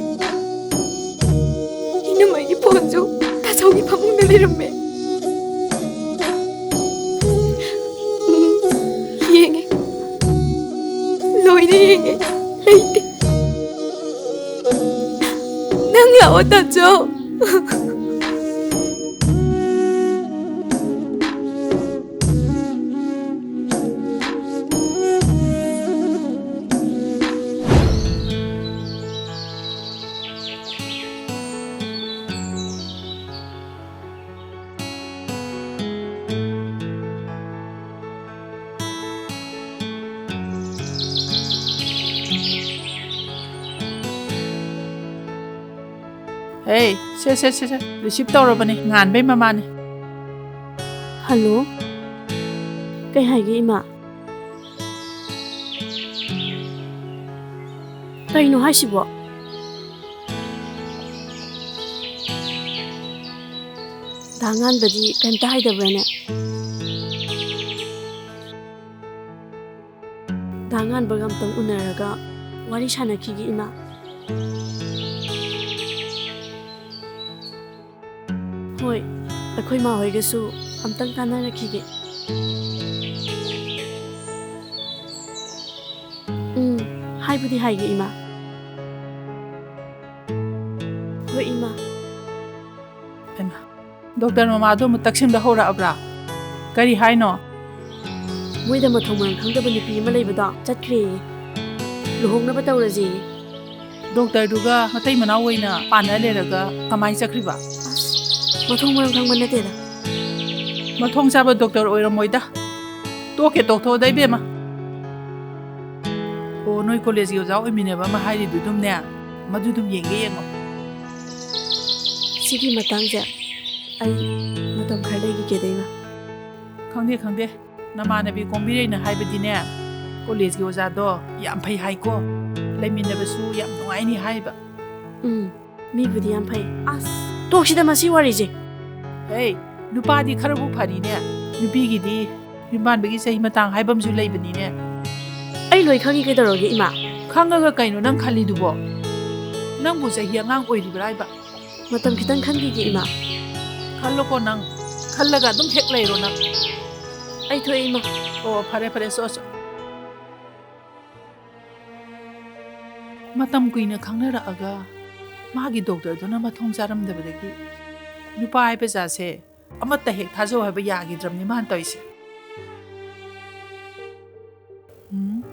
ꯏꯅꯝꯃꯒꯤ ꯐꯣꯟꯁꯨ ꯇꯥꯆꯧꯒꯤ ꯐꯃꯨꯡꯗ ꯂꯩꯔꯝꯃꯦ꯫ ꯎꯝ, ꯌꯦꯡꯉꯦ꯫ ꯂꯣꯏꯅ ꯌꯦꯡꯉꯦ꯫ ꯂꯩꯇꯦ꯫ ꯅꯪ ꯂꯥꯛꯑꯣ, ꯇꯥꯆꯧ꯫ ꯍꯦ, ꯁꯦ, ꯁꯦ, ꯁꯦ, ꯁꯦ, receive ꯇꯧꯔꯕꯅꯦ, ꯉꯥꯟꯕꯩ ꯃꯃꯥꯅꯦ꯫ ꯍꯜꯂꯣ, ꯀꯩ ꯍꯥꯏꯒꯦ, ꯏꯃꯥ? ꯀꯩꯅꯣ ꯍꯥꯏꯁꯤꯕꯣ? ꯗꯥ ꯉꯥꯟꯕꯗꯤ ꯀꯩꯝꯇ ꯍꯥꯏꯗꯕ꯭ꯔꯥꯅꯦ? ꯗꯥ ꯉꯥꯟꯕꯒ ꯑꯝꯇꯪ ꯎꯅꯔꯒ ꯋꯥꯔꯤ ꯁꯥꯟꯅꯈꯤꯒꯦ, ꯏꯃꯥ꯫ ꯍꯣꯏ, ꯑꯩꯈꯣꯏ ꯃꯥ ꯍꯣꯏꯒꯁꯨ ꯑꯝꯇꯪ ꯇꯥꯟꯅꯔꯛꯈꯤꯒꯦ꯫ ꯎꯝ, ꯍꯥꯏꯕꯨꯗꯤ ꯍꯥꯏꯒꯦ, ꯏꯃꯥ꯫ ꯍꯣꯏ, ꯏꯃꯥ꯫ ꯍꯩꯃꯥ, ꯗꯣꯛꯇꯔ ꯃꯃꯥꯗꯣ ꯑꯃꯨꯛ ꯇꯛꯁꯤꯟꯕ ꯍꯧꯔꯛꯑꯕ꯭ꯔꯥ? ꯀꯔꯤ ꯍꯥꯏꯅꯣ? ꯃꯣꯏꯗ ꯃꯊꯣꯡ ꯃꯔꯝ ꯈꯪꯗꯕ ꯅꯨꯄꯤ ꯑꯃ ꯂꯩꯕꯗꯣ ꯆꯠꯈ꯭ꯔꯦꯌꯦ꯫ ꯂꯨꯍꯣꯡꯅꯕ ꯇꯧꯔꯁꯦꯌꯦ꯫ ꯗꯣꯛꯇꯔꯗꯨꯒ ꯃꯇꯩ ꯃꯅꯥꯎ ꯑꯣꯏꯅ ꯄꯥꯟꯅ ꯂꯩꯔꯒ ꯀꯃꯥꯏꯅ ꯆꯠꯈ꯭ꯔꯤꯕ? ꯑꯁ, ꯃꯊꯣꯡ ꯃꯔꯝ ꯈꯪꯕ ꯅꯠꯇꯦꯗ꯫ ꯃꯊꯣꯡ ꯆꯥꯕ ꯗꯣꯛꯇꯔ ꯑꯣꯏꯔꯝꯃꯣꯏꯗ꯫ ꯇꯣꯛꯀꯦ ꯇꯣꯛꯊꯣꯛꯑꯣꯗ ꯏꯕꯦꯝꯃ꯫ ꯑꯣ, ꯅꯣꯏ ꯀꯣꯂꯦꯖꯀꯤ ꯑꯣꯖꯥ ꯑꯣꯏꯃꯤꯟꯅꯕ ꯑꯃ ꯍꯥꯏꯔꯤꯗꯨꯗꯨꯝꯅꯦ, ꯃꯗꯨꯗꯨꯝ ꯌꯦꯡꯒꯦ ꯌꯦꯡꯉꯣ꯫ ꯁꯤꯒꯤ ꯃꯇꯥꯡꯁꯦ ꯑꯩ ꯃꯇꯝ ꯈꯔ ꯂꯩꯈꯤꯒꯦꯗ, ꯏꯃꯥ꯫ ꯈꯪꯗꯦ, ꯈꯪꯗꯦ꯫ ꯅꯃꯥꯟꯅꯕꯤ ꯀꯣꯝꯕꯤꯔꯩꯅ ꯍꯥꯏꯕꯗꯤꯅꯦ, ꯀꯣꯂꯦꯖꯀꯤ ꯑꯣꯖꯥꯗꯣ ꯌꯥꯝ ꯐꯩ ꯍꯥꯏꯀꯣ, ꯂꯩꯃꯤꯟꯅꯕꯁꯨ ꯌꯥꯝ ꯅꯨꯡꯉꯥꯏꯅꯤ ꯍꯥꯏꯕ꯫ ꯎꯝ, ꯃꯤꯕꯨꯗꯤ ꯌꯥꯝ ꯐꯩ꯫ ꯑꯁ, ꯇꯣꯛꯁꯤꯗ ꯃꯁꯤ ꯋꯥꯔꯤꯁꯦ꯫ ꯍꯦ, ꯅꯨꯄꯥꯗꯤ ꯈꯔꯕꯨ ꯐꯔꯤꯅꯦ, ꯅꯨꯄꯤꯒꯤꯗꯤ ꯌꯨꯝ ꯄꯥꯟꯕꯒꯤ ꯆꯍꯤ ꯃꯇꯥꯡ ꯍꯥꯏꯕ ꯑꯃꯁꯨ ꯂꯩꯕꯅꯤꯅꯦ꯫ ꯑꯩ ꯂꯣꯏ ꯈꯪꯉꯤ ꯀꯩꯗꯧꯔꯒꯦ, ꯏꯃꯥ? ꯈꯪꯉꯒ ꯀꯩꯅꯣ ꯅꯪ ꯈꯜꯂꯤꯗꯨꯕꯣ? ꯅꯪꯕꯨ ꯆꯍꯤ ꯑꯉꯥꯡ ꯑꯣꯏꯔꯤꯕ꯭ꯔꯥ ꯍꯥꯏꯕ? ꯃꯇꯝ ꯈꯤꯇꯪ ꯈꯟꯈꯤꯒꯦ, ꯏꯃꯥ꯫ ꯈꯜꯂꯣꯀꯣ ꯅꯪ꯫ ꯈꯜꯂꯒ ꯑꯗꯨꯝ ꯍꯦꯛ ꯂꯩꯔꯣ ꯅꯪ꯫ ꯑꯩ ꯊꯣꯛꯑꯦ, ꯏꯃꯥ꯫ ꯑꯣ, ꯐꯔꯦ, ꯐꯔꯦ, ꯆꯣ, ꯆꯣ꯫ ꯃꯇꯝ ꯀꯨꯏꯅ ꯈꯪꯅꯔꯛꯑꯒ ꯃꯥꯒꯤ ꯗꯣꯛꯇꯔꯗꯨꯅ ꯃꯊꯣꯡ ꯆꯥꯔꯝꯗꯕꯗꯒꯤ ꯅꯨꯄꯥ ꯍꯥꯏꯕ ꯖꯥꯠꯁꯦ ꯑꯃꯠꯇ ꯍꯦꯛ ꯊꯥꯖꯧ ꯍꯥꯏꯕ ꯌꯥꯈꯤꯗ꯭ꯔꯕꯅꯤ ꯃꯥꯅ ꯇꯧꯔꯤꯁꯦ꯫ ꯎꯝ?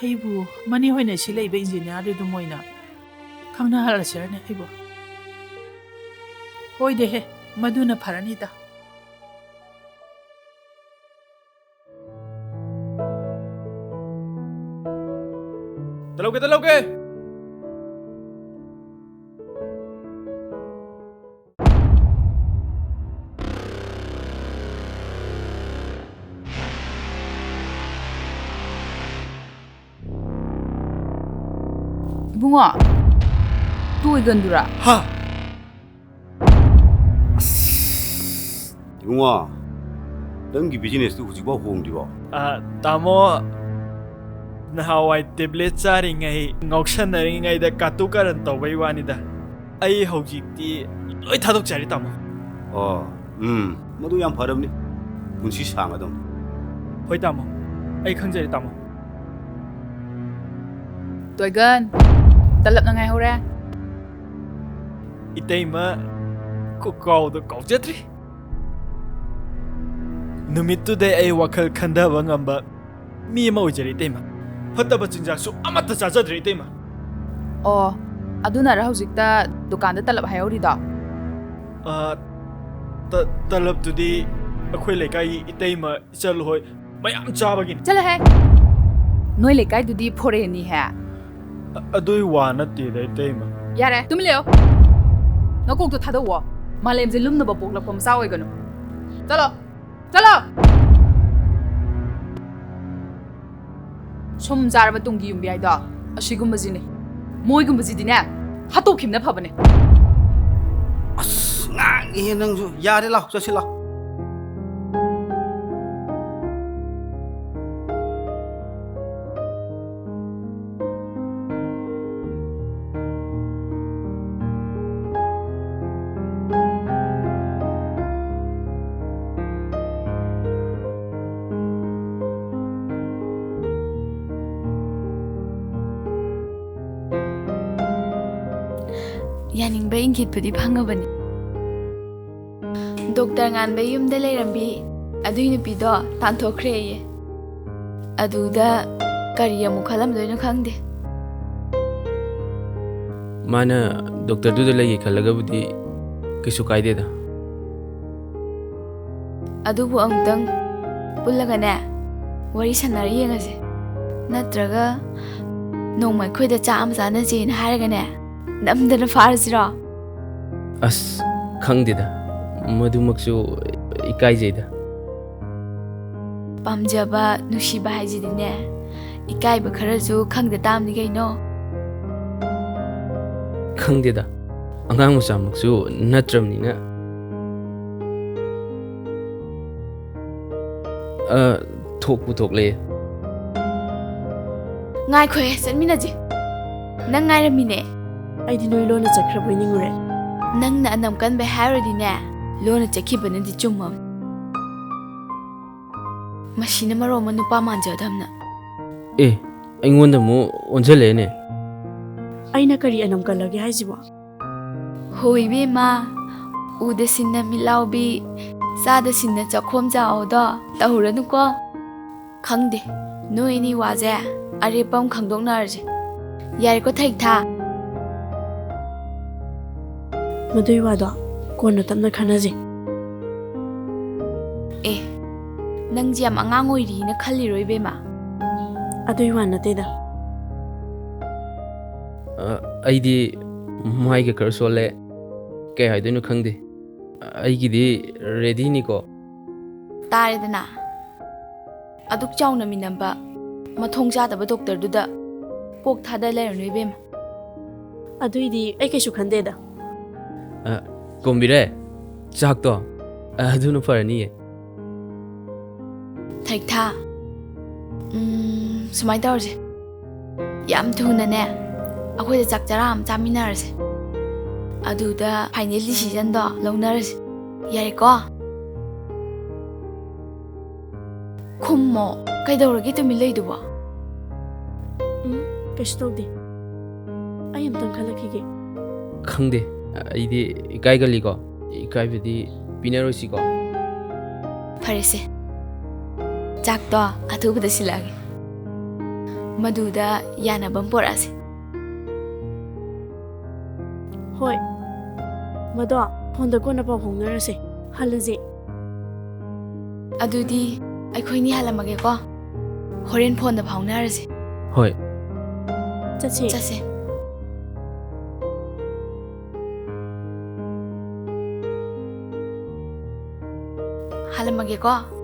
ꯑꯩꯕꯨ ꯃꯅꯦ ꯍꯣꯏꯅ ꯁꯤ ꯂꯩꯕ ꯏꯟꯖꯤꯅꯤꯌꯥꯔꯗꯨꯗ ꯃꯣꯏꯅ ꯈꯪꯅꯍꯜꯂꯁꯤꯔꯅꯦ ꯑꯩꯕꯨ? ꯍꯣꯏꯗꯦꯍꯦ, ꯃꯗꯨꯅ ꯐꯔꯅꯤꯗ꯫ ꯇ ꯂꯧꯒꯦ, ꯇ ꯂꯧꯒꯦ꯫ ꯏꯕꯨꯡꯉꯣ, ꯇꯨ ꯑꯣꯏꯒꯟꯗꯨꯔꯥ? ꯍꯥ? ꯑꯁ, ꯏꯕꯨꯡꯉꯣ, ꯅꯪꯒꯤ ꯕꯤꯖꯤꯅꯦꯁꯇꯨ ꯍꯧꯖꯤꯛꯐꯥꯎ ꯍꯣꯡꯗ꯭ꯔꯤꯕꯣ? ꯑ, ꯇꯥꯃꯣ, ꯅꯍꯥꯟꯋꯥꯏ ꯇꯦꯕ꯭ꯂꯦꯠ ꯆꯥꯔꯤꯉꯩ ꯉꯥꯎꯁꯟꯅꯔꯤꯉꯩꯗ ꯀꯥꯇꯨ ꯀꯥꯔꯟ ꯇꯧꯕꯩ ꯋꯥꯅꯤꯗ꯫ ꯑꯩ ꯍꯧꯖꯤꯛꯇꯤ ꯂꯣꯏ ꯊꯥꯗꯣꯛꯆꯔꯦ, ꯇꯥꯃꯣ꯫ ꯑꯣ, ꯎꯝ, ꯃꯗꯨ ꯌꯥꯝ ꯐꯔꯕꯅꯤ꯫ ꯄꯨꯟꯁꯤ ꯁꯥꯡꯒꯗꯧꯅꯤ꯫ ꯍꯣꯏ, ꯇꯥꯃꯣ꯫ ꯑꯩ ꯈꯪꯖꯔꯦ, ꯇꯥꯃꯣ꯫ ꯇꯣꯏꯒꯟ, ꯇꯂꯞꯅ ꯉꯥꯏꯍꯧꯔꯦ꯫ ꯏꯇꯩꯃ, ꯀꯥꯎꯗ ꯀꯥꯎꯖꯗ꯭ꯔꯤ꯫ ꯅꯨꯃꯤꯠꯇꯨꯗꯩ ꯑꯩ ꯋꯥꯈꯜ ꯈꯟꯊꯕ ꯉꯝꯕ ꯃꯤ ꯑꯃ ꯑꯣꯏꯖꯔꯦ, ꯏꯇꯩꯃ꯫ ꯐꯠꯇꯕ ꯆꯤꯟꯖꯥꯛꯁꯨ ꯑꯃꯠꯇ ꯆꯥꯖꯗ꯭ꯔꯦ, ꯏꯇꯩꯃ꯫ ꯑꯣ, ꯑꯗꯨꯅꯔ ꯍꯧꯖꯤꯛꯇ ꯗꯨꯀꯥꯟꯗ ꯇꯂꯞ ꯍꯥꯏꯍꯧꯔꯤꯗꯣ? ꯑ, ꯇ-, ꯇꯂꯞꯇꯨꯗꯤ ꯑꯩꯈꯣꯏ ꯂꯩꯀꯥꯏꯒꯤ ꯏꯇꯩꯃ ꯏꯆꯜ ꯍꯣꯏ ꯃꯌꯥꯝ ꯆꯥꯕꯒꯤꯅꯤ꯫ ꯆꯠꯂꯣꯍꯦ! ꯅꯣꯏ ꯂꯩꯀꯥꯏꯗꯨꯗꯤ ꯐꯣꯔꯦꯟꯅꯤꯍꯦ꯫ ꯑ-, ꯑꯗꯨꯏ ꯋꯥ ꯅꯠꯇꯦꯗ, ꯏꯇꯩꯃ꯫ ꯌꯥꯔꯦ, ꯇꯨꯃꯤꯟ ꯂꯩꯌꯣ꯫ ꯅꯀꯣꯛꯇꯣ ꯊꯥꯗꯧꯋꯣ꯫ ꯃꯥꯂꯦꯝꯁꯦ ꯂꯨꯝꯅꯕ ꯄꯣꯛꯂꯛꯄ ꯃꯆꯥ ꯑꯣꯏꯒꯅꯨ꯫ ꯆꯠꯂꯣ! ꯆꯠꯂꯣ! ꯁꯨꯝ ꯆꯥꯔꯕ ꯇꯨꯡꯒꯤ ꯌꯨꯝꯕꯤ ꯍꯥꯏꯗꯣ ꯑꯁꯤꯒꯨꯝꯕꯁꯤꯅꯤ꯫ ꯃꯣꯏꯒꯨꯝꯕꯁꯤꯗꯤꯅꯦ, ꯍꯥꯠꯇꯣꯛꯈꯤꯕꯅ ꯐꯕꯅꯦ꯫ ꯑꯁ, ꯉꯥꯡꯉꯤꯍꯦ ꯅꯪꯁꯨ꯫ ꯌꯥꯔꯦ, ꯂꯥꯎ, ꯆꯠꯁꯤ ꯂꯥꯎ꯫ ꯌꯥꯅꯤꯡꯕ ꯏꯪꯒꯤꯠꯄꯨꯗꯤ ꯐꯪꯉꯕꯅꯤ꯫ ꯗꯣꯛꯇꯔ ꯉꯥꯟꯕꯩ ꯌꯨꯝꯗ ꯂꯩꯔꯝꯕꯤ ꯑꯗꯨꯏ ꯅꯨꯄꯤꯗꯣ ꯇꯥꯟꯊꯣꯛꯈ꯭ꯔꯦꯌꯦ꯫ ꯑꯗꯨꯗ ꯀꯔꯤ ꯑꯃꯨꯛ ꯈꯜꯂꯝꯗꯣꯏꯅꯣ ꯈꯪꯗꯦ꯫ ꯃꯥꯅ ꯗꯣꯛꯇꯔꯗꯨꯗ ꯂꯩꯒꯦ ꯈꯜꯂꯒꯕꯨꯗꯤ ꯀꯩꯁꯨ ꯀꯥꯏꯗꯦꯗ꯫ ꯑꯗꯨꯕꯨ ꯑꯃꯨꯛꯇꯪ ꯄꯨꯜꯂꯒꯅꯦ, ꯋꯥꯔꯤ ꯁꯥꯟꯅꯔ ꯌꯦꯡꯉꯁꯦ꯫ ꯅꯠꯇ꯭ꯔꯒ ꯅꯣꯡꯃ ꯑꯩꯈꯣꯏꯗ ꯆꯥꯛ ꯑꯃ ꯆꯥꯅꯁꯦꯅ ꯍꯥꯏꯔꯒꯅꯦ, ꯅꯝꯗꯅ ꯐꯥꯔꯁꯤꯔꯣ? ꯑꯁ, ꯈꯪꯗꯦꯗ, ꯃꯗꯨꯃꯛꯁꯨ ꯏꯀꯥꯏꯖꯩꯗ꯫ ꯄꯥꯝꯖꯕ, ꯅꯨꯡꯁꯤꯕ ꯍꯥꯏꯁꯤꯗꯤꯅꯦ, ꯏꯀꯥꯏꯕ ꯈꯔꯁꯨ ꯈꯪꯗ ꯇꯥꯕꯅꯤ ꯀꯩꯅꯣ꯫ ꯈꯪꯗꯦꯗ, ꯑꯉꯥꯡ ꯃꯆꯥꯃꯛꯁꯨ ꯅꯠꯇ꯭ꯔꯕꯅꯤꯅ꯫ ꯑ, ꯊꯣꯛꯄꯨ ꯊꯣꯛꯂꯦ꯫ ꯉꯥꯏꯈꯣꯍꯦ, ꯆꯠꯃꯤꯟꯅꯁꯤ꯫ ꯅꯪ ꯉꯥꯏꯔꯝꯃꯤꯅꯦ꯫ ꯑꯩꯗꯤ ꯅꯣꯏ ꯂꯣꯟꯅ ꯆꯠꯈ꯭ꯔꯕꯣꯏ ꯅꯤꯡꯉꯨꯔꯦ꯫ ꯅꯪꯅ ꯑꯅꯝ ꯀꯟꯕꯩ ꯍꯥꯏꯔꯨꯔꯗꯤꯅꯦ, ꯂꯣꯟꯅ ꯆꯠꯈꯤꯕꯅꯗꯤ ꯆꯨꯝꯃꯕꯅꯤ꯫ ꯃꯁꯤꯅ ꯃꯔꯣꯟ ꯑꯃ ꯅꯨꯄꯥ ꯃꯥꯟꯖꯗꯕꯅ꯫ ꯑꯦ, ꯑꯩꯉꯣꯟꯗ ꯑꯃꯨꯛ ꯑꯣꯟꯁꯤꯜꯂꯛꯑꯦꯅꯦ꯫ ꯑꯩꯅ ꯀꯔꯤ ꯑꯅꯝ ꯀꯜꯂꯒꯦ ꯍꯥꯏꯁꯤꯕꯣ? ꯍꯣ ꯏꯕꯦꯝꯃ, ꯎꯗ ꯁꯤꯟꯅ ꯃꯤꯠꯂꯥꯎꯕꯤ, ꯆꯥꯗ ꯁꯤꯟꯅ ꯆꯥꯛꯈꯣꯝ ꯆꯥꯎꯗꯣ ꯇꯧꯔꯅꯨꯀꯣ꯫ ꯈꯪꯗꯦ, ꯅꯣꯏ ꯑꯅꯤ ꯋꯥꯁꯦ ꯑꯔꯦꯞꯄ ꯑꯃ ꯈꯪꯗꯣꯛꯅꯔꯁꯦ꯫ ꯌꯥꯔꯦꯀꯣ ꯊꯩꯊꯥ? ꯃꯗꯨꯏ ꯋꯥꯗꯣ ꯀꯣꯟꯅ ꯇꯞꯅ ꯈꯟꯅꯁꯤ꯫ ꯑꯦ, ꯅꯪꯁꯦ ꯌꯥꯝ ꯑꯉꯥꯡ ꯑꯣꯏꯔꯤꯅ ꯈꯜꯂꯤꯔꯣ, ꯏꯕꯦꯝꯃ? ꯑꯗꯨꯏ ꯋꯥ ꯅꯠꯇꯦꯗ꯫ ꯑ, ꯑꯩꯗꯤ ꯃꯥꯏꯒ ꯈꯔ ꯁꯣꯜꯂꯦ, ꯀꯩ ꯍꯥꯏꯗꯣꯏꯅꯣ ꯈꯪꯗꯦ꯫ ꯑꯩꯒꯤꯗꯤ ꯔꯦꯗꯤꯅꯤꯀꯣ꯫ ꯇꯥꯔꯦꯗꯅ, ꯑꯗꯨꯛ ꯆꯥꯎꯅ ꯃꯤꯅꯝꯕ ꯃꯊꯣꯡ ꯆꯥꯗꯕ ꯗꯣꯛꯇꯔꯗꯨꯗ ꯀꯣꯛ ꯊꯥꯗ ꯂꯩꯔꯅꯨ, ꯏꯕꯦꯝꯃ꯫ ꯑꯗꯨꯏꯗꯤ ꯑꯩ ꯀꯩꯁꯨ ꯈꯟꯗꯦꯗ꯫ ꯑ, ꯀꯣꯝꯕꯤꯔꯦ, ꯆꯥꯛꯇꯣ, ꯑ, ꯑꯗꯨꯅ ꯐꯔꯅꯤꯌꯦ꯫ ꯊꯩꯊꯥ, ꯎꯝ, ꯁꯨꯃꯥꯏꯅ ꯇꯧꯔꯁꯦ, ꯌꯥꯝ ꯊꯨꯅꯅꯦ ꯑꯩꯈꯣꯏꯗ ꯆꯥꯛ ꯆꯔꯥ ꯑꯃ ꯆꯥꯃꯤꯟꯅꯔꯁꯦ, ꯑꯗꯨꯗ ꯐꯥꯏꯅꯦꯜ ꯗꯤꯁꯤꯖꯟꯗꯣ ꯂꯧꯅꯔꯁꯦ꯫ ꯌꯥꯔꯦꯀꯣ? ꯈꯨꯝꯃꯣ, ꯀꯩꯗꯧꯔꯒꯦ ꯇꯨꯃꯤꯟ ꯂꯩꯗꯨꯕꯣ? ꯎꯝ, ꯀꯩꯁꯨ ꯇꯧꯗꯦ꯫ ꯑꯩ ꯑꯝꯇꯪ ꯈꯜꯂꯛꯈꯤꯒꯦ꯫ ꯈꯪꯗꯦ, ꯑꯩꯗꯤ ꯏꯀꯥꯏꯒꯜꯂꯤꯀꯣ꯫ ꯏꯀꯥꯏꯕꯗꯤ ꯄꯤꯅꯔꯣꯏꯁꯤꯀꯣ꯫ ꯐꯔꯦꯁꯦ, ꯆꯥꯛꯇꯣ ꯑꯊꯨꯕꯗ ꯁꯤꯜꯂꯛꯑꯒꯦ, ꯃꯗꯨꯗ ꯌꯥꯅꯕ ꯑꯃ ꯄꯣꯔꯛꯑꯁꯦ꯫ ꯍꯣꯏ, ꯃꯗꯣ ꯐꯣꯟꯗ ꯀꯣꯟꯅ ꯄꯥꯎ ꯐꯥꯎꯅꯔꯁꯦ꯫ ꯍꯜꯂꯁꯦ꯫ ꯑꯗꯨꯗꯤ ꯑꯩꯈꯣꯏꯅꯤ ꯍꯜꯂꯝꯃꯒꯦꯀꯣ꯫ ꯍꯣꯔꯦꯟ ꯐꯣꯟꯗ ꯐꯥꯎꯅꯔꯁꯦ꯫ ꯍꯣꯏ꯫ ꯆꯠꯁꯦ꯫ ꯆꯠꯁꯦ꯫ ꯍꯜꯂꯝꯃꯒꯦꯀꯣ꯫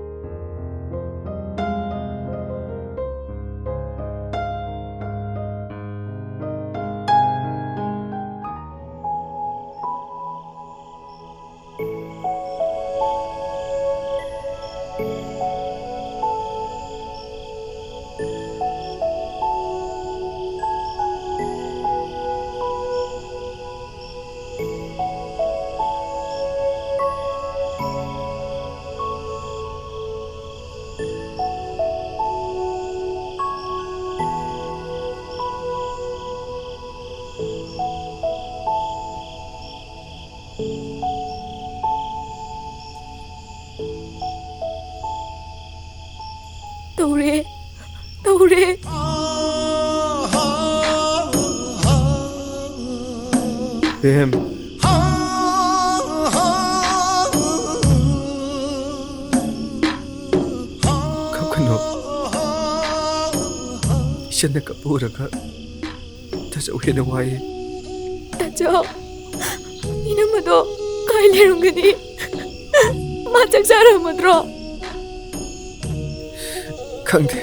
ꯕꯦꯝ꯫ ꯀꯞꯀꯅꯨ꯫ ꯏꯆꯟꯅ ꯀꯞꯄ ꯎꯔꯒ ꯇꯥꯆꯧ ꯍꯦꯟꯅ ꯋꯥꯏꯌꯦ꯫ ꯇꯥꯆꯧ, ꯏꯅꯝꯃꯗꯣ ꯀꯥꯏ ꯂꯩꯔꯝꯒꯅꯤ? ꯃꯥ ꯆꯥꯛ ꯆꯥꯔꯝꯃꯗ꯭ꯔꯣ? ꯈꯪꯗꯦ꯫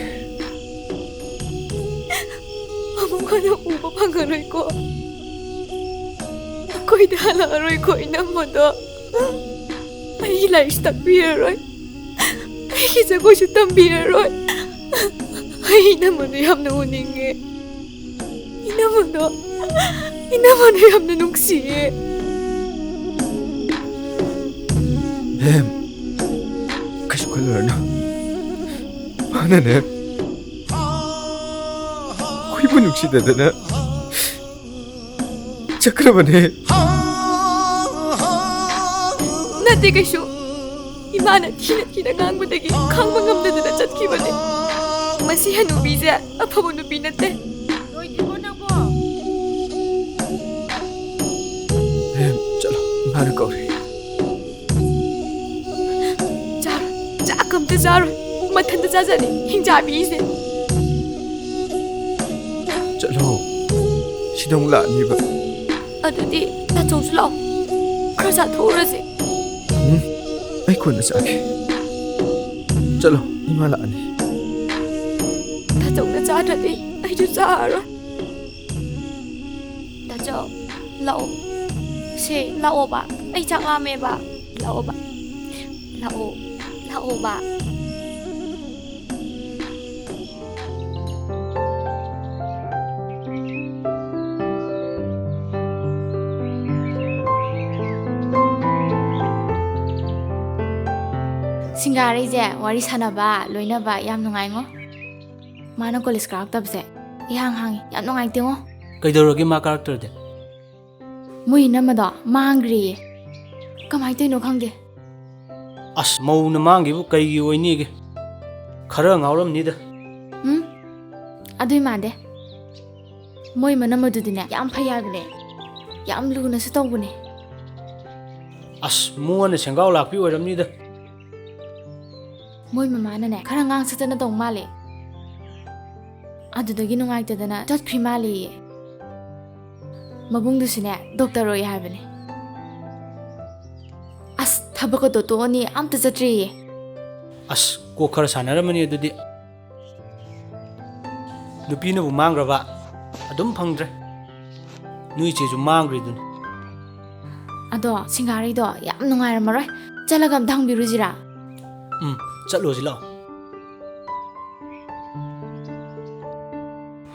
ꯑꯃꯨꯛ ꯍꯟꯅ ꯎꯕ ꯐꯪꯉꯔꯣꯏꯀꯣ꯫ ꯑꯩꯈꯣꯏꯗ ꯍꯜꯂꯛꯑꯔꯣꯏꯀꯣ ꯏꯅꯝꯃꯗꯣ꯫ ꯑꯩꯒꯤ ꯂꯥꯏꯔꯤꯛꯁꯨ ꯇꯥꯛꯄꯤꯔꯔꯣꯏ꯫ ꯑꯩꯒꯤ ꯖꯒꯣꯏꯁꯨ ꯇꯝꯕꯤꯔꯔꯣꯏ꯫ ꯑꯩ ꯏꯅꯝꯃꯗꯣ ꯌꯥꯝꯅ ꯎꯅꯤꯡꯉꯦ꯫ ꯏꯅꯝꯃꯗꯣ, ꯏꯅꯝꯃꯗꯣ ꯌꯥꯝꯅ ꯅꯨꯡꯁꯤꯌꯦ꯫ ꯕꯦꯝ, ꯀꯩꯁꯨ ꯈꯜꯂꯨꯔꯅꯨ꯫ ꯃꯥꯅꯅꯦ, ꯑꯩꯈꯣꯏꯕꯨ ꯅꯨꯡꯁꯤꯗꯗꯅ ꯆꯠꯈ꯭ꯔꯕꯅꯦ꯫ ꯅꯠꯇꯦ ꯀꯩꯁꯨ꯫ ꯏꯃꯥꯅ ꯊꯤꯅ ꯊꯤꯅ ꯉꯥꯡꯕꯗꯒꯤ ꯈꯥꯡꯕ ꯉꯝꯗꯗꯅ ꯆꯠꯈꯤꯕꯅꯦ꯫ ꯃꯁꯤ ꯍꯅꯨꯕꯤꯁꯦ ꯑꯐꯕ ꯅꯨꯄꯤ ꯅꯠꯇꯦ꯫ ꯂꯣꯏꯗ꯭ꯔꯤꯕꯣ ꯅꯪꯕꯣ? ꯕꯦꯝ, ꯆꯠꯂꯣ, ꯏꯃꯥꯅ ꯀꯧꯔꯦ꯫ ꯆꯥꯔꯣꯏ, ꯆꯥꯛ ꯑꯝꯇ ꯆꯥꯔꯣꯏ꯫ ꯃꯊꯟꯇ ꯆꯥꯖꯅꯤ, ꯍꯤꯡꯆꯥꯕꯤꯁꯦ꯫ ꯆꯠꯂꯣ, ꯁꯤꯗ ꯑꯃꯨꯛ ꯂꯥꯛꯑꯅꯤꯕ꯫ ꯑꯗꯨꯗꯤ ꯇꯥꯆꯧꯁꯨ ꯂꯥꯛꯑꯣ, ꯈꯔ ꯆꯥꯊꯣꯛꯎꯔꯁꯦ꯫ ꯎꯝ, ꯑꯩ ꯀꯣꯟꯅ ꯆꯥꯒꯦ꯫ ꯆꯠꯂꯣ, ꯏꯃꯥ ꯂꯥꯛꯑꯅꯤ꯫ ꯇꯥꯆꯧꯅ ꯆꯥꯗ꯭ꯔꯗꯤ ꯑꯩꯁꯨ ꯆꯥꯔꯔꯣꯏ꯫ ꯇꯥꯆꯧ, ꯂꯥꯛꯑꯣ꯫ ꯁꯦ, ꯂꯥꯛꯑꯣꯕ꯫ ꯑꯩ ꯆꯥꯛ ꯂꯥꯝꯃꯦꯕ꯫ ꯂꯥꯛꯑꯣꯕ꯫ ꯂꯥꯛꯑꯣ꯫ ꯂꯥꯛꯑꯣꯕ꯫ ꯁꯤꯡꯒꯥꯔꯩꯁꯦ ꯋꯥꯔꯤ ꯁꯥꯟꯅꯕ, ꯂꯣꯏꯅꯕ ꯌꯥꯝ ꯅꯨꯡꯉꯥꯏꯉꯣ꯫ ꯃꯥꯅ ꯀꯣꯂꯦꯖ ꯀꯥꯔꯛꯇꯕꯁꯦ ꯏꯍꯥꯡ ꯍꯥꯡꯉꯤ꯫ ꯌꯥꯝ ꯅꯨꯡꯉꯥꯏꯇꯦꯉꯣ꯫ ꯀꯩꯗꯧꯔꯒꯦ ꯃꯥ ꯀꯥꯔꯛꯇ꯭ꯔꯗꯤ? ꯃꯣꯏ ꯏꯅꯝꯃꯗꯣ ꯃꯥꯡꯈ꯭ꯔꯦꯌꯦ꯫ ꯀꯃꯥꯏꯅ ꯇꯧꯔꯤꯅꯣ ꯈꯪꯗꯦ꯫ ꯑꯁ, ꯃꯧꯅ ꯃꯥꯡꯈꯤꯕꯨ ꯀꯩꯒꯤ ꯑꯣꯏꯅꯤꯒꯦ? ꯈꯔ ꯉꯥꯎꯔꯝꯅꯤꯗ꯫ ꯎꯝ, ꯑꯗꯨꯏ ꯃꯥꯟꯗꯦ꯫ ꯃꯣꯏ ꯃꯅꯝ ꯑꯗꯨꯗꯤꯅꯦ ꯌꯥꯝ ꯐꯩ ꯍꯥꯏꯕꯅꯦ꯫ ꯌꯥꯝ ꯂꯨꯅꯁꯨ ꯇꯧꯕꯅꯦ꯫ ꯑꯁ, ꯃꯣꯟꯅ ꯁꯦꯡꯒꯥꯎ ꯂꯥꯛꯄꯤ ꯑꯣꯏꯔꯝꯅꯤꯗ꯫ ꯃꯣꯏ ꯃꯃꯥꯅꯅꯦ, ꯈꯔ ꯉꯥꯡ ꯁꯛꯇꯅ ꯇꯧ ꯃꯥꯜꯂꯦ꯫ ꯑꯗꯨꯗꯒꯤ ꯅꯨꯡꯉꯥꯏꯇꯗꯅ ꯆꯠꯈ꯭ꯔꯤ ꯃꯥꯜꯂꯦꯌꯦ꯫ ꯃꯕꯨꯡꯗꯨꯁꯨꯅꯦ, ꯗꯣꯛꯇꯔ ꯑꯣꯏ ꯍꯥꯏꯕꯅꯦ꯫ ꯑꯁ, ꯊꯕꯛꯀꯗꯣ ꯇꯣꯛꯑꯅꯤ, ꯑꯝꯇ ꯆꯠꯇ꯭ꯔꯦꯌꯦ꯫ ꯑꯁ, ꯀꯣꯛ ꯈꯔ ꯁꯥꯟꯅꯔꯝꯃꯅꯤ ꯑꯗꯨꯗꯤ꯫ ꯅꯨꯄꯤꯅꯕꯨ ꯃꯥꯡꯈ꯭ꯔꯕ, ꯑꯗꯨꯝ ꯐꯪꯗ꯭ꯔꯦ꯫ ꯅꯣꯏ ꯏꯆꯦꯁꯨ ꯃꯥꯡꯈ꯭ꯔꯤꯗꯨꯅꯤ꯫ ꯑꯗꯣ ꯁꯤꯡꯒꯥꯔꯩꯗꯣ ꯌꯥꯝ ꯅꯨꯡꯉꯥꯏꯔꯝꯃꯔꯣꯏ꯫ ꯆꯠꯂꯒ ꯑꯝꯇ ꯍꯪꯕꯤꯔꯨꯁꯤꯔꯥ? ꯎꯝ, ꯆꯠꯂꯨꯁꯤ ꯂꯥꯛꯑꯣ꯫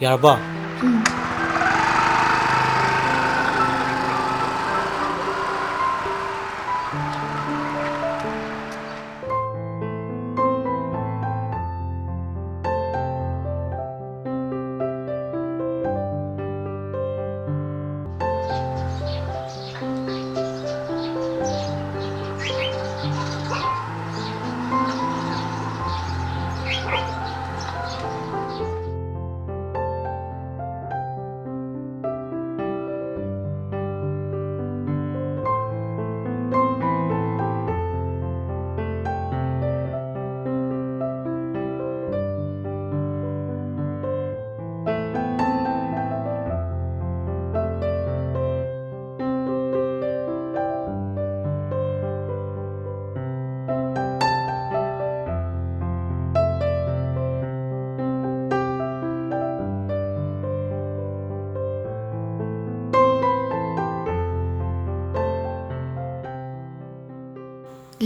ꯌꯥꯔꯕꯣ? ꯎꯝ꯫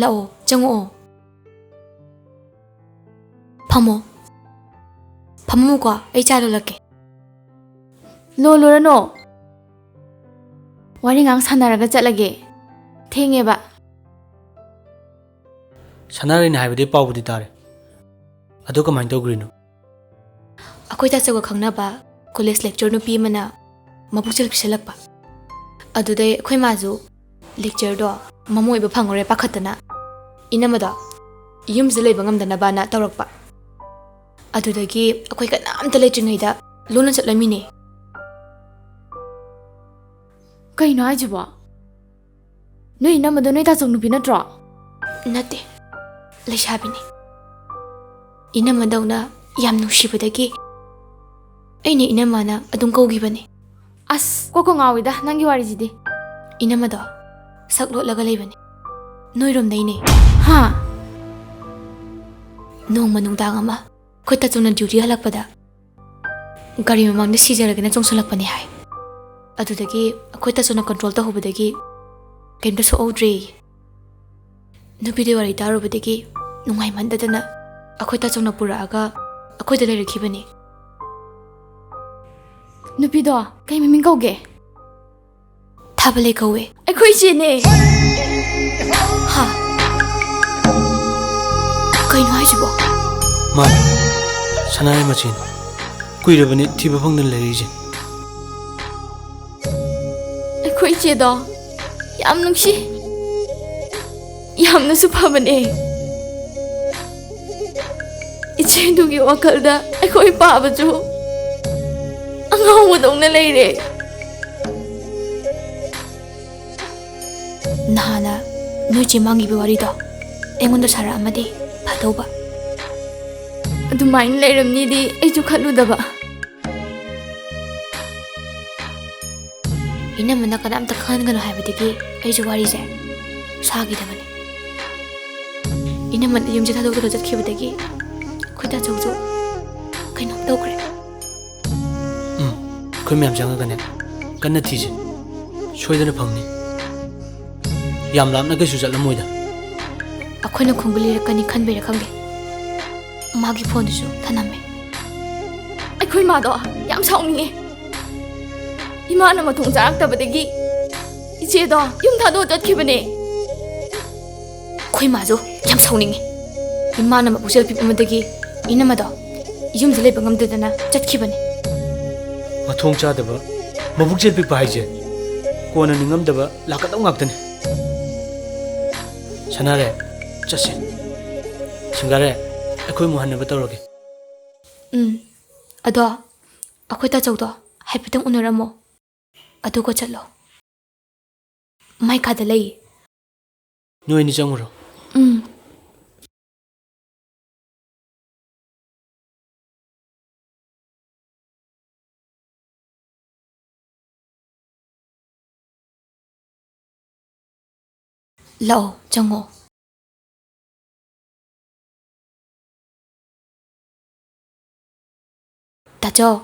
ꯂꯥꯛꯑꯣ, ꯆꯪꯉꯛꯑꯣ꯫ ꯐꯝꯃꯣ꯫ ꯐꯝꯃꯨꯀꯣ, ꯑꯩ ꯆꯥ ꯂꯣꯜꯂꯛꯀꯦ꯫ ꯂꯣꯜꯂꯨꯔꯅꯣ꯫ ꯋꯥꯔꯤ ꯉꯥꯛ ꯁꯥꯟꯅꯔꯒ ꯆꯠꯂꯒꯦ꯫ ꯊꯦꯡꯉꯦꯕ꯫ ꯁꯅꯥꯔꯩꯅ ꯍꯥꯏꯕꯗꯤ ꯄꯥꯎꯕꯨꯗꯤ ꯇꯥꯔꯦ꯫ ꯑꯗꯨ ꯀꯃꯥꯏꯅ ꯇꯧꯈ꯭ꯔꯤꯅꯣ? ꯑꯩꯈꯣꯏ ꯇꯥꯆꯧꯒ ꯈꯪꯅꯕ ꯀꯣꯂꯦꯖ ꯂꯦꯛꯆꯔ ꯅꯨꯄꯤ ꯑꯃꯅ ꯃꯕꯨꯛꯆꯦꯜ ꯄꯤꯁꯜꯂꯛꯄ꯫ ꯑꯗꯨꯗꯩ ꯑꯩꯈꯣꯏ ꯃꯥꯁꯨ ꯂꯦꯛꯆꯔꯗꯣ ꯃꯃꯧ ꯑꯣꯏꯕ ꯐꯪꯉꯔꯣꯏ ꯄꯥꯈꯠꯇꯅ ꯏꯅꯝꯃꯗꯣ ꯌꯨꯝꯁꯤꯗ ꯂꯩꯕ ꯉꯝꯗꯅꯕꯅ ꯇꯧꯔꯛꯄ꯫ ꯑꯗꯨꯗꯒꯤ ꯑꯩꯈꯣꯏ ꯀꯅꯥꯝꯇ ꯂꯩꯇ꯭ꯔꯤꯉꯩꯗ ꯂꯣꯟꯅ ꯆꯠꯂꯝꯃꯤꯅꯦ꯫ ꯀꯩꯅꯣ ꯍꯥꯏꯁꯤꯕꯣ? ꯅꯣꯏ ꯏꯅꯝꯃꯗꯣ ꯅꯣꯏ ꯇꯥꯆꯧ ꯅꯨꯄꯤ ꯅꯠꯇ꯭ꯔꯣ? ꯅꯠꯇꯦ, ꯂꯩꯁꯥꯕꯤꯅꯤ꯫ ꯏꯅꯝꯃꯗꯧꯅ ꯌꯥꯝ ꯅꯨꯡꯁꯤꯕꯗꯒꯤ ꯑꯩꯅ ꯏꯅꯝꯃꯅ ꯑꯗꯨꯝ ꯀꯧꯈꯤꯕꯅꯤ꯫ ꯑꯁ, ꯀꯣꯛꯀ ꯉꯥꯎꯏꯗ ꯅꯪꯒꯤ ꯋꯥꯔꯤꯁꯤꯗꯤ꯫ ꯏꯅꯝꯃꯗꯣ ꯁꯛ ꯂꯣꯠꯂꯒ ꯂꯩꯕꯅꯤ, ꯅꯣꯏꯔꯣꯝꯗꯩꯅꯦ꯫ ꯍꯥ? ꯅꯣꯡꯃ ꯅꯨꯡꯗꯥꯡ ꯑꯃ ꯑꯩꯈꯣꯏ ꯇꯥꯆꯧꯅ ꯗ꯭ꯌꯨꯇꯤ ꯍꯜꯂꯛꯄꯗ ꯒꯥꯔꯤ ꯃꯃꯥꯡꯗ ꯁꯤꯖꯔꯒꯦꯅ ꯆꯣꯡꯁꯤꯜꯂꯛꯄꯅꯤ ꯍꯥꯏ꯫ ꯑꯗꯨꯗꯒꯤ ꯑꯩꯈꯣꯏ ꯇꯥꯆꯧꯅ ꯀꯟꯇ꯭ꯔꯣꯜ ꯇꯧꯍꯧꯕꯗꯒꯤ ꯀꯩꯝꯇ ꯁꯣꯛꯍꯧꯗ꯭ꯔꯦ꯫ ꯅꯨꯄꯤꯗꯨꯒꯤ ꯋꯥꯔꯤ ꯇꯥꯔꯨꯕꯗꯒꯤ ꯅꯨꯡꯉꯥꯏꯃꯟꯗꯗꯅ ꯑꯩꯈꯣꯏ ꯇꯥꯆꯧꯅ ꯄꯨꯔꯛꯑꯒ ꯑꯩꯈꯣꯏꯗ ꯂꯩꯔꯛꯈꯤꯕꯅꯤ꯫ ꯅꯨꯄꯤꯗꯣ ꯀꯩ ꯃꯃꯤꯡ ꯀꯧꯒꯦ? ꯊꯥꯕꯂꯩ ꯀꯧꯋꯦ꯫ ꯑꯩꯈꯣꯏ ꯏꯆꯦꯅꯦ꯫ ꯍꯥ? ꯀꯩꯅꯣ ꯍꯥꯏꯁꯤꯕꯣ? ꯃꯥꯅꯦ, ꯁꯅꯥꯔꯩ ꯃꯆꯦꯅꯤ꯫ ꯀꯨꯏꯔꯕꯅꯤ ꯊꯤꯕ ꯐꯪꯗꯅ ꯂꯩꯔꯛꯏꯁꯦ꯫ ꯑꯩꯈꯣꯏ ꯏꯆꯦꯗꯣ ꯌꯥꯝ ꯅꯨꯡꯁꯤ, ꯌꯥꯝꯅꯁꯨ ꯐꯕꯅꯦ꯫ ꯏꯆꯦꯗꯨꯒꯤ ꯋꯥꯈꯜꯗ ꯑꯩꯈꯣꯏ ꯄꯥꯕꯁꯨ ꯑꯉꯥꯎꯕꯗꯧꯅ ꯂꯩꯔꯦ꯫ ꯅꯍꯥꯟꯅ ꯅꯣꯏ ꯆꯦ ꯃꯥꯡꯈꯤꯕ ꯋꯥꯔꯤꯗꯣ ꯑꯩꯉꯣꯟꯗ ꯁꯥꯔꯛꯑꯝꯃꯗꯤ ꯐꯗꯧꯕ꯫ ꯑꯗꯨꯃꯥꯏꯅ ꯂꯩꯔꯝꯅꯤꯗꯤ ꯑꯩꯁꯨ ꯈꯜꯂꯨꯗꯕ꯫ ꯏꯅꯝꯃꯅ ꯀꯅꯥꯝꯇ ꯈꯪꯍꯟꯒꯅꯨ ꯍꯥꯏꯕꯗꯒꯤ ꯑꯩꯁꯨ ꯋꯥꯔꯤꯁꯦ ꯁꯥꯈꯤꯗꯕꯅꯤ꯫ ꯏꯅꯝꯃꯅ ꯌꯨꯝꯁꯦ ꯊꯥꯗꯣꯛꯂꯒ ꯆꯠꯈꯤꯕꯗꯒꯤ ꯑꯩꯈꯣꯏ ꯇꯥꯆꯧꯁꯨ ꯀꯩꯅꯣꯝ ꯇꯧꯈ꯭ꯔꯦ꯫ ꯎꯝ, ꯑꯩꯈꯣꯏ ꯃꯌꯥꯝ ꯆꯪꯉꯒꯅꯦ ꯀꯟꯅ ꯊꯤꯁꯦ, ꯁꯣꯏꯗꯅ ꯐꯪꯅꯤ꯫ ꯌꯥꯝ ꯂꯥꯞꯅ ꯀꯩꯁꯨ ꯆꯠꯂꯝꯃꯣꯏꯗ꯫ ꯑꯩꯈꯣꯏꯅ ꯈꯣꯡꯒꯨꯜ ꯂꯤꯔꯛꯀꯅꯤ ꯈꯟꯕꯩꯔꯥ ꯈꯪꯗꯦ, ꯃꯥꯒꯤ ꯐꯣꯟꯗꯨꯁꯨ ꯊꯅꯝꯃꯦ꯫ ꯑꯩꯈꯣꯏ ꯃꯥꯗꯣ ꯌꯥꯝ ꯁꯥꯎꯅꯤꯡꯉꯦ꯫ ꯏꯃꯥꯅ ꯃꯊꯣꯡ ꯆꯥꯔꯛꯇꯕꯗꯒꯤ ꯏꯆꯦꯗꯣ ꯌꯨꯝ ꯊꯥꯗꯣꯛꯑ ꯆꯠꯈꯤꯕꯅꯦ꯫ ꯑꯩꯈꯣꯏ ꯃꯥꯁꯨ ꯌꯥꯝ ꯁꯥꯎꯅꯤꯡꯉꯦ꯫ ꯏꯃꯥꯅ ꯃꯄꯨꯛꯆꯦꯜ ꯄꯤꯛꯃꯟꯕꯗꯒꯤ ꯏꯅꯝꯃꯗꯣ ꯌꯨꯝꯗ ꯂꯩꯕ ꯉꯝꯗꯗꯅ ꯆꯠꯈꯤꯕꯅꯦ꯫ ꯃꯊꯣꯡ ꯆꯥꯗꯕ, ꯃꯕꯨꯛꯆꯦꯜ ꯄꯤꯛꯄ ꯍꯥꯏꯁꯦ ꯀꯣꯟꯅ ꯅꯤꯡꯉꯝꯗꯕ ꯂꯥꯛꯀꯗꯧ ꯉꯥꯛꯇꯅꯦ꯫ ꯁꯅꯥꯔꯦ, ꯆꯠꯁꯦ꯫ ꯁꯤꯡꯒꯥꯔꯦ, ꯑꯩꯈꯣꯏ ꯑꯃꯨꯛ ꯍꯟꯅꯕ ꯇꯧꯔꯒꯦ꯫ ꯎꯝ꯫ ꯑꯗꯣ ꯑꯩꯈꯣꯏ ꯇꯥꯆꯧꯗꯣ ꯍꯥꯏꯐꯦꯠꯇꯪ ꯎꯅꯔꯝꯃꯣ, ꯑꯗꯨꯒ ꯆꯠꯂꯣ꯫ ꯃꯥꯏ ꯀꯥꯗ ꯂꯩ꯫ ꯅꯣꯏ ꯑꯅꯤ ꯆꯪꯉꯨꯔꯣ꯫ ꯎꯝ꯫ ꯂꯥꯛꯑꯣ, ꯆꯪꯉꯣ꯫ ꯇꯥꯆꯧ꯫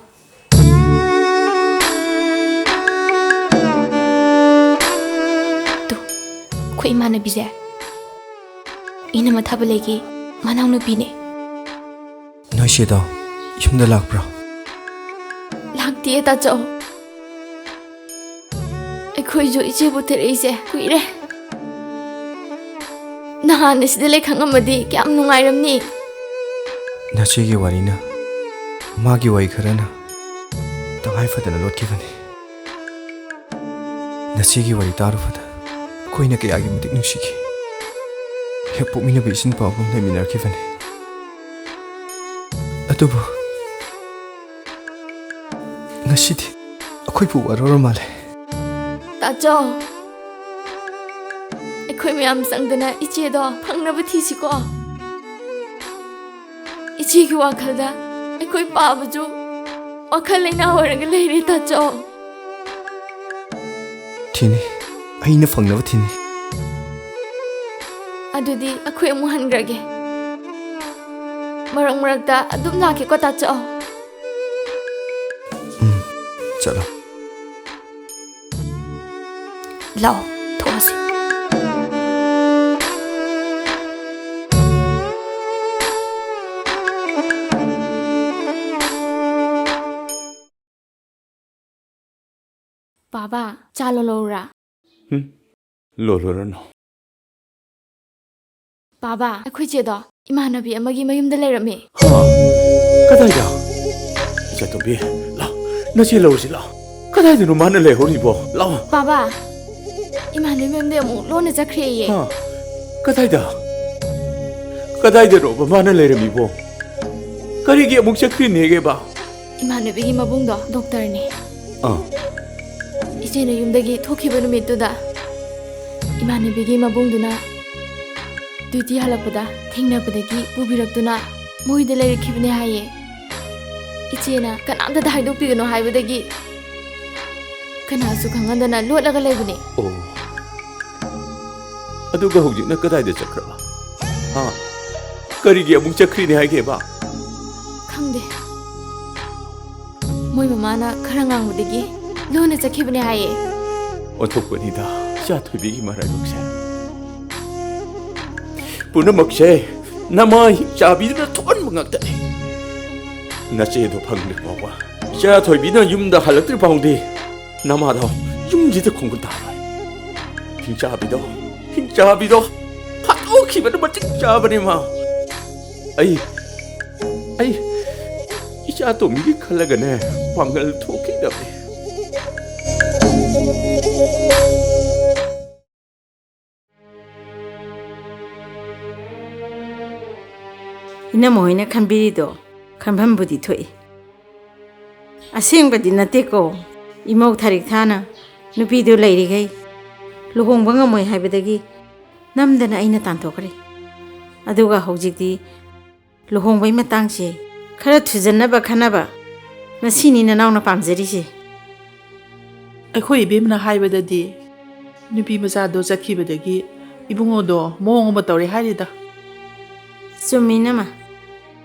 ꯇꯨ, ꯑꯩꯈꯣꯏ ꯏꯃꯥꯟꯅꯕꯤꯁꯦ ꯏꯅꯝꯃ ꯊꯥꯕꯂꯩꯒꯤ ꯃꯅꯥꯎꯅꯨꯄꯤꯅꯦ꯫ ꯅꯣꯏ ꯆꯦꯗꯣ ꯌꯨꯝꯗ ꯂꯥꯛꯄ꯭ꯔꯣ? ꯂꯥꯛꯇꯤꯌꯦ, ꯇꯥꯆꯧ꯫ ꯑꯩꯈꯣꯏꯁꯨ ꯏꯆꯦꯕꯨ ꯊꯤꯔꯛꯏꯁꯦ ꯀꯨꯏꯔꯦ꯫ ꯅꯍꯥꯟ ꯑꯁꯤꯗ ꯂꯩ ꯈꯪꯉꯝꯃꯗꯤ ꯀꯌꯥꯝ ꯅꯨꯡꯉꯥꯏꯔꯝꯅꯤ꯫ ꯅꯆꯦꯒꯤ ꯋꯥꯔꯤꯅ, ꯃꯥꯒꯤ ꯋꯥꯔꯤ ꯈꯔꯅ ꯇꯉꯥꯏ ꯐꯗꯅ ꯂꯣꯠꯈꯤꯕꯅꯤ꯫ ꯅꯆꯦꯒꯤ ꯋꯥꯔꯤ ꯇꯥꯔꯨꯕꯗ ꯑꯩꯈꯣꯏꯅ ꯀꯌꯥꯒꯤ ꯃꯇꯤꯛ ꯅꯨꯡꯁꯤꯈꯤ꯫ ꯍꯦꯛ ꯄꯣꯛꯃꯤꯟꯅꯕ ꯏꯆꯤꯟ ꯏꯅꯥꯎꯒꯨꯝ ꯂꯩꯃꯤꯟꯅꯔꯛꯈꯤꯕꯅꯤ꯫ ꯑꯗꯨꯕꯨ ꯉꯁꯤꯗꯤ ꯑꯩꯈꯣꯏꯕꯨ ꯋꯥꯔꯧꯔ ꯃꯥꯜꯂꯦ꯫ ꯇꯥꯆꯧ, ꯑꯩꯈꯣꯏ ꯃꯌꯥꯝ ꯆꯪꯗꯅ ꯏꯆꯦꯗꯣ ꯐꯪꯅꯕ ꯊꯤꯁꯤꯀꯣ꯫ ꯏꯆꯦꯒꯤ ꯋꯥꯈꯜꯗ ꯑꯩꯈꯣꯏ ꯄꯥꯕꯁꯨ ꯋꯥꯈꯜ ꯂꯩꯅꯥ ꯑꯣꯏꯔꯒ ꯂꯩꯔꯦ, ꯇꯥꯆꯧ꯫ ꯊꯤꯅꯤ, ꯑꯩꯅ ꯐꯪꯅꯕ ꯊꯤꯅꯤ꯫ ꯑꯗꯨꯗꯤ ꯑꯩꯈꯣꯏ ꯑꯃꯨꯛ ꯍꯟꯈ꯭ꯔꯒꯦ꯫ ꯃꯔꯛ ꯃꯔꯛꯇ ꯑꯗꯨꯝ ꯂꯥꯛꯀꯦꯀꯣ, ꯇꯥꯆꯧ꯫ ꯎꯝ, ꯆꯠꯂꯣ꯫ ꯂꯥꯛꯑꯣ, ꯊꯣꯛꯑꯁꯤ꯫ ꯄꯥꯕ, ꯆꯥ ꯂꯣꯜꯂꯛꯎꯔꯥ? ꯍꯨꯝ, ꯂꯣꯜꯂꯨꯔꯅꯨ꯫ ꯄꯥꯕ, ꯑꯩꯈꯣꯏ ꯆꯦꯗꯣ ꯏꯃꯥꯟꯅꯕꯤ ꯑꯃꯒꯤ ꯃꯌꯨꯝꯗ ꯂꯩꯔꯝꯃꯦ꯫ ꯍꯥ? ꯀꯗꯥꯏꯗ? ꯏꯆꯥꯇꯣꯝꯕꯤ, ꯂꯥꯎ, ꯅꯆꯦ ꯂꯧꯔꯨꯁꯤ, ꯂꯥꯎ꯫ ꯀꯗꯥꯏꯗꯅꯣ ꯃꯥꯅ ꯂꯩꯍꯧꯔꯤꯕꯣ? ꯂꯥꯎ꯫ ꯄꯥꯕ, ꯏꯃꯥꯟꯅꯕꯤ ꯃꯌꯨꯝꯗ ꯑꯃꯨꯛ ꯂꯣꯟꯅ ꯆꯠꯈ꯭ꯔꯦꯌꯦ꯫ ꯍꯥ? ꯀꯗꯥꯏꯗ? ꯀꯗꯥꯏꯗꯅꯣꯕ ꯃꯥꯅ ꯂꯩꯔꯝꯃꯤꯕꯣ? ꯀꯔꯤꯒꯤ ꯑꯃꯨꯛ ꯆꯠꯈ꯭ꯔꯤꯅꯦꯒꯦꯕ? ꯏꯃꯥꯟꯅꯕꯤꯒꯤ ꯃꯕꯨꯡꯗꯣ ꯗꯣꯛꯇꯔꯅꯦ꯫ ꯑꯥ꯫ ꯏꯆꯦꯅ ꯌꯨꯝꯗꯒꯤ ꯊꯣꯛꯈꯤꯕ ꯅꯨꯃꯤꯠꯇꯨꯗ ꯏꯃꯥꯟꯅꯕꯤꯒꯤ ꯃꯕꯨꯡꯗꯨꯅ ꯗ꯭ꯌꯨꯇꯤ ꯍꯜꯂꯛꯄꯗ ꯊꯦꯡꯅꯕꯗꯒꯤ ꯄꯨꯕꯤꯔꯛꯇꯨꯅ ꯃꯣꯏꯗ ꯂꯩꯔꯛꯈꯤꯕꯅꯦ ꯍꯥꯏꯌꯦ꯫ ꯏꯆꯦꯅ ꯀꯅꯥꯝꯇꯗ ꯍꯥꯏꯗꯣꯛꯄꯤꯒꯅꯨ ꯍꯥꯏꯕꯗꯒꯤ ꯀꯅꯥꯁꯨ ꯈꯪꯍꯟꯗꯅ ꯂꯣꯠꯂꯒ ꯂꯩꯕꯅꯦ꯫ ꯑꯣ, ꯑꯗꯨꯒ ꯍꯧꯖꯤꯛꯅ ꯀꯗꯥꯏꯗ ꯆꯠꯈ꯭ꯔꯕ? ꯍꯥ? ꯀꯔꯤꯒꯤ ꯑꯃꯨꯛ ꯆꯠꯈ꯭ꯔꯤꯅꯦ ꯍꯥꯏꯒꯦꯕ? ꯈꯪꯗꯦ, ꯃꯣꯏ ꯃꯃꯥꯅ ꯈꯔ ꯉꯥꯡꯕꯗꯒꯤ ꯂꯣꯟꯅ ꯆꯠꯈꯤꯕꯅꯦ ꯍꯥꯏꯌꯦ꯫ ꯑꯣꯟꯊꯣꯛꯄꯅꯤꯗ ꯏꯆꯥ ꯊꯣꯏꯕꯤꯒꯤ ꯃꯔꯥꯏꯕꯛꯁꯦ꯫ ꯄꯨꯝꯅꯃꯛꯁꯦ ꯅꯃꯥ ꯍꯤꯡꯆꯥꯕꯤꯗꯨꯅ ꯊꯣꯛꯍꯟꯕ ꯉꯥꯛꯇꯅꯤ꯫ ꯅꯆꯦꯗꯣ ꯐꯪꯗ꯭ꯔꯤ ꯐꯥꯎꯕ ꯏꯆꯥ ꯊꯣꯏꯕꯤꯅ ꯌꯨꯝꯗ ꯍꯜꯂꯛꯇ꯭ꯔꯤ ꯐꯥꯎꯗꯤ ꯅꯃꯥꯗꯣ ꯌꯨꯝꯁꯤꯗ ꯈꯣꯡꯒꯨꯜ ꯇꯥꯔꯣꯏ꯫ ꯍꯤꯡꯆꯥꯕꯤꯗꯣ, ꯍꯤꯡꯆꯥꯕꯤꯗꯣ ꯐꯥꯠꯇꯣꯛꯈꯤꯕꯅ ꯃꯇꯤꯛ ꯆꯥꯕꯅꯤ ꯃꯥ꯫ ꯑꯩ, ꯑꯩ ꯏꯆꯥ ꯇꯣꯝꯕꯤꯒꯤ ꯈꯜꯂꯒꯅꯦ ꯄꯥꯡꯒꯜ ꯊꯣꯛꯈꯤꯗꯕꯅꯦ꯫ ꯏꯅꯝꯃ ꯍꯣꯏꯅ ꯈꯟꯕꯤꯔꯤꯗꯣ ꯈꯟꯐꯝꯕꯨꯗꯤ ꯊꯣꯛꯏ꯫ ꯑꯁꯦꯡꯕꯗꯤ ꯅꯠꯇꯦꯀꯣ꯫ ꯏꯃꯧ ꯊꯥꯔꯤꯛ ꯊꯥꯅ ꯅꯨꯄꯤꯗꯨ ꯂꯩꯔꯤꯈꯩ ꯂꯨꯍꯣꯡꯕ ꯉꯝꯃꯣꯏ ꯍꯥꯏꯕꯗꯒꯤ ꯅꯝꯗꯅ ꯑꯩꯅ ꯇꯥꯟꯊꯣꯛꯈ꯭ꯔꯦ꯫ ꯑꯗꯨꯒ ꯍꯧꯖꯤꯛꯇꯤ ꯂꯨꯍꯣꯡꯕꯩ ꯃꯇꯥꯡꯁꯦ ꯈꯔ ꯊꯨꯖꯟꯅꯕ ꯈꯟꯅꯕ, ꯃꯁꯤꯅꯤ ꯅꯅꯥꯎꯅ ꯄꯥꯝꯖꯔꯤꯁꯦ꯫ ꯑꯩꯈꯣꯏ ꯏꯕꯦꯝꯅ ꯍꯥꯏꯕꯗꯗꯤ ꯅꯨꯄꯤ ꯃꯆꯥꯗꯣ ꯆꯠꯈꯤꯕꯗꯒꯤ ꯏꯕꯨꯡꯉꯣꯗꯣ ꯃꯑꯣꯡ ꯑꯃ ꯇꯧꯔꯦ ꯍꯥꯏꯔꯤꯗ꯫ ꯆꯨꯝꯃꯤ ꯏꯅꯝꯃ꯫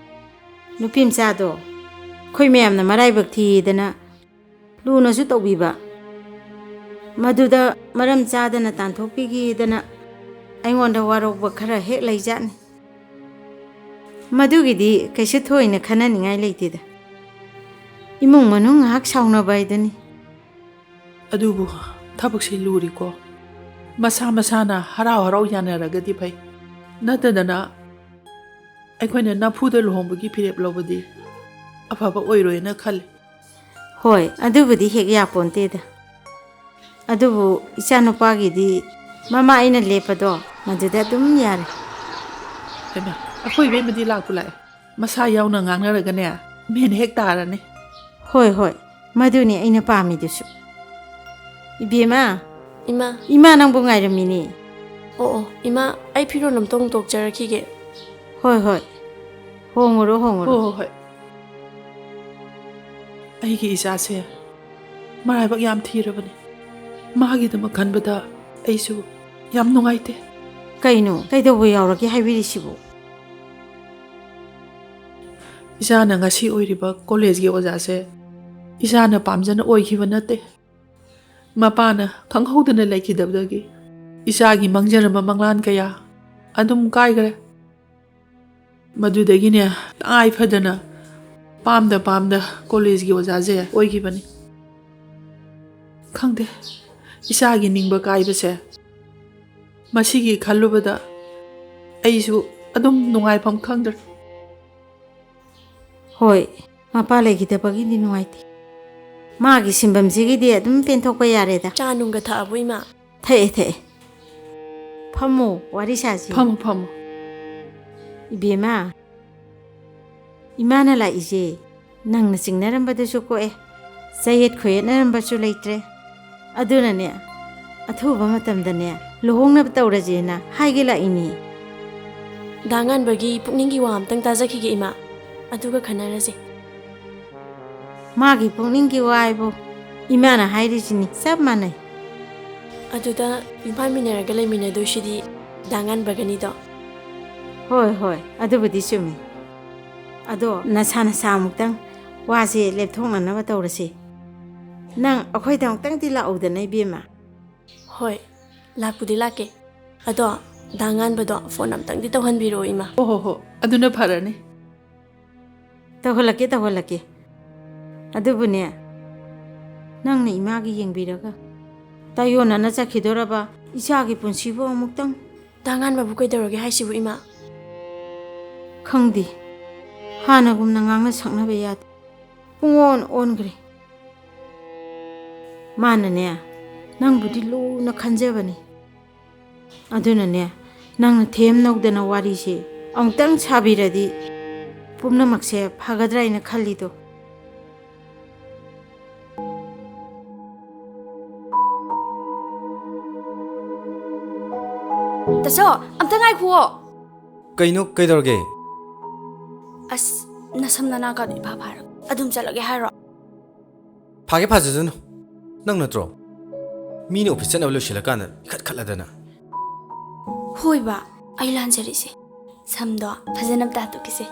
ꯅꯨꯄꯤ ꯃꯆꯥꯗꯣ ꯑꯩꯈꯣꯏ ꯃꯌꯥꯝꯅ ꯃꯔꯥꯏꯕꯛ ꯊꯤꯗꯅ ꯂꯨꯅꯁꯨ ꯇꯧꯕꯤꯕ, ꯃꯗꯨꯗ ꯃꯔꯝ ꯆꯥꯗꯅ ꯇꯥꯟꯊꯣꯛꯄꯤꯈꯤꯗꯅ ꯑꯩꯉꯣꯟꯗ ꯋꯥꯔꯧꯕ ꯈꯔ ꯍꯦꯛ ꯂꯩꯖꯥꯠꯅꯤ꯫ ꯃꯗꯨꯒꯤꯗꯤ ꯀꯩꯁꯨ ꯊꯣꯏꯅ ꯈꯟꯅꯅꯤꯡꯉꯥꯏ ꯂꯩꯇꯦꯗ꯫ ꯏꯃꯨꯡ ꯃꯅꯨꯡ ꯉꯥꯏꯍꯥꯛ ꯁꯥꯎꯅꯕ ꯍꯥꯏꯗꯨꯅꯤ꯫ ꯑꯗꯨꯕꯨ ꯊꯕꯛꯁꯦ ꯂꯨꯔꯤꯀꯣ꯫ ꯃꯁꯥ ꯃꯁꯥꯅ ꯍꯔꯥꯎ ꯍꯔꯥꯎ ꯌꯥꯅꯔꯒꯗꯤ ꯐꯩ꯫ ꯅꯠꯇꯗꯅ ꯑꯩꯈꯣꯏꯅ ꯅꯝꯐꯨꯗ ꯂꯨꯍꯣꯡꯕꯒꯤ ꯐꯤꯔꯦꯞ ꯂꯧꯕꯗꯤ ꯑꯐꯕ ꯑꯣꯏꯔꯣꯏꯅ ꯈꯜꯂꯤ꯫ ꯍꯣꯏ, ꯑꯗꯨꯕꯨꯗꯤ ꯍꯦꯛ ꯌꯥꯄꯣꯟꯇꯦꯗ꯫ ꯑꯗꯨꯕꯨ ꯏꯆꯥꯅꯨꯄꯥꯒꯤꯗꯤ ꯃꯃꯥ ꯑꯩꯅ ꯂꯦꯞꯄꯗꯣ ꯃꯗꯨꯗ ꯑꯗꯨꯝ ꯌꯥꯔꯦ꯫ ꯍꯩꯃꯥ, ꯑꯩꯈꯣꯏ ꯏꯕꯦꯝꯃꯗꯤ ꯂꯥꯛꯄꯨ ꯂꯥꯛꯑꯦ꯫ ꯃꯁꯥ ꯌꯥꯎꯅ ꯉꯥꯡꯅꯔꯒꯅꯦ ꯃꯦꯟ ꯍꯦꯛ ꯇꯥꯔꯅꯤ꯫ ꯍꯣꯏ ꯍꯣꯏ, ꯃꯗꯨꯅꯤ ꯑꯩꯅ ꯄꯥꯝꯃꯤꯗꯨꯁꯨ꯫ ꯏꯕꯦꯝꯃ, ꯏꯃꯥ꯫ ꯏꯃꯥ ꯅꯪꯕꯨ ꯉꯥꯏꯔꯝꯃꯤꯅꯦ꯫ ꯑꯣ, ꯑꯣ, ꯏꯃꯥ, ꯑꯩ ꯐꯤꯔꯣꯜ ꯑꯝꯇ ꯍꯣꯡꯗꯣꯛꯆꯔꯛꯈꯤꯒꯦ꯫ ꯍꯣꯏ, ꯍꯣꯏ꯫ ꯍꯣꯡꯉꯨꯔꯣ, ꯍꯣꯡꯉꯨꯔꯣ꯫ ꯍꯣꯏ, ꯍꯣꯏ, ꯍꯣꯏ꯫ ꯑꯩꯒꯤ ꯏꯆꯥꯁꯦ ꯃꯔꯥꯏꯕꯛ ꯌꯥꯝ ꯊꯤꯔꯕꯅꯤ꯫ ꯃꯥꯒꯤꯗꯃꯛ ꯈꯟꯕꯗ ꯑꯩꯁꯨ ꯌꯥꯝ ꯅꯨꯡꯉꯥꯏꯇꯦ꯫ ꯀꯩꯅꯣ? ꯀꯩꯗꯧꯕ ꯌꯥꯎꯔꯒꯦ ꯍꯥꯏꯕꯤꯔꯤꯁꯤꯕꯨ? ꯏꯆꯥꯅ ꯉꯁꯤ ꯑꯣꯏꯔꯤꯕ ꯀꯣꯂꯦꯖꯀꯤ ꯑꯣꯖꯥꯁꯦ ꯏꯆꯥꯅ ꯄꯥꯝꯖꯅ ꯑꯣꯏꯈꯤꯕ ꯅꯠꯇꯦ꯫ ꯃꯄꯥꯅ ꯈꯪꯍꯧꯗꯅ ꯂꯩꯈꯤꯗꯕꯗꯒꯤ ꯏꯆꯥꯒꯤ ꯃꯪꯖꯔꯝꯕ ꯃꯪꯂꯥꯟ ꯀꯌꯥ ꯑꯗꯨꯝ ꯀꯥꯏꯈ꯭ꯔꯦ꯫ ꯃꯗꯨꯗꯒꯤꯅꯦ, ꯇꯉꯥꯏ ꯐꯗꯅ ꯄꯥꯝꯗ ꯄꯥꯝꯗ ꯀꯣꯂꯦꯖꯀꯤ ꯑꯣꯖꯥꯁꯦ ꯑꯣꯏꯈꯤꯕꯅꯤ꯫ ꯈꯪꯗꯦ, ꯏꯆꯥꯒꯤ ꯅꯤꯡꯕ ꯀꯥꯏꯕꯁꯦ ꯃꯁꯤꯒꯤ ꯈꯜꯂꯨꯕꯗ ꯑꯩꯁꯨ ꯑꯗꯨꯝ ꯅꯨꯡꯉꯥꯏꯐꯝ ꯈꯪꯗ꯭ꯔꯦ꯫ ꯍꯣꯏ, ꯃꯄꯥ ꯂꯩꯈꯤꯗꯕꯒꯤꯗꯤ ꯅꯨꯡꯉꯥꯏꯇꯦ꯫ ꯃꯥꯒꯤ ꯁꯤꯟꯐꯝꯁꯤꯒꯤꯗꯤ ꯑꯗꯨꯝ ꯄꯦꯟꯊꯣꯛꯄ ꯌꯥꯔꯦꯗ꯫ ꯆꯥ ꯅꯨꯡꯒ ꯊꯛꯑꯕꯣ, ꯏꯃꯥ? ꯊꯛꯑꯦ, ꯊꯛꯑꯦ꯫ ꯐꯝꯃꯣ, ꯋꯥꯔꯤ ꯁꯥꯁꯤ꯫ ꯐꯝꯃꯣ, ꯐꯝꯃꯣ꯫ ꯏꯕꯦꯝꯃ, ꯏꯃꯥꯅ ꯂꯥꯛꯏꯁꯦ ꯅꯪꯅ ꯆꯤꯡꯅꯔꯝꯕꯗꯨꯁꯨ ꯀꯣꯛꯑꯦ, ꯆꯌꯦꯠ ꯈꯣꯏꯌꯦꯠꯅꯔꯝꯕꯁꯨ ꯂꯩꯇ꯭ꯔꯦ꯫ ꯑꯗꯨꯅꯅꯦ, ꯑꯊꯨꯕ ꯃꯇꯝꯗꯅꯦ ꯂꯨꯍꯣꯡꯅꯕ ꯇꯧꯔꯁꯦꯅ ꯍꯥꯏꯒꯦ ꯂꯥꯛꯏꯅꯦ꯫ ꯗꯥ ꯉꯥꯟꯕꯒꯤ ꯄꯨꯛꯅꯤꯡꯒꯤ ꯋꯥ ꯑꯝꯇꯪ ꯇꯥꯖꯈꯤꯒꯦ, ꯏꯃꯥ, ꯑꯗꯨꯒ ꯈꯟꯅꯔꯁꯦ꯫ ꯃꯥꯒꯤ ꯄꯨꯛꯅꯤꯡꯒꯤ ꯋꯥ ꯍꯥꯏꯕꯨ ꯏꯃꯥꯅ ꯍꯥꯏꯔꯤꯁꯤꯅꯤ, ꯆꯞ ꯃꯥꯟꯅꯩ꯫ ꯑꯗꯨꯗ ꯌꯨꯝ ꯄꯥꯟꯃꯤꯟꯅꯔꯒ ꯂꯩꯃꯤꯟꯅꯗꯣꯏꯁꯤꯗꯤ ꯗꯥ ꯉꯥꯟꯕꯒꯅꯤꯗꯣ꯫ ꯍꯣꯏ, ꯍꯣꯏ, ꯑꯗꯨꯕꯨꯗꯤ ꯆꯨꯝꯃꯤ꯫ ꯑꯗꯣ ꯅꯁꯥ ꯅꯁꯥ ꯑꯃꯨꯛꯇꯪ ꯋꯥꯁꯦ ꯂꯦꯞꯊꯣꯛꯅꯅꯕ ꯇꯧꯔꯁꯤ꯫ ꯅꯪ ꯑꯩꯈꯣꯏꯗ ꯑꯃꯨꯛꯇꯪꯗꯤ ꯂꯥꯛꯎꯗꯅ, ꯏꯕꯦꯝꯃ꯫ ꯍꯣꯏ, ꯂꯥꯛꯄꯨꯗꯤ ꯂꯥꯛꯀꯦ꯫ ꯑꯗꯣ ꯗꯥ ꯉꯥꯟꯕꯗꯣ ꯐꯣꯟ ꯑꯝꯇꯪꯗꯤ ꯇꯧꯍꯟꯕꯤꯔꯛꯑꯣ, ꯏꯃꯥ꯫ ꯍꯣ, ꯍꯣ, ꯍꯣ, ꯑꯗꯨꯅ ꯐꯔꯅꯤ꯫ ꯇꯧꯍꯜꯂꯛꯀꯦ, ꯇꯧꯍꯜꯂꯛꯀꯦ꯫ ꯑꯗꯨꯕꯨꯅꯦ, ꯅꯪꯅ ꯏꯃꯥꯒꯤ ꯌꯦꯡꯕꯤꯔꯒ ꯇꯥꯏꯑꯣꯟꯅꯅ ꯆꯠꯈꯤꯗꯣꯔꯕ ꯏꯆꯥꯒꯤ ꯄꯨꯟꯁꯤꯕꯨ ꯑꯃꯨꯛꯇꯪ꯫ ꯗꯥ ꯉꯥꯟꯕꯕꯨ ꯀꯩꯗꯧꯔꯒꯦ ꯍꯥꯏꯁꯤꯕꯨ, ꯏꯃꯥ? ꯈꯪꯗꯦ, ꯍꯥꯟꯅꯒꯨꯝꯅ ꯉꯥꯡꯅ ꯁꯛꯅꯕ ꯌꯥꯗꯦ꯫ ꯄꯨꯡꯑꯣꯟ ꯑꯣꯟꯈ꯭ꯔꯦ꯫ ꯃꯥꯅꯅꯦ, ꯅꯪꯕꯨꯗꯤ ꯂꯨꯅ ꯈꯟꯖꯕꯅꯤ꯫ ꯑꯗꯨꯅꯅꯦ, ꯅꯪꯅ ꯊꯦꯝ ꯅꯧꯗꯅ ꯋꯥꯔꯤꯁꯦ ꯑꯃꯨꯛꯇꯪ ꯁꯥꯕꯤꯔꯗꯤ ꯄꯨꯝꯅꯃꯛꯁꯦ ꯐꯒꯗ꯭ꯔꯥ ꯍꯥꯏꯅ ꯈꯜꯂꯤꯗꯣ꯫ ꯇꯥꯆꯧ, ꯑꯝꯇ ꯉꯥꯏꯈꯨꯑꯣ꯫ ꯀꯩꯅꯣ, ꯀꯩꯗꯧꯔꯒꯦ? ꯑꯁ, ꯅꯁꯝ ꯅꯅꯥꯒꯗꯣ ꯏꯐꯥ ꯐꯥꯔꯒ ꯑꯗꯨꯝ ꯆꯠꯂꯒꯦ ꯍꯥꯏꯔꯣ? ꯐꯥꯒꯦ ꯐꯥꯖꯗꯅꯨ꯫ ꯅꯪ ꯅꯠꯇ꯭ꯔꯣ ꯃꯤꯅ ꯑꯣꯐꯤꯁ ꯆꯠꯅꯕ ꯂꯣꯏꯁꯤꯜꯂꯀꯥꯟꯗ ꯏꯈꯠ ꯈꯠꯂꯗꯅ? ꯍꯣꯏꯕ, ꯑꯩ ꯂꯥꯟꯖꯔꯤꯁꯦ꯫ ꯁꯝꯗꯣ ꯐꯖꯅ ꯑꯝꯇ ꯍꯥꯠꯇꯣꯛꯈꯤꯁꯦ꯫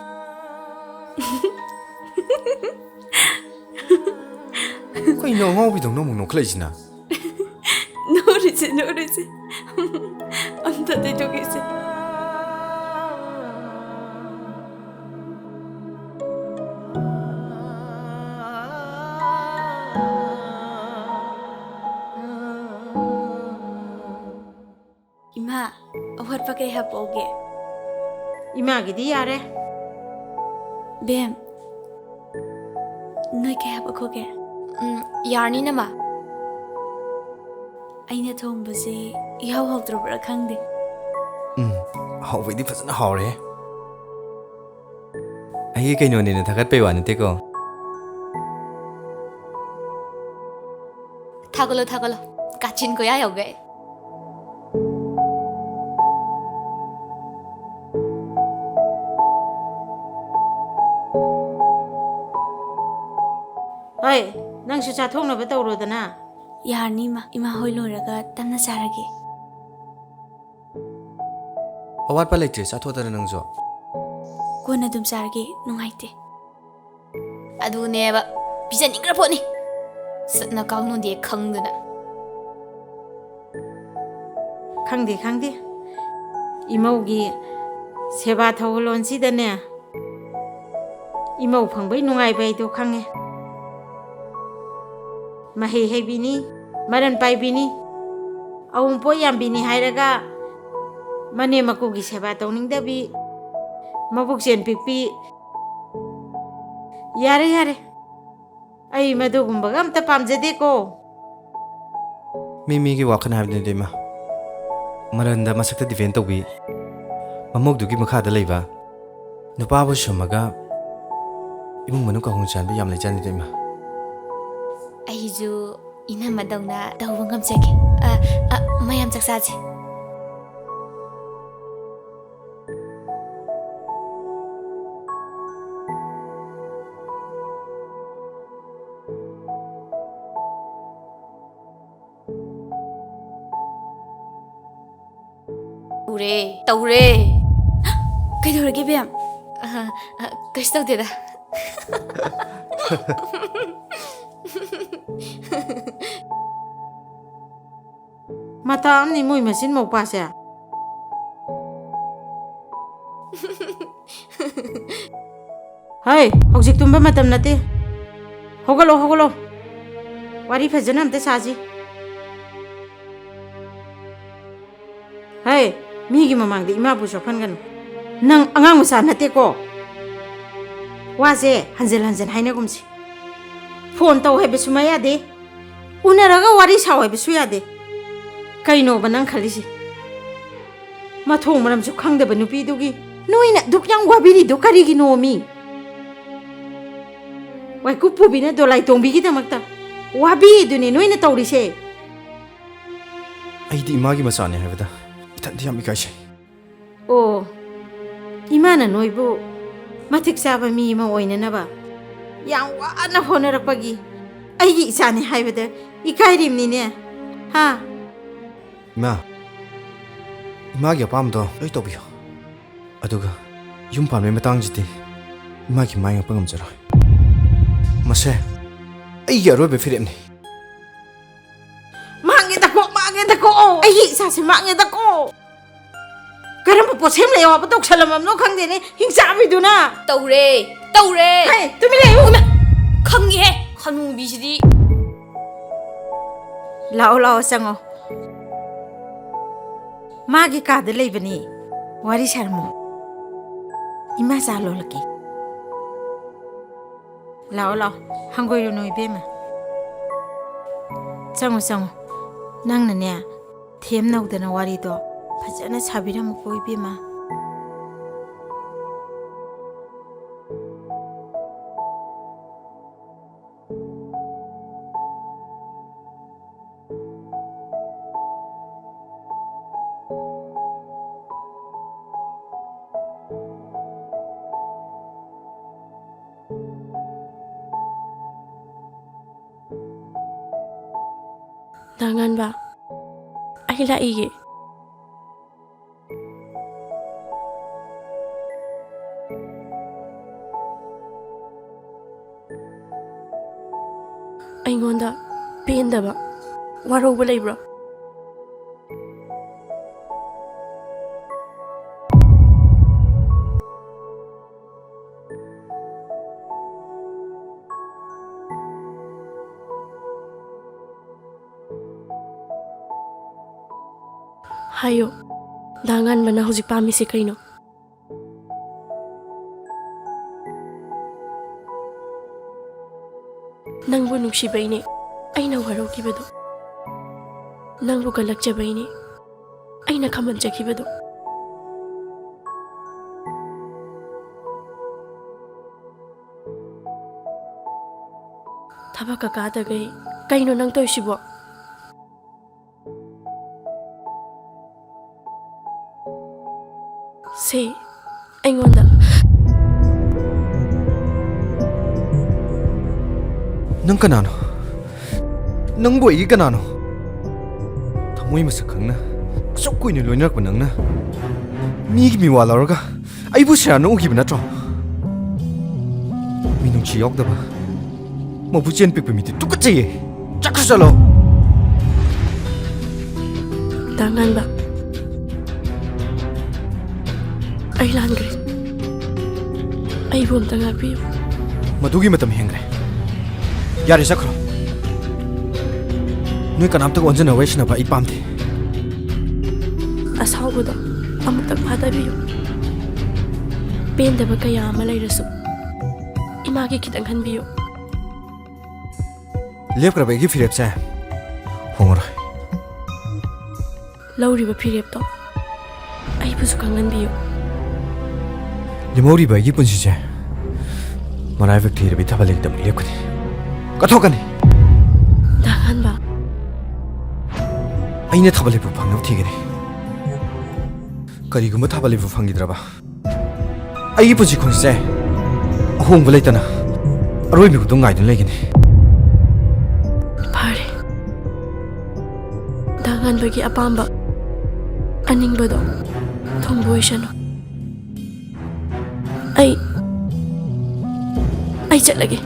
ꯀꯩꯅꯣ ꯑꯉꯥꯎꯕꯤꯗꯧꯅ ꯑꯃꯨꯛ ꯅꯣꯛꯈꯠꯂꯛꯏꯁꯤꯅ? ꯅꯣꯛꯔꯤꯁꯦ, ꯅꯣꯛꯔꯤꯁꯦ꯫ ꯑꯝꯇ ꯇꯩꯊꯣꯛꯈꯤꯁꯦ꯫ ꯏꯃꯥ, ꯑꯋꯥꯠꯄ ꯀꯩ ꯍꯥꯞꯄꯛꯎꯒꯦ? ꯏꯃꯥꯒꯤꯗꯤ ꯌꯥꯔꯦ꯫ ꯕꯦꯝ, ꯅꯣꯏ ꯀꯩ ꯍꯥꯞꯄꯛꯈꯣꯒꯦ? ꯎꯝ, ꯌꯥꯔꯅꯤ, ꯅꯃꯥ꯫ ꯑꯩꯅ ꯊꯣꯡꯕꯁꯦ ꯏꯍꯥꯎ ꯍꯥꯎꯇ꯭ꯔꯕ꯭ꯔꯥ ꯈꯪꯗꯦ꯫ ꯎꯝ, ꯍꯥꯎꯕꯩꯗꯤ ꯐꯖꯅ ꯍꯥꯎꯔꯦ꯫ ꯑꯩꯒꯤ ꯀꯩꯅꯣꯅꯦꯅ ꯊꯥꯒꯠꯄꯩ ꯋꯥ ꯅꯠꯇꯦꯀꯣ꯫ ꯊꯥꯒꯠꯂꯣ, ꯊꯥꯒꯠꯂꯣ꯫ ꯀꯥꯆꯤꯟ ꯀꯣꯌꯥ ꯌꯧꯒꯦ ꯑꯩ꯫ ꯍꯣꯏ, ꯅꯪꯁꯨ ꯆꯥꯊꯣꯛꯅꯕ ꯇꯧꯔꯣꯗꯅ꯫ ꯌꯥꯔꯅꯤ, ꯏꯃꯥ꯫ ꯏꯃꯥ ꯍꯣꯏ ꯂꯣꯏꯔꯒ ꯇꯞꯅ ꯆꯥꯔꯒꯦ꯫ ꯑꯋꯥꯠꯄ ꯂꯩꯇ꯭ꯔꯦ, ꯆꯥꯊꯣꯛꯇꯅ ꯅꯪꯁꯨ꯫ ꯀꯣꯟꯅ ꯑꯗꯨꯝ ꯆꯥꯔꯒꯦ, ꯅꯨꯡꯉꯥꯏꯇꯦ꯫ ꯑꯗꯨꯅꯦꯕ, ꯄꯤꯖꯅꯤꯡꯈ꯭ꯔ ꯄꯣꯠꯅꯤ꯫ ꯁꯠꯅ ꯀꯥꯡꯅꯨꯗꯦ ꯈꯪꯗꯅ꯫ ꯈꯪꯗꯦ, ꯈꯪꯗꯦ꯫ ꯏꯃꯧꯒꯤ ꯁꯦꯕꯥ ꯊꯧꯒꯜꯂꯣꯟꯁꯤꯗꯅꯦ, ꯏꯃꯧ ꯐꯪꯕꯩ ꯅꯨꯡꯉꯥꯏꯕ ꯍꯥꯏꯗꯣ ꯈꯪꯉꯦ꯫ ꯃꯍꯩ ꯍꯩꯕꯤꯅꯤ, ꯃꯔꯟ ꯄꯥꯏꯕꯤꯅꯤ, ꯑꯋꯨꯟꯄꯣꯠ ꯌꯥꯝꯕꯤꯅꯤ ꯍꯥꯏꯔꯒ ꯃꯅꯦꯝ ꯃꯀꯨꯒꯤ ꯁꯦꯕꯥ ꯇꯧꯅꯤꯡꯗꯕꯤ, ꯃꯕꯨꯛ ꯆꯦꯟ ꯄꯤꯛꯄꯤ꯫ ꯌꯥꯔꯦ, ꯌꯥꯔꯦ, ꯑꯩ ꯃꯗꯨꯒꯨꯝꯕꯒ ꯑꯝꯇ ꯄꯥꯝꯖꯗꯦꯀꯣ꯫ ꯃꯤ ꯃꯤꯒꯤ ꯋꯥꯈꯜ ꯍꯥꯏꯕꯗꯨꯅꯤꯗ, ꯏꯃꯥ꯫ ꯃꯔꯟꯗ ꯃꯁꯛꯇ depend ꯇꯧꯕꯤ, ꯃꯃꯧꯗꯨꯒꯤ ꯃꯈꯥꯗ ꯂꯩꯕ, ꯅꯨꯄꯥꯕꯨ ꯁꯨꯝꯃꯒ ꯏꯃꯨꯡ ꯃꯅꯨꯡ ꯀꯥꯡꯍꯣꯡ ꯆꯥꯟꯕ ꯌꯥꯝ ꯂꯩꯖꯥꯠꯅꯤꯗ, ꯏꯃꯥ꯫ ꯑꯩꯁꯨ ꯏꯅꯝꯃꯗꯧꯅ ꯇꯧꯕ ꯉꯝꯖꯒꯦ꯫ ꯑ, ꯑ, ꯃꯌꯥꯝ ꯆꯥꯛ ꯆꯥꯁꯦ꯫ ꯇꯧꯔꯦ, ꯇꯧꯔꯦ꯫ ꯀꯩꯗꯧꯔꯒꯦ, ꯕꯦꯝ? ꯑ, ꯑ, ꯀꯩꯁꯨ ꯇꯧꯗꯦꯗ꯫ ꯃꯇꯥ ꯑꯃꯅꯤ ꯃꯣꯏ ꯃꯆꯤꯟ ꯃꯧꯄꯥꯁꯦ꯫ ꯍꯩ, ꯍꯧꯖꯤꯛ ꯇꯨꯝꯕ ꯃꯇꯝ ꯅꯠꯇꯦ꯫ ꯍꯧꯒꯠꯂꯣ, ꯍꯧꯒꯠꯂꯣ꯫ ꯋꯥꯔꯤ ꯐꯖꯅ ꯑꯝꯇ ꯁꯥꯁꯤ꯫ ꯍꯩ, ꯃꯤꯒꯤ ꯃꯃꯥꯡꯗ ꯏꯃꯥꯕꯨ ꯆꯣꯞꯍꯟꯒꯅꯨ꯫ ꯅꯪ ꯑꯉꯥꯡ ꯃꯆꯥ ꯅꯠꯇꯦꯀꯣ꯫ ꯋꯥꯁꯦ ꯍꯟꯖꯤꯟ ꯍꯟꯖꯤꯟ ꯍꯥꯏꯅꯒꯨꯝꯁꯤ꯫ ꯐꯣꯟ ꯇꯧ ꯍꯥꯏꯕꯁꯨ ꯃꯌꯥꯗꯦ꯫ ꯎꯅꯔꯒ ꯋꯥꯔꯤ ꯁꯥꯎ ꯍꯥꯏꯕꯁꯨ ꯌꯥꯗꯦ꯫ ꯀꯩꯅꯣꯕ ꯅꯪ ꯈꯜꯂꯤꯁꯤ? ꯃꯊꯣꯡ ꯃꯔꯝꯁꯨ ꯈꯪꯗꯕ ꯅꯨꯄꯤꯗꯨꯒꯤ ꯅꯣꯏꯅ ꯑꯗꯨꯛ ꯌꯥꯝ ꯋꯥꯕꯤꯔꯤꯗꯨ ꯀꯔꯤꯒꯤꯅꯣ ꯃꯤ? ꯋꯥꯏꯀꯨꯞ ꯄꯨꯕꯤꯅ ꯗꯣꯂꯥꯏ ꯇꯣꯡꯕꯤꯒꯤꯗꯃꯛꯇ ꯋꯥꯕꯤꯗꯨꯅꯤ ꯅꯣꯏꯅ ꯇꯧꯔꯤꯁꯦ꯫ ꯑꯩꯗꯤ ꯏꯃꯥꯒꯤ ꯃꯆꯥꯅꯤ ꯍꯥꯏꯕꯗ ꯏꯊꯟꯗ ꯌꯥꯝ ꯏꯀꯥꯏꯖꯩ꯫ ꯑꯣ, ꯏꯃꯥꯅ ꯅꯣꯏꯕꯨ ꯃꯇꯤꯛ ꯆꯥꯕ ꯃꯤ ꯑꯃ ꯑꯣꯏꯅꯅꯕ ꯌꯥꯝ ꯋꯥꯅ ꯍꯣꯠꯅꯔꯛꯄꯒꯤ ꯑꯩꯒꯤ ꯏꯆꯥꯅꯤ ꯍꯥꯏꯕꯗ ꯏꯀꯥꯏꯔꯤꯕꯅꯤꯅꯦ꯫ ꯍꯥ? ꯏꯃꯥ, ꯏꯃꯥꯒꯤ ꯑꯄꯥꯝꯕꯗꯣ ꯂꯣꯏ ꯇꯧꯕꯤꯌꯣ꯫ ꯑꯗꯨꯒ ꯌꯨꯝ ꯄꯥꯟꯕꯒꯤ ꯃꯇꯥꯡꯁꯤꯗꯤ ꯏꯃꯥꯒꯤ ꯃꯥꯏ ꯉꯥꯛꯄ ꯉꯝꯖꯔꯣꯏ꯫ ꯃꯁꯦ ꯑꯩꯒꯤ ꯑꯔꯣꯏꯕ ꯐꯤꯔꯦꯞꯅꯤ꯫ ꯃꯥꯡꯉꯦꯗꯀꯣ, ꯃꯥꯡꯉꯦꯗꯀꯣ, ꯑꯩꯒꯤ ꯏꯆꯥꯁꯦ ꯃꯥꯡꯉꯦꯗꯀꯣ꯫ ꯀꯔꯝꯕ ꯄꯣꯠꯁꯦꯝ ꯂꯩ ꯋꯥꯕ ꯇꯧꯁꯜꯂꯝꯃꯕꯅꯣ ꯈꯪꯗꯦꯅꯦ, ꯍꯤꯡꯆꯥꯕꯤꯗꯨꯅ꯫ ꯇꯧꯔꯦ, ꯇꯧꯔꯦ꯫ ꯍꯩ, ꯇꯨꯃꯤꯟ ꯂꯩꯌꯨ꯫ ꯏꯃꯥ, ꯈꯪꯉꯤꯍꯦ, ꯍꯅꯨꯕꯤꯁꯤꯗꯤ꯫ ꯂꯥꯛꯑꯣ, ꯂꯥꯛꯑꯣ, ꯆꯪꯉꯣ꯫ ꯃꯥꯒꯤ ꯀꯥꯗ ꯂꯩꯕꯅꯤ꯫ ꯋꯥꯔꯤ ꯁꯥꯔꯝꯃꯣ꯫ ꯏꯃꯥ ꯆꯥ ꯂꯣꯜꯂꯛꯀꯦ꯫ ꯂꯥꯛꯑꯣ, ꯂꯥꯛꯑꯣ꯫ ꯍꯪꯒꯣꯏꯔꯨꯅꯨ, ꯏꯕꯦꯝꯃ꯫ ꯆꯪꯉꯣ, ꯆꯪꯉꯣ꯫ ꯅꯪꯅꯅꯦ, ꯊꯦꯝ ꯅꯧꯗꯅ ꯋꯥꯔꯤꯗꯣ ꯐꯖꯅ ꯁꯥꯕꯤꯔꯝꯃꯨꯀꯣ, ꯏꯕꯦꯝꯃ꯫ ꯗꯥ ꯉꯥꯟꯕ, ꯑꯩ ꯂꯥꯛꯏꯒꯦ꯫ ꯑꯩꯉꯣꯟꯗ ꯄꯦꯟꯗꯕ, ꯋꯥꯔꯧꯕ ꯂꯩꯕ꯭ꯔꯣ? ꯍꯥꯏꯌꯣ, ꯗꯥ ꯉꯥꯟꯕꯅ ꯍꯧꯖꯤꯛ ꯄꯥꯝꯃꯤꯁꯦ ꯀꯩꯅꯣ? ꯅꯪꯕꯨ ꯅꯨꯡꯁꯤꯕꯩꯅꯦ ꯑꯩꯅ ꯋꯥꯔꯧꯈꯤꯕꯗꯣ꯫ ꯅꯪꯕꯨ ꯀꯜꯂꯛꯆꯕꯩꯅꯦ ꯑꯩꯅ ꯈꯝꯕꯟꯖꯈꯤꯕꯗꯣ꯫ ꯊꯕꯛꯀ ꯀꯥꯗꯒꯩ ꯀꯩꯅꯣ ꯅꯪ ꯇꯧꯔꯤꯁꯤꯕꯣ? ꯁꯦ, ꯑꯩꯉꯣꯟꯗ꯫ ꯅꯪ ꯀꯅꯥꯅꯣ? ꯅꯪꯕꯨ ꯑꯩꯒꯤ ꯀꯅꯥꯅꯣ? ꯊꯃꯣꯏ ꯃꯁꯛ ꯈꯪꯅ ꯑꯁꯨꯛ ꯀꯨꯏꯅ ꯂꯣꯏꯅꯔꯛꯄ ꯅꯪꯅ ꯃꯤꯒꯤ ꯃꯤꯋꯥ ꯂꯧꯔꯒ ꯑꯩꯕꯨ ꯁꯦꯔꯥꯟꯅ ꯎꯈꯤꯕ ꯅꯠꯇ꯭ꯔꯣ? ꯃꯤꯅꯨꯡꯁꯤ ꯌꯥꯎꯗꯕ, ꯃꯕꯨꯛꯆꯦꯜ ꯄꯤꯛꯄ ꯃꯤꯗꯤ ꯇꯨꯀꯠꯆꯩꯌꯦ꯫ ꯆꯠꯈ꯭ꯔꯣ, ꯆꯠꯂꯣ꯫ ꯗꯥ ꯉꯥꯟꯕ, ꯑꯩ ꯂꯥꯟꯈ꯭ꯔꯦ꯫ ꯑꯩꯕꯨ ꯑꯝꯇ ꯉꯥꯛꯄꯤꯌꯨ꯫ ꯃꯗꯨꯒꯤ ꯃꯇꯝ ꯍꯦꯟꯈ꯭ꯔꯦ꯫ ꯌꯥꯔꯦ, ꯆꯠꯈ꯭ꯔꯣ꯫ ꯅꯣꯏ ꯀꯅꯥꯝꯇꯒ ꯑꯣꯟꯖꯟꯅ ꯋꯥꯔꯤ ꯁꯥꯟꯅꯕ ꯑꯩ ꯄꯥꯝꯗꯦ꯫ ꯑꯁꯥꯎꯕꯗꯣ ꯑꯃꯨꯛꯇꯪ ꯐꯥꯊꯕꯤꯌꯨ꯫ ꯄꯦꯟꯗꯕ ꯀꯌꯥ ꯑꯃ ꯂꯩꯔꯁꯨ ꯏꯃꯥꯒꯤ ꯈꯤꯇꯪ ꯈꯟꯕꯤꯌꯨ꯫ ꯂꯦꯞꯈ꯭ꯔꯕ ꯑꯩꯒꯤ ꯐꯤꯔꯦꯞꯁꯦ ꯍꯣꯡꯉꯔꯣꯏ꯫ ꯂꯧꯔꯤꯕ ꯐꯤꯔꯦꯞꯇꯣ ꯑꯩꯕꯨꯁꯨ ꯈꯪꯍꯟꯕꯤꯌꯨ꯫ ꯂꯦꯝꯍꯧꯔꯤꯕ ꯑꯩꯒꯤ ꯄꯨꯟꯁꯤꯁꯦ ꯃꯔꯥꯏꯕꯛ ꯊꯤꯔꯕꯤ ꯊꯥꯕꯜ ꯂꯩꯇꯕ ꯂꯦꯞꯀꯅꯤ꯫ ꯀꯠꯊꯣꯛꯀꯅꯤ꯫ ꯗꯥ ꯉꯥꯟꯕ꯫ ꯑꯩꯅ ꯊꯥꯕꯜ ꯂꯩꯕꯨ ꯐꯪꯅꯕ ꯊꯤꯒꯅꯤ꯫ ꯀꯔꯤꯒꯨꯝꯕ ꯊꯥꯕꯜ ꯂꯩꯕꯨ ꯐꯪꯈꯤꯗ꯭ꯔꯕ, ꯑꯩꯒꯤ ꯄꯨꯟꯁꯤ ꯈꯣꯡꯆꯠꯁꯦ ꯑꯍꯣꯡꯕ ꯂꯩꯇꯅ ꯑꯔꯣꯏꯕ ꯃꯤꯀꯨꯞꯇ ꯉꯥꯏꯗꯨꯅ ꯂꯩꯒꯅꯤ꯫ ꯐꯔꯦ, ꯗꯥ ꯉꯥꯟꯕꯒꯤ ꯑꯄꯥꯝꯕ ꯑꯅꯤꯡꯕꯗꯣ ꯊꯨꯡꯕ ꯑꯣꯏꯁꯅꯨ꯫ ꯑꯩ, ꯑꯩ ꯆꯠꯂꯒꯦ꯫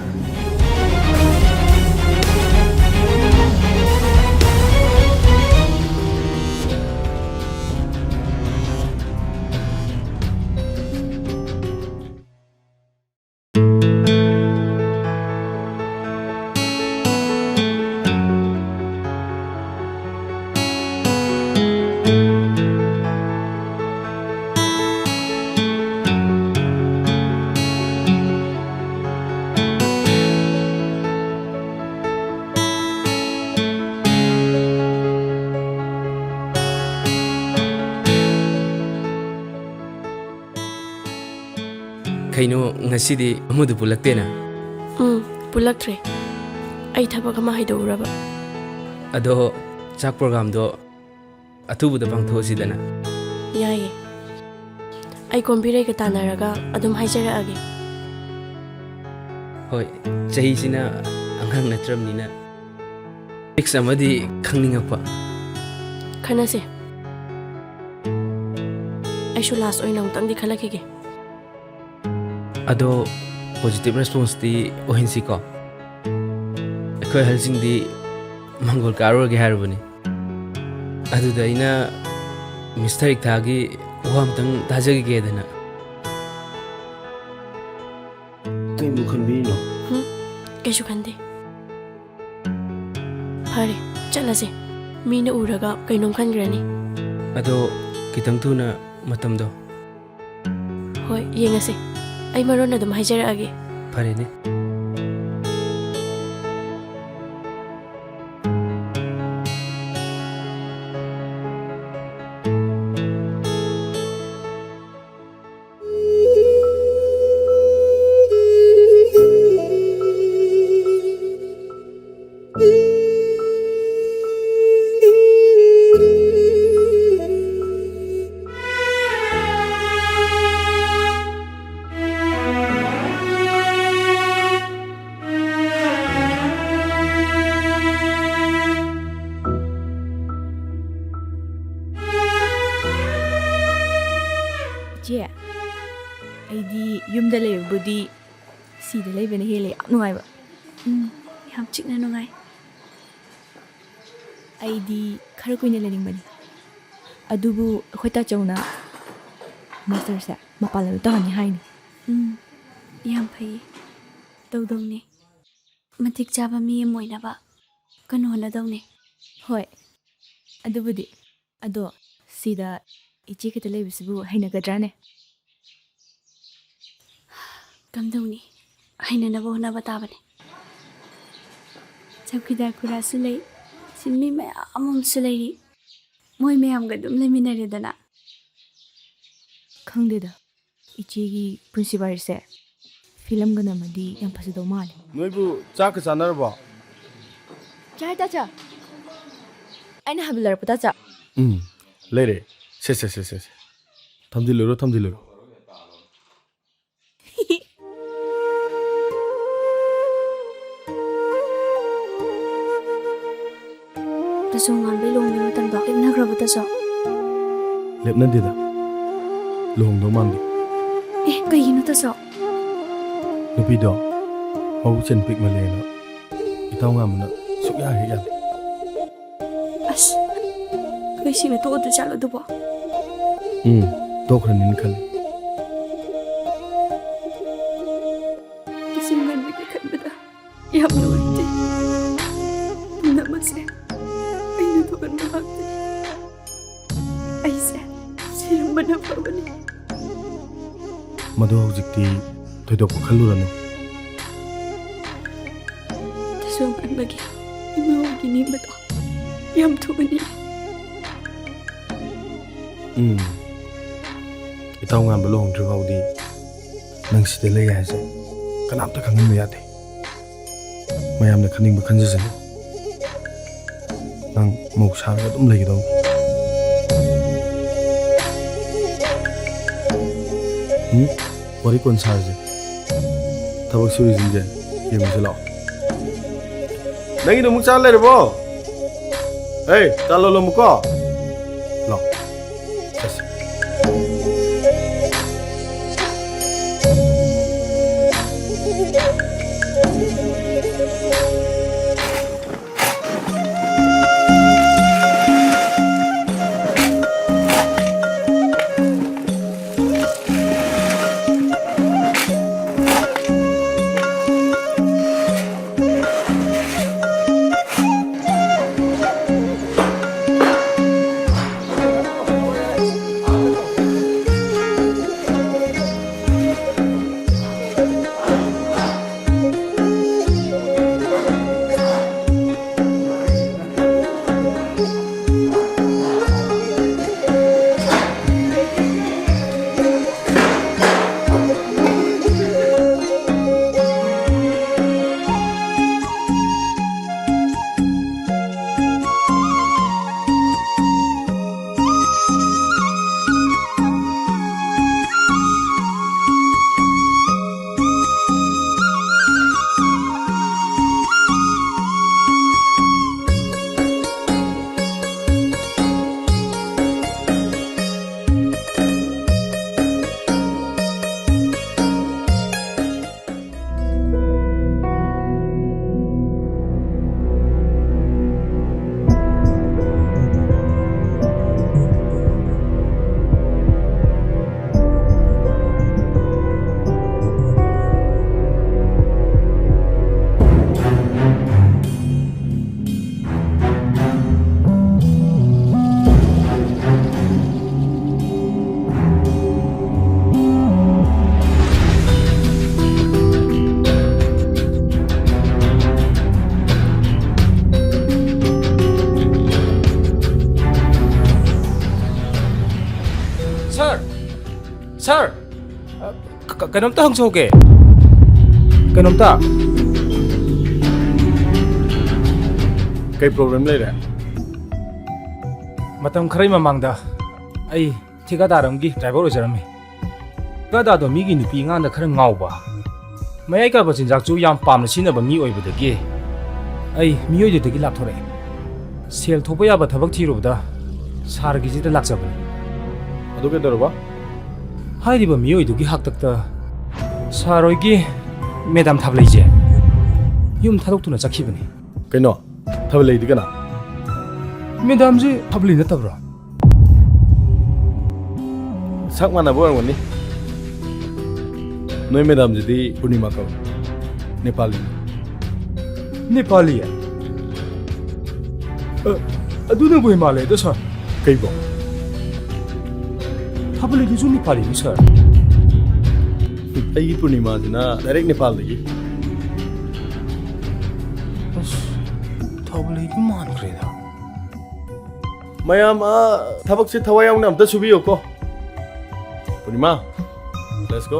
ꯀꯩꯅꯣ, ꯉꯁꯤꯗꯤ ꯑꯃꯗꯨ ꯄꯨꯜꯂꯛꯇꯦꯅ? ꯎꯝ, ꯄꯨꯜꯂꯛꯇ꯭ꯔꯦ꯫ ꯑꯩ ꯊꯕꯛ ꯑꯃ ꯍꯥꯏꯗꯣꯛꯎꯔꯕ꯫ ꯑꯗꯣ ꯆꯥꯛ ꯄ꯭ꯔꯣꯒ꯭ꯔꯥꯝꯗꯣ ꯑꯊꯨꯕꯗ ꯄꯥꯡꯊꯣꯛꯑꯁꯤꯗꯅ꯫ ꯌꯥꯏꯌꯦ꯫ ꯑꯩ ꯀꯣꯝꯕꯤꯔꯩꯒ ꯇꯥꯟꯅꯔꯒ ꯑꯗꯨꯝ ꯍꯥꯏꯖꯔꯛꯑꯒꯦ꯫ ꯍꯣꯏ, ꯆꯍꯤꯁꯤꯅ ꯑꯉꯥꯡ ꯅꯠꯇ꯭ꯔꯕꯅꯤꯅ ꯐꯤꯛꯁ ꯑꯃꯗꯤ ꯈꯪꯅꯤꯡꯉꯛꯄ꯫ ꯈꯟꯅꯁꯦ꯫ ꯑꯩꯁꯨ ꯂꯥꯁ ꯑꯣꯏꯅ ꯑꯃꯨꯛꯇꯪꯗꯤ ꯈꯜꯂꯛꯈꯤꯒꯦ꯫ ꯑꯗꯣ ꯄꯣꯖꯤꯇꯤꯚ ꯔꯦꯁꯄꯣꯟꯁꯇꯤ ꯑꯣꯏꯍꯟꯁꯤꯀꯣ꯫ ꯑꯩꯈꯣꯏ ꯑꯍꯜꯁꯤꯡꯗꯤ ꯃꯪꯒꯣꯜ ꯀꯥꯔꯨꯔꯒꯦ ꯍꯥꯏꯔꯨꯕꯅꯤ꯫ ꯑꯗꯨꯗ ꯑꯩꯅ ꯃꯤꯁꯇꯔ ꯏꯛꯊꯥꯒꯤ ꯋꯥ ꯑꯝꯇꯪ ꯇꯥꯖꯈꯤꯒꯦꯗꯅ꯫ ꯀꯩꯕꯨ ꯈꯟꯕꯤꯔꯤꯅꯣ? ꯍꯨꯝ, ꯀꯩꯁꯨ ꯈꯟꯗꯦ꯫ ꯐꯔꯦ, ꯆꯠꯂꯁꯦ꯫ ꯃꯤꯅ ꯎꯔꯒ ꯀꯩꯅꯣꯝ ꯈꯟꯈ꯭ꯔꯅꯤ꯫ ꯑꯗꯣ ꯈꯤꯇꯪ ꯊꯨꯅ ꯃꯇꯝꯗꯣ꯫ ꯍꯣꯏ, ꯌꯦꯡꯉꯁꯦ꯫ ꯑꯩ ꯃꯔꯣꯟ ꯑꯗꯨꯝ ꯍꯥꯏꯖꯔꯛꯑꯒꯦ꯫ ꯐꯔꯦꯅꯦ꯫ ꯏꯆꯦ, ꯑꯩꯗꯤ ꯌꯨꯝꯗ ꯂꯩꯕꯕꯨꯗꯤ ꯁꯤꯗ ꯂꯩꯕꯅ ꯍꯦꯜꯂꯦ ꯌꯥꯝ ꯅꯨꯡꯉꯥꯏꯕ꯫ ꯎꯝ, ꯌꯥꯝ ꯆꯤꯛꯅ ꯅꯨꯡꯉꯥꯏ꯫ ꯑꯩꯗꯤ ꯈꯔ ꯀꯨꯏꯅ ꯂꯩꯅꯤꯡꯕꯅꯤ꯫ ꯑꯗꯨꯕꯨ ꯑꯩꯈꯣꯏ ꯇꯥꯆꯧꯅ ꯃꯥꯁꯇꯔꯁꯦ ꯃꯄꯥꯟ ꯂꯝꯗ ꯇꯧꯍꯟꯅꯤ ꯍꯥꯏꯅꯤ꯫ ꯎꯝ, ꯌꯥꯝ ꯐꯩꯌꯦ꯫ ꯇꯧꯗꯧꯅꯦ꯫ ꯃꯇꯤꯛ ꯆꯥꯕ ꯃꯤ ꯑꯃ ꯑꯣꯏꯅꯕ ꯀꯟꯅ ꯍꯣꯠꯅꯗꯧꯅꯦ꯫ ꯍꯣꯏ, ꯑꯗꯨꯕꯨꯗꯤ꯫ ꯑꯗꯣ ꯁꯤꯗ ꯏꯆꯦ ꯈꯛꯇ ꯂꯩꯕꯁꯤꯕꯨ ꯍꯩꯅꯒꯗ꯭ꯔꯥꯅꯦ? ꯀꯝꯗꯧꯅꯤ? ꯍꯩꯅꯅꯕ ꯍꯣꯠꯅꯕ ꯇꯥꯕꯅꯤ꯫ ꯆꯧꯀꯤꯗꯥꯔ ꯈꯨꯔꯥꯁꯨ ꯂꯩ, ꯁꯤꯟꯃꯤ ꯃꯌꯥꯝ ꯑꯃꯁꯨ ꯂꯩꯔꯤ꯫ ꯃꯣꯏ ꯃꯌꯥꯝꯒ ꯑꯗꯨꯝ ꯂꯩꯃꯤꯟꯅꯔꯦꯗꯅ꯫ ꯈꯪꯗꯦꯗ, ꯏꯆꯦꯒꯤ ꯄꯨꯟꯁꯤ ꯋꯥꯔꯤꯁꯦ ꯐꯤꯂꯝꯒ ꯅꯝꯃꯗꯤ ꯌꯥꯝ ꯐꯖꯗꯧ ꯃꯥꯜꯂꯦ꯫ ꯅꯣꯏꯕꯨ ꯆꯥꯛꯀ ꯆꯥꯅꯔꯕꯣ? ꯆꯥꯔꯦ, ꯇꯥꯆꯥ꯫ ꯑꯩꯅ ꯍꯥꯏꯕ ꯂꯩꯔꯛꯄ, ꯇꯥꯆꯥ? ꯎꯝ, ꯂꯩꯔꯦ꯫ ꯁꯦ, ꯁꯦ, ꯁꯦ, ꯁꯦ, ꯁꯦ꯫ ꯊꯝꯖꯤꯜꯂꯨꯔꯣ, ꯊꯝꯖꯤꯜꯂꯨꯔꯣ꯫ ꯇꯥꯆꯧ, ꯉꯥꯟꯕꯩ ꯂꯨꯍꯣꯡꯕꯩ ꯃꯇꯝꯗꯣ ꯂꯦꯞꯅꯈ꯭ꯔꯕꯣ, ꯇꯥꯆꯧ? ꯂꯦꯞꯅꯗꯦꯗ꯫ ꯂꯨꯍꯣꯡꯗꯧ ꯃꯥꯟꯗꯦ꯫ ꯑꯦ, ꯀꯩꯒꯤꯅꯣ, ꯇꯥꯆꯧ? ꯅꯨꯄꯤꯗꯣ ꯃꯕꯨꯛ ꯆꯦꯟ ꯄꯤꯛꯃꯜꯂꯦꯅ ꯏꯇꯥꯎ ꯉꯥꯟꯕꯅ ꯁꯨꯛꯌꯥ ꯍꯦꯛ ꯌꯥꯗꯦ꯫ ꯑꯁ, ꯀꯩꯁꯤꯅ ꯇꯣꯛꯑꯗꯣꯏꯖꯥꯠꯂꯣ ꯑꯗꯨꯕꯣ? ꯎꯝ, ꯇꯣꯛꯈ꯭ꯔꯅꯤꯅ ꯈꯜꯂꯤ꯫ ꯇꯥꯆꯧ, ꯉꯥꯟꯕꯒꯤ ꯈꯟꯕꯗ ꯌꯥꯝ ꯅꯨꯡꯉꯥꯏꯇꯦ꯫ ꯄꯨꯝꯅꯃꯛꯁꯦ ꯑꯩꯅ ꯊꯣꯛꯍꯟꯕ ꯉꯥꯛꯇꯅꯤ꯫ ꯑꯩꯁꯦ ꯁꯤꯔꯝꯕꯅ ꯐꯕꯅꯤ꯫ ꯃꯗꯨ ꯍꯧꯖꯤꯛꯇꯤ ꯊꯣꯏꯗꯣꯛꯄ ꯈꯜꯂꯨꯔꯅꯨ꯫ ꯇꯥꯆꯧ, ꯉꯥꯟꯕꯒꯤ ꯏꯃꯥ ꯍꯣꯏꯒꯤ ꯅꯤꯡꯕꯗꯣ ꯌꯥꯝ ꯊꯨꯒꯅꯤ꯫ ꯎꯝ꯫ ꯏꯇꯥꯎ ꯉꯥꯟꯕ ꯂꯨꯍꯣꯡꯗ꯭ꯔꯤ ꯐꯥꯎꯗꯤ ꯅꯪ ꯁꯤꯗ ꯂꯩ ꯍꯥꯏꯁꯦ ꯀꯅꯥꯝꯇ ꯈꯪꯍꯟꯕ ꯌꯥꯗꯦ꯫ ꯃꯌꯥꯝꯅ ꯈꯟꯅꯤꯡꯕ ꯈꯟꯖꯁꯅꯨ꯫ ꯅꯪ ꯃꯧ ꯁꯥꯔꯒ ꯑꯗꯨꯝ ꯂꯩꯒꯗꯧꯅꯤ꯫ ꯎꯝ? ꯋꯥꯔꯤ ꯀꯣꯟ ꯁꯥꯔꯁꯦ꯫ ꯊꯕꯛ ꯁꯨꯔꯤꯁꯤꯡꯁꯦ ꯌꯦꯡꯉꯨꯁꯤ ꯂꯥꯛꯑꯣ꯫ ꯅꯪꯒꯤꯗꯣ ꯑꯃꯨꯛ ꯆꯥ ꯂꯩꯔꯕꯣ? ꯑꯦ, ꯆꯥ ꯂꯣꯜꯂꯝꯃꯨꯀꯣ꯫ ꯂꯥꯛꯑꯣ꯫ ꯆꯠꯁꯤ꯫ ꯁꯥꯔ, ꯑ, ꯀ-, ꯀ-, ꯀꯩꯅꯣꯝꯇ ꯍꯪꯖꯍꯧꯒꯦ꯫ ꯀꯩꯅꯣꯝꯇ꯫ ꯀꯩ ꯄ꯭ꯔꯣꯕ꯭ꯂꯦꯝ ꯂꯩꯔꯦ? ꯃꯇꯝ ꯈꯔꯒꯤ ꯃꯃꯥꯡꯗ ꯑꯩ ꯊꯤꯀꯥꯗꯥꯔ ꯑꯃꯒꯤ ꯗ꯭ꯔꯥꯏꯚꯔ ꯑꯣꯏꯖꯔꯝꯃꯤ꯫ ꯊꯤꯀꯥꯗꯥꯔꯗꯣ ꯃꯤꯒꯤ ꯅꯨꯄꯤ ꯑꯉꯥꯡꯗ ꯈꯔ ꯉꯥꯎꯕ, ꯃꯌꯥꯏ ꯀꯥꯕ ꯆꯤꯟꯖꯥꯛꯁꯨ ꯌꯥꯝ ꯄꯥꯝꯅ ꯁꯤꯖꯤꯟꯅꯕ ꯃꯤ ꯑꯣꯏꯕꯗꯒꯤ ꯑꯩ ꯃꯤꯑꯣꯏꯗꯨꯗꯒꯤ ꯂꯥꯞꯊꯣꯔꯛꯑꯦ꯫ ꯁꯦꯜ ꯊꯣꯛꯄ ꯌꯥꯕ ꯊꯕꯛ ꯊꯤꯔꯨꯕꯗ ꯁꯥꯔꯒꯤꯁꯤꯗ ꯂꯥꯛꯆꯕꯅꯤ꯫ ꯑꯗꯨ ꯀꯩꯗꯧꯔꯕ? ꯍꯥꯏꯔꯤꯕ ꯃꯤꯑꯣꯏꯗꯨꯒꯤ ꯍꯥꯛꯇꯛꯇ ꯁꯥꯔ ꯍꯣꯏꯒꯤ ꯃꯦꯗꯥꯝ ꯊꯥꯕꯂꯩꯁꯦ ꯌꯨꯝ ꯊꯥꯗꯣꯛꯇꯨꯅ ꯆꯠꯈꯤꯕꯅꯤ꯫ ꯀꯩꯅꯣ? ꯊꯥꯕꯂꯩꯗꯤ ꯀꯅꯥ? ꯃꯦꯗꯥꯝꯁꯤ ꯊꯥꯕꯂꯩ ꯅꯠꯇꯕ꯭ꯔꯣ? ꯁꯛ ꯃꯥꯟꯅꯕ ꯑꯣꯏꯔꯝꯒꯅꯤ꯫ ꯅꯣꯏ ꯃꯦꯗꯥꯝꯁꯤꯗꯤ ꯄꯨꯔꯅꯤꯃꯥ ꯀꯧꯏ꯫ ꯅꯦꯄꯥꯂꯤ꯫ ꯅꯦꯄꯥꯂꯤ? ꯑ, ꯑꯗꯨꯅꯕꯨ ꯍꯦꯟ ꯃꯥꯜꯂꯦꯗ, ꯁꯥꯔ꯫ ꯀꯩꯕꯣ? ꯊꯥꯕꯂꯩꯗꯨꯁꯨ ꯅꯦꯄꯥꯂꯤꯅꯤ, ꯁꯥꯔ꯫ ꯑꯩꯒꯤ ꯄꯨꯔꯅꯤꯃꯥꯁꯤꯅ ꯗꯥꯏꯔꯦꯛ ꯅꯦꯄꯥꯜꯗꯒꯤ꯫ ꯑꯁ, ꯊꯥꯕꯂꯩꯗꯤ ꯃꯥꯟꯈ꯭ꯔꯦꯗ꯫ ꯃꯌꯥꯝ, ꯑ, ꯊꯕꯛꯁꯦ ꯊꯋꯥꯏ ꯌꯥꯎꯅ ꯑꯝꯇ ꯁꯨꯕꯤꯌꯨꯀꯣ꯫ ꯄꯨꯔꯅꯤꯃꯥ, let's go꯫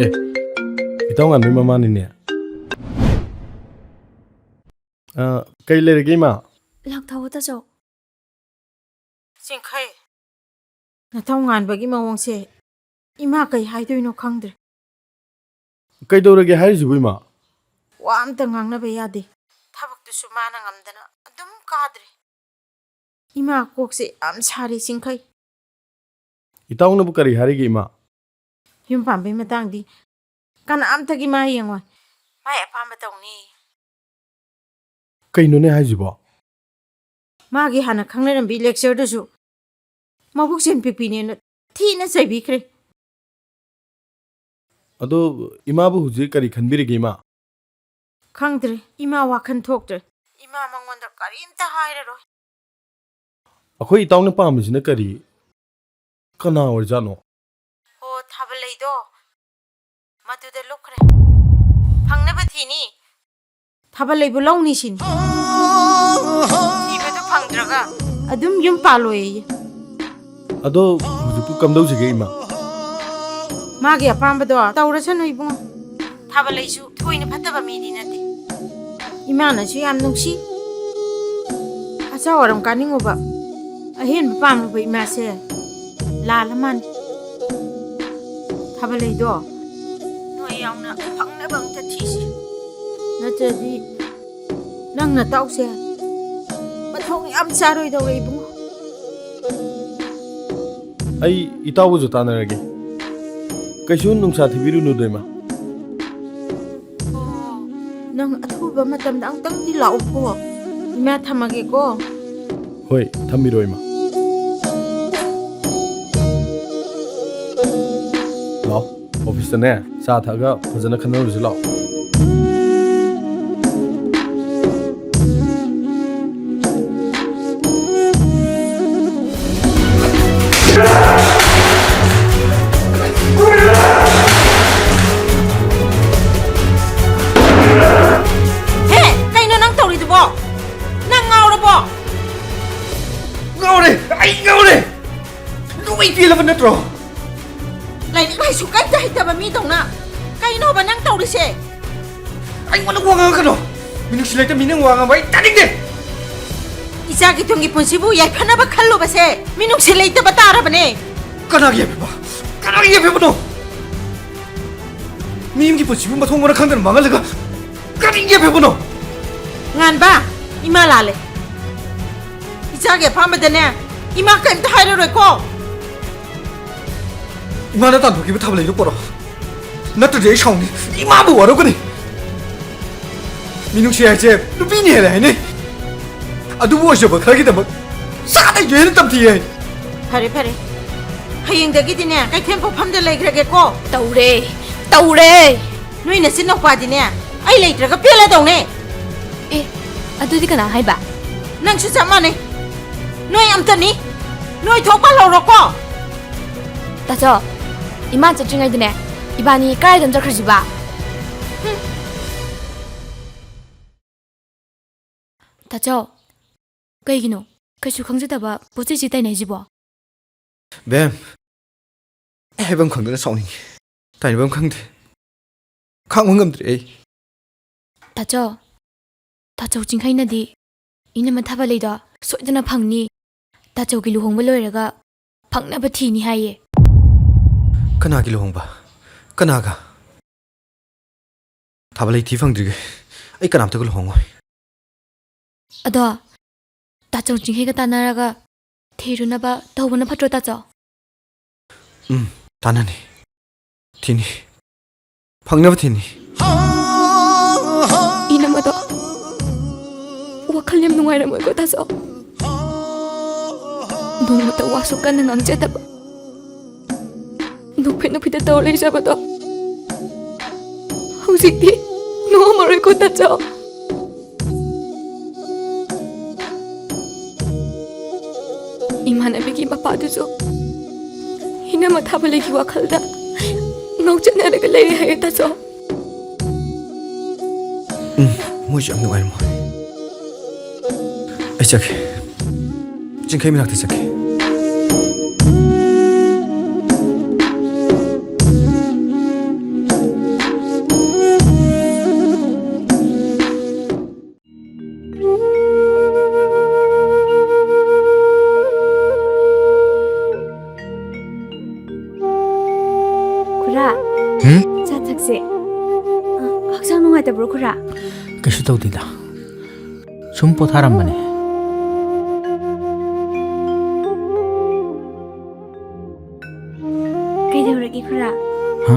ꯑꯦ, ꯏꯇꯥꯎ ꯉꯥꯟꯕꯩ ꯃꯃꯥꯅꯤꯅꯦ꯫ ꯑ, ꯀꯩ ꯂꯩꯔꯒꯦ, ꯏꯃꯥ? ꯂꯥꯛꯊꯧ, ꯇꯥꯆꯧ꯫ ꯆꯤꯡꯈꯩ, ꯅꯊꯧ ꯉꯥꯟꯕꯒꯤ ꯃꯑꯣꯡꯁꯦ ꯏꯃꯥ ꯀꯩ ꯍꯥꯏꯗꯣꯏꯅꯣ ꯈꯪꯗ꯭ꯔꯦ꯫ ꯀꯩꯗꯧꯔꯒꯦ ꯍꯥꯏꯔꯤꯁꯤꯕꯨ, ꯏꯃꯥ? ꯋꯥ ꯑꯝꯇ ꯉꯥꯡꯅꯕ ꯌꯥꯗꯦ꯫ ꯊꯕꯛꯇꯨꯁꯨ ꯃꯥꯅ ꯉꯝꯗꯅ ꯑꯗꯨꯝ ꯀꯥꯗ꯭ꯔꯦ꯫ ꯏꯃꯥ ꯀꯣꯛꯁꯦ ꯌꯥꯝ ꯁꯥꯔꯦ, ꯆꯤꯡꯈꯩ꯫ ꯏꯇꯥꯎꯅꯕꯨ ꯀꯔꯤ ꯍꯥꯏꯔꯤꯒꯦ, ꯏꯃꯥ? ꯌꯨꯝ ꯄꯥꯟꯕꯩ ꯃꯇꯥꯡꯗꯤ ꯀꯅꯥꯝꯇꯒꯤ ꯃꯥ ꯌꯦꯡꯉꯣꯏ꯫ ꯃꯥꯏ ꯑꯄꯥꯝꯕ ꯇꯧꯅꯤ꯫ ꯀꯩꯅꯣꯅꯦ ꯍꯥꯏꯁꯤꯕꯣ? ꯃꯥꯒꯤ ꯍꯥꯟꯅ ꯈꯪꯅꯔꯝꯕꯤ ꯂꯦꯛꯆꯔꯗꯨꯁꯨ ꯃꯕꯨꯛ ꯆꯦꯟ ꯄꯤꯛꯄꯤꯅꯦꯅ ꯊꯤꯅ ꯆꯩꯕꯤꯈ꯭ꯔꯦ꯫ ꯑꯗꯣ ꯏꯃꯥꯕꯨ ꯍꯧꯖꯤꯛ ꯀꯔꯤ ꯈꯟꯕꯤꯔꯤꯒꯦ, ꯏꯃꯥ? ꯈꯪꯗ꯭ꯔꯦ, ꯏꯃꯥ ꯋꯥꯈꯜ ꯊꯣꯛꯇ꯭ꯔꯦ꯫ ꯏꯃꯥ ꯃꯉꯣꯟꯗ ꯀꯔꯤꯝꯇ ꯍꯥꯏꯔꯔꯣꯏ꯫ ꯑꯩꯈꯣꯏ ꯏꯇꯥꯎꯅ ꯄꯥꯝꯃꯤꯁꯤꯅ ꯀꯔꯤ? ꯀꯅꯥ ꯑꯣꯏꯔꯖꯥꯠꯅꯣ? ꯑꯣ, ꯊꯥꯕꯜꯂꯩꯗꯣ꯫ ꯃꯗꯨꯗ ꯂꯨꯞꯈ꯭ꯔꯦ꯫ ꯐꯪꯅꯕ ꯊꯤꯅꯤ꯫ ꯊꯥꯕꯜꯂꯩꯕꯨ ꯂꯧꯅꯤ ꯁꯤꯅꯤ꯫ ꯊꯤꯕꯗꯨ ꯐꯪꯗ꯭ꯔꯒ ꯑꯗꯨꯝ ꯌꯨꯝ ꯄꯥꯜꯂꯣꯏꯌꯦ꯫ ꯑꯗꯣ ꯍꯧꯖꯤꯛꯄꯨ ꯀꯝꯗꯧꯁꯤꯒꯦ, ꯏꯃꯥ? ꯃꯥꯒꯤ ꯑꯄꯥꯝꯕꯗꯣ ꯇꯧꯔꯁꯅꯨ, ꯏꯕꯨꯡꯉꯣ꯫ ꯊꯥꯕꯜꯂꯩꯁꯨ ꯊꯣꯏꯅ ꯐꯠꯇꯕ ꯃꯤꯗꯤ ꯅꯠꯇꯦ꯫ ꯏꯃꯥꯅꯁꯨ ꯌꯥꯝ ꯅꯨꯡꯁꯤ꯫ ꯑꯆꯥꯎ ꯑꯔꯝ ꯀꯥꯅꯤꯡꯉꯨꯕ, ꯑꯍꯦꯟꯕ ꯄꯥꯝꯂꯨꯕ ꯏꯃꯥꯁꯦ ꯂꯥꯜꯂ ꯃꯥꯅꯤ꯫ ꯊꯥꯕꯜꯂꯩꯗꯣ, ꯅꯣꯏ ꯌꯥꯎꯅ ꯐꯪꯅꯕ ꯑꯝꯇ ꯊꯤꯁꯤ꯫ ꯅꯠꯇ꯭ꯔꯗꯤ ꯅꯪ ꯅꯇꯥꯎꯁꯦ ꯃꯊꯣꯡ ꯌꯥꯝ ꯆꯥꯔꯣꯏꯗꯧꯔꯦ, ꯏꯕꯨꯡꯉꯣ꯫ ꯑꯩ ꯏꯇꯥꯎꯒꯁꯨ ꯇꯥꯟꯅꯔꯒꯦ꯫ ꯀꯩꯁꯨ ꯅꯨꯡꯁꯥ ꯊꯤꯕꯤꯔꯨꯅꯨꯗ, ꯏꯃꯥ꯫ ꯑꯣ, ꯅꯪ ꯑꯊꯨꯕ ꯃꯇꯝꯗ ꯑꯃꯨꯛꯇꯪꯗꯤ ꯂꯥꯛꯎꯀꯣ꯫ ꯏꯃꯥ, ꯊꯝꯃꯒꯦꯀꯣ꯫ ꯍꯣꯏ, ꯊꯝꯕꯤꯔꯣ, ꯏꯃꯥ꯫ ꯂꯥꯛꯑꯣ, ꯑꯣꯐꯤꯁꯇꯅꯦ, ꯆꯥ ꯊꯛꯑꯒ ꯐꯖꯅ ꯈꯟꯅꯔꯨꯁꯤ ꯂꯥꯛꯑꯣ꯫ ꯍꯦ, ꯀꯩꯅꯣ ꯅꯪ ꯇꯧꯔꯤꯗꯨꯕꯣ? ꯅꯪ ꯉꯥꯎꯔꯕꯣ? ꯉꯥꯎꯔꯦ! ꯑꯩ ꯉꯥꯎꯔꯦ! ꯅꯣꯏ ꯄꯦꯜꯂꯕ ꯅꯠꯇ꯭ꯔꯣ? ꯂꯥꯏꯔꯤꯛ ꯂꯥꯏꯁꯨ ꯀꯩꯝꯇ ꯍꯩꯇꯕ ꯃꯤꯗꯧꯅ ꯀꯩꯅꯣꯕ ꯅꯪ ꯇꯧꯔꯤꯁꯦ? ꯑꯩꯉꯣꯟꯗ ꯋꯥ ꯉꯥꯡꯉꯛꯀꯅꯣ! ꯃꯤꯅꯨꯡꯁꯤ ꯂꯩꯇ ꯃꯤꯅ ꯋꯥ ꯉꯥꯡꯕ ꯑꯩ ꯇꯥꯅꯤꯡꯗꯦ! ꯏꯆꯥꯒꯤ ꯇꯨꯡꯒꯤ ꯄꯨꯟꯁꯤꯕꯨ ꯌꯥꯏꯐꯅꯕ ꯈꯜꯂꯨꯕꯁꯦ ꯃꯤꯅꯨꯡꯁꯤ ꯂꯩꯇꯕ ꯇꯥꯔꯕꯅꯦ꯫ ꯀꯅꯥꯒꯤ ꯌꯥꯏꯐꯕ? ꯀꯅꯥꯒꯤ ꯌꯥꯏꯐꯕꯅꯣ? ꯃꯤ ꯑꯃꯒꯤ ꯄꯨꯟꯁꯤꯕꯨ ꯃꯊꯣꯡ ꯃꯔꯝ ꯈꯪꯗꯅ ꯃꯥꯡꯍꯜꯂꯒ ꯀꯔꯤꯒꯤ ꯌꯥꯏꯐꯕꯅꯣ? ꯉꯥꯟꯕ, ꯏꯃꯥ ꯂꯥꯜꯂꯦ꯫ ꯏꯆꯥꯒꯤ ꯑꯄꯥꯝꯕꯗꯅꯦ, ꯏꯃꯥ ꯀꯔꯤꯝꯇ ꯍꯥꯏꯔꯔꯣꯏꯀꯣ꯫ ꯏꯃꯥꯅ ꯇꯥꯟꯊꯣꯛꯈꯤꯕ ꯊꯥꯕꯜꯂꯩꯗꯣ ꯄꯣꯔꯛꯑꯣ꯫ ꯅꯠꯇ꯭ꯔꯗꯤ ꯑꯩ ꯁꯥꯎꯅꯤ꯫ ꯏꯃꯥꯕꯨ ꯋꯥꯔꯧꯒꯅꯤ꯫ ꯃꯤꯅꯨꯡꯁꯤ ꯍꯥꯏꯁꯦ ꯅꯨꯄꯤꯅ ꯍꯦꯜꯂꯦ ꯍꯥꯏꯅꯩ꯫ ꯑꯗꯨꯕꯨ ꯑꯣꯏꯖꯕ ꯈꯔꯒꯤꯗꯃꯛ ꯆꯥꯗꯩꯁꯨ ꯍꯦꯟꯅ ꯇꯝꯊꯤ ꯍꯥꯏ꯫ ꯐꯔꯦ, ꯐꯔꯦ꯫ ꯍꯌꯦꯡꯗꯒꯤꯗꯤꯅꯦ, ꯀꯩꯊꯦꯜ ꯄꯣꯛꯐꯝꯗ ꯂꯩꯈ꯭ꯔꯒꯦꯀꯣ꯫ ꯇꯧꯔꯦ, ꯇꯧꯔꯦ꯫ ꯅꯣꯏ ꯅꯆꯤꯟ ꯅꯧꯄꯥꯗꯤꯅꯦ, ꯑꯩ ꯂꯩꯇ꯭ꯔꯒ ꯄꯦꯜꯂꯗꯧꯅꯦ꯫ ꯑꯦ, ꯑꯗꯨꯗꯤ ꯀꯅꯥ ꯍꯥꯏꯕ? ꯅꯪꯁꯨ ꯆꯞ ꯃꯥꯟꯅꯩ꯫ ꯅꯣꯏ ꯑꯝꯇꯅꯤ꯫ ꯅꯣꯏ ꯊꯣꯛꯄ ꯂꯧꯔꯣꯀꯣ꯫ ꯇꯥꯆꯧ, ꯏꯃꯥ ꯆꯠꯇ꯭ꯔꯤꯉꯩꯗꯅꯦ, ꯏꯕꯥꯅꯤ ꯀꯗꯥꯏꯗꯅꯣ ꯆꯠꯈ꯭ꯔꯁꯤꯕ? ꯍꯨꯝ꯫ ꯇꯥꯆꯧ, ꯀꯩꯒꯤꯅꯣ ꯀꯩꯁꯨ ꯈꯪꯖꯗꯕ ꯄꯣꯠꯆꯩꯁꯤ ꯇꯥꯏꯅꯩꯁꯤꯕꯣ? ꯕꯦꯝ, ꯑꯩ ꯍꯥꯏꯐꯝ ꯈꯪꯗꯅ ꯁꯥꯎꯅꯤꯡꯉꯤ꯫ ꯇꯥꯏꯅꯐꯝ ꯈꯪꯗꯦ꯫ ꯈꯥꯡꯕ ꯉꯝꯗ꯭ꯔꯦ ꯑꯩ꯫ ꯇꯥꯆꯧ, ꯇꯥꯆꯧ ꯆꯤꯡꯈꯩꯅꯗꯤ ꯏꯅꯝꯃ ꯊꯥꯕꯂꯩꯗꯣ ꯁꯣꯏꯗꯅ ꯐꯪꯅꯤ, ꯇꯥꯆꯧꯒꯤ ꯂꯨꯍꯣꯡꯕ ꯂꯣꯏꯔꯒ ꯐꯪꯅꯕ ꯊꯤꯅꯤ ꯍꯥꯏꯌꯦ꯫ ꯀꯅꯥꯒꯤ ꯂꯨꯍꯣꯡꯕ? ꯀꯅꯥꯒ? ꯊꯥꯕꯂꯩ ꯊꯤ ꯐꯪꯗ꯭ꯔꯤꯒꯩ ꯑꯩ ꯀꯅꯥꯝꯇꯒ ꯂꯨꯍꯣꯡꯉꯣꯏ꯫ ꯑꯗꯣ ꯇꯥꯆꯧ ꯆꯤꯡꯈꯩꯒ ꯇꯥꯟꯅꯔꯒ ꯊꯤꯔꯨꯅꯕ ꯇꯧꯕꯅ ꯐꯠꯇ꯭ꯔꯣ, ꯇꯥꯆꯧ? ꯎꯝ, ꯇꯥꯟꯅꯅꯤ꯫ ꯊꯤꯅꯤ꯫ ꯐꯪꯅꯕ ꯊꯤꯅꯤ꯫ ꯏꯅꯝꯃꯗꯣ ꯋꯥꯈꯜ ꯌꯥꯝ ꯅꯨꯡꯉꯥꯏꯔꯝꯃꯣꯏꯀꯣ, ꯇꯥꯆꯧ? ꯅꯣꯡꯃꯇ ꯋꯥꯁꯨ ꯀꯟꯅ ꯉꯥꯡꯖꯗꯕ, ꯅꯣꯛꯐꯦꯠ ꯅꯣꯛꯐꯦꯠꯇ ꯇꯧꯔ ꯂꯩꯖꯕꯗꯣ ꯍꯧꯖꯤꯛꯇꯤ ꯅꯣꯛꯑꯝꯃꯔꯣꯏꯀꯣ, ꯇꯥꯆꯧ? ꯏꯃꯥꯟꯅꯕꯤꯒꯤ ꯃꯄꯥꯗꯨꯁꯨ ꯏꯅꯝꯃ ꯊꯥꯕꯂꯩꯒꯤ ꯋꯥꯈꯜꯗ ꯉꯥꯎꯆꯠꯅꯔꯒ ꯂꯩꯔꯦ ꯍꯥꯏꯌꯦ, ꯇꯥꯆꯧ꯫ ꯎꯝ, ꯃꯣꯏꯁꯨ ꯌꯥꯝ ꯅꯨꯡꯉꯥꯏꯔꯝꯃꯣꯏ꯫ ꯑꯩ ꯆꯠꯀꯦ꯫ ꯆꯤꯡꯈꯩ ꯃꯅꯥꯛꯇ ꯆꯠꯀꯦ꯫ ꯈꯨꯔꯥ, ꯍꯨꯝ? ꯆꯥ ꯊꯛꯁꯦ꯫ ꯑ, ꯍꯛꯆꯥꯡ ꯅꯨꯡꯉꯥꯏꯇꯕ꯭ꯔꯣ, ꯈꯨꯔꯥ? ꯀꯩꯁꯨ ꯇꯧꯗꯦꯗ꯫ ꯁꯨꯝ ꯄꯣꯊꯥꯔꯝꯕꯅꯦ꯫ ꯀꯩꯗꯧꯔꯒꯦ, ꯈꯨꯔꯥ? ꯍꯥ?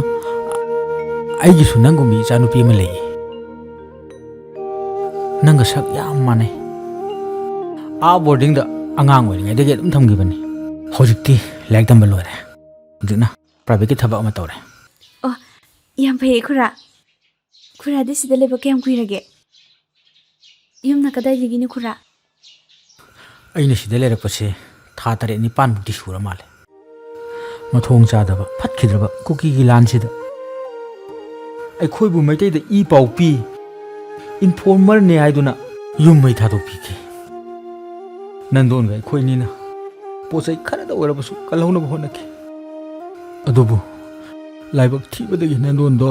ꯑꯩꯒꯤꯁꯨ ꯅꯪꯒꯨꯝꯕꯤ ꯏꯆꯥꯅꯨꯄꯤ ꯑꯃ ꯂꯩꯌꯦ꯫ ꯅꯪꯒ ꯁꯛ ꯌꯥꯝ ꯃꯥꯟꯅꯩ꯫ ꯑꯥ ꯕꯣꯔꯗꯤꯡꯗ ꯑꯉꯥꯡ ꯑꯣꯏꯔꯤꯉꯩꯗꯒꯤ ꯑꯗꯨꯝ ꯊꯝꯈꯤꯕꯅꯤ꯫ ꯍꯧꯖꯤꯛꯇꯤ ꯂꯥꯏꯔꯤꯛ ꯇꯝꯕ ꯂꯣꯏꯔꯦ꯫ ꯍꯧꯖꯤꯛꯅ ꯄ꯭ꯔꯥꯏꯚꯦꯠꯀꯤ ꯊꯕꯛ ꯑꯃ ꯇꯧꯔꯦ꯫ ꯑꯣ, ꯌꯥꯝ ꯐꯩꯌꯦ ꯈꯨꯔꯥ꯫ ꯈꯨꯔꯥꯗꯤ ꯁꯤꯗ ꯂꯩꯕ ꯀꯌꯥꯝ ꯀꯨꯏꯔꯒꯦ? ꯌꯨꯝꯅ ꯀꯗꯥꯏꯗꯒꯤꯅꯣ ꯈꯨꯔꯥ? ꯑꯩꯅ ꯁꯤꯗ ꯂꯩꯔꯛꯄꯁꯦ ꯊꯥ ꯇꯔꯦꯠ ꯅꯤꯄꯥꯟꯃꯨꯛꯇꯤ ꯁꯨꯔ ꯃꯥꯜꯂꯦ꯫ ꯃꯊꯣꯡ ꯆꯥꯗꯕ ꯐꯠꯈꯤꯗ꯭ꯔꯕ ꯀꯨꯀꯤꯒꯤ ꯂꯥꯟꯁꯤꯗ ꯑꯩꯈꯣꯏꯕꯨ ꯃꯩꯇꯩꯗ ꯏ ꯄꯥꯎ ꯄꯤ, ꯏꯟꯐꯣꯔꯃꯔꯅꯦ ꯍꯥꯏꯗꯨꯅ ꯌꯨꯝ ꯃꯩ ꯊꯥꯗꯣꯛꯄꯤꯈꯤ꯫ ꯅꯟꯗꯣꯟꯒ ꯑꯩꯈꯣꯏꯅꯤꯅ ꯄꯣꯠ ꯆꯩ ꯈꯔꯗ ꯑꯣꯏꯔꯕꯁꯨ ꯀꯜꯍꯧꯅꯕ ꯍꯣꯠꯅꯈꯤ꯫ ꯑꯗꯨꯕꯨ ꯂꯥꯏꯕꯛ ꯊꯤꯕꯗꯒꯤ ꯅꯟꯗꯣꯟꯗꯣ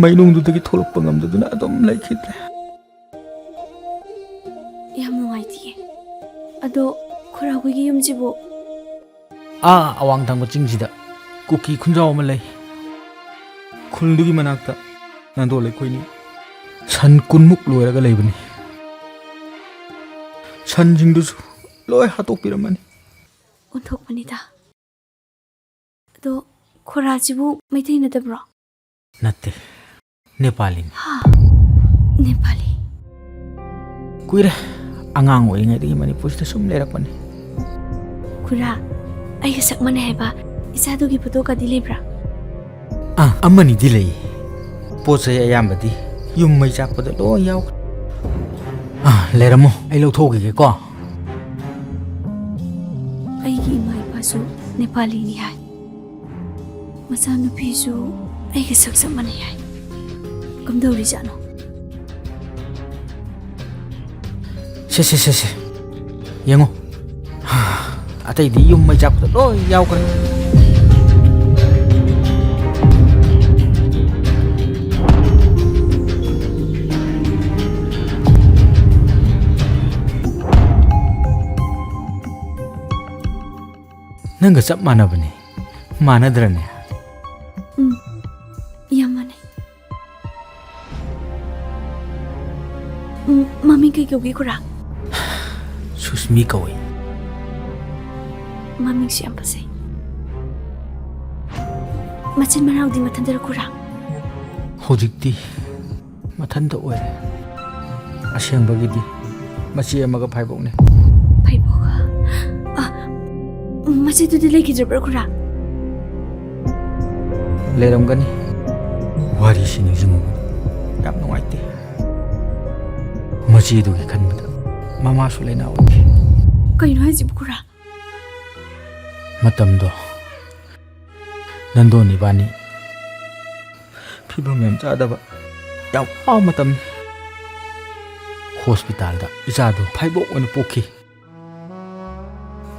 ꯃꯩꯅꯨꯡꯗꯨꯗꯒꯤ ꯊꯣꯛꯂꯛꯄ ꯉꯝꯗꯗꯨꯅ ꯑꯗꯨꯝ ꯂꯩꯈꯤꯗ꯭ꯔꯦ꯫ ꯌꯥꯝ ꯅꯨꯡꯉꯥꯏꯇꯤꯌꯦ꯫ ꯑꯗꯣ ꯈꯨꯔꯥ ꯍꯣꯏꯒꯤ ꯌꯨꯝꯁꯤꯕꯨ? ꯑꯥ ꯑꯋꯥꯡ ꯊꯪꯕ ꯆꯤꯡꯁꯤꯗ ꯀꯨꯀꯤ ꯈꯨꯟꯖꯥꯎ ꯑꯃ ꯂꯩ꯫ ꯈꯨꯜꯗꯨꯒꯤ ꯃꯅꯥꯛꯇ ꯅꯟꯗꯣ ꯂꯩꯈꯣꯏꯅꯤ ꯁꯟ ꯀꯨꯟꯃꯨꯛ ꯂꯣꯏꯔꯒ ꯂꯩꯕꯅꯤ꯫ ꯁꯟꯁꯤꯡꯗꯨꯁꯨ ꯂꯣꯏ ꯍꯥꯠꯇꯣꯛꯄꯤꯔꯝꯃꯅꯤ꯫ ꯑꯣꯟꯊꯣꯛꯄꯅꯤꯗ꯫ ꯑꯗꯣ ꯈꯨꯔꯥꯁꯤꯕꯨ ꯃꯩꯇꯩ ꯅꯠꯇꯕ꯭ꯔꯣ? ꯅꯠꯇꯦ, ꯅꯦꯄꯥꯂꯤꯅꯤ꯫ ꯍꯥ? ꯅꯦꯄꯥꯂꯤ? ꯀꯨꯏꯔꯦ, ꯑꯉꯥꯡ ꯑꯣꯏꯔꯤꯉꯩꯗꯒꯤ ꯃꯅꯤꯄꯨꯔꯁꯤꯗ ꯁꯨꯝ ꯂꯩꯔꯛꯄꯅꯤ꯫ ꯈꯨꯔꯥ, ꯑꯩꯒ ꯁꯛ ꯃꯥꯟꯅꯩ ꯍꯥꯏꯕ ꯏꯆꯥꯗꯨꯒꯤ ꯐꯣꯇꯣꯒꯗꯤ ꯂꯩꯕ꯭ꯔꯥ? ꯑꯥ, ꯑꯃꯅꯤꯗꯤ ꯂꯩ꯫ ꯄꯣꯠ ꯆꯩ ꯑꯌꯥꯝꯕꯗꯤ ꯌꯨꯝ ꯃꯩ ꯆꯥꯛꯄꯗ ꯂꯣꯏ ꯌꯥꯎꯈ꯭ꯔꯦ꯫ ꯑꯥ, ꯂꯩꯔꯝꯃꯣ, ꯑꯩ ꯂꯧꯊꯣꯛꯈꯤꯒꯦꯀꯣ꯫ ꯑꯩꯒꯤ ꯏꯃꯥ ꯏꯄꯥꯁꯨ ꯅꯦꯄꯥꯂꯤꯅꯤ ꯍꯥꯏ꯫ ꯃꯆꯥꯅꯨꯄꯤꯁꯨ ꯑꯩꯒ ꯁꯛ ꯆꯞ ꯃꯥꯟꯅꯩ ꯍꯥꯏ꯫ ꯀꯝꯗꯧꯔꯤꯖꯥꯠꯅꯣ? ꯁꯦ, ꯁꯦ, ꯁꯦ, ꯁꯦ꯫ ꯌꯦꯡꯉꯣ꯫ ꯑꯇꯩꯗꯤ ꯌꯨꯝ ꯃꯩ ꯆꯥꯛꯄꯗ ꯂꯣꯏ ꯌꯥꯎꯈ꯭ꯔꯦ꯫ ꯅꯪꯒ ꯆꯞ ꯃꯥꯟꯅꯕꯅꯦ꯫ ꯃꯥꯟꯅꯗ꯭ꯔꯅꯦ? ꯎꯝ, ꯌꯥꯝ ꯃꯥꯟꯅꯩ꯫ ꯎꯝ, ꯃꯃꯤꯡ ꯀꯩ ꯀꯧꯒꯦ, ꯈꯨꯔꯥ? ꯁꯨꯁꯃꯤ ꯀꯧꯏ꯫ ꯃꯃꯤꯡꯁꯨ ꯌꯥꯝ ꯐꯖꯩ꯫ ꯃꯆꯤꯟ ꯃꯅꯥꯎꯗꯤ ꯃꯊꯟꯇꯔ, ꯈꯨꯔꯥ? ꯍꯧꯖꯤꯛꯇꯤ ꯃꯊꯟꯇ ꯑꯣꯏꯔꯦ꯫ ꯑꯁꯦꯡꯕꯒꯤꯗꯤ ꯃꯆꯦ ꯑꯃꯒ ꯐꯥꯏꯕꯣꯛꯅꯦ꯫ ꯐꯥꯏꯕꯣꯛ? ꯃꯆꯦꯗꯨꯗꯤ ꯂꯩꯈꯤꯗ꯭ꯔꯕ꯭ꯔꯥ, ꯈꯨꯔꯥ? ꯂꯩꯔꯝꯒꯅꯤ꯫ ꯋꯥꯔꯤꯁꯤ ꯅꯤꯡꯁꯤꯡꯉꯨꯕꯗ ꯌꯥꯝ ꯅꯨꯡꯉꯥꯏꯇꯦ꯫ ꯃꯆꯦꯗꯨꯒꯤ ꯈꯟꯕꯗ ꯃꯃꯥꯁꯨ ꯂꯩꯅꯥ ꯑꯣꯏꯈꯤ꯫ ꯀꯩꯅꯣ ꯍꯥꯏꯁꯤꯕꯨ, ꯈꯨꯔꯥ? ꯃꯇꯝꯗꯣ ꯅꯟꯗꯣꯟ ꯏꯕꯥꯅꯤ ꯐꯤꯕꯝ ꯌꯥꯝ ꯆꯥꯗꯕ, ꯌꯥꯝ ꯋꯥꯕ ꯃꯇꯝꯅꯤ꯫ ꯍꯣꯁꯄꯤꯇꯥꯜꯗ ꯏꯆꯥꯗꯣ ꯐꯥꯏꯕꯣꯛ ꯑꯣꯏꯅ ꯄꯣꯛꯈꯤ꯫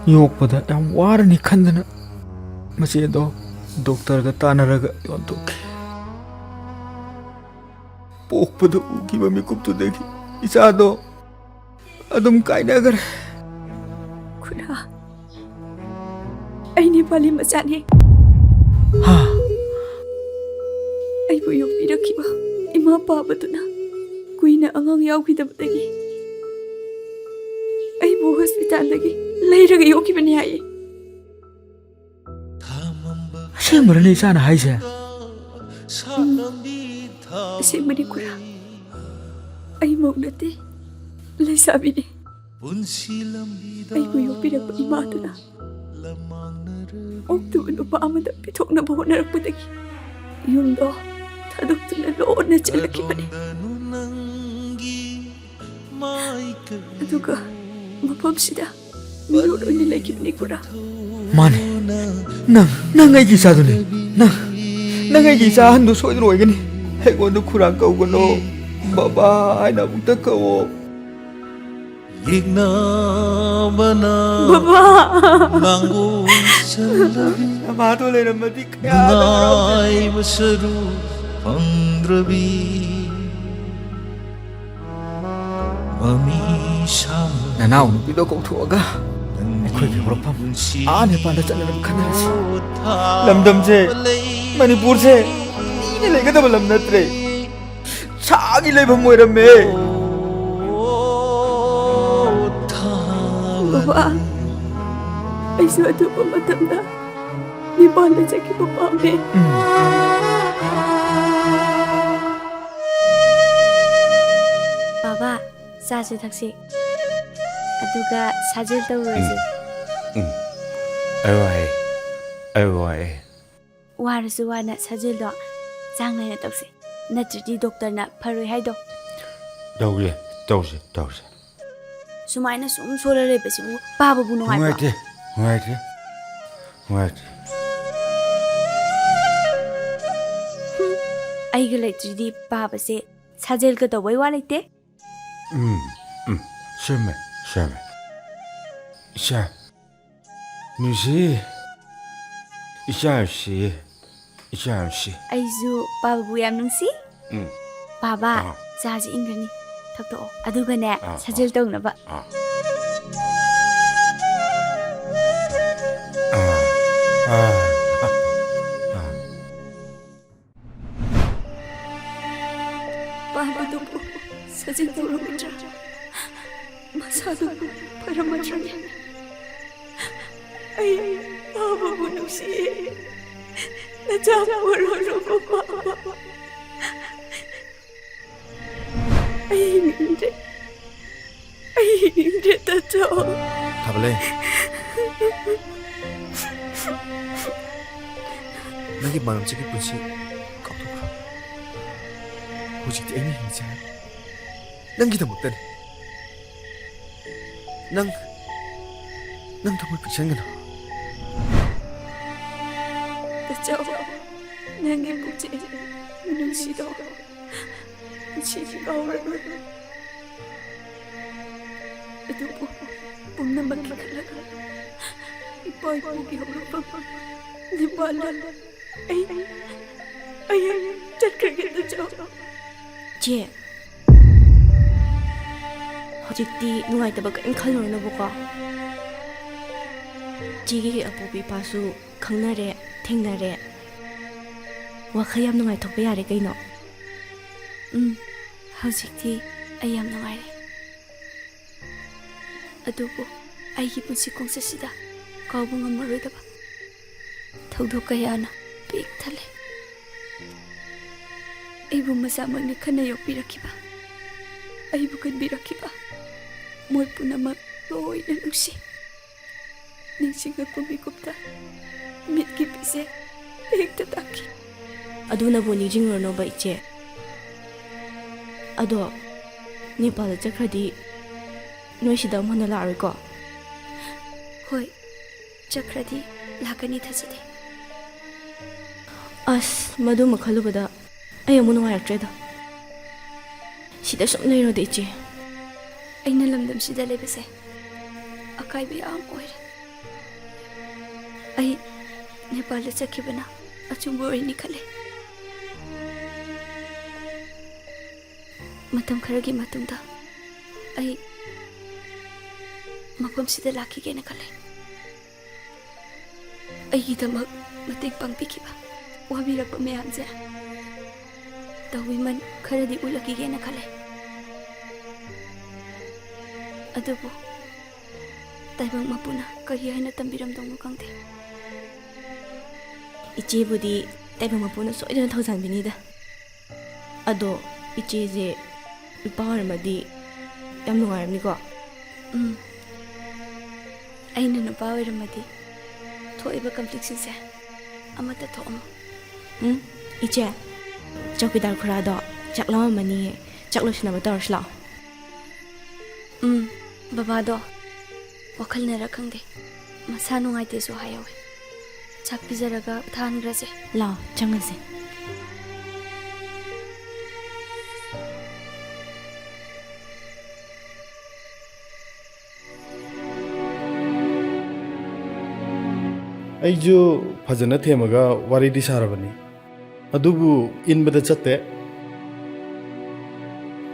ꯌꯣꯛꯄꯗ ꯌꯥꯝ ꯋꯥꯔꯅꯤ ꯈꯟꯗꯅ ꯃꯆꯦꯗꯣ ꯗꯣꯛꯇꯔꯒ ꯇꯥꯟꯅꯔꯒ ꯌꯣꯟꯊꯣꯛꯈꯤ꯫ ꯄꯣꯛꯄꯗ ꯎꯈꯤꯕ ꯃꯤꯀꯨꯞꯇꯨꯗꯒꯤ ꯏꯆꯥꯗꯣ ꯑꯗꯨꯝ ꯀꯥꯏꯅꯈ꯭ꯔꯦ꯫ ꯈꯨꯔꯥ, ꯑꯩ ꯅꯦꯄꯥꯂꯤ ꯃꯆꯥꯅꯤ꯫ ꯍꯥ? ꯑꯩꯕꯨ ꯌꯣꯛꯄꯤꯔꯛꯈꯤꯕ ꯏꯃꯥ ꯄꯥꯕꯗꯨꯅ ꯀꯨꯏꯅ ꯑꯉꯥꯡ ꯌꯥꯎꯈꯤꯗꯕꯗꯒꯤ ꯑꯩꯕꯨ ꯍꯣꯁꯄꯤꯇꯥꯜꯗꯒꯤ ꯂꯩꯔꯒ ꯌꯣꯛꯈꯤꯕꯅꯤ ꯍꯥꯏꯌꯦ꯫ ꯑꯁꯦꯡꯕꯔꯅꯦ ꯏꯆꯥꯅ ꯍꯥꯏꯁꯦ? ꯎꯝ, ꯑꯁꯦꯡꯕꯅꯤ ꯈꯨꯔꯥ꯫ ꯑꯩ ꯃꯧ ꯅꯠꯇꯦ, ꯂꯩꯁꯥꯕꯤꯅꯤ꯫ ꯑꯩꯕꯨ ꯌꯣꯛꯄꯤꯔꯛꯄ ꯏꯃꯥꯗꯨꯅ ꯑꯣꯛꯇꯕ ꯅꯨꯄꯥ ꯑꯃꯗ ꯄꯤꯊꯣꯛꯅꯕ ꯍꯣꯠꯅꯔꯛꯄꯗꯒꯤ ꯌꯨꯝꯗꯣ ꯊꯥꯗꯣꯛꯇꯨꯅ ꯂꯣꯟꯅ ꯆꯦꯜꯂꯛꯈꯤꯕꯅꯤ꯫ ꯑꯗꯨꯒ ꯃꯐꯝꯁꯤꯗ ꯃꯤꯑꯣꯏ ꯑꯣꯏꯅ ꯂꯩꯈꯤꯕꯅꯤ ꯈꯨꯔꯥ꯫ ꯃꯥꯅꯦ꯫ ꯅꯪ, ꯅꯪ ꯑꯩꯒꯤ ꯏꯆꯥꯗꯨꯅꯦ꯫ ꯅꯪ, ꯅꯪ ꯑꯩꯒꯤ ꯏꯆꯥ ꯑꯍꯟꯗꯨ ꯁꯣꯏꯗꯅ ꯑꯣꯏꯒꯅꯤ꯫ ꯑꯩꯉꯣꯟꯗ ꯈꯨꯔꯥ ꯀꯧꯒꯅꯣ꯫ ꯕꯕꯥ ꯍꯥꯏꯅ ꯑꯃꯨꯛꯇ ꯀꯧꯋꯣ꯫ ꯌꯦꯛꯅꯕꯅ ꯕꯕꯥ! ꯃꯥꯡꯒꯣꯜ ꯆꯜꯂꯕꯤ ꯅꯃꯥꯗꯣ ꯂꯩꯔꯝꯃꯗꯤ ꯀꯌꯥꯗ ꯍꯔꯥꯎꯗꯣꯏꯅꯣ꯫ ꯅꯨꯡꯉꯥꯏꯕ ꯁꯔꯨꯛ ꯐꯪꯗ꯭ꯔꯕꯤ ꯃꯃꯤ ꯁꯥꯝꯂꯕꯤ ꯅꯅꯥꯎ ꯅꯨꯄꯤꯗꯣ ꯀꯧꯊꯣꯛꯑꯒ ꯑꯩꯈꯣꯏꯒꯤ ꯍꯧꯔꯛꯐꯝ ꯑꯥ ꯅꯦꯄꯥꯜꯗ ꯆꯠꯅꯅꯕ ꯈꯟꯅꯔꯁꯤ꯫ ꯂꯝꯗꯝꯁꯦ, ꯃꯅꯤꯄꯨꯔꯁꯦ ꯃꯤꯅ ꯂꯩꯒꯗꯕ ꯂꯝ ꯅꯠꯇ꯭ꯔꯦ꯫ ꯁꯥꯒꯤ ꯂꯩꯐꯝ ꯑꯣꯏꯔꯝꯃꯦ꯫ ꯕꯕꯥ, ꯑꯩꯁꯨ ꯑꯊꯨꯕ ꯃꯇꯝꯗ ꯅꯦꯄꯥꯜꯗ ꯆꯠꯈꯤꯕ ꯄꯥꯝꯃꯦ꯫ ꯎꯝ꯫ ꯕꯕꯥ, ꯆꯥꯁꯦ ꯊꯛꯁꯦ꯫ ꯑꯗꯨꯒ ꯁꯥꯖꯦꯜ ꯇꯧꯔꯨꯔꯁꯦ꯫ ꯎꯝ꯫ ꯎꯝ꯫ ꯑꯩ ꯋꯥꯏ꯫ ꯑꯩ ꯋꯥꯏ꯫ ꯋꯥꯔꯁꯨ ꯋꯥꯅ ꯁꯥꯖꯦꯜꯗꯣ ꯆꯥꯡ ꯅꯥꯏꯅ ꯇꯧꯁꯦ, ꯅꯠꯇ꯭ꯔꯗꯤ ꯗꯣꯛꯇꯔꯅ ꯐꯔꯣꯏ ꯍꯥꯏꯗꯣ꯫ ꯇꯧꯁꯦ, ꯇꯧꯁꯦ, ꯇꯧꯁꯦ꯫ ꯁꯨꯃꯥꯏꯅ ꯁꯨꯝ ꯁꯣꯜꯂ ꯂꯩꯕꯁꯤꯕꯨ ꯄꯥꯕꯕꯨ ꯅꯨꯡꯉꯥꯏꯕ꯭ꯔꯣ? ꯅꯨꯡꯉꯥꯏꯇꯦ, ꯅꯨꯡꯉꯥꯏꯇꯦ, ꯅꯨꯡꯉꯥꯏꯇꯦ꯫ ꯍꯨꯝ, ꯑꯩꯒ ꯂꯩꯇ꯭ꯔꯗꯤ ꯄꯥꯕꯁꯦ ꯁꯥꯖꯦꯜꯒ ꯇꯧꯕꯩ ꯋꯥ ꯂꯩꯇꯦ꯫ ꯎꯝ, ꯎꯝ, ꯆꯨꯝꯃꯦ, ꯆꯨꯝꯃꯦ꯫ ꯏꯆꯥ, ꯅꯨꯡꯁꯤ, ꯏꯆꯥ ꯅꯨꯡꯁꯤ, ꯏꯆꯥ ꯅꯨꯡꯁꯤ꯫ ꯑꯩꯁꯨ ꯄꯥꯕꯕꯨ ꯌꯥꯝ ꯅꯨꯡꯁꯤ꯫ ꯎꯝ꯫ ꯄꯥꯕ, ꯑꯥ꯫ ꯆꯥꯁꯤ ꯏꯪꯒꯅꯤ, ꯊꯛꯇꯣꯛꯑꯣ꯫ ꯑꯗꯨꯒꯅꯦ, ꯑꯥ, ꯑꯥ꯫ ꯁꯥꯖꯦꯜ ꯇꯧꯅꯕ꯫ ꯑꯥ꯫ ꯑꯥ, ꯑꯥ, ꯑꯥ, ꯑꯥ꯫ ꯄꯥꯕꯗꯨꯕꯨ ꯁꯥꯖꯤꯟ ꯇꯧꯔꯝꯒꯗ꯭ꯔꯥ? ꯃꯁꯥꯗꯨꯕꯨ ꯐꯔꯝꯃꯗ꯭ꯔꯅꯦ? ꯑꯩ ꯄꯥꯕꯕꯨ ꯅꯨꯡꯁꯤꯌꯦ꯫ ꯅꯆꯥ ꯄꯣꯔꯣꯔꯣꯕꯣ ꯄꯥꯕ꯫ ꯑꯩ ꯍꯤꯡꯅꯤꯡꯗ꯭ꯔꯦ꯫ ꯑꯩ ꯍꯤꯡꯅꯤꯡꯗ꯭ꯔꯦ, ꯇꯥꯆꯧ꯫ ꯊꯥꯕꯂꯩ꯫ ꯅꯪꯒꯤ ꯃꯔꯝꯁꯤꯒꯤ ꯄꯨꯟꯁꯤ ꯀꯥꯎꯊꯣꯛꯈ꯭ꯔꯣ꯫ ꯍꯧꯖꯤꯛꯇꯤ ꯑꯩꯅ ꯍꯤꯡꯖꯩ꯫ ꯅꯪꯒꯤꯗꯃꯛꯇꯅꯤ꯫ ꯅꯪ, ꯅꯪ ꯊꯃꯣꯏ ꯄꯤꯛꯁꯟꯒꯅꯨ꯫ ꯇꯥꯆꯧ, ꯅꯪꯒꯤ ꯄꯨꯛꯆꯦꯜ ꯃꯤꯅꯨꯡꯁꯤꯗꯣ ꯄꯨꯟꯁꯤꯗꯤ ꯀꯥꯎꯔꯔꯣꯏ꯫ ꯑꯗꯨꯕꯨ ꯄꯨꯝꯅꯃꯛꯀꯤ ꯈꯜꯂꯒ ꯏꯄꯥ ꯏꯄꯨꯒꯤ ꯍꯧꯔꯛꯐꯝ ꯅꯤꯄꯥꯜꯗ ꯑꯩ, ꯑꯩ ꯆꯠꯈ꯭ꯔꯒꯦ, ꯇꯥꯆꯧ꯫ ꯆꯦ, ꯍꯧꯖꯤꯛꯇꯤ ꯅꯨꯡꯉꯥꯏꯇꯕ ꯀꯔꯤꯝ ꯈꯜꯂꯨꯔꯅꯨꯕꯀꯣ꯫ ꯆꯦꯒꯤ ꯑꯄꯣꯛꯄ ꯏꯄꯥꯁꯨ ꯈꯪꯅꯔꯦ, ꯊꯦꯡꯅꯔꯦ꯫ ꯋꯥꯈꯜ ꯌꯥꯝ ꯅꯨꯡꯉꯥꯏꯊꯣꯛꯄ ꯌꯥꯔꯦ ꯀꯩꯅꯣ꯫ ꯎꯝ, ꯍꯧꯖꯤꯛꯇꯤ ꯑꯩ ꯌꯥꯝ ꯅꯨꯡꯉꯥꯏꯔꯦ꯫ ꯑꯗꯨꯕꯨ ꯑꯩꯒꯤ ꯄꯨꯟꯁꯤ ꯈꯣꯡꯆꯠꯁꯤꯗ ꯀꯥꯎꯕ ꯉꯝꯃꯔꯣꯏꯗꯕ ꯊꯧꯗꯣꯛ ꯀꯌꯥꯅ ꯄꯤꯛ ꯊꯜꯂꯦ꯫ ꯑꯩꯕꯨ ꯃꯆꯥꯃꯛꯅ ꯈꯟꯅ ꯌꯣꯛꯄꯤꯔꯛꯈꯤꯕ, ꯑꯩꯕꯨ ꯀꯟꯕꯤꯔꯛꯈꯤꯕ ꯃꯣꯏ ꯄꯨꯝꯅꯃꯛ ꯂꯣꯏꯅ ꯅꯨꯡꯁꯤ꯫ ꯅꯤꯡꯁꯤꯡꯉꯛꯄ ꯃꯤꯀꯨꯞꯇ ꯃꯤꯠꯀꯤ ꯄꯤꯁꯦ ꯍꯦꯛꯇ ꯇꯥꯈꯤ꯫ ꯑꯗꯨꯅꯕꯨ ꯅꯤꯡꯁꯤꯡꯉꯨꯔꯅꯣꯕ, ꯏꯆꯦ꯫ ꯑꯗꯣ ꯅꯦꯄꯥꯜꯗ ꯆꯠꯈ꯭ꯔꯗꯤ ꯅꯣꯏ ꯁꯤꯗ ꯑꯃꯨꯛ ꯍꯟꯅ ꯂꯥꯛꯑꯔꯣꯏꯀꯣ? ꯍꯣꯏ, ꯆꯠꯈ꯭ꯔꯗꯤ ꯂꯥꯛꯀꯅꯤ ꯊꯥꯖꯗꯦ꯫ ꯑꯁ, ꯃꯗꯨꯃ ꯈꯜꯂꯨꯕꯗ ꯑꯩ ꯑꯃꯨꯛ ꯅꯨꯡꯉꯥꯏꯔꯛꯇ꯭ꯔꯦꯗ꯫ ꯁꯤꯗ ꯁꯨꯝ ꯂꯩꯔꯣꯗ, ꯏꯆꯦ꯫ ꯑꯩꯅ ꯂꯝꯗꯝꯁꯤꯗ ꯂꯩꯕꯁꯦ ꯑꯀꯥꯏꯕ ꯌꯥꯝ ꯑꯣꯏꯔꯦ꯫ ꯑꯩ ꯅꯦꯄꯥꯜꯗ ꯆꯠꯈꯤꯕꯅ ꯑꯆꯨꯝꯕ ꯑꯣꯏꯅꯤ ꯈꯜꯂꯦ꯫ ꯃꯇꯝ ꯈꯔꯒꯤ ꯃꯇꯨꯡꯗ ꯑꯩ ꯃꯐꯝꯁꯤꯗ ꯂꯥꯛꯈꯤꯒꯦꯅ ꯈꯜꯂꯦ꯫ ꯑꯩꯒꯤꯗꯃꯛ ꯃꯇꯦꯡ ꯄꯥꯡꯕꯤꯈꯤꯕ, ꯋꯥꯕꯤꯔꯛꯄ ꯃꯌꯥꯝꯁꯦ ꯇꯧꯕꯤꯃꯜ ꯈꯔꯗꯤ ꯎꯠꯂꯛꯈꯤꯒꯦꯅ ꯈꯜꯂꯦ꯫ ꯑꯗꯨꯕꯨ ꯇꯥꯏꯕꯪ ꯃꯄꯨꯅ ꯀꯔꯤ ꯍꯥꯏꯅ ꯇꯝꯕꯤꯔꯝꯗꯧꯅꯣ ꯈꯪꯗꯦ꯫ ꯏꯆꯦꯕꯨꯗꯤ ꯇꯥꯏꯕꯪ ꯃꯄꯨꯅ ꯁꯣꯏꯗꯅ ꯊꯧꯖꯥꯟꯕꯤꯅꯤꯗ꯫ ꯑꯗꯣ ꯏꯆꯦꯁꯦ ꯅꯨꯄꯥ ꯑꯣꯏꯔꯝꯃꯗꯤ ꯌꯥꯝ ꯅꯨꯡꯉꯥꯏꯔꯝꯅꯤꯀꯣ? ꯎꯝ꯫ ꯑꯩꯅ ꯅꯨꯄꯥ ꯑꯣꯏꯔꯝꯃꯗꯤ ꯊꯣꯛꯏꯕ ꯀꯟꯐ꯭ꯂꯤꯛꯁꯤꯡꯁꯦ ꯑꯃꯠꯇ ꯊꯣꯛꯑꯝꯃꯣꯏ꯫ ꯎꯝ, ꯏꯆꯦ, ꯆꯧꯀꯤꯗꯥꯔ ꯈꯨꯔꯥꯗꯣ ꯆꯥꯛ ꯂꯥꯝꯃꯝꯃꯅꯤꯌꯦ, ꯆꯥꯛ ꯂꯣꯏꯁꯤꯟꯅꯕ ꯇꯧꯔꯁꯤ ꯂꯥꯛꯑꯣ꯫ ꯎꯝ, ꯕꯕꯥꯗꯣ ꯋꯥꯈꯜꯅꯔ ꯈꯪꯗꯦ, ꯃꯁꯥ ꯅꯨꯡꯉꯥꯏꯇꯦꯁꯨ ꯍꯥꯏꯍꯧꯋꯦ꯫ ꯆꯥꯛ ꯄꯤꯖꯔꯒ ꯊꯥꯍꯟꯈ꯭ꯔꯁꯦ꯫ ꯂꯥꯛꯑꯣ, ꯆꯪꯉꯁꯦ꯫ ꯑꯩꯁꯨ ꯐꯖꯅ ꯊꯦꯝꯃꯒ ꯋꯥꯔꯤꯗꯤ ꯁꯥꯔꯕꯅꯤ, ꯑꯗꯨꯕꯨ ꯏꯟꯕꯗ ꯆꯠꯇꯦ꯫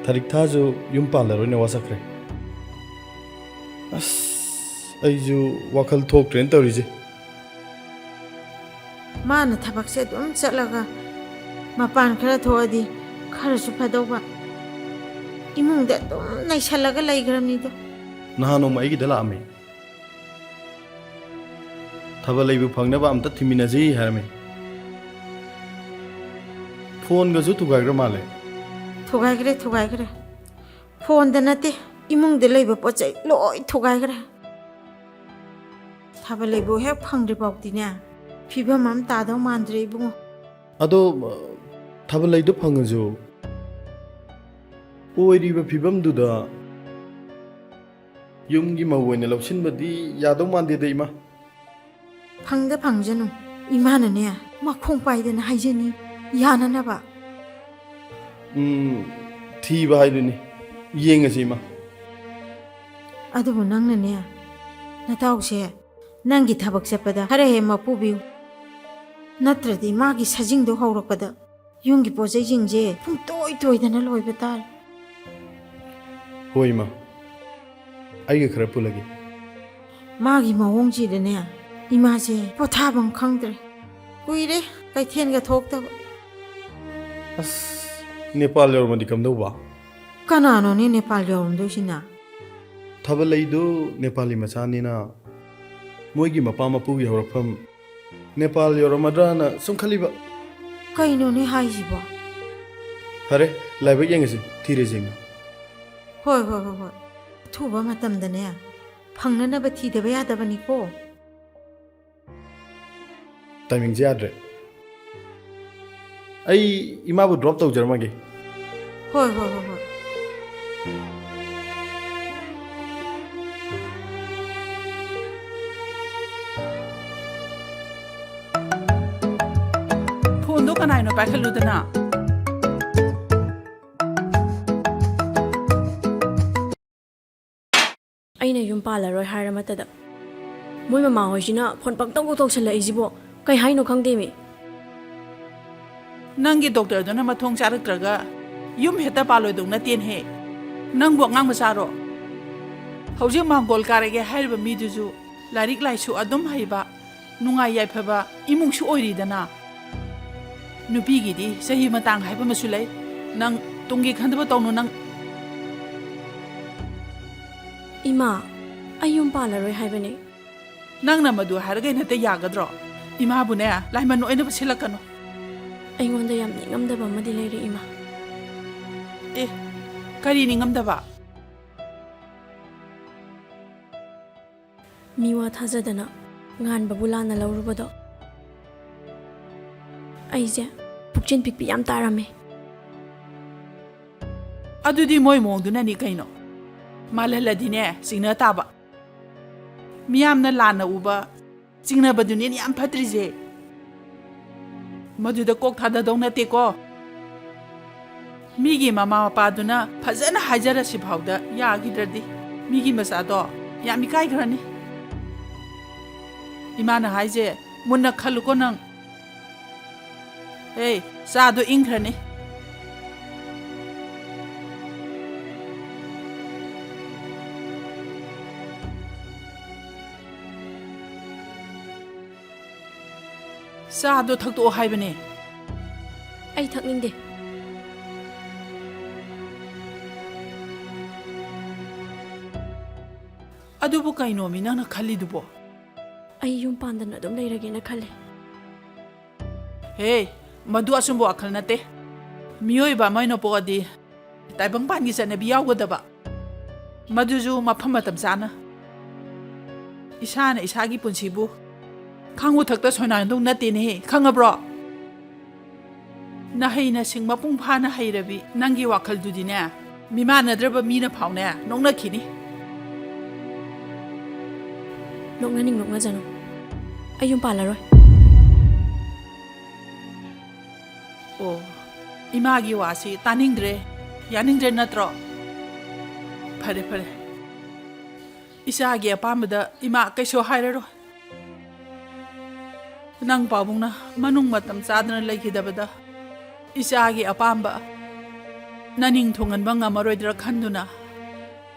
ꯊꯔꯤꯛꯊꯥꯁꯨ ꯌꯨꯝ ꯄꯥꯜꯂꯔꯣꯏꯅ ꯋꯥꯁꯛꯈ꯭ꯔꯦ꯫ ꯑꯁ, ꯑꯩꯁꯨ ꯋꯥꯈꯜ ꯊꯣꯛꯇ꯭ꯔꯦꯅ ꯇꯧꯔꯤꯁꯦ꯫ ꯃꯥꯅ ꯊꯕꯛꯁꯦ ꯑꯗꯨꯝ ꯆꯠꯂꯒ ꯃꯄꯥꯟ ꯈꯔ ꯊꯣꯛꯑꯗꯤ ꯈꯔꯁꯨ ꯐꯗꯧꯕ꯫ ꯏꯃꯨꯡꯗ ꯑꯗꯨꯝ ꯅꯩꯁꯜꯂꯒ ꯂꯩꯈ꯭ꯔꯕꯅꯤꯗꯣ꯫ ꯅꯍꯥꯟ ꯅꯣꯡꯃ ꯑꯩꯒꯤꯗ ꯂꯥꯛꯑꯝꯃꯤ꯫ ꯊꯥꯕꯜ ꯂꯩꯕ ꯐꯪꯅꯕ ꯑꯝꯇ ꯊꯤꯃꯤꯟꯅꯁꯤ ꯍꯥꯏꯔꯝꯃꯤ꯫ ꯐꯣꯟꯒꯁꯨ ꯊꯨꯒꯥꯏꯈ꯭ꯔ ꯃꯥꯜꯂꯦ꯫ ꯊꯨꯒꯥꯏꯈ꯭ꯔꯦ, ꯊꯨꯒꯥꯏꯈ꯭ꯔꯦ꯫ ꯐꯣꯟꯗ ꯅꯠꯇꯦ, ꯏꯃꯨꯡꯗ ꯂꯩꯕ ꯄꯣꯠ ꯆꯩ ꯂꯣꯏ ꯊꯨꯒꯥꯏꯈ꯭ꯔꯦ꯫ ꯊꯥꯕꯜ ꯂꯩꯕꯨ ꯍꯦꯛ ꯐꯪꯗ꯭ꯔꯤ ꯐꯥꯎꯗꯤꯅꯦ, ꯐꯤꯕꯝ ꯑꯃ ꯇꯥꯗꯧ ꯃꯥꯟꯗ꯭ꯔꯦ ꯏꯕꯨꯡꯉꯣ꯫ ꯑꯗꯣ, ꯊꯥꯕꯜ ꯂꯩꯗꯣ ꯐꯪꯉꯁꯨ, ꯑꯣꯏꯔꯤꯕ ꯐꯤꯕꯝꯗꯨꯗ ꯌꯨꯝꯒꯤ ꯃꯧ ꯑꯣꯏꯅ ꯂꯧꯁꯤꯟꯕꯗꯤ ꯌꯥꯗꯧ ꯃꯥꯟꯗꯦꯗ, ꯏꯃꯥ꯫ ꯐꯪꯗ ꯐꯪꯖꯅꯨ꯫ ꯏꯃꯥꯅꯅꯦ, ꯃꯈꯣꯡ ꯄꯥꯏꯗꯅ ꯍꯥꯏꯖꯅꯤ, ꯌꯥꯅꯅꯕ꯫ ꯎꯝ, ꯊꯤꯕ ꯍꯥꯏꯗꯨꯅꯤ꯫ ꯌꯦꯡꯉꯁꯤ, ꯏꯃꯥ꯫ ꯑꯗꯨꯕꯨ ꯅꯪꯅꯅꯦ, ꯅꯇꯥꯎꯁꯦ ꯅꯪꯒꯤ ꯊꯕꯛ ꯆꯠꯄꯗ ꯈꯔ ꯍꯦꯛ ꯃꯄꯨꯕꯤꯌꯨ꯫ ꯅꯠꯇ꯭ꯔꯗꯤ ꯃꯥꯒꯤ ꯁꯖꯤꯡꯗꯣ ꯍꯧꯔꯛꯄꯗ ꯌꯨꯝꯒꯤ ꯄꯣꯠ ꯆꯩꯁꯤꯡꯁꯦ ꯄꯨꯡꯇꯣꯏ ꯇꯣꯏꯗꯅ ꯂꯣꯏꯕ ꯇꯥꯔꯦ꯫ ꯍꯣꯏ, ꯏꯃꯥ꯫ ꯑꯩꯒ ꯈꯔ ꯄꯨꯜꯂꯒꯦ꯫ ꯃꯥꯒꯤ ꯃꯑꯣꯡꯁꯤꯗꯅꯦ, ꯏꯃꯥꯁꯦ ꯄꯣꯊꯥꯐꯝ ꯈꯪꯗ꯭ꯔꯦ꯫ ꯀꯨꯏꯔꯦ ꯀꯩꯊꯦꯜꯒ ꯊꯣꯛꯇꯕ꯫ ꯑꯁ, ꯅꯦꯄꯥꯜ ꯌꯧꯔꯝꯃꯗꯤ ꯀꯝꯗꯧꯕ? ꯀꯅꯥꯅꯣꯅꯦ ꯅꯦꯄꯥꯜ ꯌꯧꯔꯝꯗꯣꯏꯁꯤꯅ? ꯊꯥꯕꯜ ꯂꯩꯗꯨ ꯅꯦꯄꯥꯂꯤ ꯃꯆꯥꯅꯤꯅ, ꯃꯣꯏꯒꯤ ꯃꯄꯥ ꯃꯄꯨꯒꯤ ꯍꯧꯔꯛꯐꯝ ꯅꯦꯄꯥꯜ ꯌꯧꯔꯝꯃꯗ꯭ꯔꯥꯅ ꯁꯨꯝ ꯈꯜꯂꯤꯕ꯫ ꯀꯩꯅꯣꯅꯦ ꯍꯥꯏꯁꯤꯕꯣ? ꯐꯔꯦ, ꯂꯥꯏꯕꯛ ꯌꯦꯡꯉꯁꯤ, ꯊꯤꯔꯁꯤ, ꯏꯃꯥ꯫ ꯍꯣꯏ, ꯍꯣꯏ, ꯍꯣꯏ, ꯍꯣꯏ꯫ ꯑꯊꯨꯕ ꯃꯇꯝꯗꯅꯦ, ꯐꯪꯅꯅꯕ ꯊꯤꯗꯕ ꯌꯥꯗꯕꯅꯤꯀꯣ꯫ ꯇꯥꯏꯃꯤꯡꯁꯦ ꯌꯥꯗ꯭ꯔꯦ꯫ ꯑꯩ ꯏꯃꯥꯕꯨ ꯗ꯭ꯔꯣꯞ ꯇꯧꯖꯔꯝꯃꯒꯦ꯫ ꯍꯣꯏ, ꯍꯣꯏ, ꯍꯣꯏ, ꯍꯣꯏ꯫ ꯐꯣꯟꯗꯣ ꯀꯅꯥꯏꯅꯣ ꯄꯥꯏꯈꯠꯂꯨꯗꯅ? ꯑꯩꯅ ꯌꯨꯝ ꯄꯥꯜꯂꯔꯣꯏ ꯍꯥꯏꯔ ꯃꯇꯗ ꯃꯣꯏ ꯃꯃꯥꯍꯣꯏꯁꯤꯅ ꯐꯣꯟ ꯄꯪꯇꯧ ꯇꯧꯁꯜꯂꯛꯏꯁꯤꯕꯣ ꯀꯩ ꯍꯥꯏꯅꯣ ꯈꯪꯗꯦꯃꯤ꯫ ꯅꯪꯒꯤ ꯗꯣꯛꯇꯔꯗꯨꯅ ꯃꯊꯣꯡ ꯆꯥꯔꯛꯇ꯭ꯔꯒ ꯌꯨꯝ ꯍꯦꯛꯇ ꯄꯥꯜꯂꯣꯏꯗꯧ ꯅꯠꯇꯦꯅꯦꯍꯦ꯫ ꯅꯪꯕꯨ ꯑꯉꯥꯡ ꯃꯆꯥꯔꯣ? ꯍꯧꯖꯤꯛ ꯃꯥꯡꯒꯣꯜ ꯀꯥꯔꯒꯦ ꯍꯥꯏꯔꯤꯕ ꯃꯤꯗꯨꯁꯨ ꯂꯥꯏꯔꯤꯛ ꯂꯥꯏꯁꯨ ꯑꯗꯨꯝ ꯍꯩꯕ, ꯅꯨꯡꯉꯥꯏ ꯌꯥꯏꯐꯕ ꯏꯃꯨꯡꯁꯨ ꯑꯣꯏꯔꯤꯗꯅ꯫ ꯅꯨꯄꯤꯒꯤꯗꯤ ꯆꯍꯤ ꯃꯇꯥꯡ ꯍꯥꯏꯕ ꯑꯃꯁꯨ ꯂꯩ꯫ ꯅꯪ ꯇꯨꯡꯒꯤ ꯈꯟꯗꯕ ꯇꯧꯅꯨ ꯅꯪ꯫ ꯏꯃꯥ, ꯑꯩ ꯌꯨꯝ ꯄꯥꯜꯂꯔꯣꯏ ꯍꯥꯏꯕꯅꯦ꯫ ꯅꯪꯅ ꯃꯗꯨ ꯍꯥꯏꯔꯒ ꯍꯦꯛꯇ ꯌꯥꯒꯗ꯭ꯔꯣ? ꯏꯃꯥꯕꯨꯅꯦ, ꯂꯥꯏꯃꯟ ꯑꯣꯏꯅꯕ ꯁꯤꯜꯂꯛꯀꯅꯨ꯫ ꯑꯩꯉꯣꯟꯗ ꯌꯥꯝ ꯅꯤꯡꯉꯝꯗꯕ ꯑꯃꯗꯤ ꯂꯩꯔꯦ, ꯏꯃꯥ꯫ ꯑꯦ, ꯀꯔꯤ ꯅꯤꯡꯉꯝꯗꯕ? ꯃꯤꯋꯥ ꯊꯥꯖꯗꯅ ꯉꯥꯟꯕꯕꯨ ꯂꯥꯟꯅ ꯂꯧꯔꯨꯕꯗꯣ ꯑꯩꯁꯦ ꯄꯨꯛꯆꯦꯜ ꯄꯤꯛꯄꯤ ꯌꯥꯝ ꯇꯥꯔꯝꯃꯦ꯫ ꯑꯗꯨꯗꯤ ꯃꯣꯏ ꯃꯑꯣꯡꯗꯨꯅꯅꯤ ꯀꯩꯅꯣ꯫ ꯃꯥꯜꯍꯜꯂꯗꯤꯅꯦ ꯆꯤꯡꯅ ꯇꯥꯕ꯫ ꯃꯤꯌꯥꯝꯅ ꯂꯥꯟꯅ ꯎꯕ ꯆꯤꯡꯅꯕꯗꯨꯅꯦ ꯌꯥꯝ ꯐꯠꯇ꯭ꯔꯤꯁꯦ꯫ ꯃꯗꯨꯗ ꯀꯣꯛ ꯊꯥꯗꯗꯧ ꯅꯠꯇꯦꯀꯣ꯫ ꯃꯤꯒꯤ ꯃꯃꯥ ꯃꯄꯥꯗꯨꯅ ꯐꯖꯅ ꯍꯥꯏꯖꯔꯁꯤ ꯐꯥꯎꯗ ꯌꯥꯈꯤꯗ꯭ꯔꯗꯤ ꯃꯤꯒꯤ ꯃꯆꯥꯗꯣ ꯌꯥꯝ ꯏꯀꯥꯏꯈ꯭ꯔꯅꯤ꯫ ꯏꯃꯥꯅ ꯍꯥꯏꯁꯦ ꯃꯨꯟꯅ ꯈꯜꯂꯨꯀꯣ ꯅꯪ꯫ ꯑꯦ, ꯆꯥꯗꯣ ꯏꯪꯈ꯭ꯔꯅꯤ꯫ ꯆꯥꯗꯣ ꯊꯛꯇꯣꯛꯑꯣ ꯍꯥꯏꯕꯅꯦ꯫ ꯑꯩ ꯊꯛꯅꯤꯡꯗꯦ꯫ ꯑꯗꯨꯕꯨ ꯀꯩꯅꯣꯃꯤ ꯅꯪꯅ ꯈꯜꯂꯤꯗꯨꯕꯣ? ꯑꯩ ꯌꯨꯝ ꯄꯥꯟꯗꯅ ꯑꯗꯨꯝ ꯂꯩꯔꯒꯦꯅ ꯈꯜꯂꯦ꯫ ꯍꯦ, ꯃꯗꯨ ꯑꯆꯨꯝꯕ ꯋꯥꯈꯜ ꯅꯠꯇꯦ꯫ ꯃꯤꯑꯣꯏꯕ ꯑꯃ ꯑꯣꯏꯅ ꯄꯣꯛꯑꯗꯤ ꯇꯥꯏꯕꯪꯄꯥꯟꯒꯤ ꯆꯠꯅꯕꯤ ꯌꯥꯎꯒꯗꯕ, ꯃꯗꯨꯁꯨ ꯃꯐꯝ ꯃꯇꯝ ꯆꯥꯅ꯫ ꯏꯁꯥꯅ ꯏꯁꯥꯒꯤ ꯄꯨꯟꯁꯤꯕꯨ ꯈꯥꯡꯕ ꯊꯛꯇ ꯁꯣꯏꯅꯥꯏꯗꯧ ꯅꯠꯇꯦꯅꯦꯍꯦ, ꯈꯪꯉꯕ꯭ꯔꯣ? ꯅꯍꯩ ꯅꯁꯤꯡ ꯃꯄꯨꯡ ꯐꯥꯅ ꯍꯩꯔꯕꯤ ꯅꯪꯒꯤ ꯋꯥꯈꯜꯗꯨꯗꯤꯅꯦ, ꯃꯤꯃꯥꯟꯅꯗ꯭ꯔꯕ ꯃꯤꯅ ꯐꯥꯎꯅꯦ ꯅꯣꯛꯅꯈꯤꯅꯤ꯫ ꯅꯣꯛꯅꯅꯤꯡ ꯅꯣꯛꯅꯖꯅꯨ, ꯑꯩ ꯌꯨꯝ ꯄꯥꯜꯂꯔꯣꯏ꯫ ꯑꯣ, ꯏꯃꯥꯒꯤ ꯋꯥꯁꯤ ꯇꯥꯅꯤꯡꯗ꯭ꯔꯦ, ꯌꯥꯅꯤꯡꯗ꯭ꯔꯦ ꯅꯠꯇ꯭ꯔꯣ? ꯐꯔꯦ, ꯐꯔꯦ, ꯏꯆꯥꯒꯤ ꯑꯄꯥꯝꯕꯗ ꯏꯃꯥ ꯀꯩꯁꯨ ꯍꯥꯏꯔꯔꯣꯏ꯫ ꯅꯪ ꯄꯥꯕꯨꯡꯅ ꯃꯅꯨꯡ ꯃꯇꯝ ꯆꯥꯗꯅ ꯂꯩꯈꯤꯗꯕꯗ ꯏꯆꯥꯒꯤ ꯑꯄꯥꯝꯕ ꯅꯅꯤꯡ ꯊꯨꯡꯍꯟꯕ ꯉꯝꯃꯔꯣꯏꯗ꯭ꯔꯥ ꯈꯟꯗꯨꯅ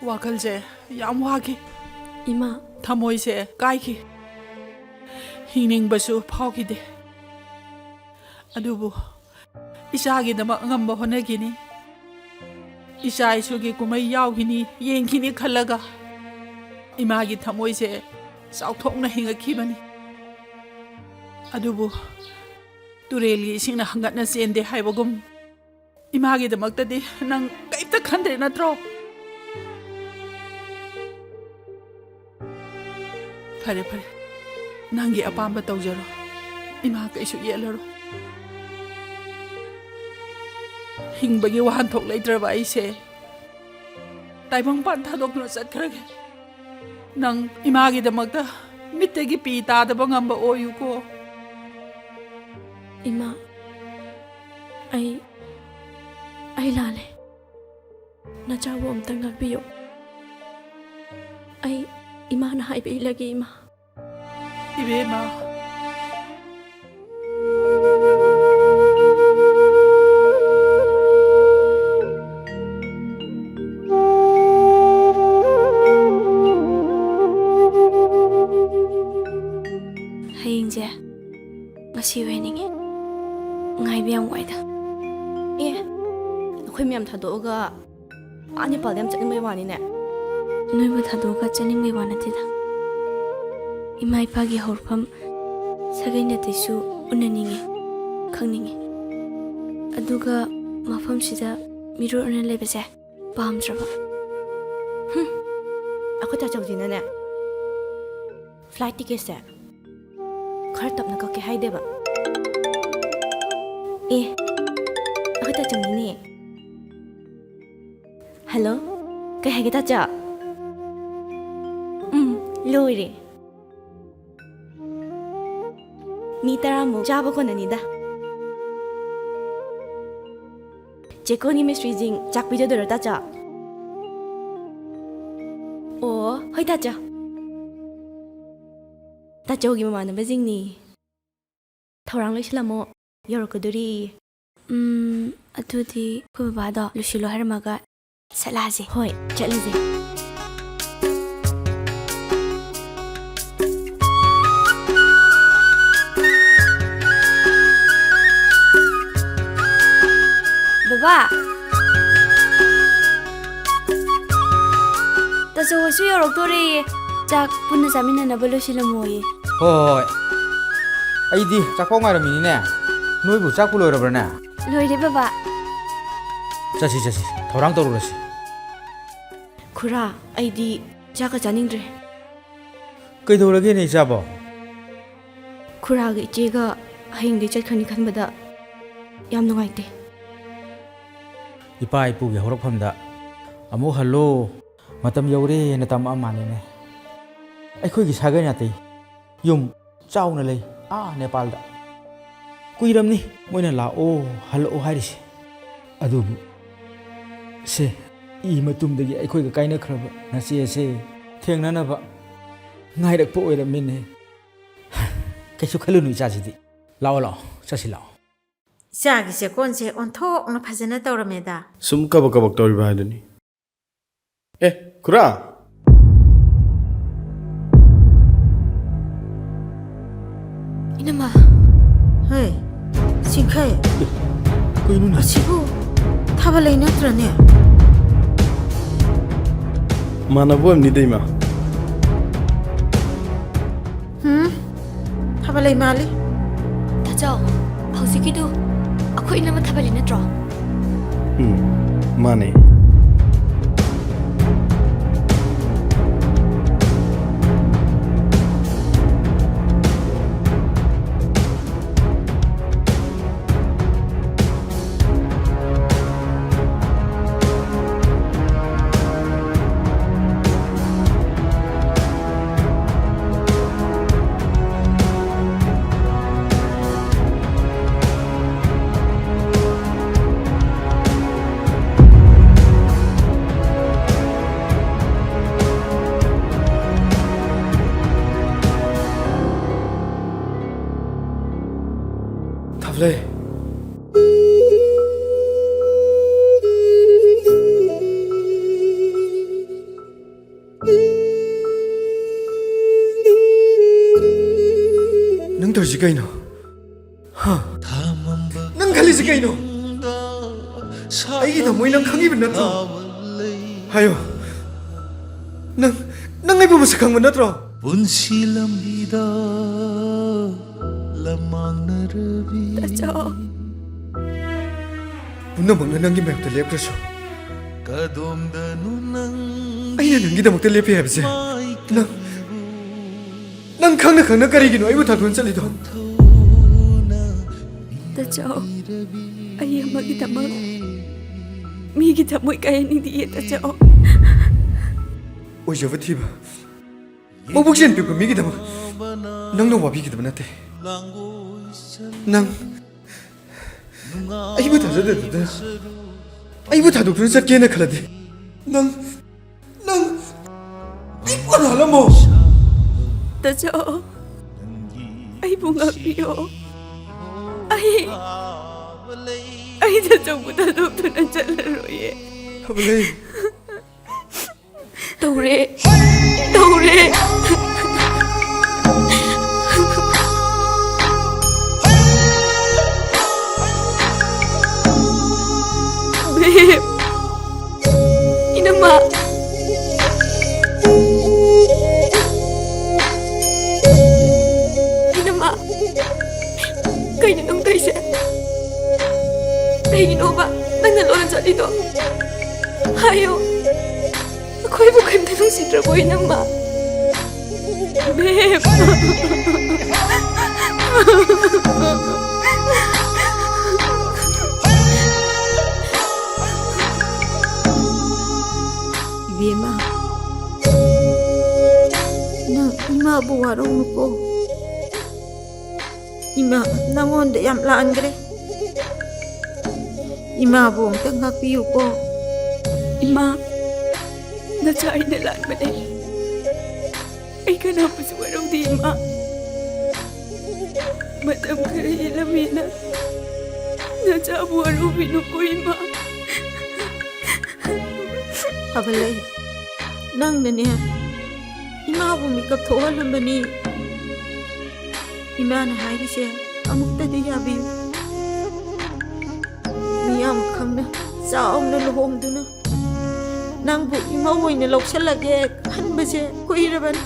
ꯋꯥꯈꯜꯁꯦ ꯌꯥꯝ ꯋꯥꯈꯤ꯫ ꯏꯃꯥ꯫ ꯊꯃꯣꯏꯁꯦ ꯀꯥꯏꯈꯤ꯫ ꯍꯤꯡꯅꯤꯡꯕꯁꯨ ꯐꯥꯎꯈꯤꯗꯦ꯫ ꯑꯗꯨꯕꯨ ꯏꯆꯥꯒꯤꯗꯃꯛ ꯑꯉꯝꯕ ꯍꯣꯠꯅꯈꯤꯅꯤ꯫ ꯏꯆꯥ ꯏꯁꯨꯒꯤ ꯀꯨꯝꯍꯩ ꯌꯥꯎꯈꯤꯅꯤ, ꯌꯦꯡꯈꯤꯅꯤ ꯈꯜꯂꯒ ꯏꯃꯥꯒꯤ ꯊꯃꯣꯏꯁꯦ ꯆꯥꯎꯊꯣꯛꯅ ꯍꯤꯡꯉꯛꯈꯤꯕꯅꯤ꯫ ꯑꯗꯨꯕꯨ ꯇꯨꯔꯦꯜꯒꯤ ꯏꯁꯤꯡꯅ ꯍꯪꯒꯠꯅ ꯆꯦꯟꯗꯦ ꯍꯥꯏꯕꯒꯨꯝ, ꯏꯃꯥꯒꯤꯗꯃꯛꯇꯗꯤ ꯅꯪ ꯀꯩꯝꯇ ꯈꯟꯗ꯭ꯔꯦ ꯅꯠꯇ꯭ꯔꯣ? ꯐꯔꯦ, ꯐꯔꯦ, ꯅꯪꯒꯤ ꯑꯄꯥꯝꯕ ꯇꯧꯖꯔꯣ꯫ ꯏꯃꯥ ꯀꯩꯁꯨ ꯌꯦꯠꯂꯔꯣꯏ꯫ ꯍꯤꯡꯕꯒꯤ ꯋꯥꯍꯟꯊꯣꯛ ꯂꯩꯇ꯭ꯔꯕ ꯑꯩꯁꯦ ꯇꯥꯏꯕꯪꯄꯥꯟ ꯊꯥꯗꯣꯛꯇꯨꯅ ꯆꯠꯈ꯭ꯔꯒꯦ꯫ ꯅꯪ ꯏꯃꯥꯒꯤꯗꯃꯛꯇ ꯃꯤꯠꯇꯒꯤ ꯄꯤ ꯇꯥꯗꯕ ꯉꯝꯕ ꯑꯣꯏꯌꯨꯀꯣ꯫ ꯏꯃꯥ, ꯑꯩ, ꯑꯩ ꯂꯥꯜꯂꯦ꯫ ꯅꯆꯥꯕꯨ ꯑꯝꯇ ꯉꯥꯛꯄꯤꯌꯨ꯫ ꯑꯩ ꯏꯃꯥꯅ ꯍꯥꯏꯕ ꯏꯜꯂꯒꯦ, ꯏꯃꯥ꯫ ꯏꯕꯦꯝꯃ꯫ ꯍꯌꯦꯡꯁꯦ ꯉꯁꯤ ꯑꯣꯏꯍꯟꯅꯤꯡꯉꯤ꯫ ꯉꯥꯏꯕ ꯌꯥꯝ ꯋꯥꯏꯗ꯫ ꯑꯦ, ꯑꯩꯈꯣꯏ ꯃꯌꯥꯝ ꯊꯥꯗꯣꯛꯑꯒ ꯃꯥ ꯅꯦꯄꯥꯜꯗ ꯌꯥꯝ ꯆꯠꯅꯤꯡꯕꯩ ꯋꯥꯅꯤꯅꯦ꯫ ꯅꯣꯏꯕꯨ ꯊꯥꯗꯣꯛꯑꯒ ꯆꯠꯅꯤꯡꯕꯩ ꯋꯥ ꯅꯠꯇꯦꯗ꯫ ꯏꯃꯥ ꯏꯄꯥꯒꯤ ꯍꯧꯔꯛꯐꯝ, ꯁꯥꯒꯩ ꯅꯥꯇꯩꯁꯨ ꯎꯅꯅꯤꯡꯉꯤ, ꯈꯪꯅꯤꯡꯉꯤ꯫ ꯑꯗꯨꯒ ꯃꯐꯝꯁꯤꯗ ꯃꯤꯔꯣꯜ ꯑꯣꯏꯅ ꯂꯩꯕꯁꯦ ꯄꯥꯝꯗ꯭ꯔꯕ꯫ ꯍꯨꯝ, ꯑꯩꯈꯣꯏ ꯇꯥꯆꯧꯁꯤꯅꯅꯦ, ꯐ꯭ꯂꯥꯏꯠ ꯇꯤꯀꯦꯠꯁꯦ ꯈꯔ ꯇꯞꯅ ꯀꯛꯀꯦ ꯍꯥꯏꯗꯦꯕ꯫ ꯑꯦ, ꯑꯩꯈꯣꯏ ꯇꯥꯆꯧꯅꯤꯅꯦ꯫ ꯍꯜꯂꯣ, ꯀꯩ ꯍꯥꯏꯒꯦ ꯇꯥꯆꯧ? ꯎꯝ, ꯂꯣꯏꯔꯦ꯫ ꯃꯤ ꯇꯔꯥꯃꯨꯛ ꯆꯥꯕ ꯀꯣꯟꯅꯅꯤꯗ꯫ ꯆꯦꯀꯣꯟꯒꯤ ꯃꯤꯁꯇ꯭ꯔꯤꯁꯤꯡ ꯆꯥꯛ ꯄꯤꯖꯗꯣꯏꯔꯣ ꯇꯥꯆꯧ? ꯑꯣ, ꯍꯣꯏ ꯇꯥꯆꯧ꯫ ꯇꯥꯆꯧꯒꯤ ꯃꯃꯥꯟꯅꯕꯁꯤꯡꯅꯤ꯫ ꯊꯧꯔꯥꯡ ꯂꯣꯏꯁꯤꯜꯂꯝꯃꯣ, ꯌꯧꯔꯛꯀꯗꯣꯔꯤ꯫ ꯎꯝ, ꯑꯗꯨꯗꯤ ꯑꯩꯈꯣꯏ ꯕꯕꯥꯗꯣ ꯂꯣꯏꯁꯤꯜꯂꯣ ꯍꯥꯏꯔꯝꯃꯒ ꯆꯠꯂꯁꯦ꯫ ꯍꯣꯏ, ꯆꯠꯂꯁꯦ꯫ ꯕꯕꯥ! ꯇꯥꯆꯧ ꯍꯣꯏꯁꯨ ꯌꯧꯔꯛꯇꯣꯔꯦꯌꯦ꯫ ꯆꯥꯛ ꯄꯨꯟꯅ ꯆꯥꯃꯤꯟꯅꯅꯕ ꯂꯣꯏꯁꯤꯜꯂꯝꯃꯣꯌꯦ꯫ ꯍꯣꯏ, ꯍꯣꯏ, ꯍꯣꯏ꯫ ꯑꯩꯗꯤ ꯆꯥꯛꯐꯥꯎ ꯉꯥꯏꯔꯝꯃꯤꯅꯤꯅꯦ꯫ ꯅꯣꯏꯕꯨ ꯆꯥꯛꯄꯨ ꯂꯣꯏꯔꯕ꯭ꯔꯅꯦ? ꯂꯣꯏꯔꯦ, ꯕꯕꯥ꯫ ꯆꯠꯁꯤ, ꯆꯠꯁꯤ꯫ ꯊꯧꯔꯥꯡ ꯇꯧꯔꯨꯔꯁꯤ꯫ ꯈꯨꯔꯥ, ꯑꯩꯗꯤ ꯆꯥꯛꯀ ꯆꯥꯅꯤꯡꯗ꯭ꯔꯦ꯫ ꯀꯩꯗꯧꯔꯒꯦꯅꯦ ꯏꯆꯥꯕꯣ? ꯈꯨꯔꯥꯒ ꯏꯆꯦꯒ ꯍꯌꯦꯡꯗꯤ ꯆꯠꯈ꯭ꯔꯅꯤ ꯈꯟꯕꯗ ꯌꯥꯝ ꯅꯨꯡꯉꯥꯏꯇꯦ꯫ ꯏꯄꯥ ꯏꯄꯨꯒꯤ ꯍꯧꯔꯛꯐꯝꯗ "ꯑꯃꯨꯛ ꯍꯜꯂꯨ, ꯃꯇꯝ ꯌꯧꯔꯦꯅ" ꯇꯝꯃꯛꯑ ꯃꯥꯜꯂꯦꯅꯦ꯫ ꯑꯩꯈꯣꯏꯒꯤ ꯁꯥꯒꯩ ꯅꯥꯇꯩ ꯌꯨꯝ ꯆꯥꯎꯅ ꯂꯩ, ꯑꯥ ꯅꯦꯄꯥꯜꯗ꯫ ꯀꯨꯏꯔꯝꯅꯤ ꯃꯣꯏꯅ "ꯂꯥꯛꯑꯣ, ꯍꯜꯂꯛꯑꯣ" ꯍꯥꯏꯔꯤꯁꯦ꯫ ꯑꯗꯨꯕꯨ ꯁꯦ, ꯏ ꯃꯇꯨꯝꯗꯒꯤ ꯑꯩꯈꯣꯏꯒ ꯀꯥꯏꯅꯈ꯭ꯔꯕ ꯅꯆꯦ ꯑꯁꯦ ꯊꯦꯡꯅꯅꯕ ꯉꯥꯏꯔꯛꯄ ꯑꯣꯏꯔꯝꯃꯤꯅꯦ꯫ ꯀꯩꯁꯨ ꯈꯜꯂꯨꯅꯨ ꯏꯆꯥꯁꯤꯗꯤ꯫ ꯂꯥꯛꯑꯣ, ꯂꯥꯛꯑꯣ, ꯆꯠꯁꯤ ꯂꯥꯛꯑꯣ꯫ ꯏꯆꯥꯒꯤ ꯆꯦꯀꯣꯟꯁꯦ ꯑꯣꯟꯊꯣꯛꯅ ꯐꯖꯅ ꯇꯧꯔꯝꯃꯦꯗ꯫ ꯁꯨꯝ ꯀꯕꯛ ꯀꯕꯛ ꯇꯧꯔꯤꯕ ꯍꯥꯏꯗꯨꯅꯤ꯫ ꯑꯦ, ꯈꯨꯔꯥ! ꯏꯅꯝꯃ꯫ ꯍꯦ, ꯁꯤꯡꯈꯩ꯫ ꯀꯩꯅꯣꯅꯦ? ꯑꯁꯤꯕꯨ ꯊꯥꯕꯂꯩ ꯅꯠꯇ꯭ꯔꯅꯦ? ꯃꯥꯟꯅꯕ ꯑꯣꯏꯔꯝꯅꯤꯗ, ꯏꯃꯥ꯫ ꯍꯨꯝ? ꯊꯥꯕꯂꯩ ꯃꯥꯜꯂꯤ꯫ ꯇꯥꯆꯧ, ꯍꯧꯖꯤꯛꯀꯤꯗꯨ ꯑꯩꯈꯣꯏ ꯏꯅꯝꯃ ꯊꯥꯕꯂꯩ ꯅꯠꯇ꯭ꯔꯣ? ꯎꯝ, ꯃꯥꯅꯦ꯫ ꯊꯥꯕꯂꯩ꯫ ꯅꯪ ꯇꯧꯔꯤꯁꯤ ꯀꯩꯅꯣ? ꯍꯥ? ꯅꯪ ꯈꯜꯂꯤꯁꯤ ꯀꯩꯅꯣ? ꯑꯩꯒꯤ ꯊꯃꯣꯏ ꯅꯪ ꯈꯪꯉꯤꯕ ꯅꯠꯇ꯭ꯔꯣ? ꯍꯥꯏꯌꯣ꯫ ꯅꯪ, ꯅꯪ ꯑꯩꯕꯨ ꯃꯁꯛ ꯈꯪꯕ ꯅꯠꯇ꯭ꯔꯣ? ꯄꯨꯟꯁꯤ ꯂꯝꯕꯤꯗ ꯂꯝꯃꯥꯡꯅꯔꯕꯤ꯫ ꯇꯥꯆꯧ꯫ ꯄꯨꯝꯅꯃꯛꯅ ꯅꯪꯒꯤ ꯃꯥꯌꯣꯛꯇ ꯂꯦꯞꯈ꯭ꯔꯁꯨ, ꯀꯗꯣꯝꯗꯅꯣ ꯅꯪ ꯑꯩꯅ ꯅꯪꯒꯤꯗꯃꯛꯇ ꯂꯦꯞꯄꯤ ꯍꯥꯏꯕꯁꯦ ꯅꯪ, ꯅꯪ ꯈꯪꯅ ꯈꯪꯅ ꯀꯔꯤꯒꯤꯅꯣ ꯑꯩꯕꯨ ꯊꯥꯗꯣꯛꯅ ꯆꯠꯂꯤꯗꯣ? ꯇꯥꯆꯧ, ꯑꯩ ꯑꯃꯒꯤꯗꯃꯛ ꯃꯤꯒꯤ ꯊꯃꯣꯏ ꯀꯥꯏꯍꯟꯅꯤꯡꯗꯤꯌꯦ, ꯇꯥꯆꯧ꯫ ꯑꯣꯏꯖꯕ ꯊꯤꯕ, ꯃꯕꯨꯛ ꯆꯦꯟ ꯄꯤꯛꯄ ꯃꯤꯒꯤꯗꯃꯛ ꯅꯪꯅ ꯋꯥꯕꯤꯒꯗꯕ ꯅꯠꯇꯦ꯫ ꯅꯪ, ꯑꯩꯕꯨ ꯊꯥꯖꯗꯗꯅ, ꯑꯩꯕꯨ ꯊꯥꯗꯣꯛꯇꯨꯅ ꯆꯠꯀꯦꯅ ꯈꯜꯂꯗꯤ, ꯅꯪ, ꯅꯪ ꯑꯩꯕꯨ ꯍꯜꯂꯝꯃꯣ꯫ ꯇꯥꯆꯧ, ꯑꯩꯕꯨ ꯉꯥꯛꯄꯤꯌꯣ꯫ ꯑꯩ, ꯑꯩ ꯇꯥꯆꯧꯕꯨ ꯊꯥꯗꯣꯛꯇꯨꯅ ꯆꯠꯂꯔꯣꯏꯌꯦ꯫ ꯊꯕꯂꯩ꯫ ꯇꯧꯔꯦ, ꯇꯧꯔꯦ꯫ ꯕꯦꯝ, ꯏꯅꯝꯃ꯫ ꯏꯅꯝꯃ, ꯀꯩꯅꯣ ꯅꯪ ꯇꯧꯔꯤꯁꯦ? ꯀꯩꯒꯤꯅꯣꯕ ꯅꯪꯅ ꯂꯣꯟꯅ ꯆꯠꯂꯤꯗꯣ? ꯍꯥꯏꯌꯣ꯫ ꯑꯩꯈꯣꯏꯕꯨ ꯀꯔꯤꯝꯇ ꯅꯨꯡꯁꯤꯗ꯭ꯔꯕꯣ, ꯏꯅꯝꯃ? ꯕꯦꯝ꯫ ꯏꯕꯦꯝꯃ, ꯅꯪ ꯏꯃꯥꯕꯨ ꯋꯥꯔꯧꯅꯨꯀꯣ꯫ ꯏꯃꯥ, ꯅꯪꯉꯣꯟꯗ ꯌꯥꯝ ꯂꯥꯟꯈ꯭ꯔꯦ꯫ ꯏꯃꯥꯕꯨ ꯑꯝꯇ ꯉꯥꯛꯄꯤꯌꯨꯀꯣ꯫ ꯏꯃꯥ, ꯅꯆꯥ ꯑꯩꯅ ꯂꯥꯟꯕꯅꯦ꯫ ꯑꯩ ꯀꯅꯥꯕꯨꯁꯨ ꯋꯥꯔꯧꯗꯦ, ꯏꯃꯥ꯫ ꯃꯇꯝ ꯈꯔ ꯍꯦꯜꯂꯝꯃꯦꯅ ꯅꯆꯥꯕꯨ ꯋꯥꯔꯧꯕꯤꯅꯨꯀꯣ, ꯏꯃꯥ꯫ ꯐꯕ ꯂꯩ, ꯅꯪꯅꯅꯦ ꯏꯃꯥꯕꯨ ꯃꯤꯀꯞ ꯊꯣꯛꯍꯜꯂꯝꯕꯅꯤ꯫ ꯏꯃꯥꯅ ꯍꯥꯏꯔꯤꯁꯦ ꯑꯃꯨꯛꯇꯗꯤ ꯌꯥꯕꯤꯌꯨ꯫ ꯃꯤꯌꯥꯝ ꯈꯪꯅ ꯆꯥꯎꯅ ꯂꯨꯍꯣꯡꯗꯨꯅ ꯅꯪꯕꯨ ꯏꯃꯧ ꯑꯣꯏꯅ ꯂꯧꯁꯜꯂꯒꯦ ꯈꯟꯕꯁꯦ ꯀꯨꯏꯔꯕꯅꯤ꯫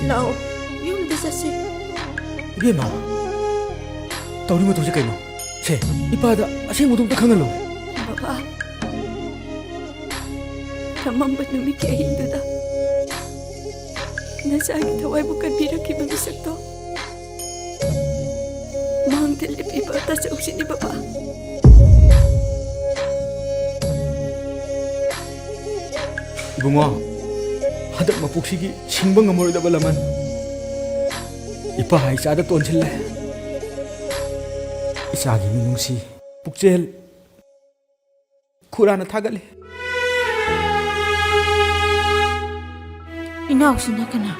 ꯂꯥꯛꯑꯣ, ꯌꯨꯝꯗ ꯆꯠꯁꯤ꯫ ꯏꯕꯦꯝꯃ, ꯇꯧꯔꯤ ꯃꯇꯧꯁꯦ ꯀꯩꯅꯣ? ꯁꯦ, ꯏꯄꯥꯗ ꯑꯁꯦꯡꯕꯗꯣ ꯑꯝꯇ ꯈꯪꯍꯜꯂꯣ꯫ ꯕꯕꯥ, ꯇꯝꯃꯝꯕ ꯅꯨꯃꯤꯠꯀꯤ ꯑꯍꯤꯡꯗꯨꯗ ꯅꯆꯥꯒꯤ ꯊꯋꯥꯏꯕꯨ ꯀꯟꯕꯤꯔꯛꯈꯤꯕ ꯃꯤꯁꯛꯇꯣ ꯃꯥꯡꯗ ꯂꯦꯞꯄꯤꯕ ꯇꯥꯆꯧꯁꯤꯅꯤ, ꯕꯕꯥ꯫ ꯏꯕꯨꯡꯉꯣ, ꯍꯟꯗꯛ ꯃꯄꯣꯛꯁꯤꯒꯤ ꯁꯤꯡꯕ ꯉꯝꯃꯔꯣꯏꯗꯕ ꯂꯃꯟ ꯏꯄꯥ ꯏꯆꯥꯗ ꯇꯣꯟꯁꯤꯜꯂꯦ꯫ ꯏꯆꯥꯒꯤ ꯃꯤꯅꯨꯡꯁꯤ ꯄꯨꯛꯆꯦꯜ ꯈꯨꯔꯥꯅ ꯊꯥꯒꯠꯂꯤ꯫ ꯏꯅꯥꯎꯁꯤꯅ ꯀꯅꯥ?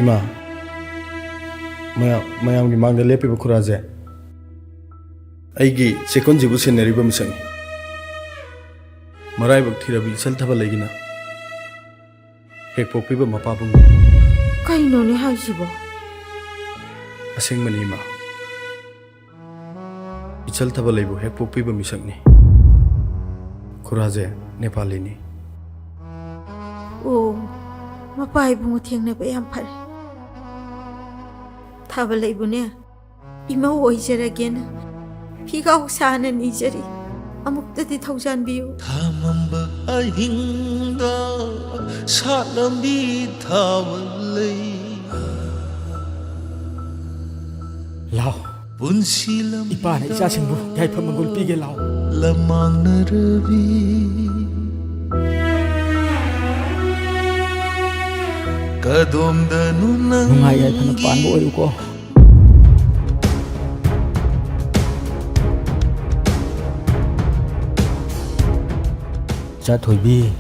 ꯏꯃꯥ, ꯃꯌꯥꯝ, ꯃꯌꯥꯝꯒꯤ ꯃꯥꯡꯗ ꯂꯦꯞꯄꯤꯕ ꯈꯨꯔꯥꯁꯦ ꯑꯩꯒꯤ ꯆꯦꯛꯀꯣꯟꯁꯤꯕꯨ ꯁꯦꯟꯅꯔꯤꯕ ꯃꯤꯁꯛꯅꯤ꯫ ꯃꯔꯥꯏꯕꯛ ꯊꯤꯔꯕꯤ ꯏꯆꯜ ꯊꯕ ꯂꯩꯒꯤꯅ ꯍꯦꯛ ꯄꯣꯛꯄꯤꯕ ꯃꯄꯥꯕꯨꯡꯅꯤ꯫ ꯀꯩꯅꯣꯅꯦ ꯍꯥꯏꯁꯤꯕꯣ? ꯑꯁꯦꯡꯕꯅꯤ, ꯏꯃꯥ꯫ ꯏꯆꯜ ꯊꯕ ꯂꯩꯕꯨ ꯍꯦꯛ ꯄꯣꯛꯄꯤꯕ ꯃꯤꯁꯛꯅꯤ꯫ ꯈꯨꯔꯥꯁꯦ ꯅꯦꯄꯥꯂꯤꯅꯤ꯫ ꯑꯣ, ꯃꯄꯥ ꯏꯕꯨꯡꯉꯣ ꯊꯦꯡꯅꯕ ꯌꯥꯝ ꯐꯔꯦ꯫ ꯊꯕ ꯂꯩꯕꯨꯅꯦ, ꯏꯃꯧ ꯑꯣꯏꯖꯔꯒꯦꯅ ꯐꯤꯒꯥꯎ ꯁꯥꯅ ꯅꯤꯖꯔꯤ꯫ ꯑꯃꯨꯛꯇꯗꯤ ꯊꯧꯖꯥꯟꯕꯤꯌꯨ꯫ ꯊꯥꯃꯝꯕ ꯑꯍꯤꯡꯗ ꯁꯥꯠꯂꯝꯕꯤ ꯊꯥꯕ ꯂꯩ꯫ ꯂꯥꯎ꯫ ꯄꯨꯟꯁꯤ ꯂꯝꯕꯤꯗ ꯏꯄꯥꯅ ꯏꯆꯥꯁꯤꯡꯕꯨ ꯌꯥꯏꯐ ꯃꯪꯒꯣꯜ ꯄꯤꯒꯦ, ꯂꯥꯎ꯫ ꯂꯝꯃꯥꯡꯅꯔꯕꯤ꯫ ꯀꯗꯣꯝꯗꯅꯣ ꯅꯪꯒꯤ ꯅꯨꯡꯉꯥꯏ ꯌꯥꯏꯐꯅ ꯄꯥꯟꯕ ꯑꯣꯏꯌꯨꯀꯣ꯫ ꯏꯆꯥ ꯊꯣꯏꯕꯤ,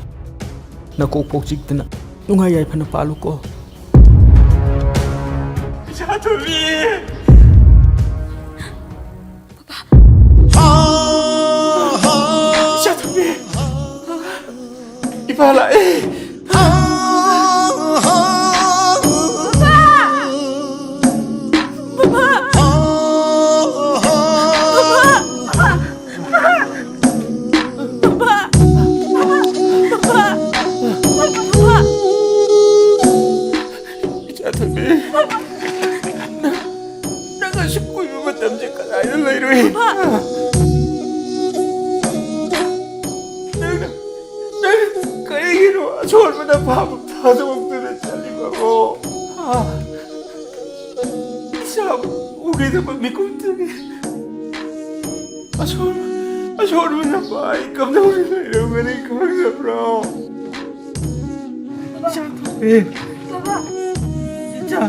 ꯅꯀꯣꯛ ꯄꯣꯛ ꯆꯤꯛꯇꯅ ꯅꯨꯡꯉꯥꯏ ꯌꯥꯏꯐꯅ ꯄꯥꯜꯂꯨꯀꯣ꯫ ꯏꯆꯥ ꯊꯣꯏꯕꯤ! ꯏꯆꯥ ꯊꯣꯏꯕꯤ! ꯏꯄꯥ ꯂꯥꯛꯑꯦ! ꯕꯕꯥ! ꯕꯕꯥ! ꯕꯕꯥ! ꯕꯕꯥ! ꯕꯕꯥ! ꯏꯆꯥ ꯊꯣꯏꯕꯤ, ꯅꯪ, ꯅꯪ ꯑꯁꯨꯛ ꯀꯨꯏꯕ ꯃꯇꯝꯁꯦ ꯀꯗꯥꯏꯗ ꯂꯩꯔꯨꯏ? ꯕꯕꯥ! ꯅꯪ, ꯅꯪ ꯀꯔꯤꯒꯤꯅꯣ ꯁꯣꯟꯕꯅ ꯐꯥꯕ ꯊꯥꯗꯣꯛꯇꯨꯅ ꯆꯠꯂꯤꯕꯕꯨ, ꯍꯥ? ꯏꯆꯥꯕꯨ ꯎꯈꯤꯗꯕ ꯃꯤꯀꯨꯞꯇꯒꯤ ꯑꯁꯣꯟꯕ, ꯑꯁꯣꯟꯕ ꯅꯄꯥ ꯑꯩ ꯀꯝꯗꯧꯅ ꯂꯩꯔꯝꯒꯅꯤ ꯈꯪꯗꯕ꯭ꯔꯣ? ꯏꯆꯥ ꯊꯣꯛꯑꯦ꯫ ꯏꯆꯥ꯫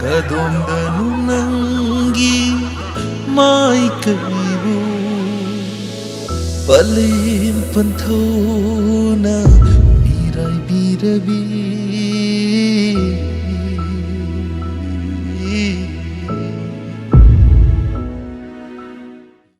ꯀꯗꯣꯝꯗꯅꯣ ꯅꯪꯒꯤ ꯃꯥꯏꯀꯩꯕꯨ ꯄꯂꯦꯝ ꯄꯟꯊꯧꯅ ꯃꯤꯔꯥꯏꯕꯤꯔꯕꯤ?